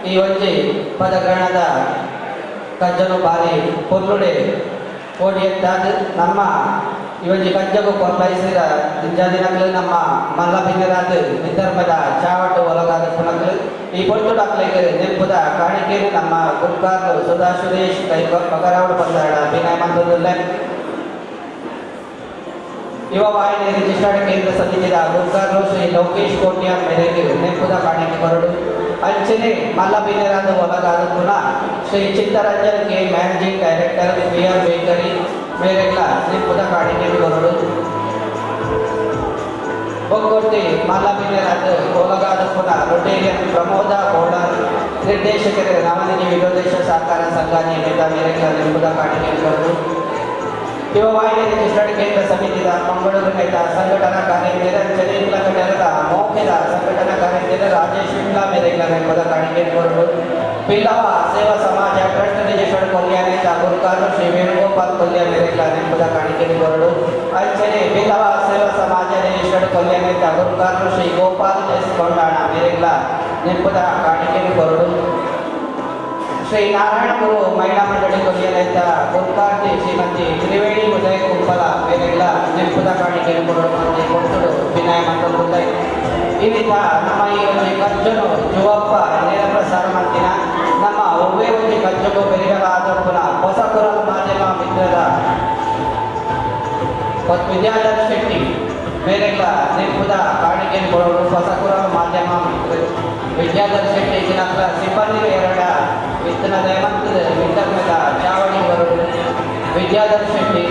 ಈ ಒಂಜಿ ಪದಗ್ರಹಣದ ಕಜ್ಜನು ಬಾರಿ ಪೊರ್ಲುಡೆ ಓಡಿ ಎತ್ತಾದ ನಮ್ಮ ಈ ಒಂಜಿ ಕಜ್ಜಗು ಕೊರ್ಲೈಸಿದ ದಿನಗಳು ನಮ್ಮ ಮಲ್ಲ ಬಿನ್ನರಾದ ವಿದರ್ಭದ ಚಾವಟು ಒಳಗಾದ ಪುನಗಳು ಈ ಪೊರ್ತು ಡಾಕ್ಲಿಗೆ ನೆಂಪುದ ಕಾಣಿಕೆಯನ್ನು ನಮ್ಮ ಗುರುಕಾರ್ಲು ಸುಧಾ ಸುರೇಶ್ ಕೈ ಪಗರಾವಡು ಬಂದಾಡ ವಿನಯ ಮಂದಲ್ಲ. ಯುವ ವಾಹಿನಿ ರಿಜಿಸ್ಟರ್ಡ್ ಕೇಂದ್ರ ಸಮಿತಿಯ ಗುರುಕಾರ್ಲು ಶ್ರೀ ಲೋಕೇಶ್ ಕೋಟ್ಯಾನ್ ಮೇರೆಗೆ ನೆಂಪುದ ಕಾಣಿಕೆ ಬರಡು. ಅಂಚನೆ ಮಲ್ಲ ಬಿನ್ನರಾದ ಒಳಗಾದ ಪುನಃ Shri Chittaranjan K managing director B R bakery ಮೇರೆಗಳ ನೆಂಪುದ ಕಾಣಿಕೆ ಬರಡು. ಬೊಕ್ಕೊಟ್ಟಿ ಮಲ್ಲಬಿನ್ನೆರಾದ ಕೋಲಗಾದಪ್ಪನ ರೊಟೇರಿಯನ್ ಪ್ರಮೋದ ಕೋಡಾರ್ ನಿರ್ದೇಶಕರ ನವನಿಧಿ ವಿರೋಧೇಶ ಸಹಕಾರ ಸಂಘ ನಿಯಮಿತ ಮೇರೆಗಳ ನೆಂಪುದ ಕಾಣಿಕೆ ಕೊರಡು. ಯುವವಾಹಿನಿ ರಿಜಿಸ್ಟರ್ಡ್ ಕೇಂದ್ರ ಸಮಿತಿದ ಮಂಗಳೂರು ನೈತ ಸಂಘಟನಾ ಕಾರ್ಯನಿರತ ಚಲೀಂಗ್ಲ ಘಟಕದ ಮೌಖಿದ ಸಂಘಟನಾ ಕಾರ್ಯನಿರತ ರಾಜೇಶ್ ವಿಟ್ಲ ಮೇರೆಗಳ ನೆಂಪುದ ಕಾಣಿಕೆ ಕೊರಡು. ಪಿಲ್ಲವ ಸೇವಾ ಸಮಾಜ ಟ್ರಸ್ಟ್ ರಿಜಿಸ್ಟರ್ಡ್ ಕೊಲ್ಯಾನೇತ ಗುರುಕಾರು ಶ್ರೀ ವೇಣುಗೋಪಾಲ್ ಕೊಲ್ಯ ಮೇರೆಗಳ ನೆಂಪುದ ಕಾಣಿಕೆ ಕೊರಡು. ಅಂಚನೆ ಬಿಲ್ಲವ ಸೇವಾ ಸಮಾಜ ರಿಜಿಸ್ಟರ್ಡ್ ಕೊಲ್ಯಾನೇತ ಗುರುಕಾರು ಶ್ರೀ ಗೋಪಾಲ್ ಎಸ್ ಕೊಂಡಾಣ ಮೇರೆಗಳ ನೆಂಪುದ ಕಾಣಿಕೆ ಕೊರಡು. ಶ್ರೀ ನಾರಾಯಣಗುರು ಮಹಿಳಾ ಮಂಡಳಿ ಕೊಲ್ಯನೇತ ಗುರುಕಾರ್ತಿ ಶ್ರೀಮತಿ ತ್ರಿವೇಣಿ ಉದಯ ಕುಂಪಲ ಮೇರೆಗಳ ನೆಂಪುದ ಕಾಣಿಕೆ ಕೊರಡು ಮಂದಿ ಕೊಟ್ಟುಡು ವಿನಯ ಮಂಡಳಿ. ಇದೀಗ ನಮ್ಮ ಈ ಒಂದು ಕಜ್ಜನು ಜುವಪ್ಪ ನೇರ ಪ್ರಸಾರ ಮಾಡ್ತೀನ ನಮ್ಮ ಒವ್ವೇ ಒಂದು ಕಜ್ಜಗೂ ಬೆರಿಗಲಾದಪ್ಪನ ಹೊಸ ಕುರಲ್ ಮಾಧ್ಯಮ ಮಿತ್ರದ ವಿದ್ಯಾಧರ್ ಶೆಟ್ಟಿ ಮೇರೆಗಳ ನೆಂಪುದ ಕಾಣಿಕೆಯನ್ನು ಕೊಡೋರು. ಹೊಸ ಕುರಲ್ ಮಾಧ್ಯಮ ಮಿತ್ರ ವಿದ್ಯಾಧರ್ ಶೆಟ್ಟಿ ದಿನಗಳ ಸಿಬ್ಬಂದಿ ಎರಡ ವಿತ್ತನ ದಯಮಂತದ ವಿದ್ಯಮದ ಚಾವಣಿ ಬರೋದು. ವಿದ್ಯಾಧರ್ ಶೆಟ್ಟಿ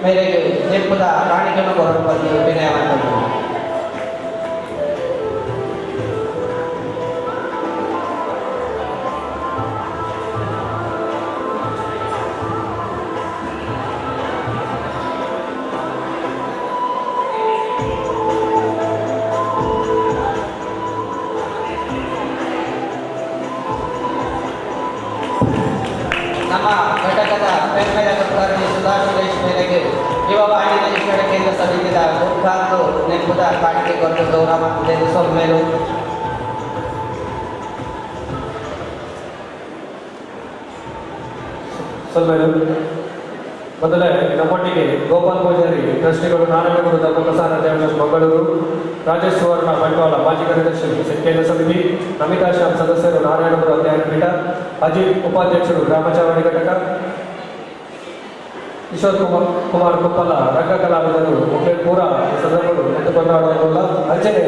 ಮೇರೆಗೆ ನೆಂಪುದ ಕಾಣಿಕೆಯನ್ನು ಕೊಡೋರು ಬಂದು ವಿನಯ ಮಾಡ್ತಾರೆ. ನಮ್ಮ ಘಟಕದ ಪೆರ್ಮೆದ ಗುರುಕಾರ್ತಿ ಸುಧಾ ಸುರೇಶ್ ಮೇರೆಗೆ ಯುವ ವಾಹಿನಿ ರಿಜಿಸ್ಟರ್ಡ್ ಕೇಂದ್ರ ಸಮಿತಿದ ಗುರುಕಾರ್ತು ನೆಂಪುದ ಕಾಣಿಕೆ ಕೊಟ್ಟು ಗೌರವ ಮಾಡ್ತಿದ್ದೇನೆ ಸೊಮ್ಮೇಲು. ಸೊಲ್ಮೇಲು ಮೊದಲೇ ನಮ್ಮೊಟ್ಟಿಗೆ ಗೋಪಾಲ್ ಪೂಜಾರಿ ಟ್ರಸ್ಟಿಗಳು ನಾರಾಯಣಗುರು ಧರ್ಮ ಪ್ರಸಾರ ದೇವದಾಸ್ ಮಂಗಳೂರು, ರಾಜೇಶ್ ಸುವರ್ಣ ಬಂಟ್ವಾಳ ಮಾಜಿ ಕಾರ್ಯದರ್ಶಿ ಕೇಂದ್ರ ಸಮಿತಿ, ನಮಿತಾ ಶ್ಯಾಮ್ ಸದಸ್ಯರು ನಾರಾಯಣಗುರು ಅಧ್ಯಯನ ಪೀಠ, ಅಜಿತ್ ಉಪಾಧ್ಯಕ್ಷರು ಗ್ರಾಮ ಚಾವಣಿ ಘಟಕ, ಕಿಶೋರ್ ಕುಮಾರ್ ಕುಪ್ಪಲ ರಂಗ ಕಲಾವಿದರು ಪೂರ ಈ ಸಂದರ್ಭಗಳು ಎತ್ತುಕೊಂಡಾಡುವುದಲ್ಲ. ಅಂಚನೆ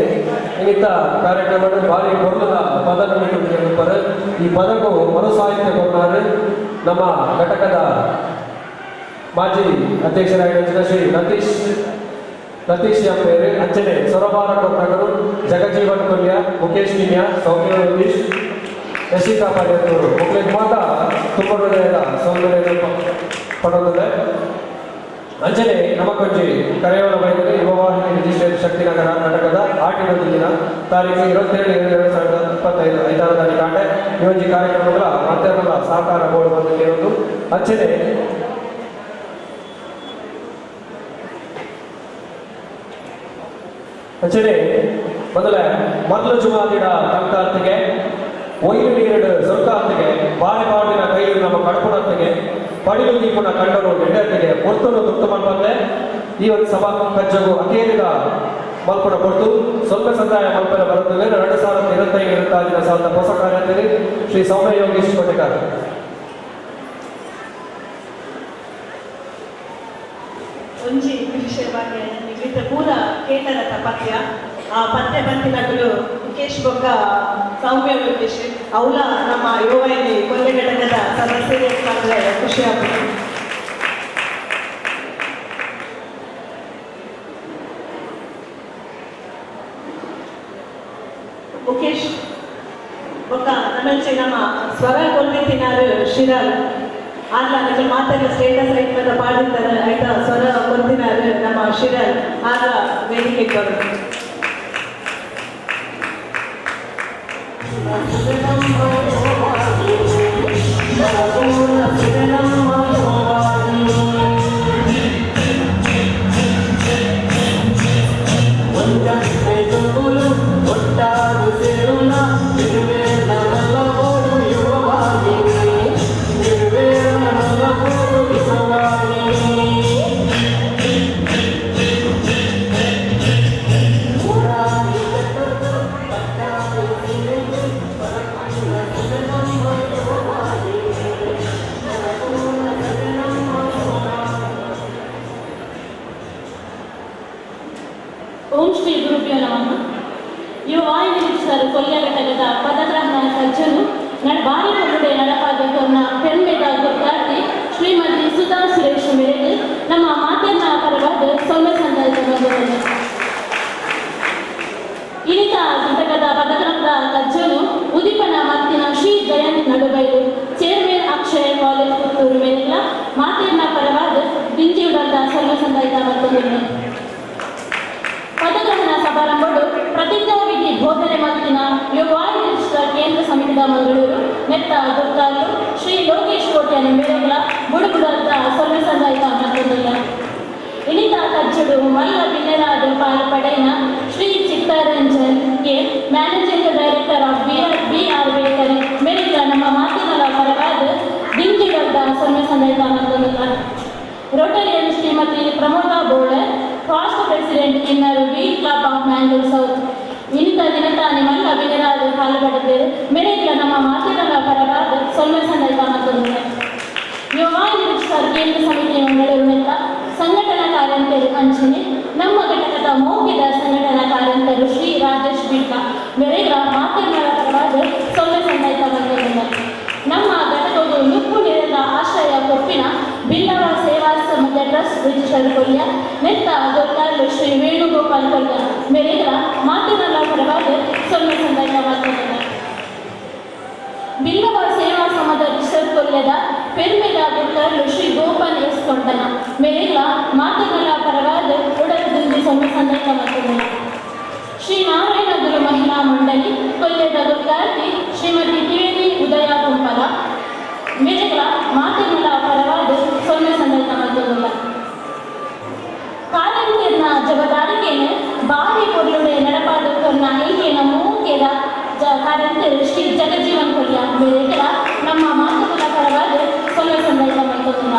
ನಿಮಿತ್ತ ಕಾರ್ಯಕ್ರಮ ಭಾರಿ ಕೊರ್ಲದ ಪದ ಈ ಪದಕ್ಕೂ ಮರು ಸಾಹಿತ್ಯ ಕೊಡ್ತಾರೆ ನಮ್ಮ ಘಟಕದ ಮಾಜಿ ಅಧ್ಯಕ್ಷರಾಗಿದ್ದ ಶ್ರೀ ಲತೀಶ್ ಎಂಪೇರು, ಅಂಚನೆ ಸೊರಬಾರ ಕೊಟ್ಟಗರು ಜಗಜೀವನ್ ಕೊಲ್ಯ, ಮುಖೇಶ್ ಕಿನ್ಯಾ, ಸೌಮ್ಯ ಯೋಗೀಶ್, ಯಶಿಕಾ ಪರ್ಯತ್ತೂರು ಮುಖೇಶ್ ಮಾತ ತುಂಬ ಹೃದಯದ ಸೌಂದರ್ಯ ಪಡೋದಿದೆ. ಅಂಚನೆ ನಮಕೊಂಜಿ ಕರೆಯೋಣ ಬೈದರೆ ಯುವವಾಹಿನಿ ರಿಜಿಸ್ಟ್ರೇಟ್ ಶಕ್ತಿನಗರ ಘಟಕದ ಆಟಿನ ದಿನ ತಾರೀಕು 27/7/2025 ಐದಾರು ತಾರೀಕು ಆಟೆ ಈ ಒಂಜಿ ಕಾರ್ಯಕ್ರಮಗಳ ಮಧ್ಯಾಹ್ನದ ಸಹಕಾರ ಬೋರ್ಡ್ ಬಂದು ಅಂಚನೆ ಅಂಚನೆ ಮೊದಲ ಮೊದಲು ಜುಮಾದಿಡ ತಂಕಾರ್ತಿಗೆ ಒಯ್ಲು ನೀರು ಸೊಲ್ಕಾರ್ತಿಗೆ ಬಾಳೆ ಬಾಡಿನ ಕೈಲು ನಮ್ಮ ಕಡ್ಪುಣತ್ತಿಗೆ ಪಡಿಲು ದೀಪುನ ಕಂಡರು ಎಡ್ಡತ್ತಿಗೆ ಪೊರ್ತನು ತುರ್ತು ಮಲ್ಪಂದೆ ಈ ಒಂದು ಸಭಾ ಕಜ್ಜಗು ಅಕೇರಿದ ಮಲ್ಪನ ಕೊಡ್ತು ಸ್ವಲ್ಪ ಸಂದಾಯ ಮಲ್ಪನ ಬರುತ್ತದೆ 2025 ಸಾಲದ ಹೊಸ ಕಾರ್ಯದಲ್ಲಿ ಶ್ರೀ ಸೌಮ್ಯ ಯೋಗೀಶ್ ಕೋಟೆಕಾರ್. ಒಂಜಿ ವಿಷಯವಾಗಿ ನಿಗದಿತ ಪೂರ ಕೇಟರತ ಪದ್ಯ ಆ ಪದ್ಯ ಬಂತಿನಗಳು ಮುಖೇಶ್ ಬೊಕ್ಕ ಸೌಮ್ಯ ಯೋಗೇಶ್ ಅವಳ ನಮ್ಮ ಯುವವಾಹಿನಿ ಕೊಲ್ಲೆ ಘಟಕದ ಸದಸ್ಯರೇ ಖುಷಿ ಆಗುತ್ತೆ. ಮುಖೇಶ್ ಬೊಕ್ಕ ನನ್ನಂಚೆ ನಮ್ಮ ಸ್ವರ ಕೊಲ್ಲೆ ತಿನ್ನಾರು ಶಿರಾಲ್ ಆರ್ಲ ನಿಜ ಮಾತಾಡ ಸ್ಟೇಟಸ್ ಐಟ್ ಮೇಲೆ ಪಾಡಿರ್ತಾರೆ ಆಯ್ತಾ ಸ್ವರ ಕೊಲ್ತಿನಾರು ನಮ್ಮ ಶಿರಾಲ್ ಆಗ ವೇದಿಕೆ ಬರೋದು. ಓಂ ಶ್ರೀ ಗುರುಭ್ಯೋ ನಮಃ. ಯುವವಾಹಿನಿ ಕೊಲ್ಯ ಘಟಕದ ಪದಗ್ರಹಣ ಸಜ್ಜನು ಬಾರಿ ಕೊಡುಡೆ ನಡಪಾದ ಪೆರ್ಮೆದ ಗುರುತಾರ್ತಿ ಶ್ರೀಮತಿ ಸುಧಾ ಸುರೇಶ್ ಮೇರೆಗೆ ನಮ್ಮ ಮಾತೆಯ ಪರವಾದ ಸೌಮ್ಯ ಸಂದಾಯ. ಪುತ್ತೂರು ಮೇರೆಗ್ಲ ಮಾತಿನ ಪರವಾದ ದಿಂಜಿ ಉಡಲ್ದ ಸೊಲ್ಮೆ ಸಂದಾಯ್ತ ಮತ್ತೊಂದು ಪದಗ್ರಹಣ ಸಮಾರಂಭಡು ಪ್ರತಿಜ್ಞಾವಿಧಿ ಬೋಧನೆ ಮಲ್ತಿನ ಯುವವಾಹಿನಿ ಕೇಂದ್ರ ಸಮಿತಿದ ಮಂಗಳೂರು ನೆತ್ತ ಗುರ್ಕಾಲು ಶ್ರೀ ಲೋಕೇಶ್ ಕೋಟ್ಯಾನ ಮೇರೆಗ್ಲ ಬುಡುಬುಡಲ್ದ ಸೊಲ್ಮೆ ಸಂದಾಯ್ತ ಮತ್ತೊಂದಿಲ್ಲ. ಇನಿತ ಕಜ್ಜಡು ಮಲ್ಲ ಬಿನ್ನೆರಾದ ಪಾಲು ಪಡೆಯಿನ Shri Chittaranjan K managing director of B R bakery ಮೇರೆಗ್ಲ ನಮ್ಮ ಮಾತಿನ ಪರವಾದ ದಿಂಜಿಡಲ್ದ ಸೊಲ್ಮೆ ಸಂದಾಯ್ತ ಮತ್ತೊಂದಿಲ್ಲ. Rotarian Shrimati Pramoda Bolar past president inner wheel club of Mangalore south ಇಂಥ ದಿನತಾನೆ ಮಲ್ಲ ಬಿನ್ನೆರಾದ ಪಾಲು ಪಡೆದರು ಮೇರೆಗ್ಲ ನಮ್ಮ ಮಾತಿನ ಪರವಾದ ಸೊಲ್ಮೆ ಸಂದಾಯ್ತ ಮತ್ತೊಂದಿಲ್ಲ. ಯುವವಾಹಿನಿ ಕೇಂದ್ರ ಸಮಿತಿ ಮಂಗಳೂರು ಮೆತ್ತ ಸಂಘಟನಾ ಕಾರ್ಯಂತರು ಅಂಚನೆ ನಮ್ಮ ಘಟಕದ ಮೌಖಿಕ ಸಂಘಟನಾ ಕಾರ್ಯಂತರು ಶ್ರೀ ರಾಜೇಶ್ ಬಿಡ್ಕ ಮೆರೆಗ್ರ ಮಾತಿನ ಪರವಾದ ಸೊಲ್ಮೆ ಸಂದಾಯ್ತ ಬಂದಿಲ್ಲ. ನಮ್ಮ ಘಟಕವು ನುಪ್ಪು ನೀರಿನ ಆಶ್ರಯ ಕೊಪ್ಪಿನ ಬಿಲ್ಲವ ಸೇವಾ ಸಮಾಜ ಟ್ರಸ್ಟ್ ರಿಜಿಸ್ಟರ್ ಕೊಲ್ಯ ನೆತ್ತ ಗೊತ್ತಾಲು ಶ್ರೀ ವೇಣುಗೋಪಾಲ್ ಕೊಲ್ಯ ಮೆರೆಗ್ರ ಮಾತಿನ ಪರವಾದ ಸೊಲ್ಮೆ ಸಂದಾಯ್ತ ಬಂದಿಲ್ಲ. ಬಿಲ್ಲವ ಸೇವಾ ಸಮಾಜ ರಿಜಿಸ್ಟರ್ ಕೊಲ್ಯದ ಪೆರ್ಮೆದ ಗುರ್ಕಾರ್ಲು ಶ್ರೀ ಗೋಪಾಲ್ ಎಸ್ ಕೊಂಡನ ಮೇರೆಗ್ಲ ಮಾತಿನ ಪರವಾದ ಉಡಲದಲ್ಲಿ ಸೊಲ್ಮೆ ಸಂದಾಯ್ತ ಮತ್ತೊಂದಿಲ್ಲ. ಶ್ರೀ ನಾರಾಯಣ ಗುರು ಮಹಿಳಾ ಮಂಡಳಿ ಕೊಲ್ಯದ ಗುರ್ಕಾರ್ತಿ ಶ್ರೀಮತಿ ತ್ರಿವೇಣಿ ಉದಯ ಕುಂಪಲ ಮೇರೆಗ್ಲ ಮಾತಿನ ಪರವಾದ ಸೊಲ್ಮೆ ಸಂದಾಯ್ತ ಮತ್ತೊಂದಿಲ್ಲ. ಕಾರಂತಿಯನ್ನ ಜವಾಬ್ದಾರಿಕೆಯನ್ನು ಬಾರಿ ಪೊರ್ಲುಡೆ ನಡಪಾದಕ್ಕನ್ನ ಈಗಿನ ಮೂಕೆದ ಕಾರಂತರು ಶ್ರೀ ಜಗಜೀವನ್ ಕೊಲ್ಯ ಮೇರೆಗ್ಲ ನಮ್ಮ ಮಾತುಗಳ ಪರವಾದ ಸೊಲ್ಮೆ ಸಂದಾಯ್ತ ಮತ್ತೊಂದಿಲ್ಲ.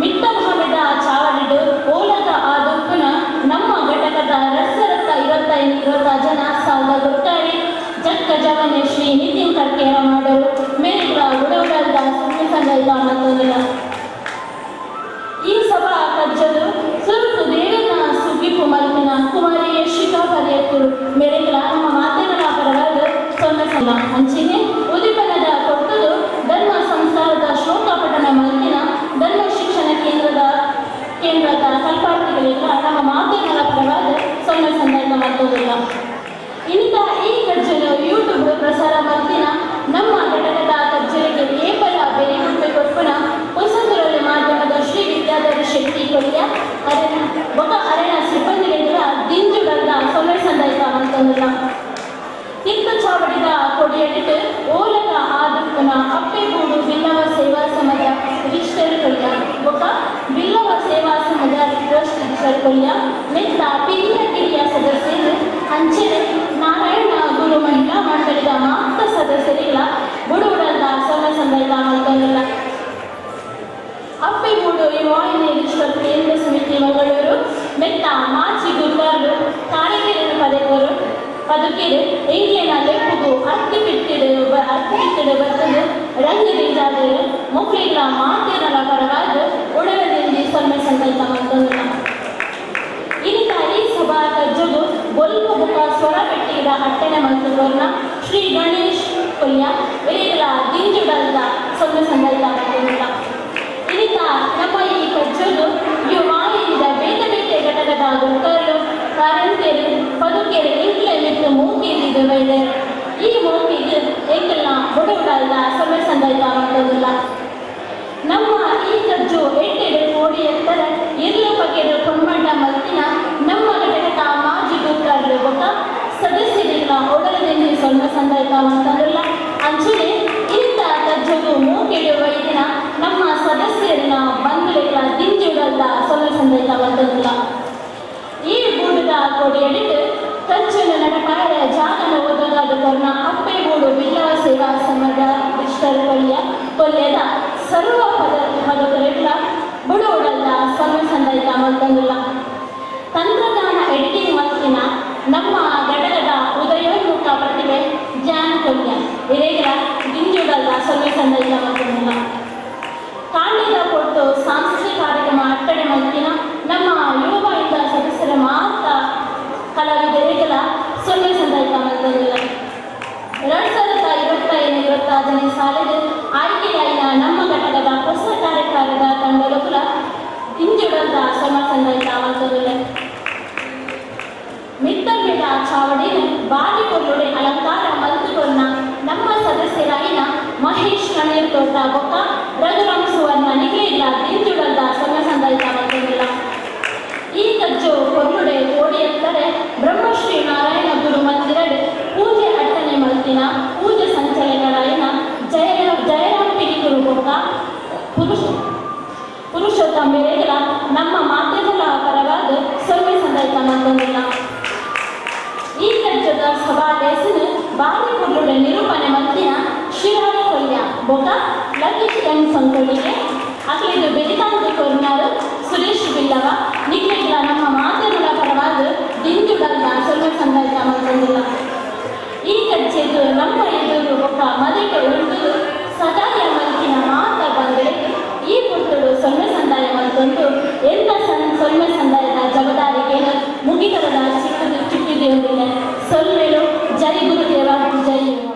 ಮಿತ್ತ ಭಾಗದ ಚಾವಡಿಡು ಓಲಕ ಆದೊಪ್ಪುನ ನಮ್ಮ ಘಟಕದ ರಸರತ್ತ 25 ಜನ ಸಾಲದ ಗೊಟ್ಟಾರಿ ಜಕ್ಕ ಜವನೆ ಶ್ರೀ ನಿತಿನ್ ಕರ್ಕೇರ ಮಾಡರು ಮೇರೆಗ್ಲ ಉಡೌಡಲ್ದ ಸೊಲ್ಮೆ ಸಂದಾಯ್ತ ಮತ್ತೊಂದಿಲ್ಲ. ಈ ಸಭಾ ಕಜ್ಜಲು ಸುರುಕು ದೇವನ ಸುಗಿಪು ಮಲ್ಪಿನ ಕುಮಾರಿ ಯಶಿಕಾ ಪರಿಯತ್ತುರು ಮೇರೆಗ್ಲ ನಮ್ಮ ಮಾತಿನ ಪರವಾದ ಸೊಲ್ಮೆ ಸಂದ ಅಂಚಿನೆ ಉದ್ದೀಪನದ ಕೊಟ್ಟದು ಧರ್ಮ ಸಂಸ್ಕಾರದ ಶ್ಲೋಕ ಪಠಣ ಮಲ್ಪಿನ ಧರ್ಮ ಶಿಕ್ಷಣ ಕೇಂದ್ರದ ಕಲ್ಪಾರ್ಥಿಗಳಿಲ್ಲ ನಮ್ಮ ಮಾತಿನ ಪರವಾದ ಸೊಲ್ಮೆ ಸಂದಾಯ್ತ ಮತ್ತೊಂದಿಲ್ಲ. ಇನ್ನಿತ ಈ ಕಜ್ಜಲು ಯೂಟ್ಯೂಬ್ ಪ್ರಸಾರ ಮಲ್ಪಿನ ನಮ್ಮ ಘಟಕದ ಕಜ್ಜಲಿಗೆ ಏಪಲ ಬೆಲೆ ಕೊಟ್ಟು ಕೊಪ್ಪನ ಹೊಸದುರಲ್ಲಿ ಮಾಧ್ಯಮದ ಶ್ರೀ ವಿದ್ಯಾಧರ ಶೆಟ್ಟಿ ಕೊಲ್ಯ ಅರಣ ಬೊಕ ಅರಣ ಸಿಬ್ಬಂದಿಗಳಿಂದ ದಿಂಜುಡಲ್ದ ಸೊಲ್ಮೆ ಸಂದಾಯ್ತ ಮತ್ತೊಂದಿಲ್ಲ. ತಿತ್ತ ಚಾವಡಿದ ಕೊಡಿಯಡಿಟ್ಟು ಓಲಕ ಆದಪ್ಪನ ಅಪ್ಪೆಗೂಡು ಬಿಲ್ಲವ ಸೇವಾ ಸಮಾಜ ರಿಜಿಸ್ಟರ್ ಕೊಲ್ಯ ಬೊಕ ಬಿಲ್ಲವ ಸೇವಾ ಸಮಾಜ ಟ್ರಸ್ಟ್ ರಿಜಿಸ್ಟರ್ ಕೊಲ್ಯ ಮೆತ್ತ ಪಿರಿಯ ಕಿರಿಯ ಸದಸ್ಯರು ಅಂಚನೆ ನಾರಾಯಣ ಗುರು ಮಹಿಳಾ ಮಂಡಳಿದ ಮಾತ್ರ ಸದಸ್ಯರಿಲ್ಲ ಬುಡುಬುಡಲ್ದ ಸೊಲ್ಮೆ ಸಂದಾಯ್ತ ಮತ್ತೊಂದಿಲ್ಲ. ಅಪ್ಪೆಗೂಡು ಯುವವಾಹಿನಿ ರಿಜಿಸ್ಟರ್ ಕೇಂದ್ರ ಸಮಿತಿ ಮಂಗಳೂರು ಮೆತ್ತ ಮಾಚಿ ಗುರ್ಗಾರ್ಲು ಕಾರಿಕೆರೆಯನ್ನು ಪದಕರು ಪದುಕಿರು ಎಂಗ್ಲೇನ ಲೆಪ್ಪುಗು ಅತ್ತಿ ಬಿಟ್ಟಿಡು ಬರ್ತದೆ ರಂಗು ಬೀಜಾದರು ಮಕ್ಕಳಿಗಳ ಮಾತಿನ ಪರವಾದ ಉಡಲದಿಂದ ಸೊಲ್ಮೆ ಸಂದಾಯ್ತ ಮತ್ತೊಂದಿಲ್ಲ. ಇನ್ನಿತ ಈ ಸಭಾ ಕಜ್ಜಗು ಬೊಲ್ಪ ಬುಕ ಸ್ವರ ಪೆಟ್ಟಿಗೆದ ಅಟ್ಟನೆ ಮಲ್ತುಕೊರ್ನ ಶ್ರೀ ಗಣೇಶ್ ಕೊಲ್ಯ ಎರಿಗಳ ದಿಂಜುಡಲ್ದ ಸೊಲ್ಮೆ ಸಂದಾಯ್ತ ಮತ್ತೊಂದಿಲ್ಲ. ಇನ್ನಿತ ನಮ್ಮ ಈ ಕಜ್ಜಲು ಯುವವಾಹಿನಿದ ಬೇತೆ ಬೇತೆ ಘಟಕದ ಗುರ್ಕರ್ಲು ಕಾರಂತೇರು ಪದುಕೆರೆ ಎಂಕ್ಲೆ ಮಿತ್ತು ಮೂಕಿದ್ದು ಬೈದರು ಈ ಮೂಕಿಗೆ ಎಂಕೆಲ್ಲ ಬುಡುಬುಡಲ್ದ ಸೊಲ್ಮೆ ಸಂದಾಯ್ತ ಮತ್ತೊಂದಿಲ್ಲ. ನಮ್ಮ ಈ ಕಜ್ಜು ಎಟ್ಟೆಡು ಕೋಡಿ ಎತ್ತರ ಇರ್ಲು ಬಗೆಡು ಕೊಮ್ಮಂಡ ಮಲ್ತಿನ ನಮ್ಮ ಘಟಕದ ಮಾಜಿ ಗುರ್ಕಾರ್ಲು ಬೊಕ ಸದಸ್ಯರಿಲ್ಲ ಒಡಲದಲ್ಲಿ ಸೊಲ್ಮೆ ಸಂದಾಯ್ತ ಮತ್ತೊಂದಿಲ್ಲ. ಅಂಚನೆ ಇಂಥ ಕಜ್ಜಗು ಮೂಕೆಡು ವೈದಿನ ನಮ್ಮ ಸದಸ್ಯರಿನ ಬಂಧುಗಳ ದಿಂಜುಡಲ್ದ ಸೊಲ್ಮೆ ಸಂದಾಯ್ತ ಮತ್ತೊಂದಿಲ್ಲ. ಈ ಬೂಡುದ ಕೊಡಿಯಡಿಟ್ಟು ಕಜ್ಜಲು ನಡಪಾಯ ಜಾಗನ ಒದಗಾದ ಕೊರ್ನ ಅಪ್ಪೆಗೂಡು ಬಿಲ್ಲವ ಸೇವಾ ಸಮಾಜ ರಿಜಿಸ್ಟರ್ ಕೊಲ್ಯ ಕೊಲ್ಯದ ಸರ್ವ ಪದಕರೆಲ್ಲ ಬುಡುವುಡಲ್ಲ ಸೊಲ್ಮೆ ಸಂದಾಯ್ತ ಮತ್ತೊಂದಿಲ್ಲ. ತಂತ್ರಜ್ಞಾನ ಎಡಿಟಿಂಗ್ ಮಲ್ತಿನ ನಮ್ಮ ಘಟಕದ ಉದಯೋನ್ಮುಖ ಪ್ರತಿಭೆ ಜಾನ್ ಕೊಲ್ಯ ಇರೇಗಲ ದಿಂಜುಡಲ್ಲ ಸೊಲ್ಮೆ ಸಂದಾಯ್ತ ಮತ್ತೊಂದಿಲ್ಲ. ಕಾಂಡಿದ ಕೊಟ್ಟು ಸಾಂಸ್ಕೃತಿಕ ಕಾರ್ಯಕ್ರಮ ಅಟ್ಟಣೆ ಮಲ್ತಿನ ನಮ್ಮ ಯುವವಾಹಿನಿಯ ಸದಸ್ಯರ ಮಾತ್ರ ಕಲಾವಿದರಿಗೆಲ್ಲ ಸೊಲ್ಮೆ ಸಂದಾಯ್ತ ಮತ್ತೊಂದಿಲ್ಲ. 2025-26ನೇ ಸಾಲಿಗೆ ಆಯ್ಕೆಯಾಯಿನ ನಮ್ಮ ಘಟಕದ ಹೊಸ ಕಾರ್ಯಕಾರದ ತಂಡದ ಇಂಜುಡಲ್ದ ಸೊಲ್ಮೆ ಸಂದಾಯ್ತ ಮತ್ತೊಂದಿಲ್ಲ. ಮಿತ್ತರ್ಮೆದ ಚಾವಡಿನ ಬಾರಿ ಪೊರ್ಲುಡೆ ಅಲಂಕಾರ ಮಲ್ತುಕೊನ್ನ ನಮ್ಮ ಸದಸ್ಯರಾಯಿನ ಮಹೇಶ್ ಕಣೀರ್ ತೋಟ ಬೊಕ್ಕ ರಘುರಾಮ್ ಪುರುಷೋತ್ತಮ ಮೇರೆಗಳ ನಮ್ಮ ಮಾತೆಗಳ ಪರವಾದ ಸೊಲ್ಮೆ ಸಂದಾಯ್ತ ಮತ್ತೊಂದಿಲ್ಲ. ಈ ಕಜ್ಜದ ಸಭಾ ಲೇಸನ ಬಾರಿ ಪೊರ್ಲುಡ ನಿರೂಪಣೆ ಮಲ್ತಿನ ಶಿರಾಲಿ ಕೊಲ್ಯ ಬೊಕ ಲತೀಶ್ ಎಂ ಸಂಕೊಳಿಗೆ ಅಕ್ಲೆಗ್ ಬೆರಿತಾಂಗ್ ಕೊರ್ನಾರು ಸುರೇಶ್ ಬಿಲ್ಲವ ನಿಕ್ಲೆಗ್ಲ ನಮ್ಮ ಮಾತೆಗಳ ಪರವಾದ ದಿಂಜುಡಲ್ದ ಸೊಲ್ಮೆ ಸಂದಾಯ್ತ ಮತ್ತೊಂದಿಲ್ಲ. ಈ ಕಜ್ಜೆಗ್ ನಮ್ಮ ಎದುರು ಬೊಕ ಮದೆಟ್ ಉಂಟು ಸಗಾಯ ಮಲ್ತಿನ ಮಾತ ಬಂದೆಗ್ ಈ ಪುರ್ತುಡು ಸೊಲ್ಮೆ ಸಂದಾಯ ಮಲ್ತೊಂದು ಎಂತ ಸೊಲ್ಮೆ ಸಂದಾಯದ ಜವಾಬ್ದಾರಿಗೇನು ಮುಗಿತರದ ಚಿಕ್ಕದು ಚಿಕ್ಕಿದೆಯೊಂದಿಲ್ಲ. ಸೊಲ್ಮೆಲು. ಜೈ ಗುರುದೇವ, ಜೈ ಯುವ.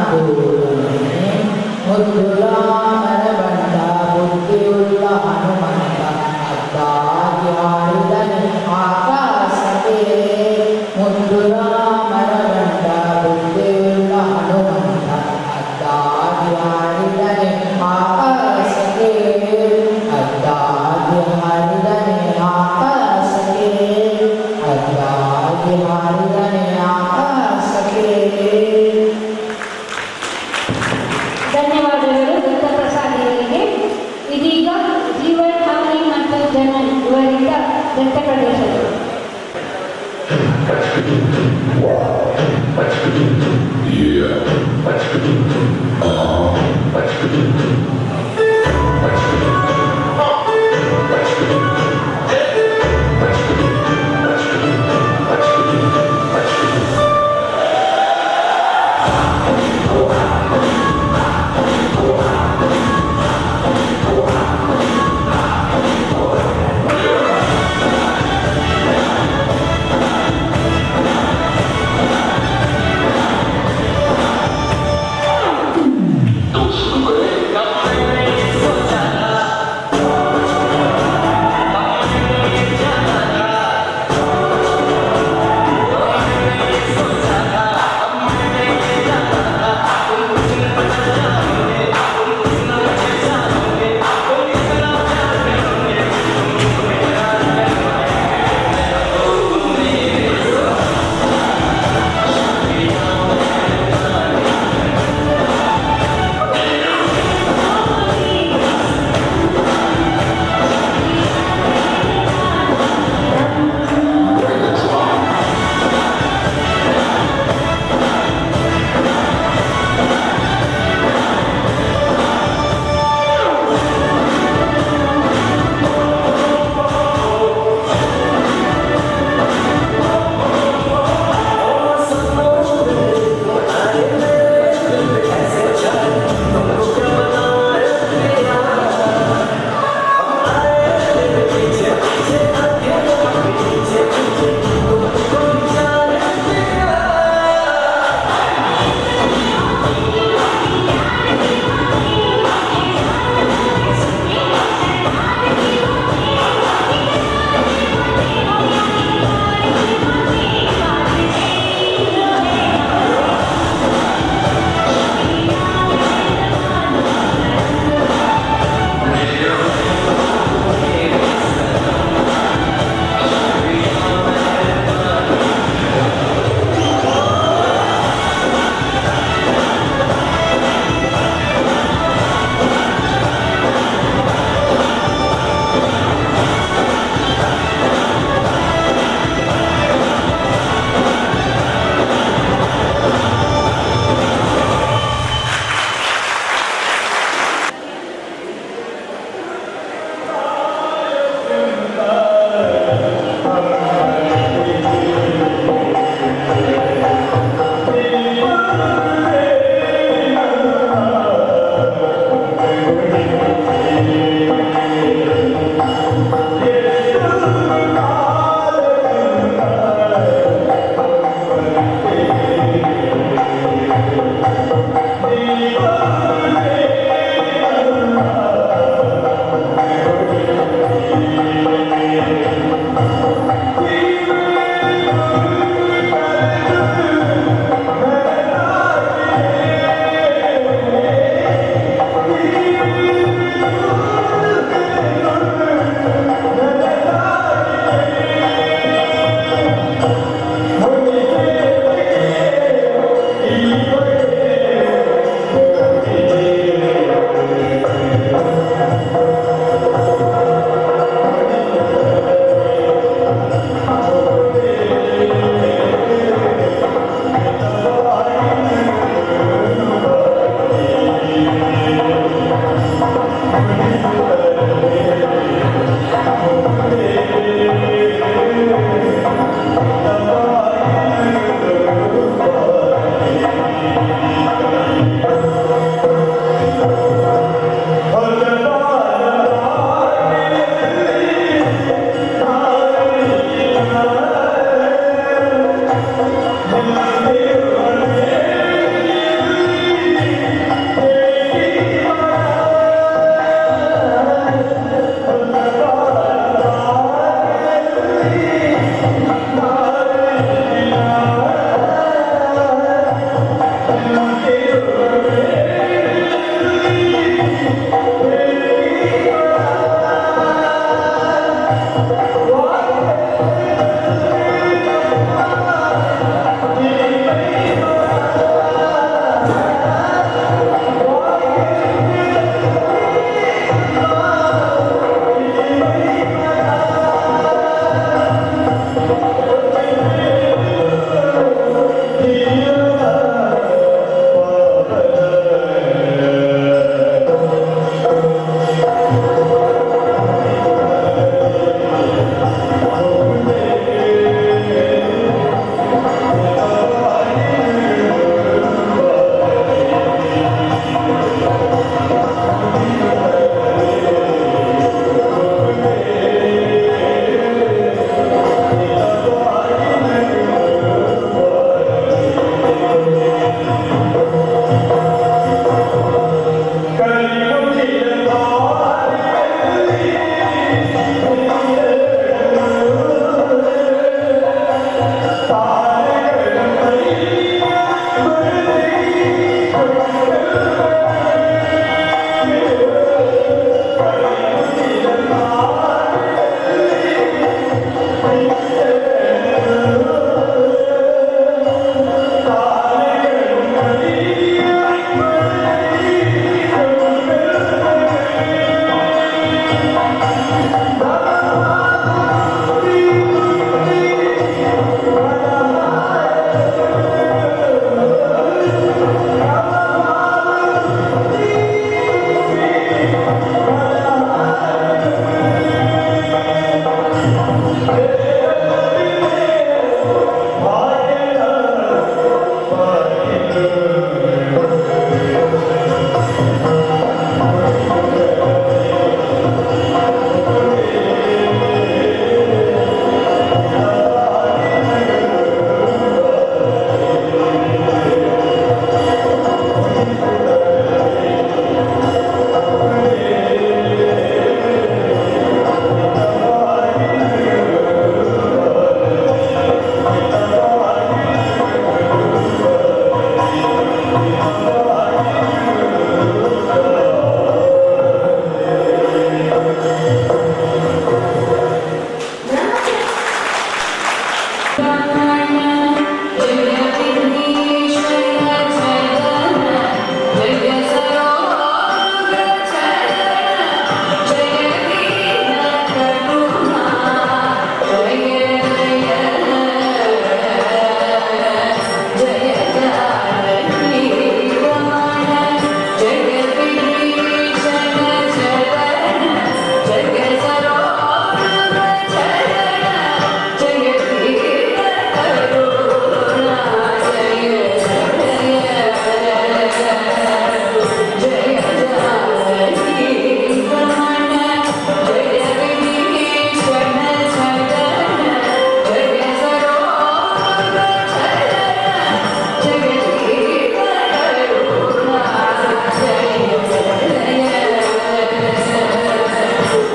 ತೂಲನೆ ಮುದ್ದು ರಾಮನ ಬಂಡ ಬುದ್ಧಿಯುಳ್ಳ ಹನುಮಂತ ಅದ್ದಾಗಿ ಹಾರಿದನೆ ಆಕಾಶಕ್ಕೆ. ಮುದ್ದು ರಾಮನ ಬಂಡ ಬುದ್ಧಿಯುಳ್ಳ ಹನುಮಂತ ಅದ್ದಾಗಿ ಹಾರಿದನೆ ಆಕಾಶಕ್ಕೆ. ಅದ್ದಾಗಿ ಹಾರಿದನೆ ಆಕಾಶಕ್ಕೆ. ಅದ್ದಾಗಿ ಹಾರಿದನೆ ಆಕಾಶಕ್ಕೆ. ಧನ್ಯವಾದಗಳು ದತ್ತಪ್ರಸಾದ್ ಇವರಿಗೆ. ಇದೀಗ ಜೀವನ್ ಹಾನಿ ಮತ್ತು ಜನನ್ ಇವರಿಂದ ದತ್ತ ಪ್ರದರ್ಶನ. Dos,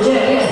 ಜಯ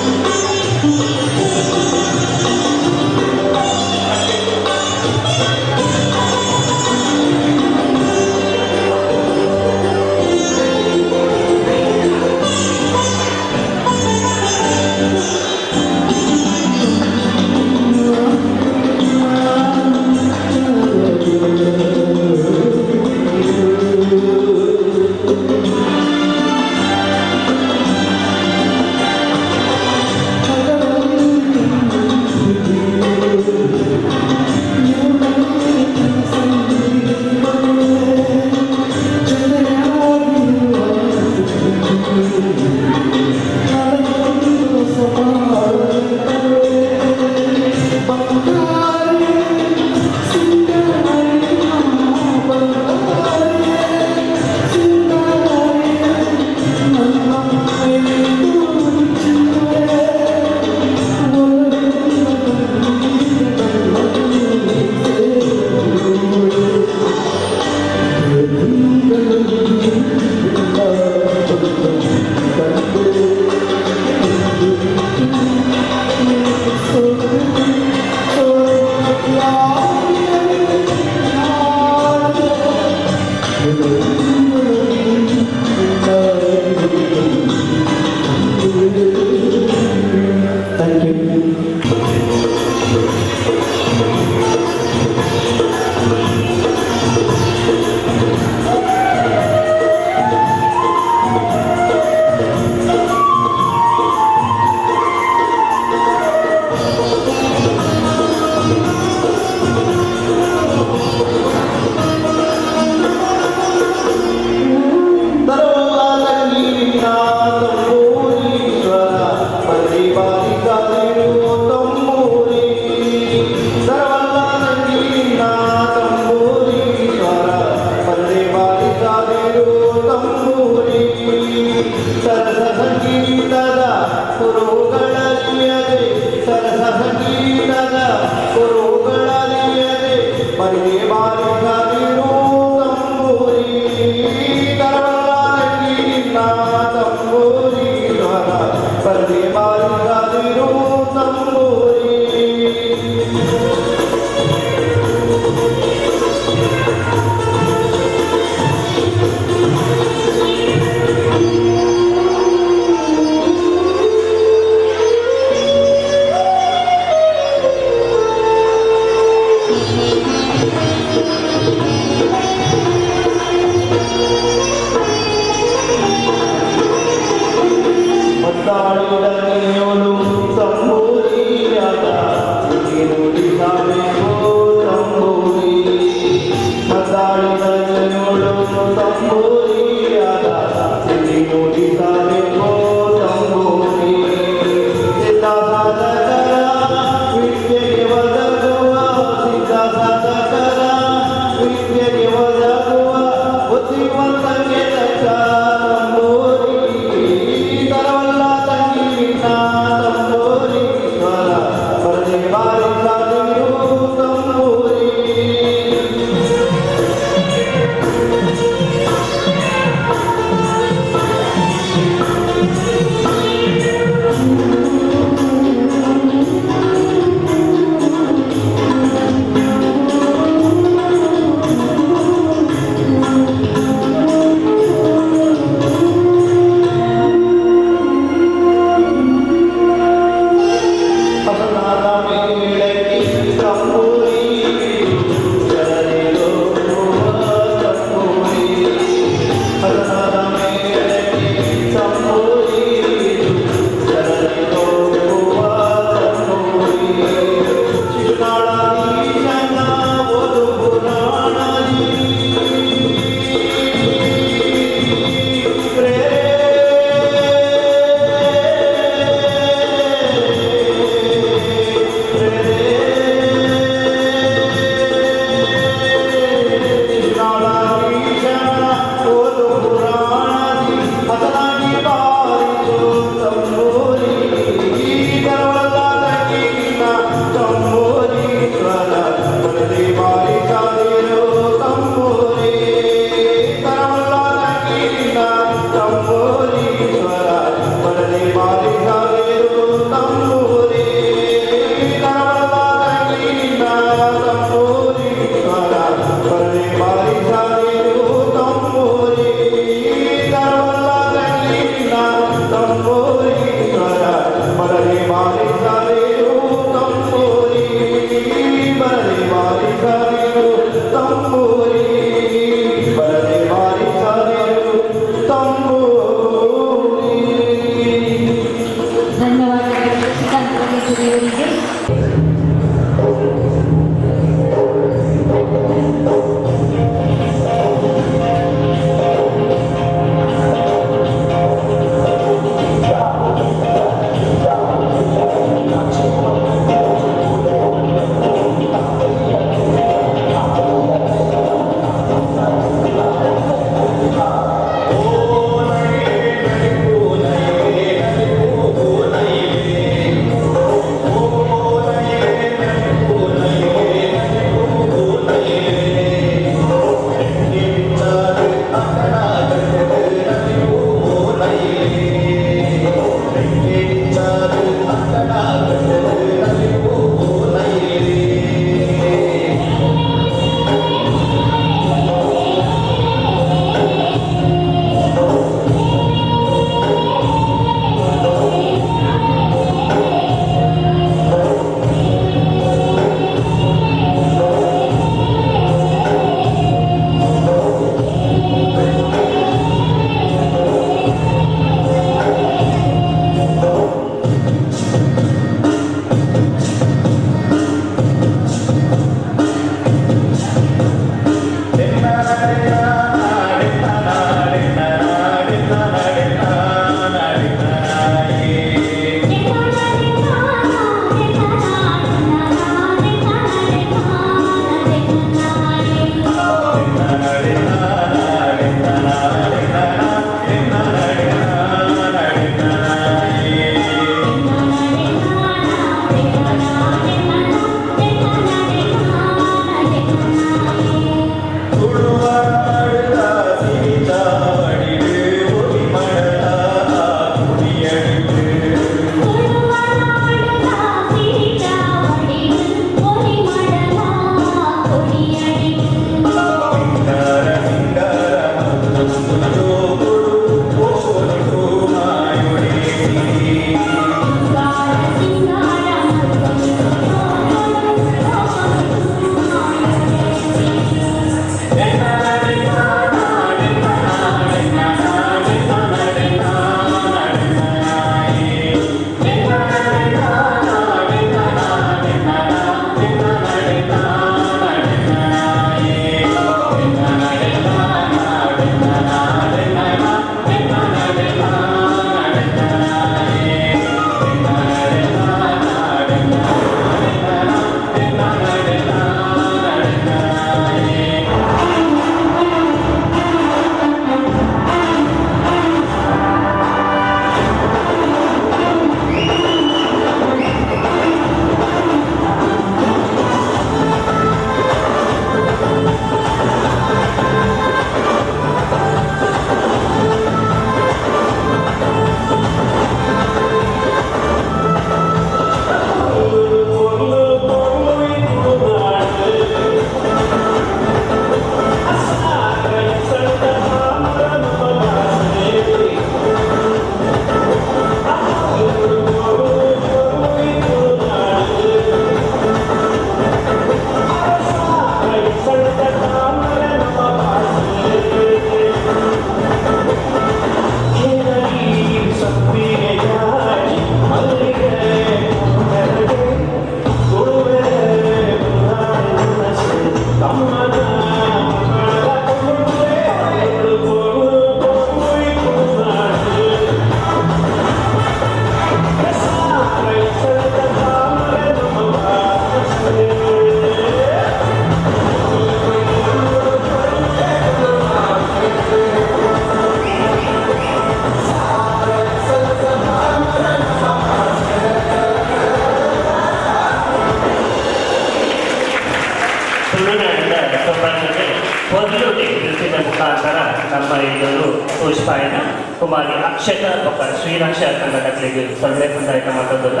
ನಮ್ಮ ಇದೊಂದು ಪುಷ್ಪಾಯನ ಕುಮಾರಿ ಅಕ್ಷತ ಬೊಕ್ಕ ಶ್ರೀರಕ್ಷ ತಂಡದಕ್ಲೆಗ್ ಸೊಲ್ಮೆ ಸಂದಾಯ್ತ ಮಲ್ತೊಂದುಲ್ಲ.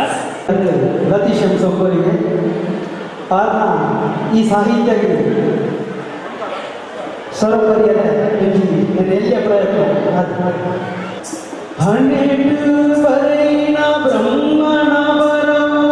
ರತೀಶ್ ಎಂ ಸೊಪ್ಪರಿಗೆ ಆರ್ನ ಈ ಸಾಹಿತ್ಯಕ್ಕೆ ಸರೋವರಿಯರ ಎಲ್ಲಿಯ ಪ್ರಯತ್ನ ಹಣೆಟು ಬರೆಯಿನ ಬ್ರಹ್ಮನ ಬರವು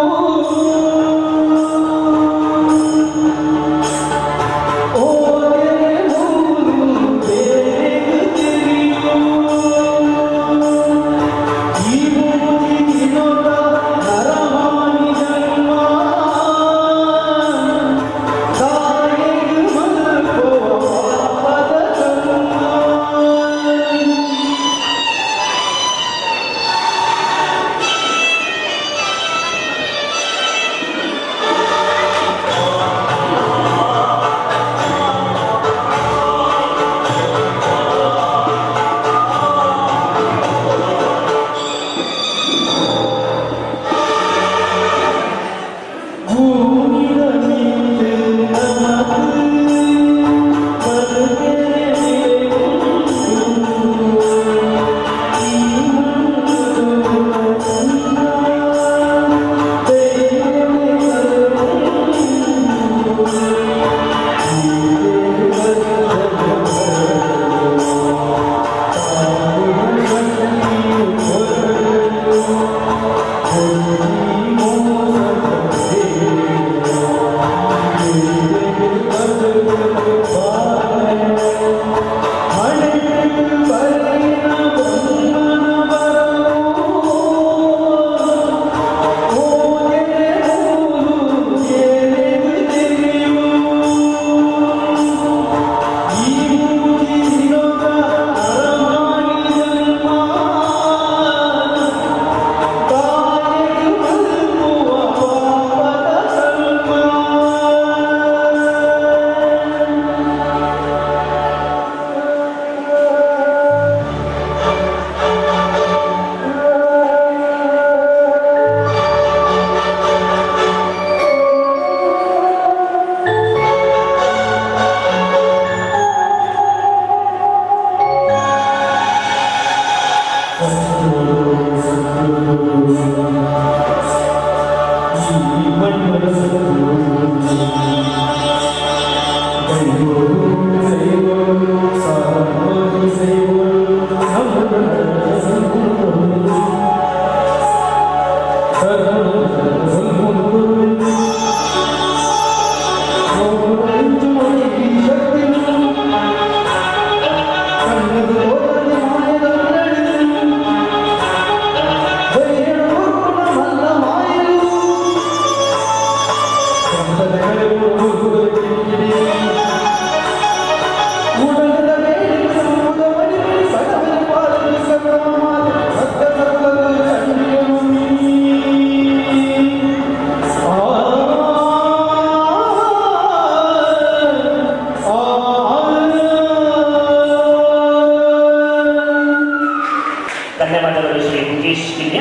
ಗಿರೀಶ್ ಕಿನ್ಯ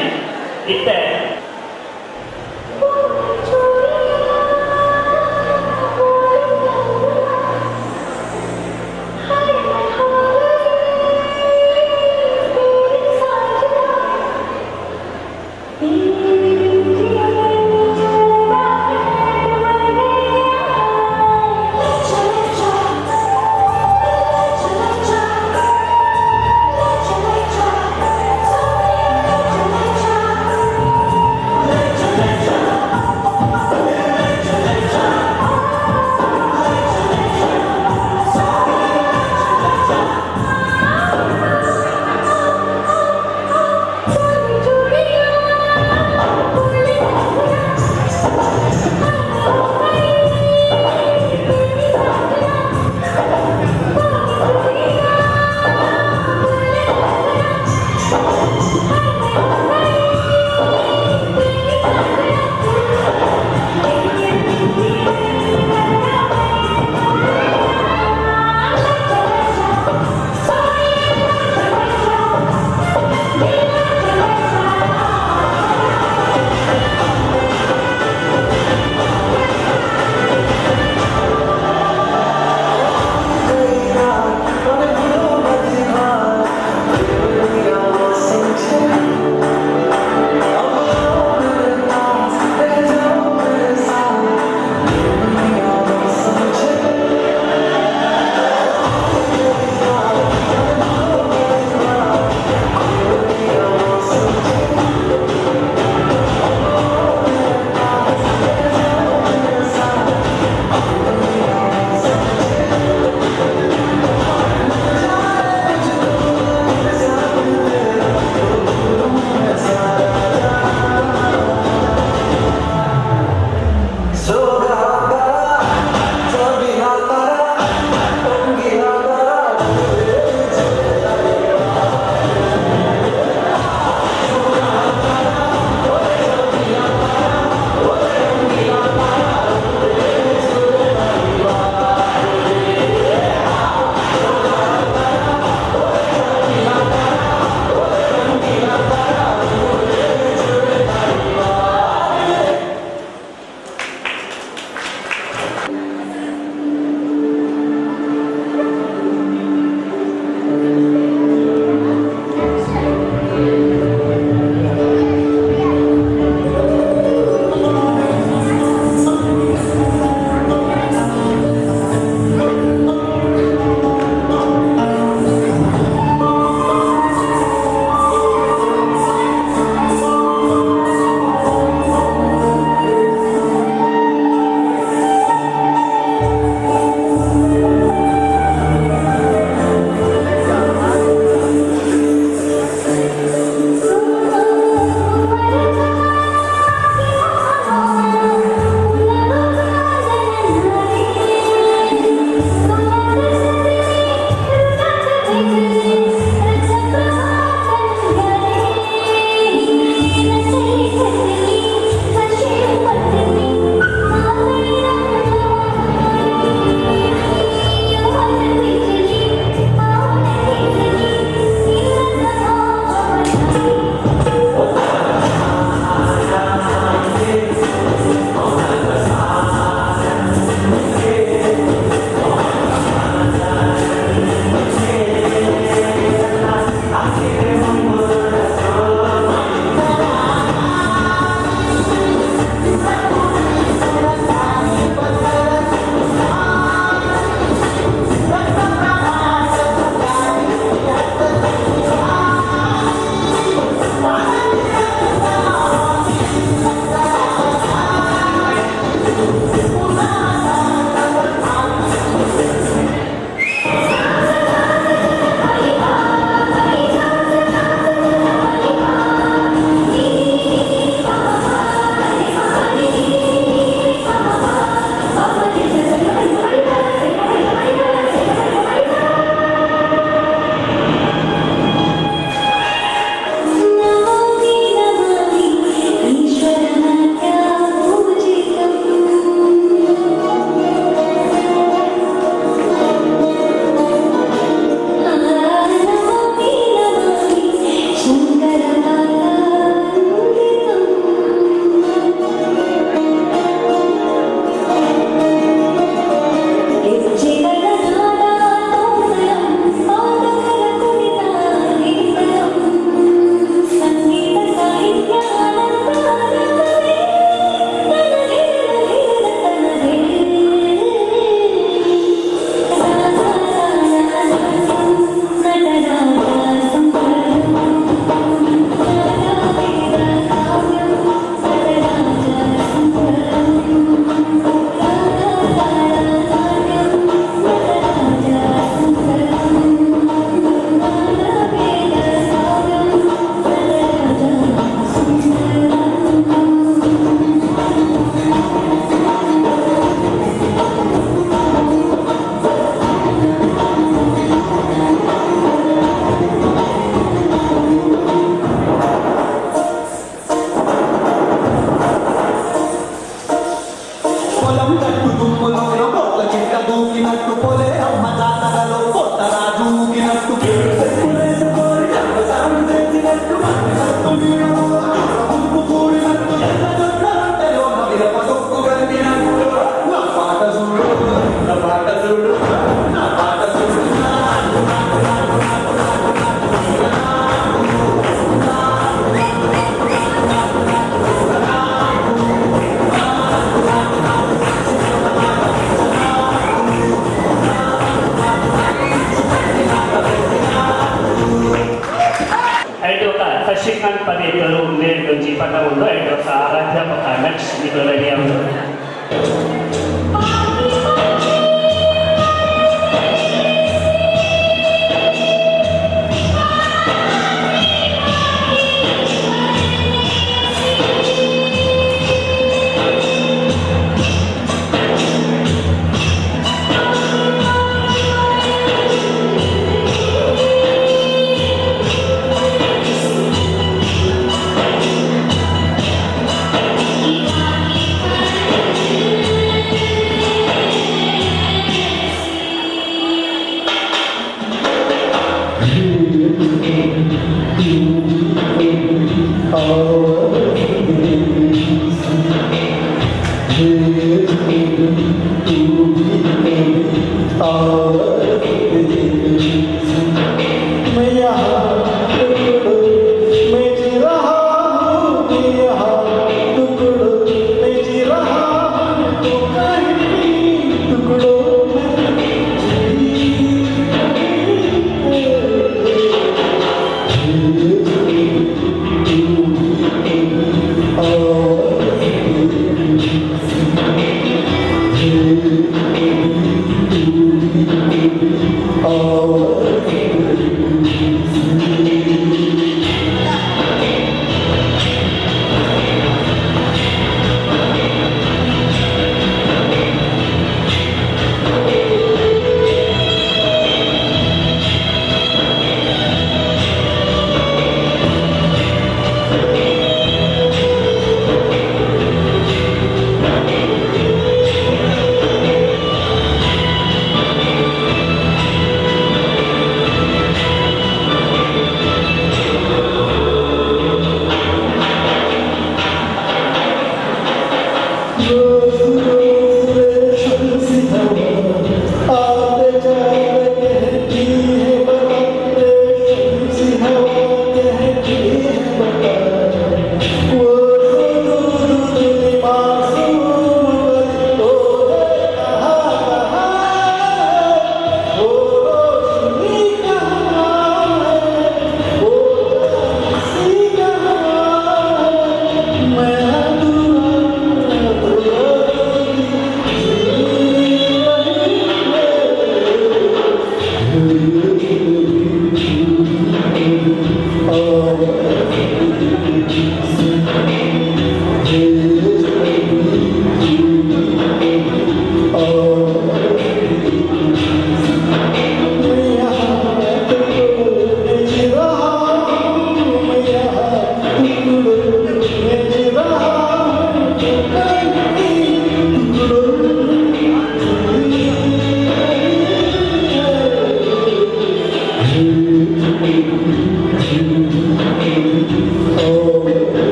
ಇತ್ತೆ Shashikant ಪದೇಕರು ಮೇಲ್ದೊಂಜಿ ಪದ ಉಂಡು ಐಟ್ ಬೊಕ್ಕ ಆರಾಧ್ಯಾಪಕ ಲಕ್ಷ್ ನಿಕುಲು ರೆಡಿ ಆವೊಡು. मैं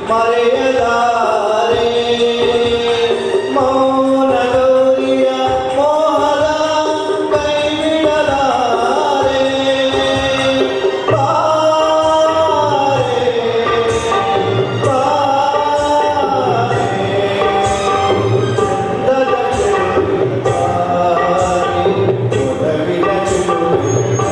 ಮರೆಯಲಾರೆ ಮೌನ ಗೌರಿಯ ಮೋಹದ ಕೈಬಿಡಲಾರೆ ಬಾರೆ ಬಾರೆ ಚಂದದ ಚೆಲುವಿನ ಒಲವಿನ ಚೆಲುವಿನ.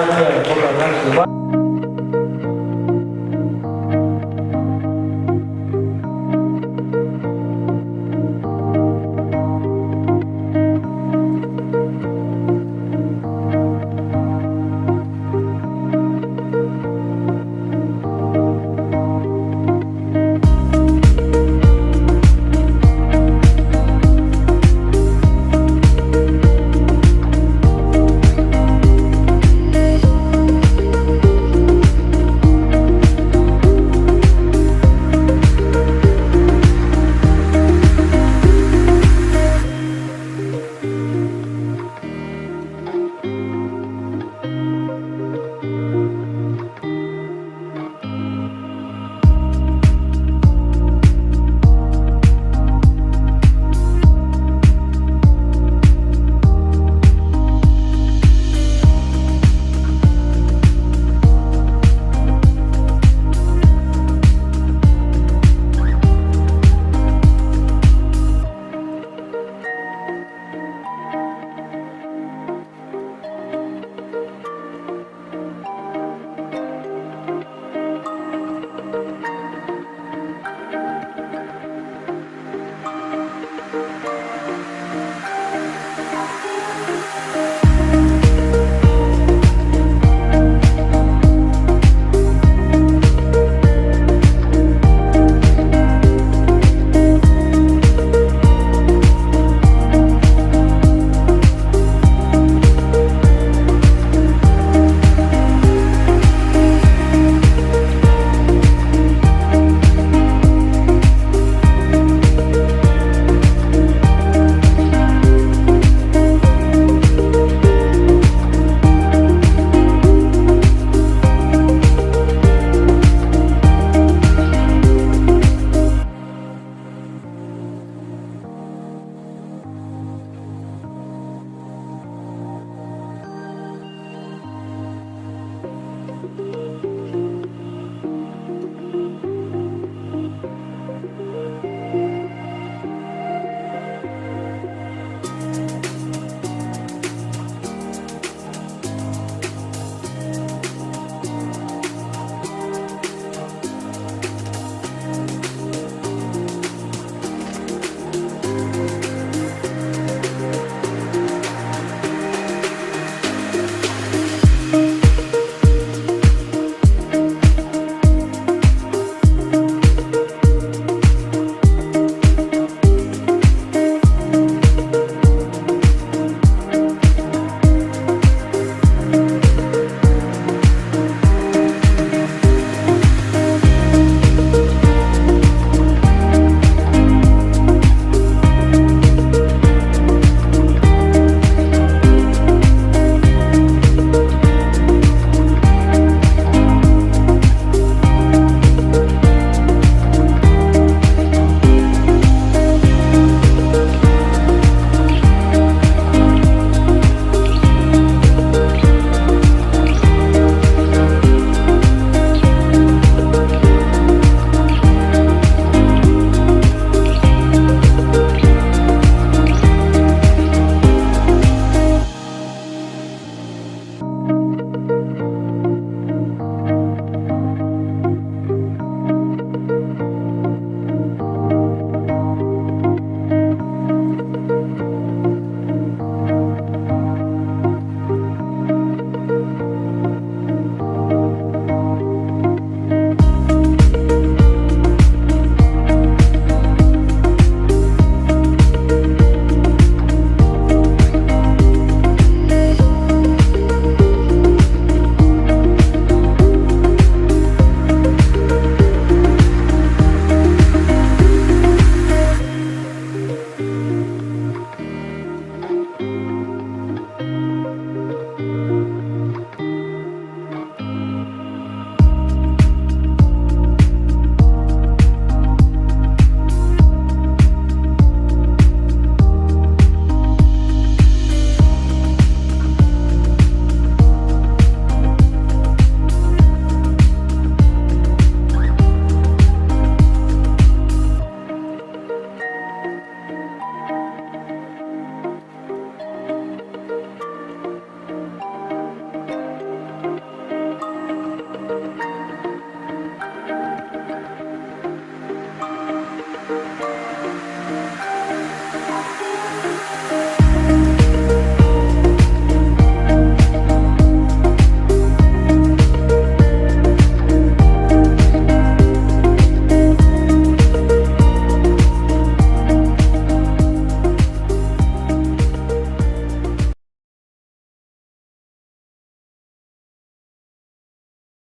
ಇಲಾಖೆ ಬೊಕ್ಕ